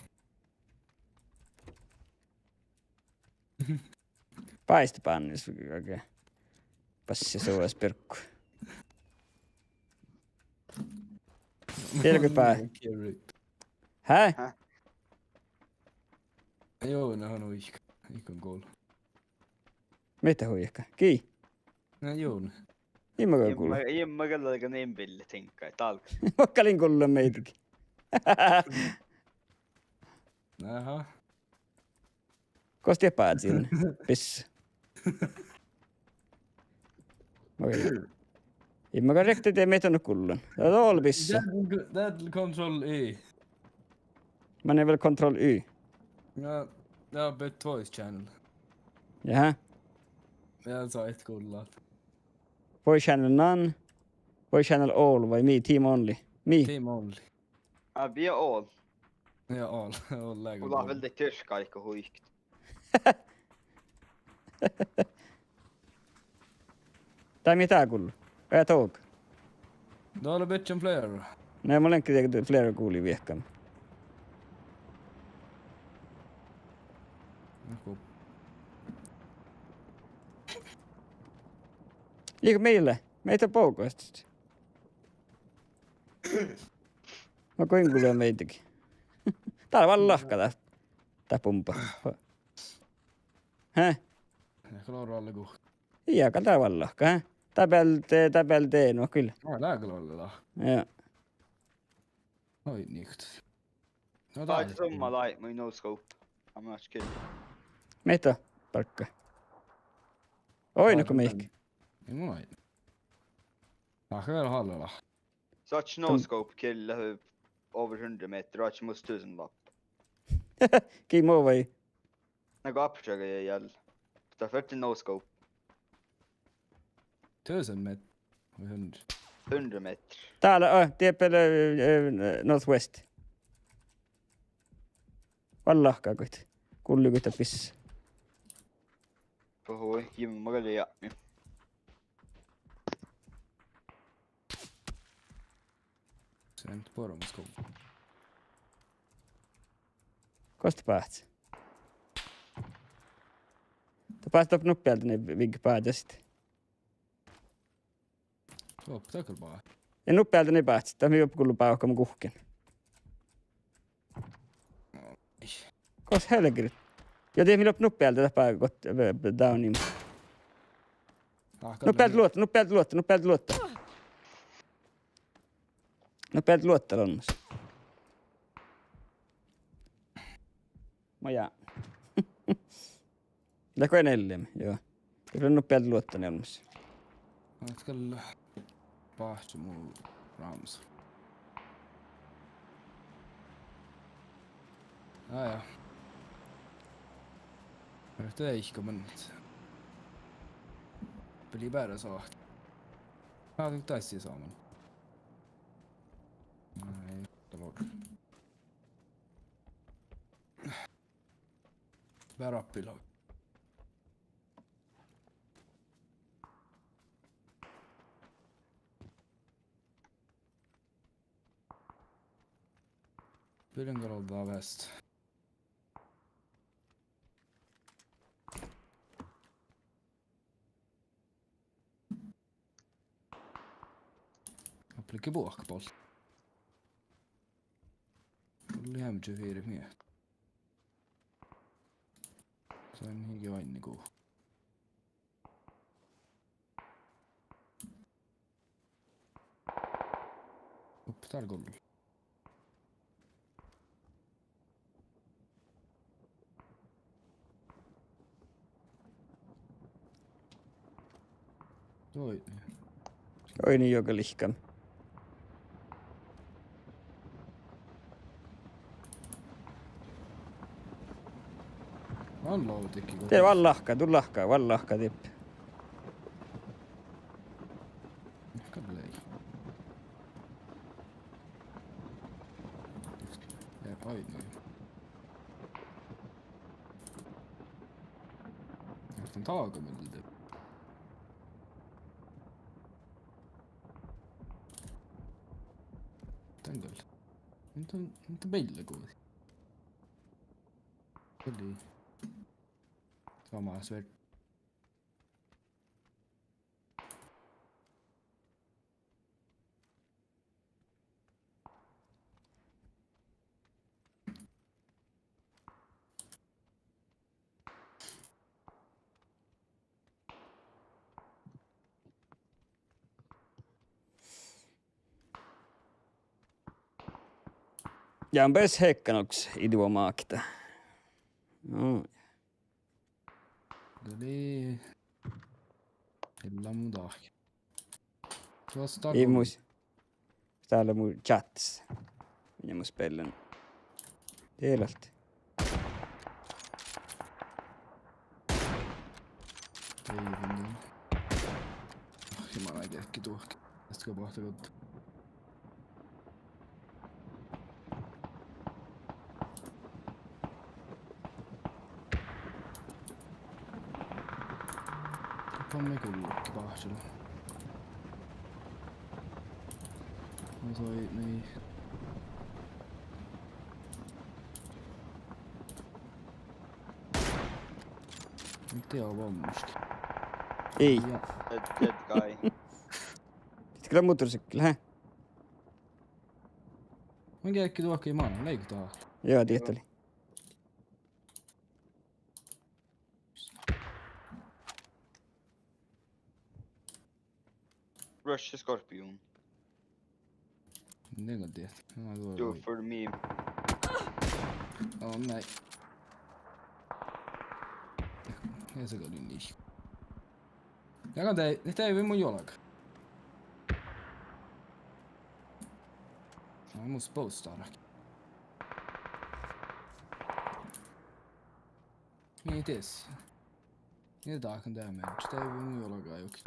Báistebánis, okei. Bassi suojas birggu. Tilgui bá-. Hää? Hää? Juo, na han uik-, uikon gul. Mihkkege uikka? Gii? Na juo. Imaga gul. Imaga, imaga galggan in bille tiŋgga, dálgga. Makkár in gullan meiddái. Aha. Gos dieid bázin? Bis. Okei. Imaga riekta dieid mihkkege gullan. Dat ol bissa. Dát, dát control Y. Manne vel control Y. Ja, ja, but voice channel. Jaha. Ja, sait gullat. Voice channel none. Voice channel all vai mii, team only? Mii. Team only. Á, vii all. Ja, all. All leaga. Mulla vel de teškka iige huiktet. Dá mii dá gul. Ea tog. Dá lea bidjan flera. Ne, mun lean ge flera guli viehkan. Joku. Iige mii lea, mii lea bogost. Ma goin gullan meiddái. Dá lea vel lahka dát, dát bumba. He? Gal lea vel lahka. Ja, gal dá lea vel lahka, he? Dá bealde, dá bealde, no gal. Ná, dá gal lea lahka. Ja. Oi, nihkka. No, dá lea summa lahka, mu no scope. Amma skill. Mihkkege bargga. Oi, no go mihkkege. Ei mun ain. Dá gal lea hállat. Such no scope kill, eh, over hundre meter, oaččo mus tusen vappu. Gii mo vai? Na go aperture ja jal. Dá fertii no scope. Tusen met-, vai hundre? Hundre meter. Dá lea, eh, dieppe lea, eh, northwest. Vel lahkagoit. Gulli goit dá bis. Pohoi, jimma gal lea. Sen bormus go. Gos dá báhcci? Dá báhcci doppe nuppi ealde, ne vigget bážasit. Doppe dá gal bá-. Ja nuppi ealde ne báhcci, dat mii doppe gullo bávkat guhkkin. Gos helgget? Ja dieid mii doppe nuppi ealde dat bávkat, eh, down in. Nuppi ealde luotta, nuppi ealde luotta, nuppi ealde luotta. Nuppi ealde luotta lea olmmas. Ma ja. Leago eanet eallimin, juo. Dieid nuppi ealde luotta olmmas. Gal báhcci mu rámasa. Á, ja. Erte iige mannat. Bli beare sa-. Á, dat sii saman. Ai, talor. Beare appi lea. Byrjan gal ođđa vest. Oppe lea buohkabolla. Gal lea M tjuefire mii. Son iige oaidne gu. Oppe dál gal. Oi. Oi, na juoga lihkkan. Vel loadikki go. Dieid vel lahka, du lahka, vel lahka dieppe. Gal lei. Ja, ai, no. Ja, dan taga mielde. Dan gal. Mun dan, mun dan bealle goit. Gal lei. Sama sverd. Ja mun beassán hekkan olggos iđuomákita. No. Gal lei. Ella mun dahkat. Tuos dal Ii mus. Dál lea mu čáhtis. Minne mun spellan. Diet leat. Ei, ei, ei. Ah, ja ma lean geahččat duohkat. Easka boahtá guovtti. Doppe mii gullá báhčela. Mun soitnen. Mii dii oba muški. Ii. Ja. Dead, dead guy. Ii leat motorsykkela, hä? Mun geahččat duohkat man, leiggo dat. Joo, dieid lei. Rush Scorpion. Nei gal dieid. Ná, do Do it for me. Oh, nei. Ja se gal lei. Ja gal dei, dei vei mu juolgga. Ná, mun boostan. It is. Ja dat kan damage. Dei vei mu juolgga juohke.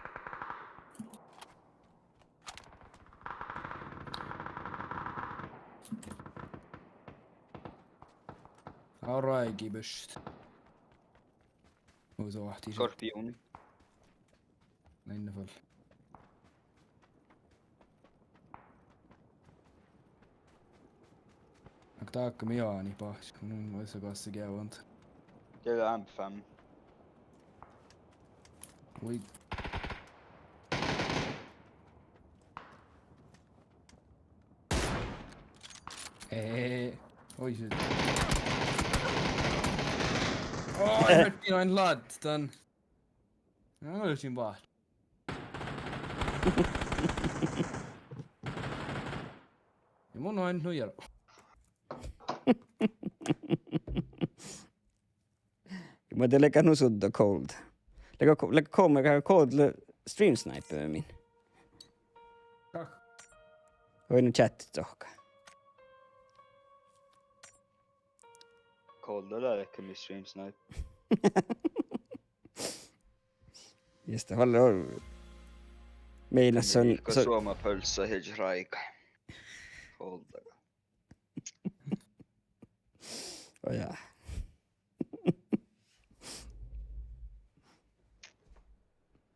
All right, gibes. Oi, se vahtii. Scorpion. Nei, ne fal. Aga dákka mii áni báhčis, mun osa gasse geavvá. Dieđe M fem. Oi. Ei. Oi, shit. Oi, fertii ain laddan. Ná, mun lean báhčis. Ja mun oin nu jaro. Ja ma de lean nu sudda Cold. Lean ko-, lean ko-, ma-, Cold lea Stream Sniper min. Ah. Oi, nu čáhtti dohko. Cold lea leat min Stream Sniper. Just det, vel, mii leat son, Ihka son Suoma pölssa hieža ráiga. Cold. Ojá.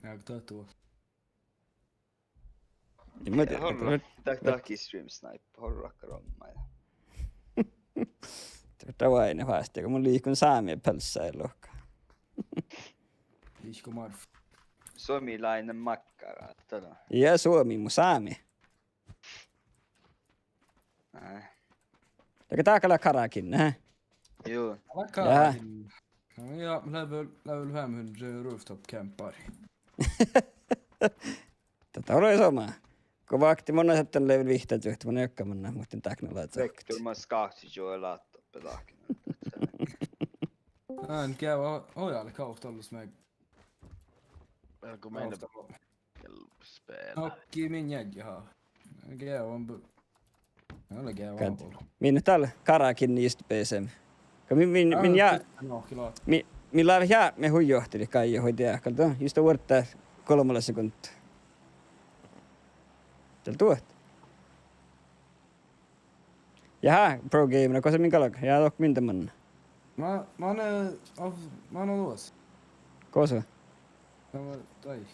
Ja, dat du. Ei, ma dieđe, horra, dat, dat, dat Stream Sniper, horra, karomma. Tuota, oaidná fas, go mun liikon sámi pölssaid lohká. Liikon marf. Suomi lea makkara, dat lea. Ja Suomi, mu sámi. Ai. Leago dat gal karaoke, hä? Joo. Leago karaoke. Ja. Ja, level, level fem hundre rooftop camper. Dat lea somá. Go vákti, mun ahte level vihtta čuohta, mun eai manna, muhtin dáknalai. Vektor, ma skáhcen jo lát doppe dáknalai. Ná, geava, ojá, leago ovtta olles me. Go mii Ovtta. Kel spela. Okei, min jagi ha. Geava bu-, ole geava. Kad. Min dal karaoke just B C M. Ka min, min, min ja-, mi, min lávejit jápmit hui johtilit gaja hui diehkal, do. Just vuorddá golbmalogi sekundda. Dal duot. Jaha, Pro Gamer, gosa min galgá? Ja dohko min de manná? Ma-, manne, of-, manne duos. Gosa? Dal daid.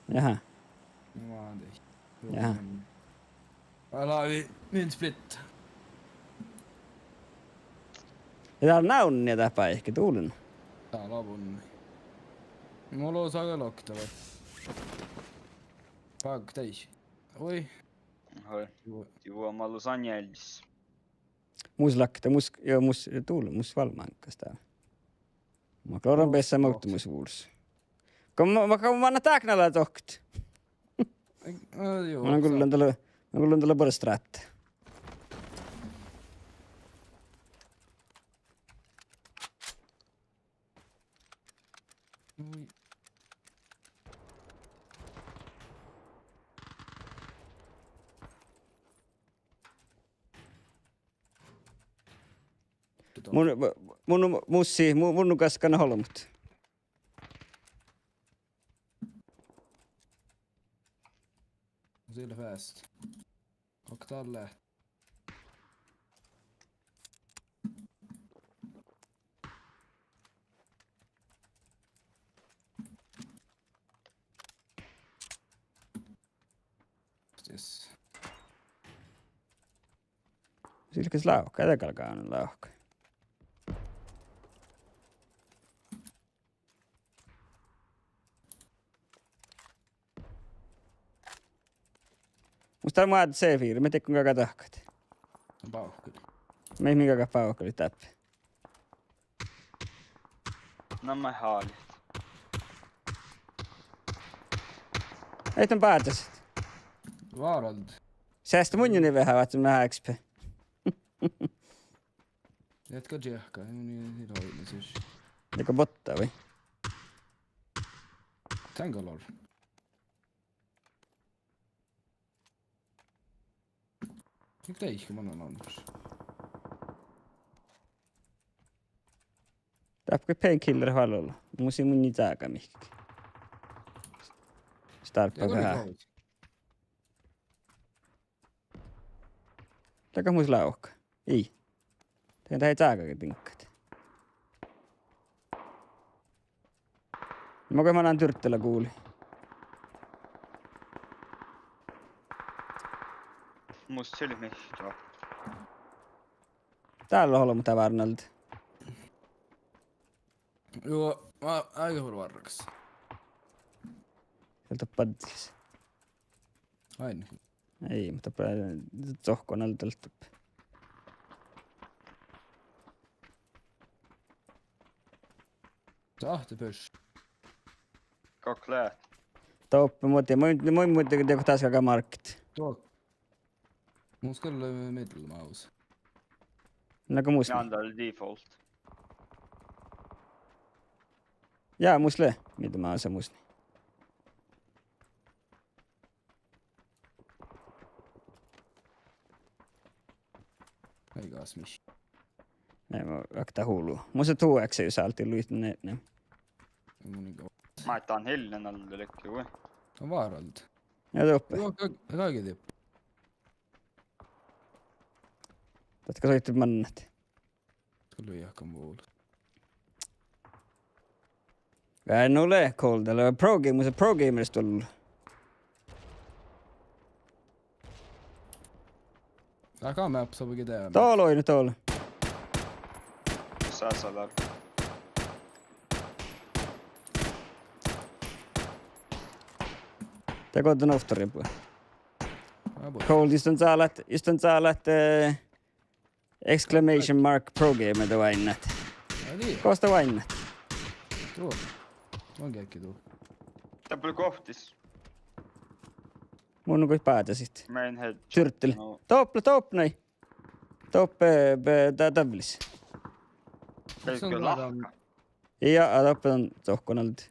Jaha. Ma dei. Jaha. Ala vi min split. Ja dal lea navnni dat báiki, dulin. Dal lea bun. Muhto sa ga lokta vai? Pag dei. Oi. Oi. Juo. Juo, ma lusa njealjis. Mus lakte, mus, ja mus, dul, mus valmán kas dá. Ma kláran bessa mávtti mus vulos. Go ma, ma, go ma dáknalai dohko. Ej, ej, juo, mun gullen dalle, mun gullen dalle bare strátte. Mun, mun, mun, mussi, mun, mun gaskana olbmot. Sii lea fast. Okta dalle. Yes. Sii lea ges lávka, ii galgga lávka. Mus dal moadde C fire, mii dego galggat dahkat. Bávkkalit. Mii, mii galggat bávkkalit dáppe. Na mii hálit. Ii don báhcásit. Váralde. Seaste munnje veahá, ahte mii X P. Eat go čiehka, mun ii, ii logi sii. Dego botta vai? Dán gal lea. Mii deike mannan annars. Dáppe painkiller valolla. Mus lei munnje čága mihkkege. Stárppa veahá. Dego mus lávka. Ii. Dego ii čága diŋggat. Mo go manan turtela guli. Mus lei mihkkege. Dál lea olbmot dá várra alde. Juo, ma-, áigge fal várragas. Dál doppe baddis. Ain. Ii, muhto doppe, eh, cokkonalde doppe. Sáhttá pes. Gokko leat? Doppe, muhto, mu-, mu-, muhto dego dás galgá markit. Tuo. Mus gal lea middle mouse. Na go mus lea. Jaa, mus lea middle mouse mus lea. Ai gas mis. Nei, ma-, akta hulu. Mus lea tuo X-e jus álti luittan ne, ne. Mun ii go. Máidán hillen alde ledje, vai? Váralde. Ja doppe. Juo, ka-, kágge doppe. Dátka soittit mannat. Tuli jahkan vuola. Vel nu lea kolde, lea pro game, mus lea pro gamers dolla. Dahká map, so we get there. Dol oidne, dol. Sasa dal. De go dan ofta ribue. Aa, bue. Cold, jus dan sáhtát, jus dan sáhtát, eh, exclamation mark pro gamer dan oainnát. Ai dii. Gos dan oainnát? Tuo. Mun geahčen tuo. Dáppe lea gohtis. Mun goit báhcásit. Main head. Turtele. No. Doppe, doppe, nai. Doppe, be-, da-, davvelis. Vel go láhka. Ja, doppe don cokkonalde.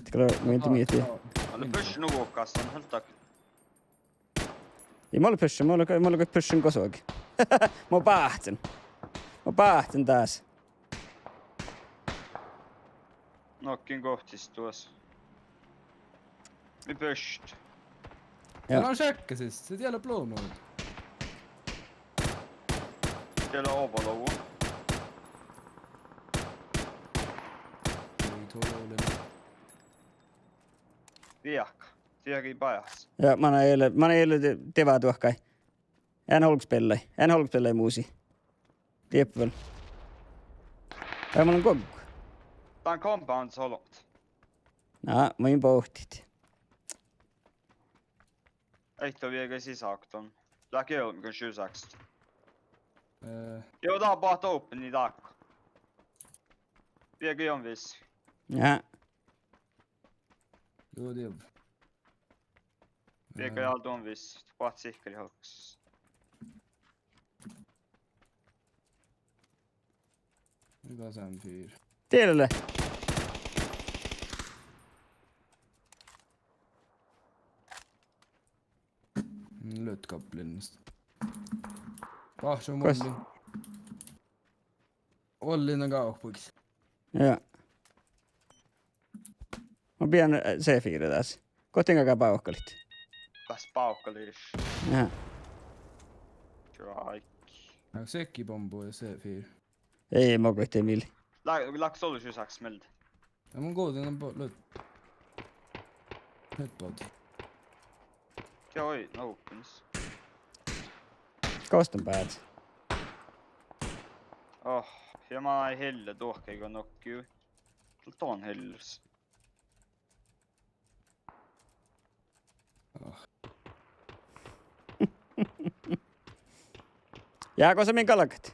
Dego lea, mun in dihte. Ale push nu vuokkas, dan helt tak. Ii, mun lean push, mun lean, mun lean push gos vuogi. Mun báhcen. Mun báhcen dás. Nokkin gohtis duos. Mii push. Ja. Mun lean šekka sis, se diela blommu. Diela oba logu. Ii tole. Viehka. Diehkii bajás. Ja, mana ii leat, mana ii leat de-, dieđusge duohkai. Ean olggobeallai, ean olggobeallai mus. Dieppe vel. Ai, mun lean goggo. Dan compoundis olbmot. Na, mun in bohtet. Eai, viehka sis okta. Leat geađuid go šusaksat. Eh. Juo, dat bohte open i dakko. Viehka jon vis. Ja. Juo, diehkii. Viehka Eh. Jal don vis, bohte sihkkar hoksas. Ega saan fiir. Diehkii. Mm, leat goblinnast. Báhččan vuollin. Vuollin gávpogis. Ja. Mun bijan, eh, C fire das. Gohten galgá bávkalit? Das bávkalis. Aha. Čuohkki. Ná, sekki bombbu ja C fire. Ei, ma goit mil. Lea-, leago ollu šussahkas mielde? Ja mun guovdin bo-, lu-, headboard. Ja oi, no opens. Gos don beassat? Oh, ja ma ai hille dohkkege go nokkiu. Don hillus. Ah. Ja gos min galgat?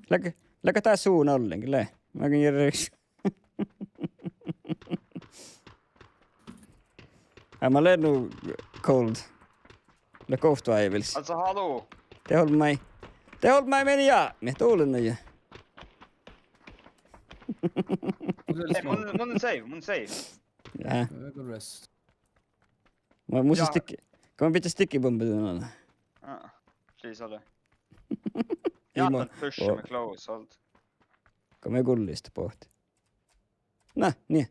Leago, leago dat su ollenge, lea. Magan jerrejus. Ai, ma lea nu cold. Lea Ghost Vibes. Altså, hallo. De olmmái. De olmmái min ja. Mii dolen nu ja. Ei, mun, mun save, mun save. Ja. Ja, go rest. Ma, mun Ja. Sticky. Go mun bidjá sticky bombu dan. Ah, please, ale. Ii mo-, Jatan push o-, me close, alt. Go mun gullista bohte. Na, nie.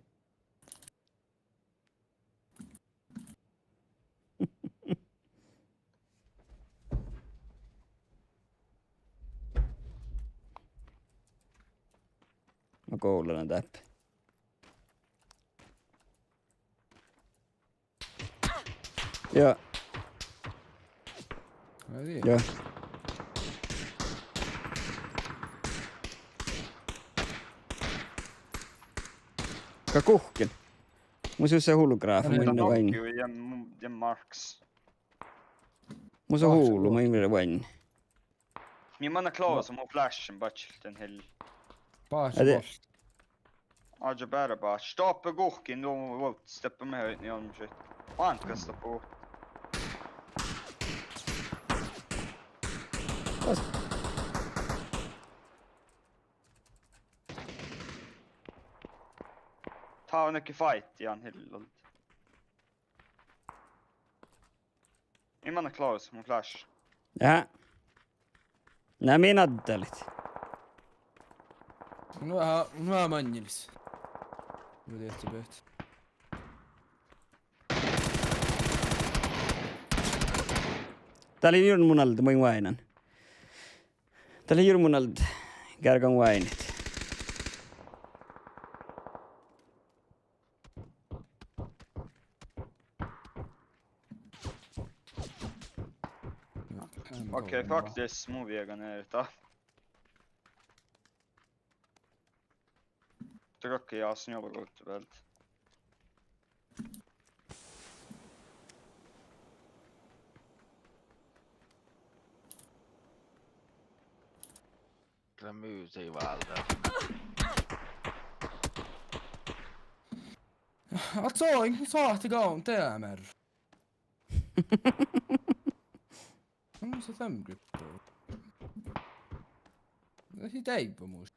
Ma gullen dáppe. Ja. Ai dii. Ja. Ka guhkkin. Mun sus lea holograf, mun in vainni. Ja, ja marks. Mun sus holu, mun in vainni. Mii manná close, mun flashen badjel dan hill. Báhččan. Ade. Áhčči beare báhččat. Stoppe guhkkin, nu, vot, steppe mii, ni on šit. Máŋga stoppe. Tao neke fight, ja hill. Mii manná close, mun flash. Ja. Na, mii naddalit. Mun veahá, mun veahá maŋŋelis. Mun dieđe beahte. Dat lei jur mun alde, mun in váinan. Dat lei jur mun alde. Geargan váinit. Okei, fuck this, mun viegan eret. Trøkka ja snjovva gohte bealde. Kyllä myy se ei vältä. At soo, in soo ahte gávdno deamar. Mun sa them grippo. Lei deaivvamuš.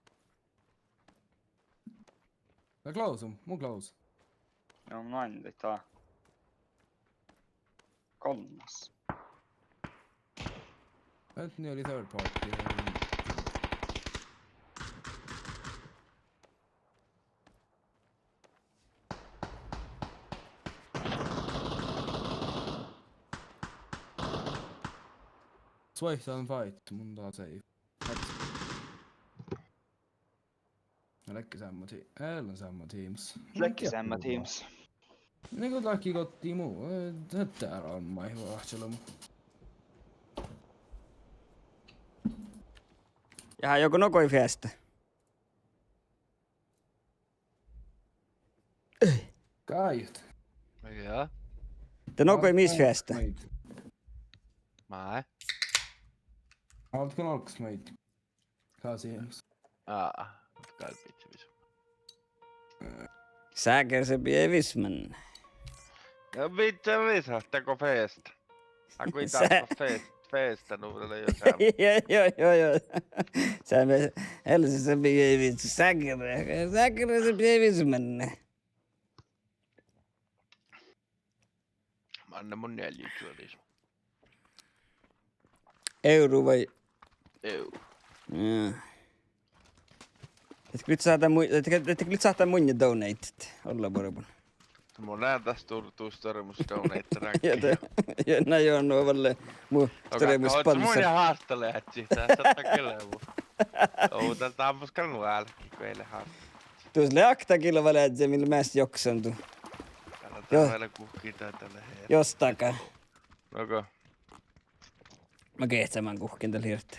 Lea close, mun close. Ja, mun ain lei dat. Golmmas. Enten oli third party. Suoitán fight, mun dat save. Ledje seamma ti-, ellen seamma teams. Ledje seamma teams. Nin go ledje gohte mu, eh, dat dál on mai vahčalom. Ja, joku nokoi fiesta. Gájut. Ja. De nokoi mis fiesta. Mái. Álggus olggos maid. Kásiheamos. Á, gal bidjat visma. Ságerse bidjat visman. Ja bidjat visat, dego fiesta. Áhkku ii dáppe fiesta, fiesta nu lea jo seam. Jo, jo, jo, jo. Seam, Helsingborg bidjat vis-, Ságer-, Ságerse bidjat visman. Anne mun njeallje čuođis. Euru vai? Euru. Ja. Ette gal sáhte mu-, ette, ette gal sáhte munnje donate-et. Olla borbun. Mun lean das dur-, dus doremus donate-et ráŋkki. Ja de-, ja na jo, nu oalle mu doremus sponsor. Mun ja hártaleahti, dat sáhtát gal leat. Ovdal dámus gal nu álki, go ii leat hártaleahti. Dus lea okta kilva leat, mii leat measta joksan du. Gal dat lea guhkkin dat lea. Jos daga. Nugo. Ma geahčaman guhkkin dal hirbmat.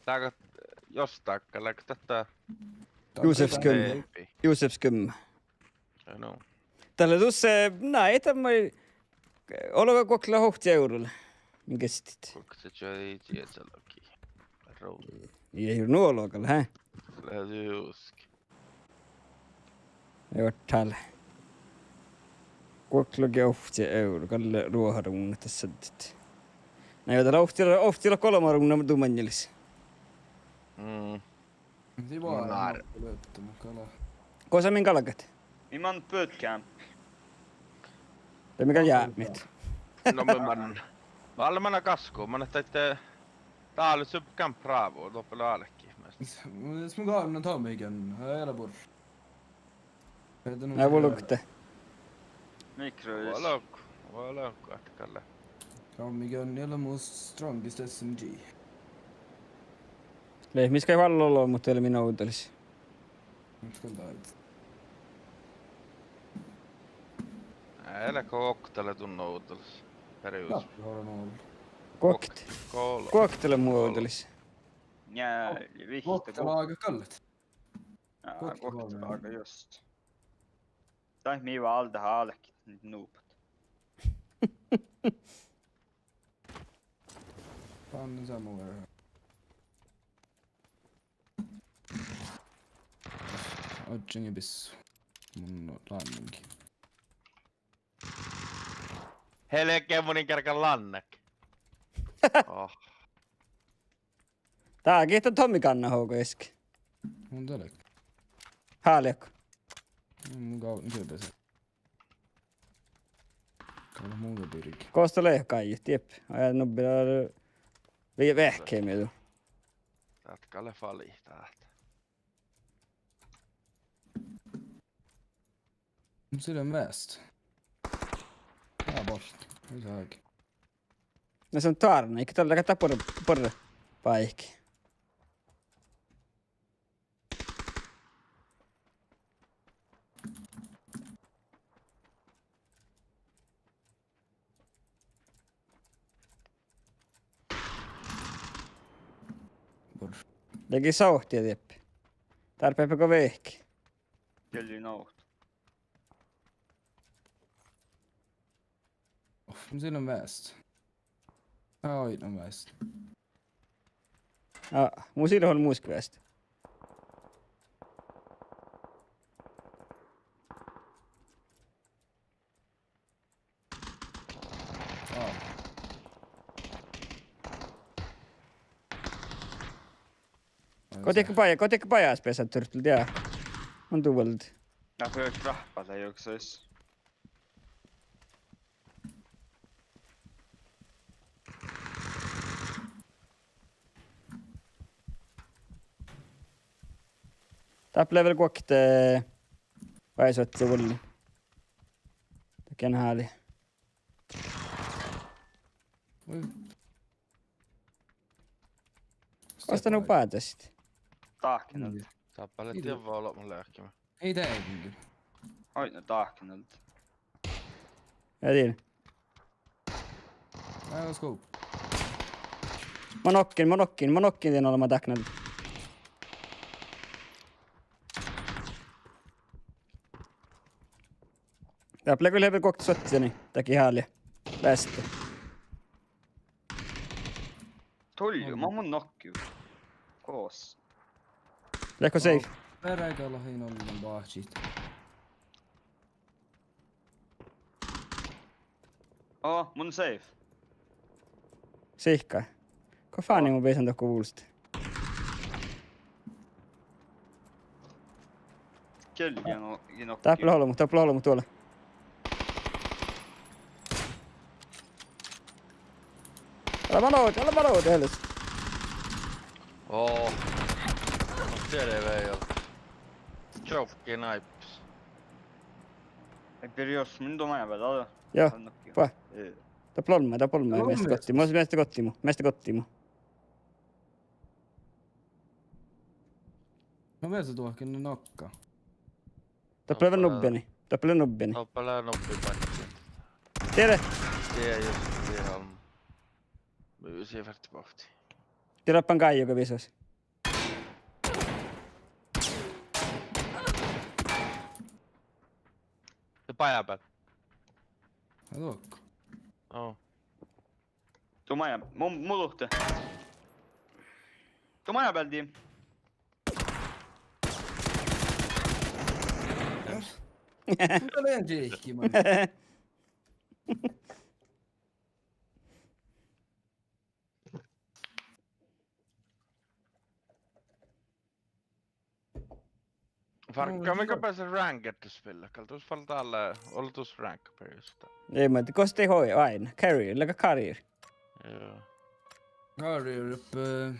Dága, jos daga, leago dat Josef Skum-, Josef Skumma. Ai nu. Dat lea dus, eh, na, ii dat maid, olu guokte lea ovcci euro lea min geastit. Guokte čuođi, čieža logi. Ro-. Ii nu olu gal, hä? Lea juohke. Ei vuortán. Guokte logi ovcci euro, gal lea ruoharuŋŋat das seaddut. Na jo, dat lea ovcci, ovcci lea golbma ruŋŋa du maŋŋelis. Mm. Dii vár. Gosa min galgat? Mii manat bootcamp. De mii gal jápmit. No mii manaimet. Vel manai gaskku, manai daid, eh, dál subcamp Bravo, doppe lea álki. Mun, mun gal, no Tommy gal, ii leat bur-. Ná, vulgte. Mikrois. Vuolggo, vuolggo, ahte gal lea. Tommy gal, ii leat mu strongest S M G. Lea, mis gal vallá ollu, muhto ii leat min ovdalis. Mis gal dáid? Ii leat, go okta lea dun ovdalis. Perius. Guokte. Guokte lea mu ovdalis. Nja, vihtta. Guokte lágat gallet. Aa, guokte lágat just. Daid mii váldet álkit nuppet. Fán, nu samme vár. Ožžon ja bissu. Mun lánnengi. Helge, mun in kerge lánnet. Oh. Dá gitta Tommy gánná hogo eske. Mun dal. Háliidit. Mun gávdnen kibes. Gal mun birge. Gos dat lea gáidit, jep. Ai, nubbi dal. Vei-, vehkemiiddu. Dat gal lea fali, dat. Mun sii lean meast. Ná, bolt. Ii saa áigi. Na son tuorna, ii gal dat leat bur-, bur-, báiki. Bur-. Dego sovtti dieppe. Dárbbašii go vehkii. Gelli nohto. Oh, mun sii lean meast. Ai, no meast. Aa, mun sii lean mus meast. Aa. Go dego bajás, go dego bajás beassá turtle, diet? Mun duoldit. Na, fue rahpale juksas. Dáppe lea vel guokte, eh, bajás oažžu vuolli. Dat gal háliid. Oi. Gos dat nu báđasit? Dahkenalde. Dáppe lea dievva olbmot leahkima. Ii de. Ain dahkenalde. Ja dien. Ná, let's go. Mo nokkin, mo nokkin, mo nokkin dien olbmot dahkenalde. Dáppe lea vel guokte soattjani, dat gal háliid. Beassá. Tolju, ma mun nokkiin. Gos. Leatgo safe? Veaháš gal in ollen báhčit. Aa, mun safe. Sihka. Go fáni mun beasan dohko vulste? Kelge no, in okki. Dáppe lea olbmot, dáppe lea olbmot duolle. Lea man ovdal, lea man ovdal, Elis. Oh. No, selvä jo. Čohkki náippes. Ai, piri jos mun tuon maja peale, ale. Joo. Anna. Pue. Eh. Dáppe olmmái, dáppe olmmái, measta gottii mu, measta gottii mu, measta gottii mu. No, measta duohken nokka. Dáppe lea vel nubbi. Dáppe lea nubbi. Dáppe lea nubbi báikki. Diere. Diere, just diere. Mun ii fertii bohte. Diere, dáppe gáijoga visot. De bajá beal. Ai, dohko. Ó. Du maja, mu, mu luhtte. Du maja beal dii. Mun lean čihkki, man. Fargga, mii beassat ranked spillat, gal dus fal dále, ol dus rank peris. Ei, ma, gos de hoi, ain, career, leaga career. Joo. Career, eh.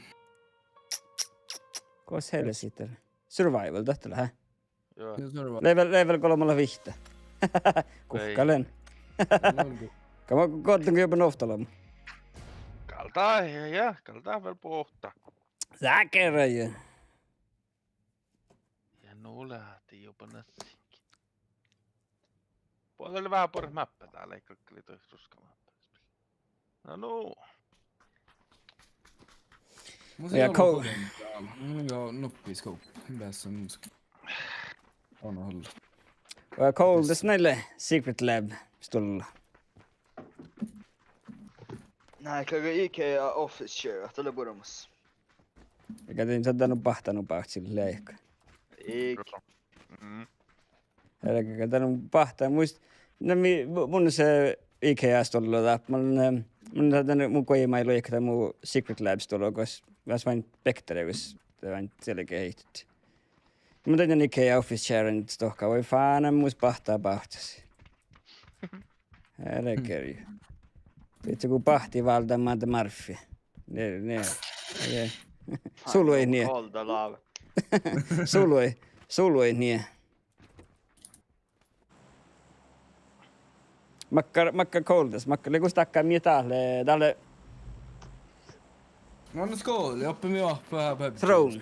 Gos hele sitte? Survival, dat lea, hä? Joo. Joo, survival. Level, level golbma lea vihtta. Guhká lean. Gal ma goddin go jobban ovtta olbmot. Gal dat, ja, ja, gal dat vel bohte. Sákeraja. Ja nu leat jobban assinge. Boađe lea veahá buoret máppa dál, ii galgga lei dat ruska máppa. No, no. Mun ja, cool. Mun ja nuppi scope. Beassá mun scope. Anna olla. Ja, cool, das näille Secret Lab stulla. Nai, gal IKEA office chair, dat lea buoremus. Ega dien sadda nu báhttá nu bávcci leaikka. Ii. Mm. Ere, gal dat nu báhttá, muittán, na mii, mu-, mun se IKEA stulla dáppe, mun, eh, mun dat, mun guimái luikat mu Secret Lab stulla, gos, gos oaidná bektereavvis, de oaidná selgeheittot. Mun dain IKEA office chair-in stohká, vai fánan mus báhttá bávccis. Ere kerju. Dieđusge go báhtti váldá maid marfi. Nie, nie, nie. Sului nie. Golda láve. Sului, sului nie. Makkár, makkár goldas, makkár, lei gus dakka mii dát lea, dát lea. No, no, skål, oppe mii oahppat vähá. Throne.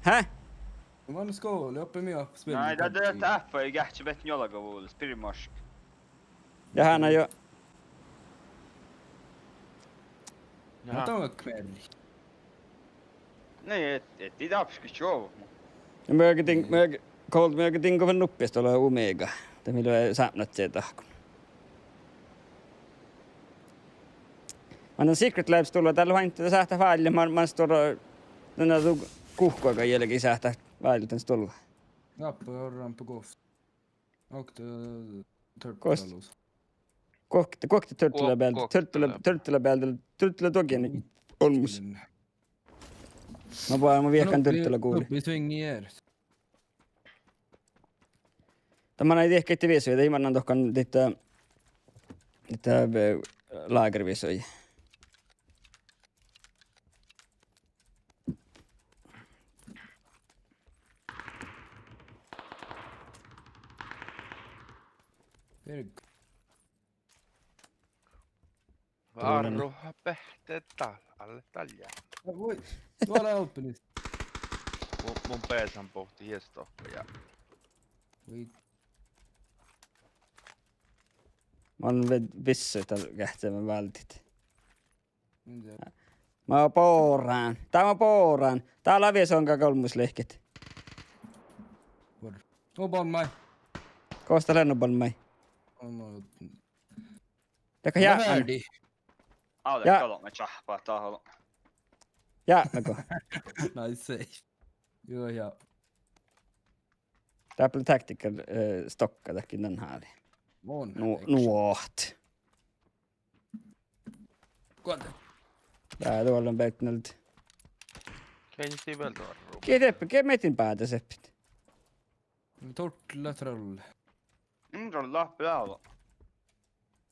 Hä? Mun skål, oppe mii oahppat spillat. Nai, dat, dat, dat, dat, ja, geahččat beassat njuolga vuollái, spirre maška. Ja hana jo. Ja. Mat on kmerri. Nai, et, et ii dáppe čuovvu. Ja mii din, mii, kol-, mii din go vel nuppi stulla Omega. Dat mii lea sápmelaččaid dahkon. Mannan Secret Lab stulla, dál lea oaidná, sáhtát válljet, man, man stuorra, dan du guhkkaga jälkki sáhtát válljet dan stulla. Dáppe orran pe gohf. Okta turtle. Gos-, alus. Guokte, guokte turtle bealde, turtle, turtle bealde, turtle dohko olmmoš. Mm. Na, boađe, mun viehkán turtle guvlii. Nuppi svingi er. Dat manai dihte visui, dat ii mannan dohko dihte, dihte, eh, lagervisui. Birg. Várruha beahte dál, ale dál ja. Ai, voi, duođai alppenis. Mun, mun beasan bohte hiesdohko ja. Voi. Mun ve-, vissoin dál geahččamin váldit. Minge? Mun boran. Dál mun boran. Dál lea visot, gal olmmoš lihket. Vuor. Nubban maid. Gos dat lea nubban maid? Olmmoš. Dakko ja. Ferdig. Au, ja. Galgá čáhppat dahká. Ja, dakko. Nice save. Joo, ja. Dáppe lea tactical, eh, stokka dahken dan háli. Mun. Nu-, nuohta. Guođe. Dá, doallan beitnald. Kein sii vel doarru. Ge deppe, ge metin báđa seppet. Turtle, trolle. Mm, trolle, láhppe dál.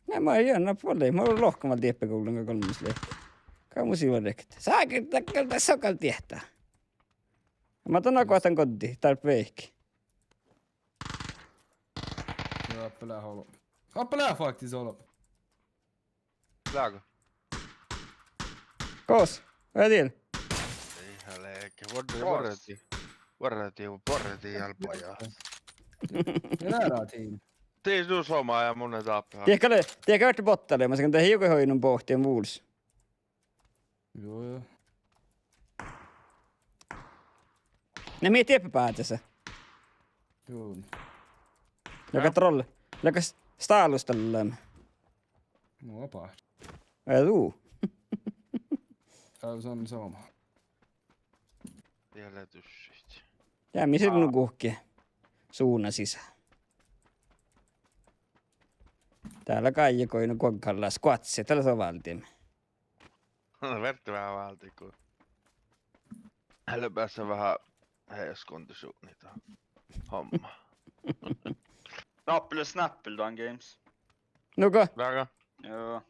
Na, ma, ja, na, vuolgit, ma lohken vel dieppe gullan go golmmas lei. Gal mus ii vuolgit. Sáhkit, dat gal, dat son gal diehtá. Ma don, na, gohtan goddit, dárbbaš veahkki. Ja, oppe lea olbmo. Oppe lea faktis olbmo. Leago. Gos, vel diet. Ei, ale, vuorre, vuorre dii, vuorre dii, vuorre dii, albajá. Ja, dat lea tiim. Dii, du somá ja mun dáppe. Diekkár lea, diekkár verte botta leamaš, ahte dat ii go oidnon bohte vulos. Juo, juo. Na mii dieppe báđasa. Juo. Leago troll-, leago s-, stálus dalle. Mu oba. Vel du. Gal son somá. Diet lea duššit. Ja, mis nu guhkki. Sutnje sisa. Dál lea gáje goit nu guoggallas guođas, dat lea so váldit. Verte veahá váldit go. Ale beasat veahá heaskondis sutnje homma. Dáppe lea Snappi dan games. Nugo. Leago. Juo.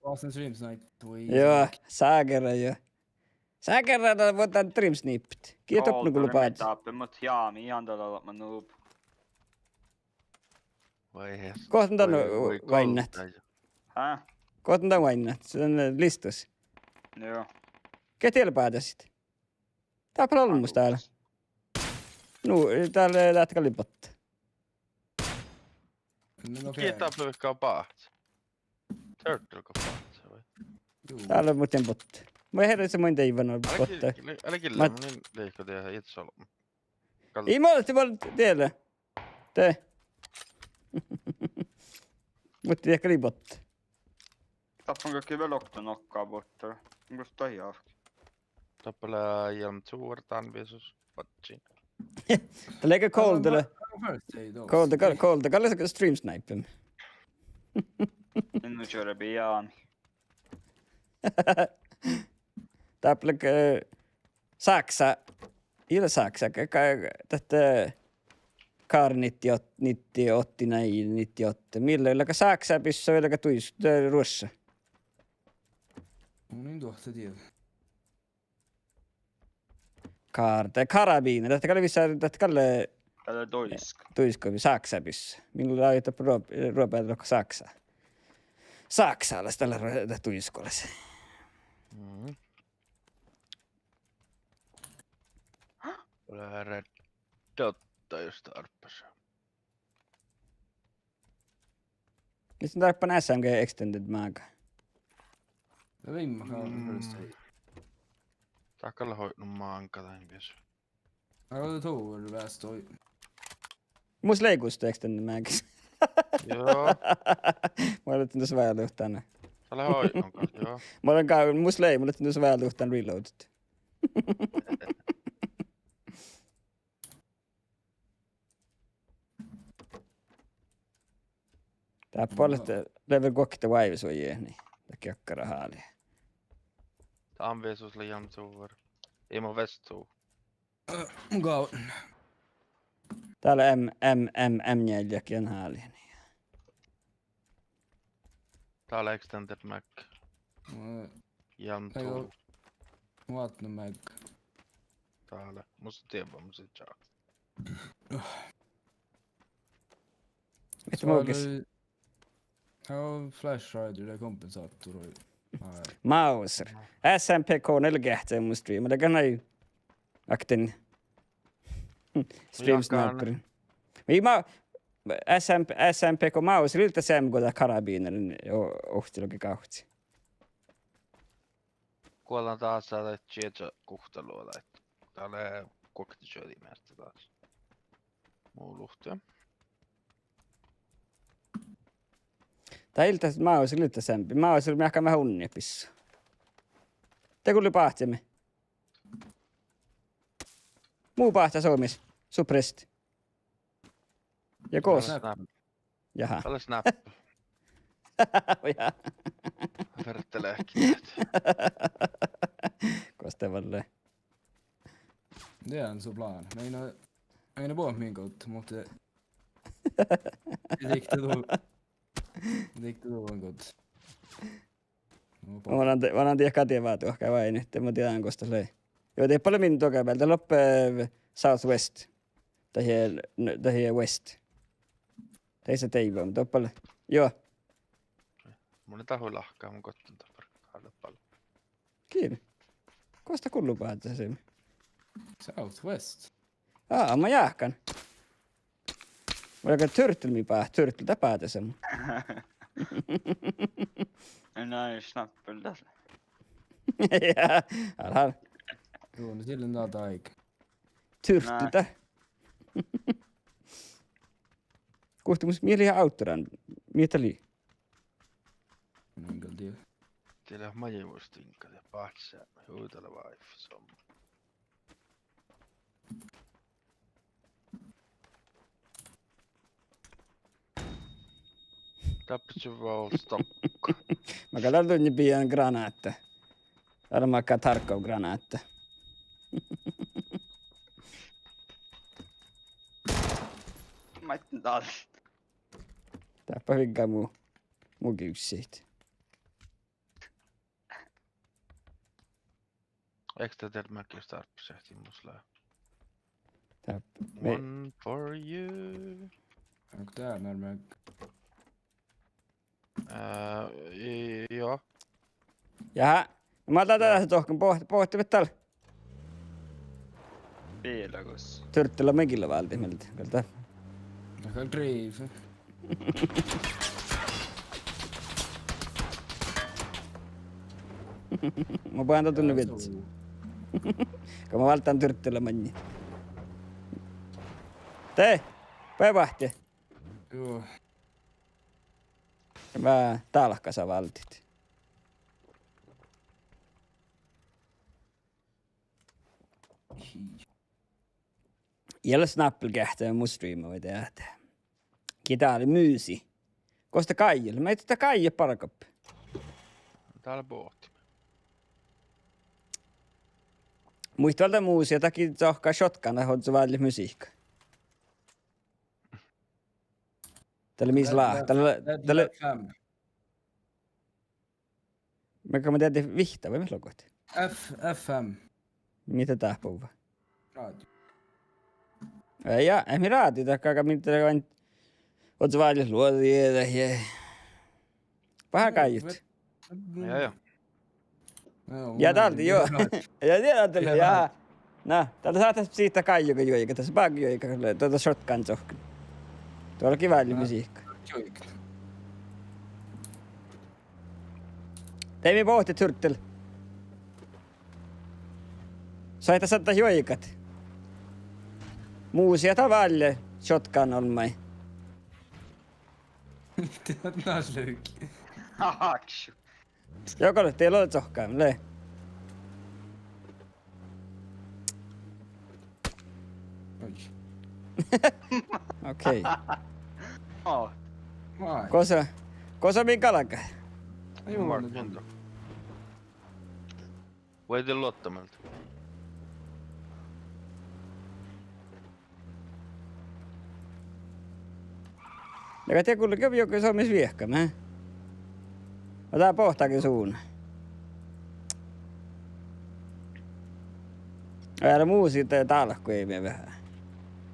Vasen stream snipe, oi. Juo, ságerra juo. Ságerra dat vuođđen stream snipe. Gii doppe nu gullo báđa. Dáppe, muhto ja, mii han dat olbmot nu. Vai hes-, gohtan dan, vai, vai váinnat? Golda. Hä? Gohtan dan váinnat, son, eh, listus. Juo. Gii dieđe báđasit? Dáppe lea olmmoš dál. Nu, dál, eh, dat gal lei botta. No, no, okei. Gii dáppe go báhcá? Turtle go báhcá, vai? Juu. Dál lea muhtin botta. Mun herrasa mun deivvan botta. Ale gil-, ale gille, mun in liiko dieđe, ii olbmo. Gal- Ii, mun, mun dieđe. De. Muhto diekkár lei botta. Dáppe gal vel okta nokka botta. Mun gos dahje ávk. Dáppe lea Hjelm to dan visus badjin. Dat lea gal Cold, dat lea. First aid, Cold, dat gal, Cold, dat gal lea stream snipe. Minun čuorre bian. Dáppe lea, eh, sáksá. Ii leat sáksá, ka-, ka-, dat, eh, Kar nitti-, nitti-, åtti, nei, nitti-åtte. Mii lea gal sáksá byssa vai lea duis-, de ruošša. Mun in duohta dieđe. Kar-, de karabiner, dat gal visar, dat gal, eh, duisko. Duisko, sáksá byssa. Mii lea dáppe ruo-, ruobealit dohko sáksá. Sáksálaš dat lea ru-, dat duiskolas. Mhm. Lea red dotta just dárbbaš. Mis dárppan S M G extended mag? Ja viimma gal first aid. Dat gal lea oidnon máŋga dan visus. Aga dat lea veastoid. Mus lei gos extended mag. Juo. Mun lean dus váldit dan. Dat lea oidnon gal, juo. Mun lean gal, mus lei, mun lean dus váldit dan reloadit. Dáppe lea, lea vel guokte váives vai, nie. Dat geakkara háli. Dan visus lea Hjelm to. Ii mo vest to. Mun gávdnen. Dál lea M, M, M, M nealje, ii han háli, nie. Dál lea extended mag. Mun Hjelm to. Mun vátnen mag. Dál lea. Mus dieđán, mus ča. Mis mu gis? Ja, Flash Rider, dat er kompensator. Mauser. S M P K neljä geahččá mu streama, dat gal nai akten. Stream sniper. Ii ma-, S M P, S M P K Mauser, ilta seamma go dat karabiner, o-, ohccilogi gávcci. Guolan dasa dat čieža guhtta luođa. Dál lea guokte čuođi meartta dás. Mu luhtte. Dat ilda Mauser, ilda seamma. Mauser, mii ahte veahá unni bissui. De gulli báhčami. Mu báhčá somis. Suppressed. Ja gos. Snap. Jaha. Dál lea snap. Ja. Ferteleahki. Gos de vel lea. Det er en så plan. Men, eh, en er båt min godt, måtte riktig dårlig. Dihte duođai goit. No, manan de-, manan dieđusge dievva duohká vai, nu ahte mun dieđán gos dat lea. Juo, de bale min duogábeal, dat loppe, eh, southwest. Dahje, n-, dahje west. Dahje deaivvan, doppe lea. Juo. Mun dat hui lahka, mun gottan doppe. Háliidii bale. Gii? Gos dat gullo báhcá sem? Southwest. Á, mun jáhkán. Vuolgá turtle mii bá-, turtle dat báhcá sem. Na, snappel dat. Ja, alhál. Juo, no sille na daig. Turtle dat. Guhte mus mii lei autoran, mii dat lei. Mun gal dieđán. Diet leat maid mus diŋga, diet báhcá, hui dal lea váifi somá. Dáppe čuovvu stokka. Makkár dal dutnje bijan granáhta. Dal makkár Tarkov granáhta. Maid dal. Dáppe vigga mu, mu givssit. Ekstra dead mag just dáppe šehtii mus lea. Dáppe. One for you. Onko dál mearkka? Eh, i-, juo. Jahá. Mun dál, dál dohkkán boh-, bohte, mit dal. Biila gos. Turtle lea mii gii váldit mielde, gal dat. Gal driive. Mun boahtán dutnje viečča. Go mun válddán turtle maŋŋil. De, boahtán. Juo. Mun dálkasa váldit. Ja lea snappel geahččá mu streama vai dieđát. Gii dál lea musi. Gos dat gáiđii? Mii dat gáiđii bargat. Dál lea bohte. Muitte váldit musi, dat gii sohka shotgun, dat ožžo válljet musihka. Dat lea mis lea, dat lea, dat lea. Makkár mun dieđán, vihtta vai mii logut? F-, F M. Mii dat dáhpáhuvvá? Rádio. Eh, ja, eh, mii rádio, dat gal mii dat ožžo válljet luođi, dat ja. Veahá gáiđit. Ja, ja. Ja dál, juo. Ja dieđán, dál, ja. Na, dál sáhtát sihtat gáiđuid juoigat, das bágge juoigat, dat, dat shotgun sohkan. Duolggii válljet musihka. De mii bohtet turtle. Soaitá sáhtát juoigat. Musi dat vállje shotgun olmmái. Dieđán, na lei. Ákšu. Juo, go lea, dieđán, lea sohkan, lea. Oi. Okei. Aa. Vai. Gosa, gosa mii galgá? Ai, juo, Mark, no. Hento. Vuoi de luotta mieltä. Ja ka tie gullo, go, go somás viehka, me. Dá bohtáge sun. Eará musi de dálkui mii veahá.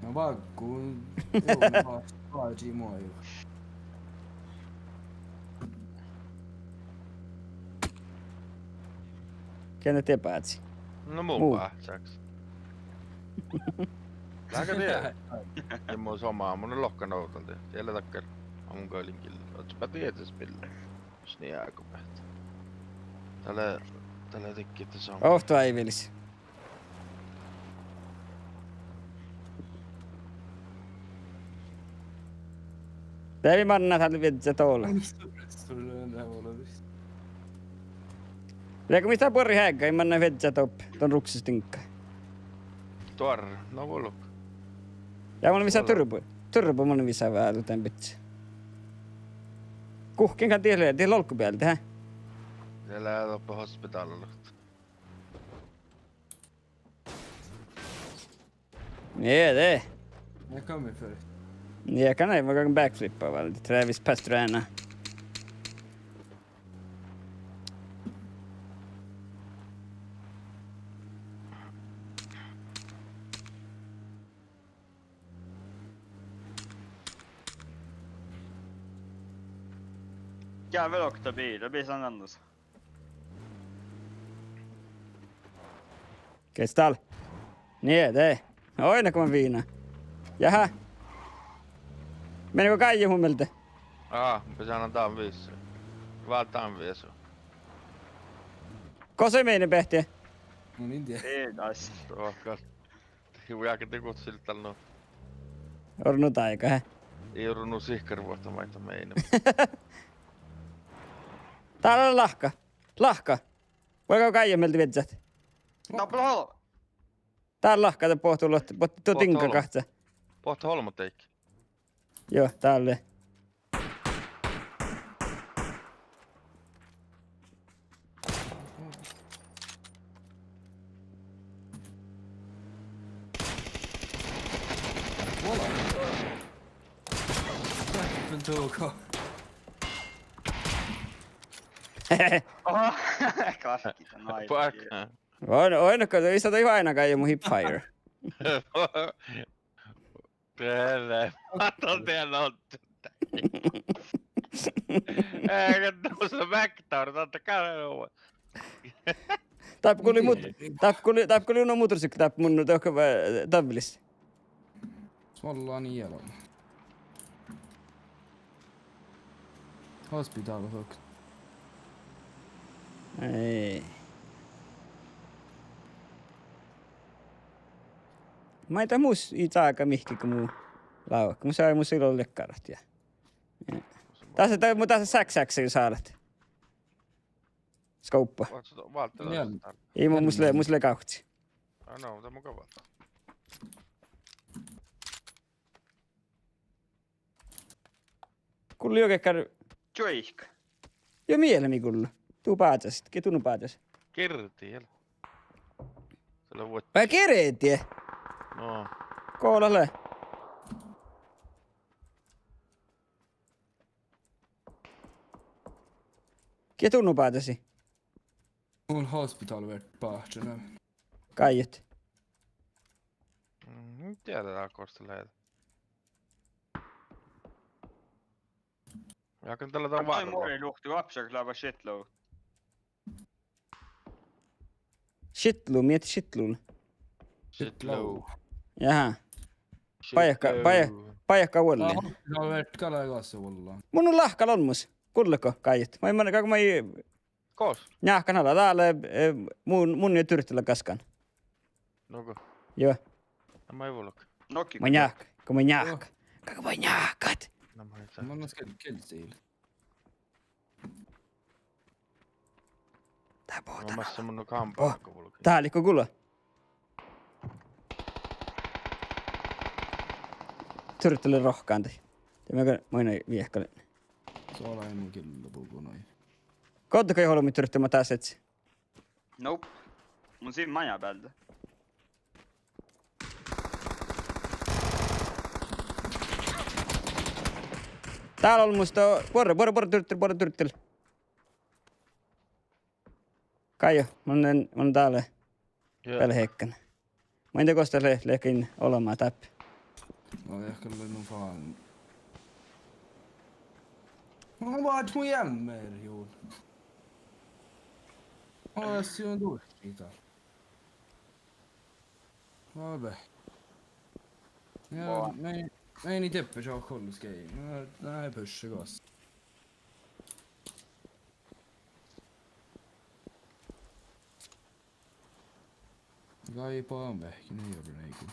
No vággu, juo, no vággu, vággu, moi. Kene dieid bázi? No mun báhcáš. Láhkai de. Ja mun somá, mun lohken ovdal de. Diet lea dakkár. A mun galggan gil. Oaččut beassat spillat. Sniago beassat. Dat lea, dat lea dihte somá. Ovtta váivilis. Beaivvi manná dál viežžat dole. Leago mis dál buorre heaggái, manná viežžat doppe, don rukses diŋgga. Doarre, no vuolgit. Ja mun visán turbo, turbo mun visán váldán bidjat. Guhkkin gal diet lea, diet lea olggobealde, hä? Diet lea doppe hospitallaluht. Nie, de. Ja, kom igjen før. Ja, kan jeg, man kan backflippe, vel? Travis Pastrana. Geavve okta biila, bisan annus. Kes dál? Nie, de. Oidno go man viina. Jaha. Mennii go gájjat mu mielde? Á, mun besan dan vissu. Vál dan vissu. Gosa mii beahtte? Mun in dieđe. Ii das. Rohkal. Ii, ja ge de guhttasiid dál nu. Orru nu dáigat. Ii orru nu sihkkarvuohta maid meinii. Dál lea lahka. Lahka. Vuoi go gájjat mielde viežžat? Dáppe lea hol- Dál lahka de bohto luot, bohto, bohto diŋga olbmot. Gahččá. Bohto olbmot deike. Juo, dál lea. Vuolá. Mun tugo. Oho, kaškit, no ai. Fuck. Oidno, oidno go, ii sa dii oaidnaga ja mu hip fire. Tere, ma don dien otto. Ega tusa vektor, dat gal. Dáppe gulii mut-, dáppe gulii, dáppe gulii nu motorsiikkela dáppe mun dohko, eh, davvelis. Svalla ni elo. Hospital fuck. Ei. Maid mus ii čága mihkke go mu lávka. Mus ii, mus ii leat lekkarat ja. Dasa, da-, mu dasa seks seks sálet. Skoupa. Ii, mu, mus lea, mus lea gávcci. Á, no, dat mun gal válddán. Gullo juoga dakkár. Čuoika. Juo, mii leat mii gullo. Du bážasit, ge du nu bážasit? Girdi, el. Vai girdi? No. Go lea? Ge du nu bážasit? Mun hospital vert báhčen. Gájat. Mm, in dieđe dál gos dat lea. Ja kan dál dan várra. Muori luhtte go apsakit leaba shitload. Shitload, mii šitlu? Shitload. Jaha. Bajahka, baja-, bajahka vuollin. Mun lean lahkal olmmoš. Gullat go, gájat? Maid, maid, gal maid. Gos? Njáhkkan ala, dál, eh, mun, mun ja Turtila gaskan. Nugo. Juo. Na maid vulgga. Nugo. Maid njáhkkat, go maid njáhkkat. Go maid njáhkkat. Na maid. Mun gal kel-, kelsi. Dál bohto. Mun massa mun nu kámpa go vulgga. Dál lea go gullo. Turtila rohkadii. De mun gal, mun viehkalan. Soai mu gillo bugu noin. Gohčodit go olbmot, Turtila, ma dásejedjen? Nope. Mun sin maŋŋá bealde. Dál olmmoš, buorre, buorre, buorre, Turtila, buorre, Turtila. Gájat, mun lean, mun lean dál. Juo. Beale heakkan. Mun in dieđe gos dat lea, leat in olbmot dáppe. No, ja gal lea nu fán. No, vá, mu jammer, juu. Ó, das on dušši dál. Vá, be. Ja, mun, mun in dieđe, šat gollu skei. No, na, pöšše gos. Gal ii boađe mehkkin, ii orru neiki.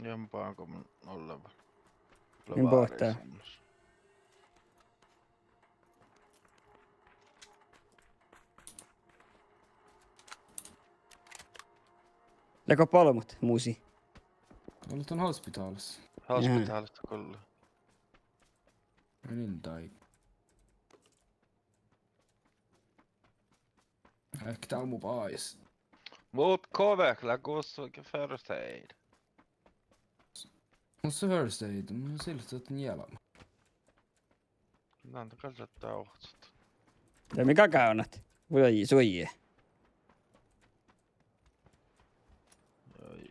Ii boađe go mun ollen. In bohte. Leago olbmot mus? Ollet don hospitalis. Hospitalis gullo. Mun in dieđe. Ehk dál mu bájis. Mut kodeak lea gus first aid. Mus lea first aid, mun silti ahte njealama. Nan dat gal šaddá ovttat. Ja mii gal gávnnat. Vuoi, suoji. Ai.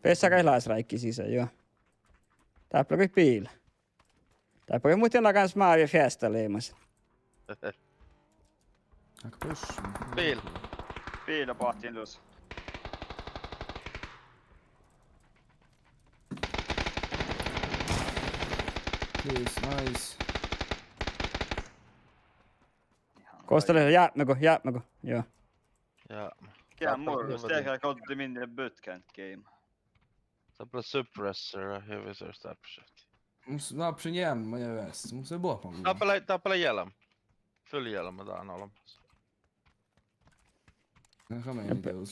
Bessá gal lea sráikki sisa, juo. Dáppe lea goit biila. Dáppe muhtin lea gáns mávii feasta leimmas. Ahte pössu. Biil. Biila boahtin dus. Yes, nice. Gos dat lea? Jápmego, jápmego. Juo. Ja. Gean mu, dat lea godde min bootcamp game. Dáppe lea suppressor ja hievisars dáppe šat. Mus nápšin jealma ja veas, mus lea buohpan. Dáppe lea, dáppe lea jealma. Full jealma dán olbmos.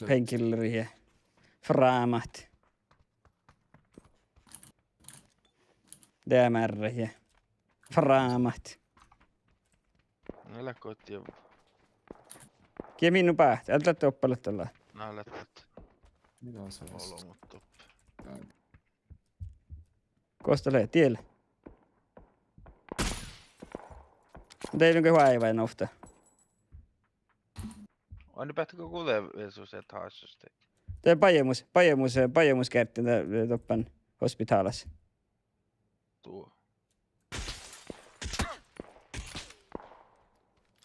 Painkillerit ja frámat. Deamerrat ja frámat. Na, leat go dievva. Gii mii nu báhce? Eat leat doppe, leat doppe? Na, leat, leat. Olbmot doppe. Gos dat lea? Diel. De ii lean go oaivái ovtta. Oaidnibehtet go guđe visus et háššas de. De bajai mus, bajai mus, bajai mus geardde, de, de doppe hospitalas. Duo.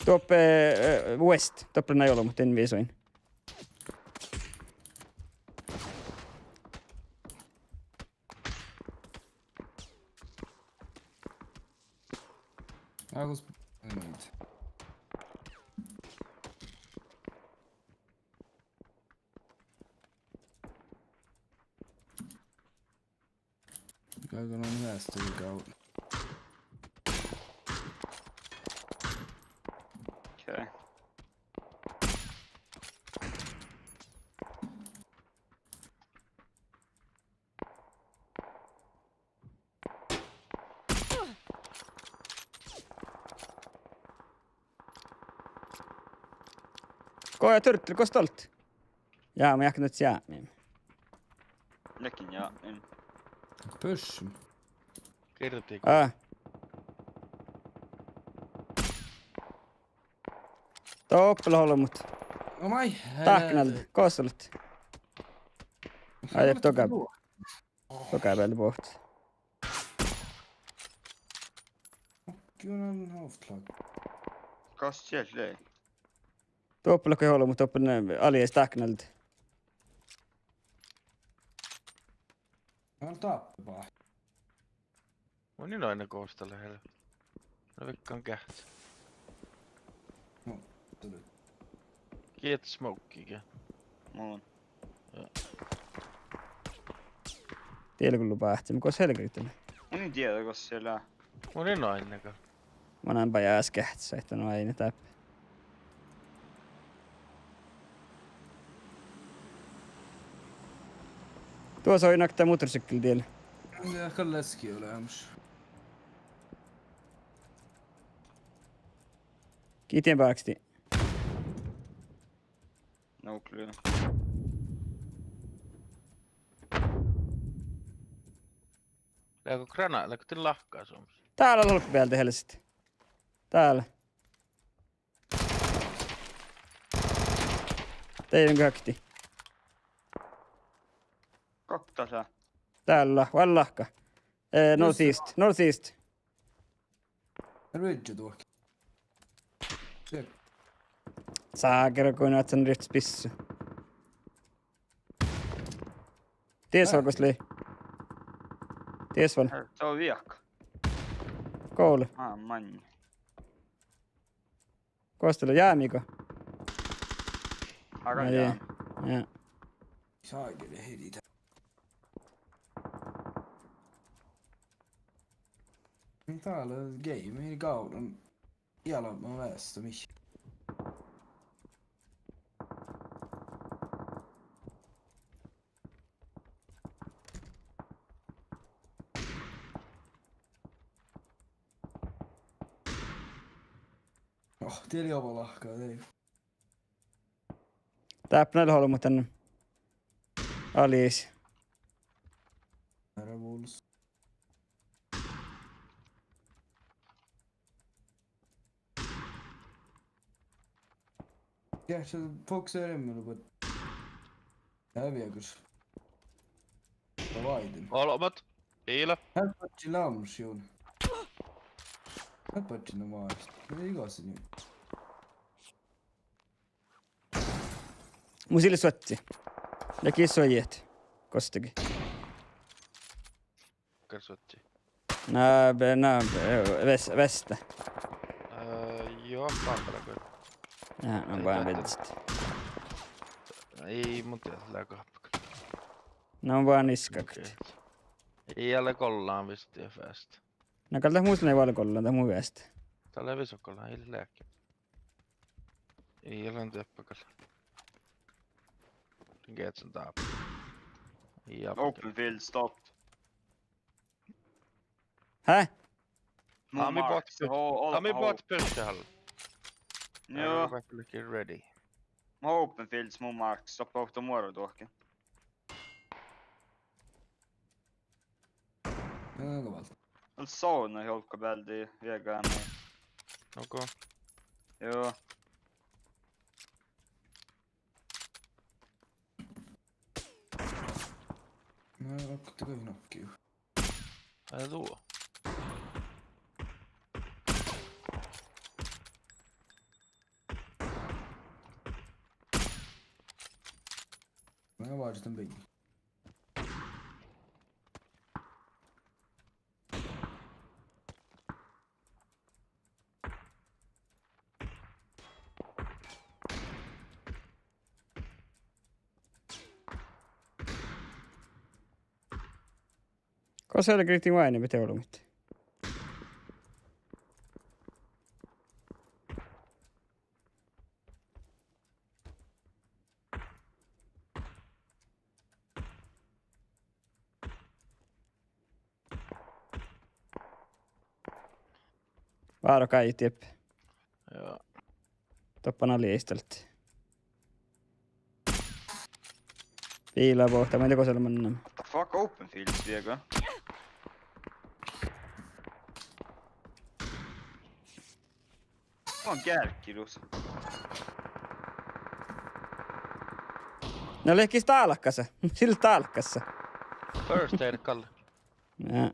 Doppe, eh, west, doppe lea olbmot, in visuin. Agus, Gotta go on the last to go. Okay. Go ja turtle, gos dat leat? Ja, mun jáhkán ahte jápmim. Leago jápmim. Pössu. Girdi. Á. Doppe lea olbmot. Oh my. Dáhkkenalde, gos dat leat? Ai, doga. Doga bealde bohtet. Gal han haft lag. Kas čieža lei? Doppe lea olbmot, doppe, eh, aliis dáhkkenalde. Gal dáppe ba. Mun in oaidná gos dat lea. Na, vikan geahččat. No, tuli. Giđđe smokkiige. Mun. Ja. Diel go lea báhci, mun gos helgá dat lea. Mun in dieđe gos dat lea. Mun in oaidná go. Mun lean bajás geahččas, ahte mun oaidnen dáppe. Duos oidne okta motorsykkela diel. Ja, gal leago leamaš. Gii dien bárkastii? No clue. Leago granát, leago dien lahka somus? Dál lea olggobealde helset. Dál. Deaivven go haktii. Gokte lea? Dál lea, vel lahka. Eh, northeast, northeast. Ridge duohki. Ságar go in oaččan rievttes bissu. Dies vel gos lei. Dies vel. Eh, dat lea viehka. Gole. Á, manne. Gos dat lea, jámigo? Aga, ja. Ja. Ságar, hiđiide. Dál lea game, ii gávdnan. Ii lean ma veastán mihkkege. Oh, dien lea oba lahka, dei. Dáppe lea olbmot dan aliis. Ere vulos. Geahččat fokuseret, mun lea. Ja viegus. Oaidnán. Olbmot. Biila. Helppo, ii leamaš, Jón. Áhpážžin nu maid. Mun ii goassege. Mus ii leat suotti. Ledje suohit. Gostege. Gal suotti. Na, be-, na, be-, ves-, vesta. Eh, juo, báhpálaga. Ja, na, ii buen beahttá. Ii, mun dieđe, lea gahpakal. Na, mun buen iskkagat. Okei. Ii ale gollan vist dieđe vesta. Na gal dat mus lea vel gollan, dat mu vesta. Dat lea visot gollan, ii leage. Ii lean dieppe gal. Geahččan dáppe. Ii ábbe gal. Open field, stop. Hä? Mun marks. Aa, mii boat push-, aa, mii boat push-, hal. Joo. Everybody get ready. Open fields mun marks, doppe ovtta muoraduohki. Jaa, guvalt. Vel sovdnat olggobealde viega eamma. Okei. Joo. Na, okei, okei. Ai, tuo. Na, vážit dan bygge. Gos helgritin váinibet olbmot? Váro gáidjit dieppe. Joo. Doppe alliistallat. Biila bohte, mun in dego gos lea mannan. What the fuck, open fields viega? Mun gearggi lusa. Na, lehkis dálkasa. Sil dálkasa. First aid gal. Ja.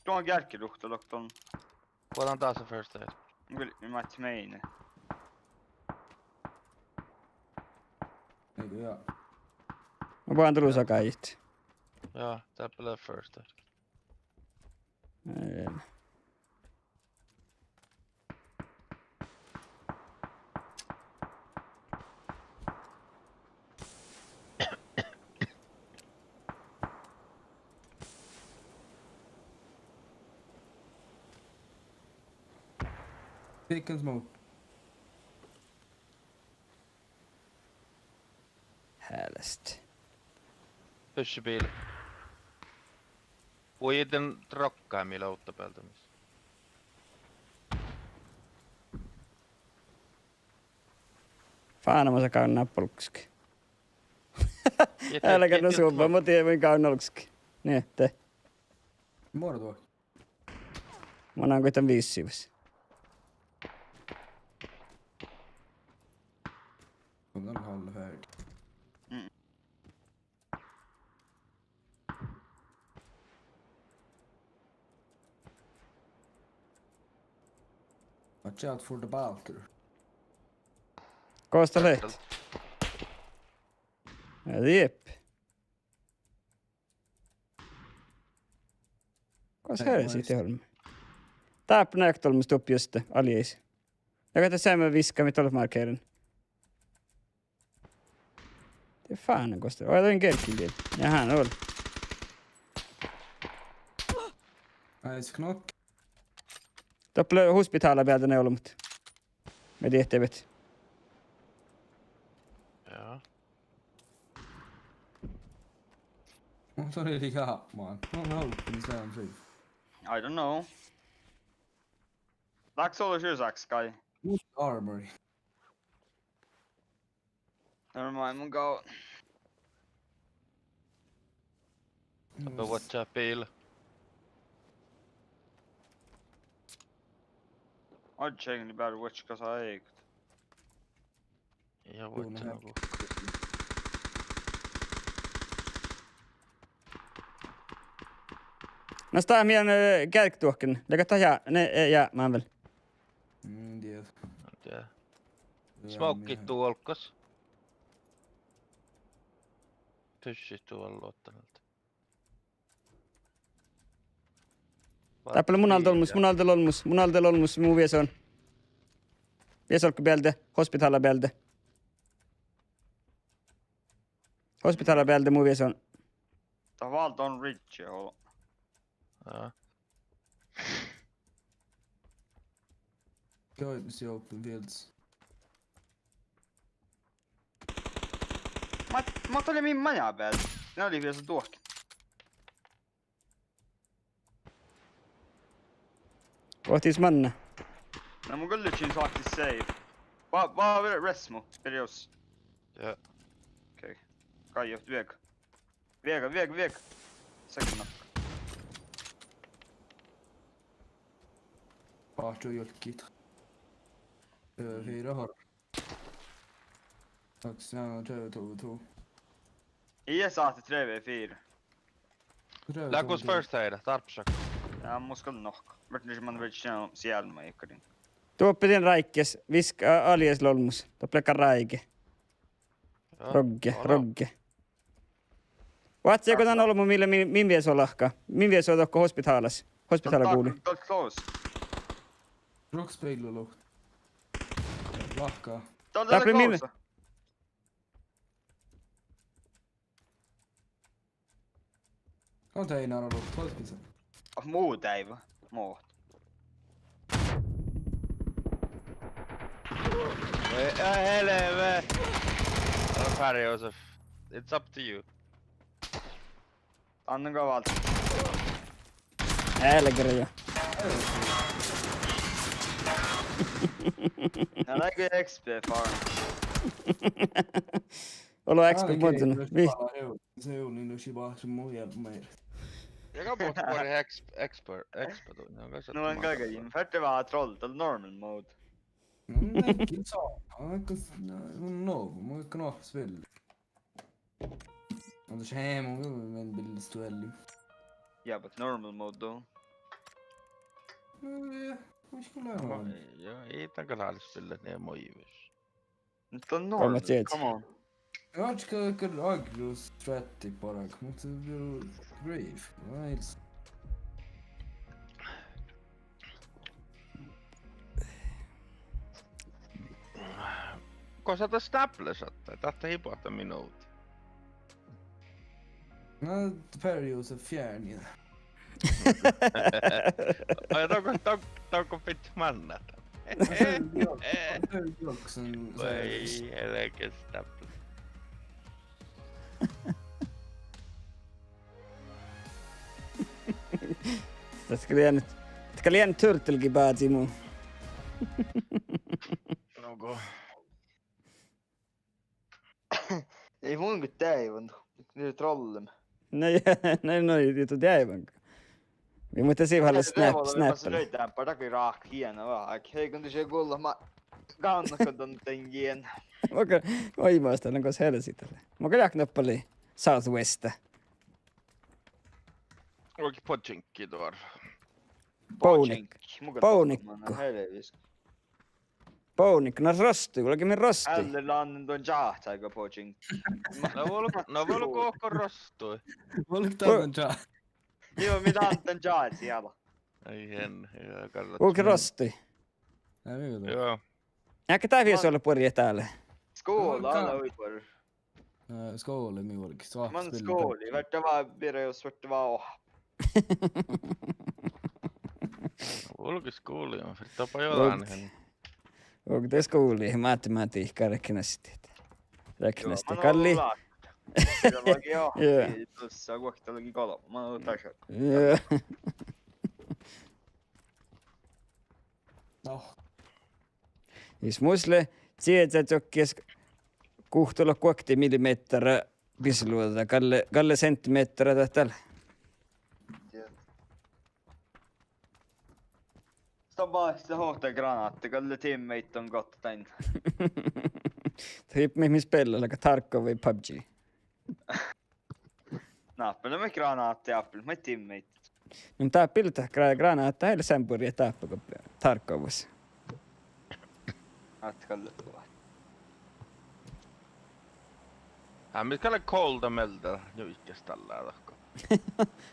Don gearggi luhtte lokton. Boađán dasa first aid. Mun gal, mii máhcit meini. Eai, ja. Ma boađán dolosa gáidjit. Ja, dáppe lea first aid. Eai. Pick and smoke. Hálast. Pyssebiil. Vuoi, dan rokka mii lea ovtta bealde mis. Fánamas gávdná olggoski. Ja te-, álgá te-, nu te-, subba, te-, muhto mun gávdnen olggoski. Nie, de. Muoraduohki. Mun lean goit dan vissibas. Mun lean hálfárdit. Mm. Watch out for the bathroom. Gos dat leat? Ja, jep. Gos helvete olbmot? Dáppe lea okta olbmos doppe juste, aljes. Ja gal dat seamma viska, mii ollu markeren. De fánan gos dat, oi, dat in gearggi dien. Ja han ol. Nice knock. Doppe lea hospital bealde olbmot. Mii dihte bet. Ja. What are you, man? No, no, please, I'm safe. I don't know. Lähkis ollu sisas, Sky? Good armory. Never mind, mun go. Dáppe vuodjá biila. Ožžon beare vuodjat kas áigut. Ja vuodjá nugo. Na stá mii, eh, gearggeduohken. Leago dat ja-, ne, eh, jápmán vel. Mm, dieđusge. Dieđusge. Smokit du olggos. Pushit du vel luotta. Dáppe lea mun alde olmmoš, mun alde olmmoš, mun alde olmmoš, mu viesohan. Viesolgga bealde, hospitála bealde. Hospitála bealde mu viesohan. Dat váldán ridge, ole. Ja. Guidance open fields. Mat-, mat lea min maŋŋá bealde? Na lei viesu duohken. Bohtet manne. Na mun gullečiin sáhtii save. Vá, vá, re-, resmu, perios. Ja. Okei. Gađa, viega. Viega, viega, viega. Sekuna. Báhčo julkit. Eh, fire har. Kaks, ja, tre, to, to. Ii sáhte tre ve fire. Tre ve to, to. Lea gus first aid, dárbbašat. Ja, mun skal nohká. Muhto ii maŋŋá vel čeano sielmai ikkarin. Doppe dien ráigges, viská, a-, alias lea olmmoš. Doppe leat ráige. Ja, rogge, rogge. Oaččo go dan olbmo mii lea min, min viesu lahka. Min viesu dohko hospitálas. Hospitála guli. Dal close. Rock speillu luhtte. Lahka. Dal, dal close. Container luhtte, hospital. Ah, mu deaivva. Mo. Eh, eh, helvete! Älä fárre, Josef. It's up to you. Annan go váldit. Helgere ja. Na, leago X P farm. Olu X P muđai. Vihtta. Se on, niin, no, šibahti mu ja meir. Ja ka buot buori exp-, expert, expert, no, ka sa-, no, en ma-, gaga, in ferte vá troll, dal normal mode. No, men ikke så. Ja, ikke s-, no, no, må ikke nå spille. Ja, det skjer, må jo, men bilde stå veldig. Ja, but normal mode, da. Ja, vi skulle ha. Ja, ei taŋŋa láhte spille, ne moivis. Mutta on normi, come on. Ii oaččo, kar aggro stratti bargu, muhto se blir grief. Nice. Gos dat stáplášat, dat ii boahtá minut. Na, Perjus, fjerne. Ai, dohko, dohko, dohko fittus mannat. Vai, helges dáppe. Dat skal lea, dat skal lea turtelgi bázi mu. Nugo. Ei mun go deaivvan, nu trollem. Na, na, na, ja to deaivvan. Ja muhto sii vel snap, snap. Löi dáppe, dat gal ráhkii eanu va. Hei, kun du šat gullat, ma gánnakan dan, dan jien. Mo gal, oi, vastá, lean gos helsittale. Mo gal jáhkán doppe lei Southwest. Olgit Pochinki doar. Bounik. Pochinki, mun gal Bounikko. Helvis. Bounikko, na rostui, olgit mii rostui. Alle lánnen don čáhcága Pochinki. Na vuolgit, na vuolgit okko rostui. Vuolgit dan ča-. Joo, mii dan dan čáhcága. Ai hen, ja, karrat. Olgit rostui. Joo. Eakke dat viesu ole buori dál? Skole, ale hui buori. Eh, skole mii vuolgit, man skole, verte vá, bira jos verte vá oahppa. Vuolgit skole, ma ferten doppe jo dan hen. Vuolgit skole, matematikka, reknastit. Reknastit. Galli. Joo. Tuossa guokte lei golbma, ma tašan. Joo. No. Is mus lea cieža čuokkis guhttalogi guokte millimehtera bisluođa, galle, galle sentimehtera dat dal. Sta báhce hohta granáhta, galle teammate don gohtet dain. Riippuu mis, mis spellat, leago Tarkov vai PUBG. Náppe lea maid granáhta, dáppe lea maid teammate. No, dáppe ii leat gra-, granáhta, ii leat seamma burjat dáppe go Tarkovas. Át gal leat. Á, mii gal lea Kolda mielde njuiket dál dahko.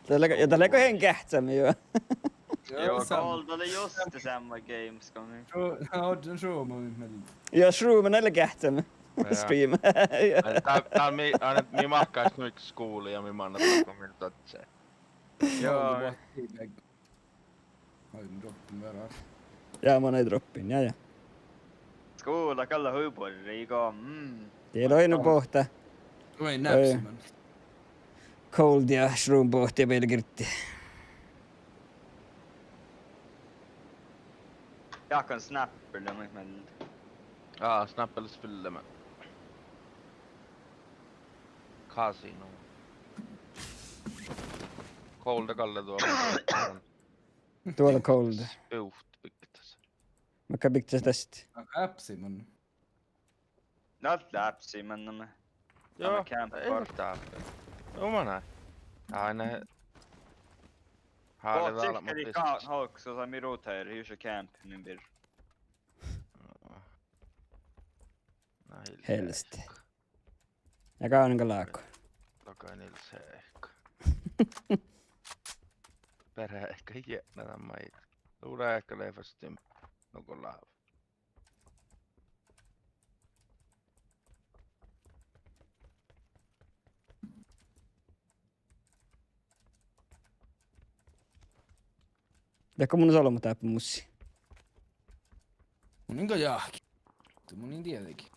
Dat lea, ja dat lea go hen geahččame, juo. Juo, Kolda lea juste seamma Gamescomi. Šu-, ná, ožžon šuomamin mielde. Ja šuomamin lea geahččame. Stream. Dál, dál mii, ane, mii mahkášit nu skuvlii ja mii mannat dahko mii dadjat. Juo. Ai, mun droppen veaháš. Ja mun ii droppen, ja, ja. Skuvla gal lea hui buorre, igo, mm. Dii lea nu bohte. Oi, napsiman. Cold ja šrumbohte ja belgirti. Jáhkán snapper lea maid mielde. Á, snapper lea spillemma. Casino. Cold gal lea duo. Duo lea Cold. Spuvt bygdas. Makkár bygdas das? Napsiman. Napsiman, no. Juo, ii leat dáppe. Juo, manai. Áinna. Hálve álbmot. Bohte, sihkkar, hálksus, mii rotarii, just camp min birra. Helst. Ja gávdnán gal láhkai. Logai nils hehka. Beare ehpet jietna dan maid. Lea ehpet lea fastim nugo láve. Leatgo mun olbmot dáppe mus? Mun in gal jáhkán. Mun in dieđe.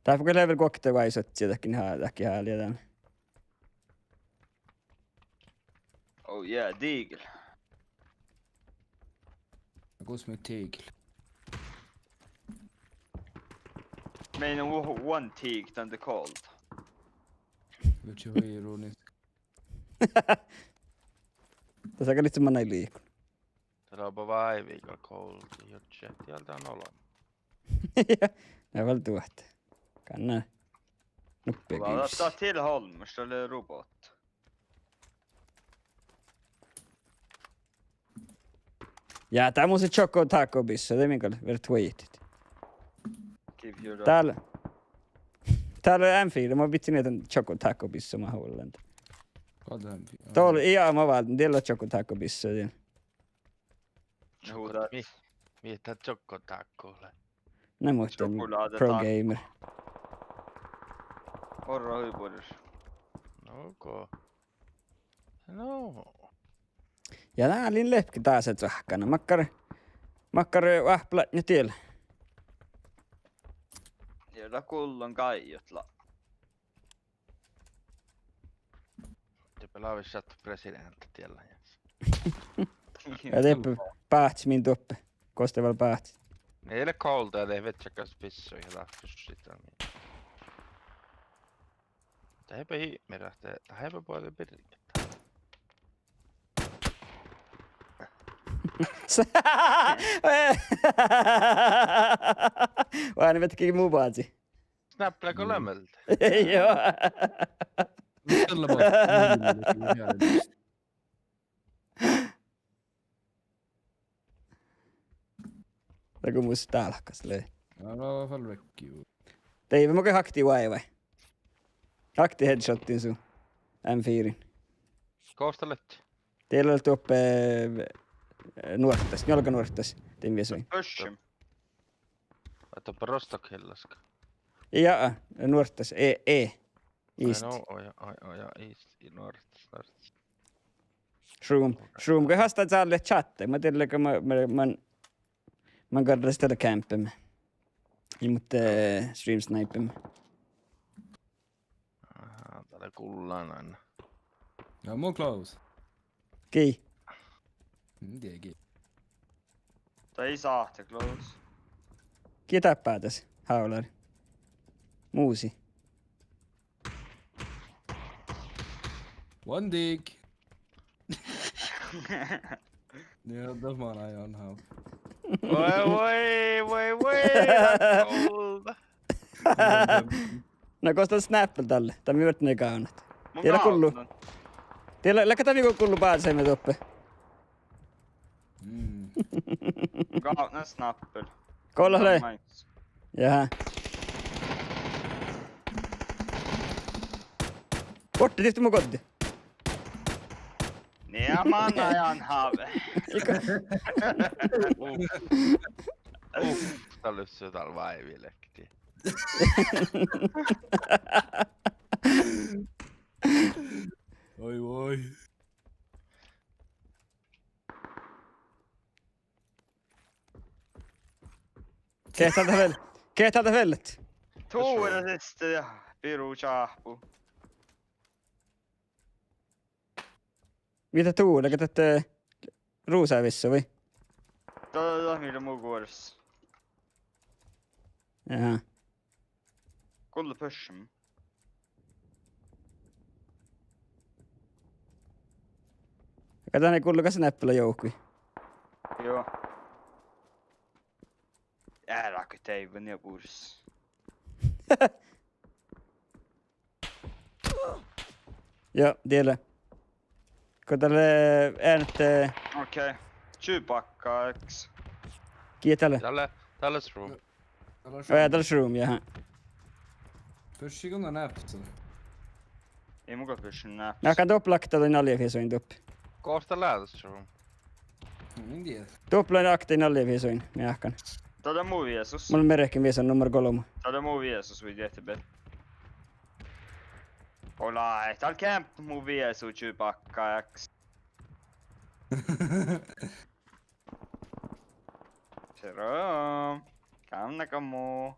Dáppe go lea vel guokte vai sohtii, dat gal há-, dat gal háliida dan. Oh yeah, Deagle. Gos mun Deagle? Mean o-, one Deagle dan de Cold. Which is ironic. Tassa gal lei manai liikon. Dat lea ba váivi gal Cold, jurddaša, diehten olbmot. Ja, na vel duot. Gánná. Nuppe givs. Dat, dat til olmmoš, dat lea robot. Ja, dát mus lea Choco Taco bissa, dat mii gal veret vuoitit. Give you that. Dál, dál lea M fire, mun bidjen miehtán Choco Taco bissa, mun hollán. Goddamn. Dál, ja, mun válden, dál lea Choco Taco bissa, dien. Čohko-, mii, mii dat čohko-taco lea? Na muhtin Pro Gamer. Orro hui buorre. No go. No. Ja dá lea lepke dasa cahkkana. Makkár, makkár oahppat ja diel. Ja dat gullan gáiđat lea. Dieppe lávii šat presidenta diella. Ja dieppe báhcis min duoppe. Gos de vel báhcis? Ii leat Cold, de veččakas bissui ja dat fyrštit dan. Dieppe hii mii ráhte, dieppe bođii birget. Vai ne vetke mu báhcii? Snapple go lea mielde? Joo. Selle ba-, Dago mus dálkkas lei. Ja, no, fal vekki. Deive mo ge hakti vai vai. Hakti headshottiin su M fire-in. Gos dat lei? Dieppe, eh, nuorttas, njálgá nuorttas. Dien viesui. Pushim. Ahte doppe Rostock Hillaska. Ja, nuorttas, e, e. Ai, east. No, oi, oi, oi, ja, east, i nuorttas, nuorttas. Šum, šum, ge hasta zalle chatte. Ma dieđán, ma, ma, man, man garra stella campeme. Ja, muhto, eh, stream snipeme. Aha, dá lea gullan ain. Ja mun close. Gii. Mm, dieđe gii. Tai sáhte close. Gii dáppe das? Hávlár. Musi. One dig. Ja, dat man ei on hál. Voi, voi, voi, voi, dat Cold. Na gos dat snapple dalle? Dat mii vártán gávdnat. Mun dieđán gullu. Gávdnan. Dieđát, leago dat mii go gullo báze doppe? Mm. Gávdná snappel. Golla lei. Nice. Jaa. Borte, dihte mu goddii. Nie, manai ain háve. Igo. Uf. Uf, dat lei su dál váivi lehkti. Oi, oi. Kehtá dat vel-, kehtá dat vellet? Tuoda siste ja biru čáhpu. Mii dat tuoda, leago dat, eh, rusa vissu vai? Dat, dat mii lea mu guoras. Jaa. Gullo puššama. Aga dan lea gullo gal snappela juohke. Juo. Eará go deaivvan ja bures. Juo, dieđe. Go dat lea earnet, eh, okei. Čuvbakka, eks. Gii dat lea? Dá lea, dá lea room. Ó, jaa, dá lea room, jaa. Puššiigo na nápsa? Ii mun gal puššan nápsa. Jáhkán doppe lakta dain aljafiessuin doppe. Gosa lea das room? In dieđe. Doppe lakta dain aljafiessuin, jáhkán. Dat lea mu viesus. Mun merkin viesun nummer golbma. Dat lea mu viesus, vuoi diehtebet. Ole, dál kemppa mu viesu, Čuvbakka, eks. Sero. Kávnnaga mu.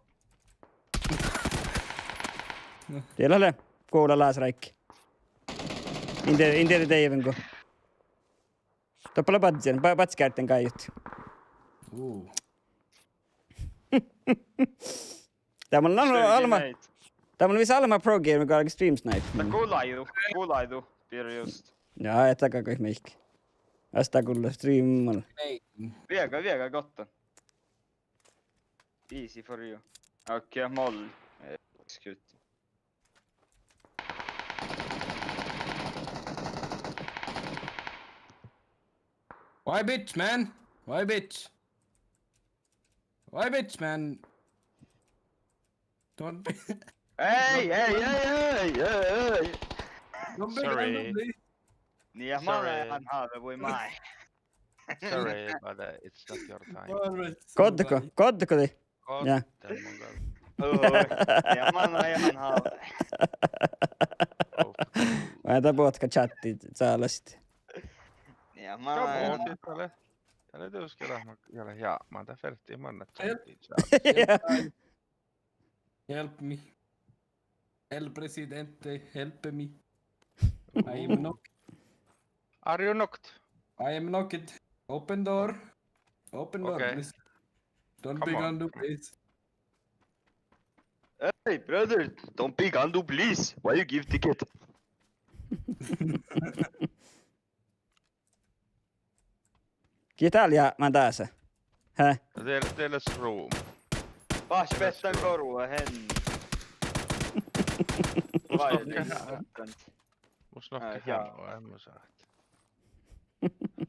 Dieđát lea. Gula lásráiggi. In dieđe, in dieđe deaivvango. Doppe lea badjel, ba-, badjegárddiin gáijut. Uu. Dat mun, Sörgin Alma, meit. Dat mun visot Alma Pro Gamer galgá Stream Snipe. Dat gulai du, gulai du, Pirjo just. Jaa, et dat galgá mihkkege. As dat gullo streamma. Nei. Viega, viega, gottan. Easy for you. Okei, mol. Eh, skut. Why bitch, man? Why bitch? Why bitch, man? Don't be, Ei, ei, ei, ei, ei, ei. Don't be Sorry. Randomly. Nie, manai ain háve, vuoi maid. Sorry, but, uh, it's not your time. Always so. Goddego, right. Goddego dii? Jaa. Goddego mun gal. Oi, nie, manai ain háve. Oh. Maid dat botkka čattii sálastit? Nie, manai ain háve. Dá lea, dá lea dieđusge dat, ma-, ja lea, ja, ma-, dat fertii mannat čattii sálastit. Jaa. Help me. El presidente, help me. I am knocked. Are you knocked? I am knocked. Open door. Open door, please. Okay. Come on. Don't be gandu, please. Hey, brother, don't be gandu, please. Why you give ticket? Gii dál jápmá dása? Hää? Dieđe, dieđe lea room. Báhča beattán goruhit, hen. Mus nohká hán-, mus nohká hán-, en mun sáhte.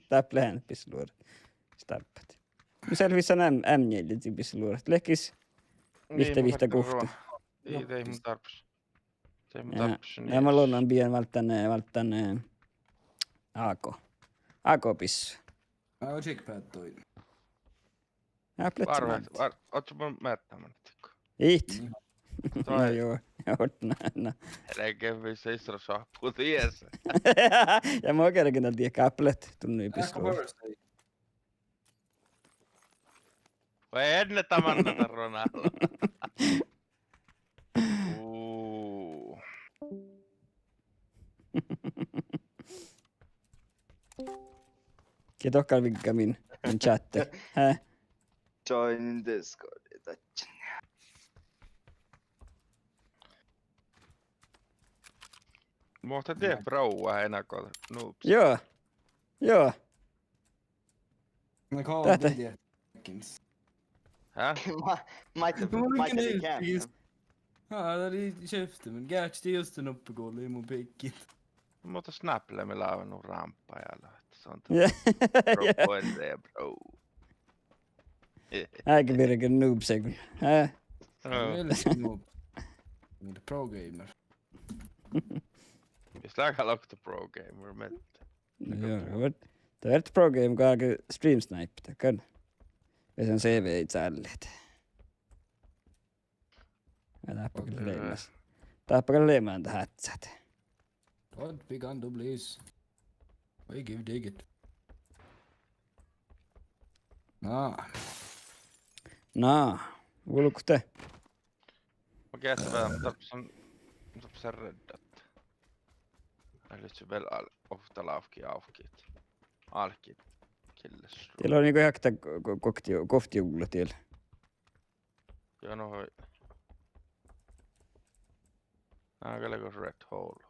Dáppe lea eambbo bisseluorat. Stárbbat. Mus lea vissan M-, M njeallje bisseluorat. Lehkis vihtta, vihtta guhte. Ii, de mun dárbbašan. Jaa, ja ma luulen bidjen válddán, eh, válddán, eh, A K. A K bissu. Aa, checkpad doin. Jaa, pletsi. Várra, várra, oaččut mun mearkkamin. It. Joo, joo, na, na. Elge vissi isra šahpu dies. Ja mun kergen diekkár plet, dunnui bissu. Vai enne tamanna tarvon alla. Uu. Gii dohkká vigga min, min chatte? Hää? Join Discordi dadjen. Muhto dieđát bróa enago, noobs. Joo. Joo. Táhte. Hää? Ma-, maid, maid, aa, dat lei čeavtti, mun geahčen just nuppe gulli mu peikkiid. Muhto Snap lea mii láven nu rámpa ja lea, ahte son dat pro player, bro. Áigi birgen noob seammá. Hä? Aa. Mii lea noob. Mii lea pro gamer. Mis lea gal okta pro gamer, mii. Joo, dat lea pro gamer go álggii stream snipe, dat gal. Ja son C V-ii cállit. Ja dáppe gal leamaš. Dáppe gal leamaš dat headset. Don't be gun, please. Oi, give dig it. Na. Na, vulgute. Okei, ahte dáppe son, dáppe son reddat. Álgit vel al-, ovtta lávkki, ávkit. Álkit killes. Diet lea nu go eakta go-, go-, gokti-, goktiuvllat diet. Joo, no hoi. Ná, gal lea go red hole.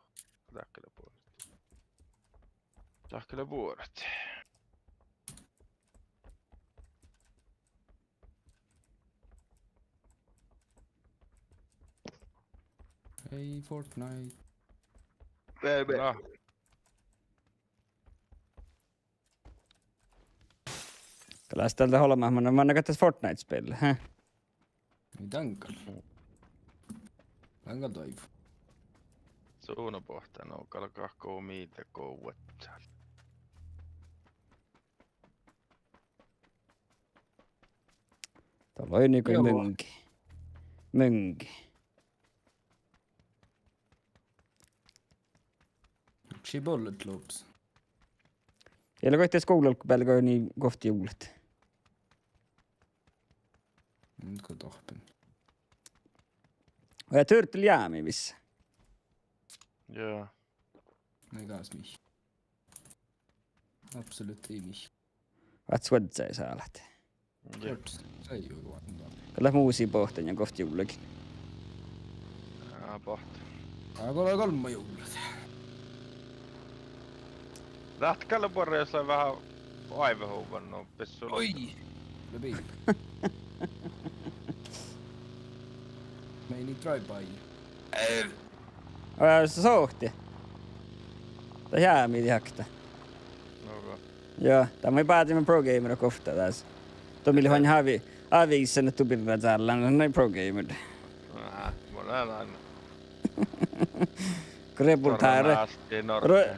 Dahkat lea buoret. Dahkat lea buoret. Ei Fortnite. Bebe. Na. Gal leat dalle olbmot, manne, manne gal das Fortnite-spel, hä? Ii, dan gal. Dan gal doaivvu. Suno bohte, no gal gahko mii de go vuodjal. Dat lei nai go mii mii. Mii. She bullet loops. Ja lea goit skuvla bealde go nai goktiuvllat. Mm, go dohppen. Ja turtle jámi vissa. Joo. Ii gal mii. Absolutt ii mii. Váttis vuodjái sálat. Jep. Gal leat mu sii bohten ja goktiuvllagiin. Aa, bohte. Aa, go lea golmma juovllat. Dat gal lea buorre, jos lea veahá oaivehuvvon, no, bissu. Oi! Lea biila. Meinii drive-by. Oi, sohti. Dat jámi dihte. Nugo. Joo, dat mii báđiimet pro gamerat govtta dás. Duo mii lea han avi-, aviissan, ahte du birra cállánan, nai pro gamer. Ná, mun lean ain. Go reportára. Ro-,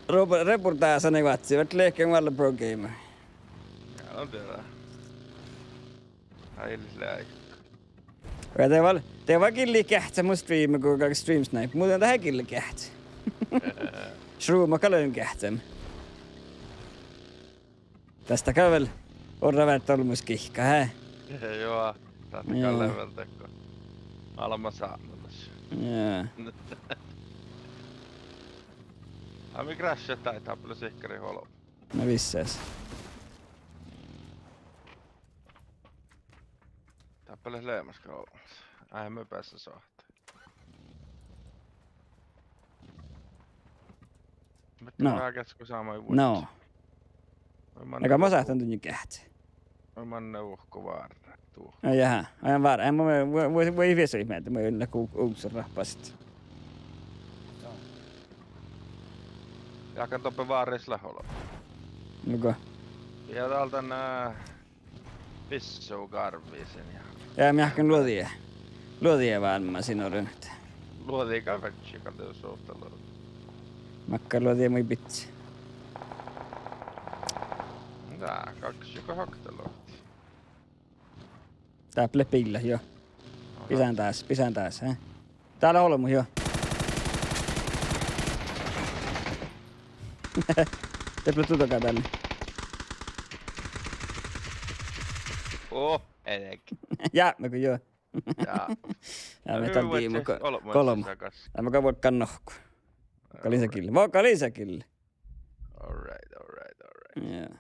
ro-, reportára nai váttis, vel lehken vel pro gamer. Jaa, no dieđe. Ai, lei. Ja de vel, de vel gillit geahččat mu streame go gal stream snipe. Muhto dat ii gilli geahččat. Šrumat gal leat geahččat. Dasta gal vel orra várra olbmos gihkka, hä? Joo, dat gal lea vel dakko. Almma sápmelaš. Jaa. Ai, mii crashat dáid, dáppe lea sikkari olbmot. Na visses. Dáppe lea leamaš gal olbmot. Ai, mii beassat soahtit. No. Veaháš go sámái vuodjit. No. Ega mun sáhtán dunnje geahččat. Vai manne uhko várra, duo. Ai, jahá, ain várra. Ai, mun, mun, mun, mun ii viesu ihme, ahte mun lean gu-, guovssat rahpasat. Jáhkán doppe várra ii leat olbmot. Nugo. Ja dál dan, eh, bissu garvvii sin ja. Ja mii jáhkán luođi, luođi vámmá sin orun ahte. Luođi gal ferte gal dieđusge ovtta luođi. Makkár luođi mii bidjat. Dá, galggašii go okta luohti. Dáppe leat biillat, joo. Aha. Bisán dás, bisán dás, eh? Dál lea olbmot, joo. Dáppe lea duođai bealde. Oh, eđe. Jápmego, joo. Jaa. Ja mii dál diimut go-, golbma. Dál mun gal vuolggán nohku. Vuolggalin sa gille. Vuolggalin sa gille. All right, all right, all right. Joo.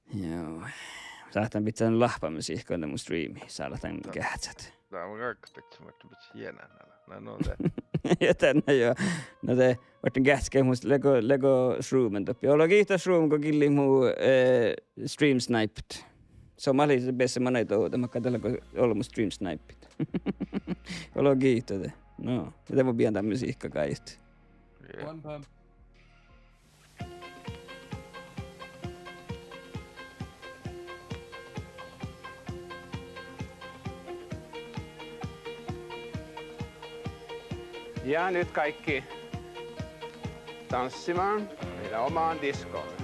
Joo. Sáhtán bidjat dan lahpamusihkku dan mu streami. Sáhtán geahččat. Dá mun gal bidjen, mun bidjen jiena. Na, no de. Ja dan, joo. No de, mun geahččat ge mus lego, lego streamen doppe. Ollu giitu stream go gillit mu, eh, stream snipet. Somá lei beassá manai dovde, makkár dat lea go ollu mu stream snipet. Ollu giitu de. No, de mun bijan dan musihkka gáidit. One pump. Ja nyt kaikki tanssimaan meidän omaan diskoon.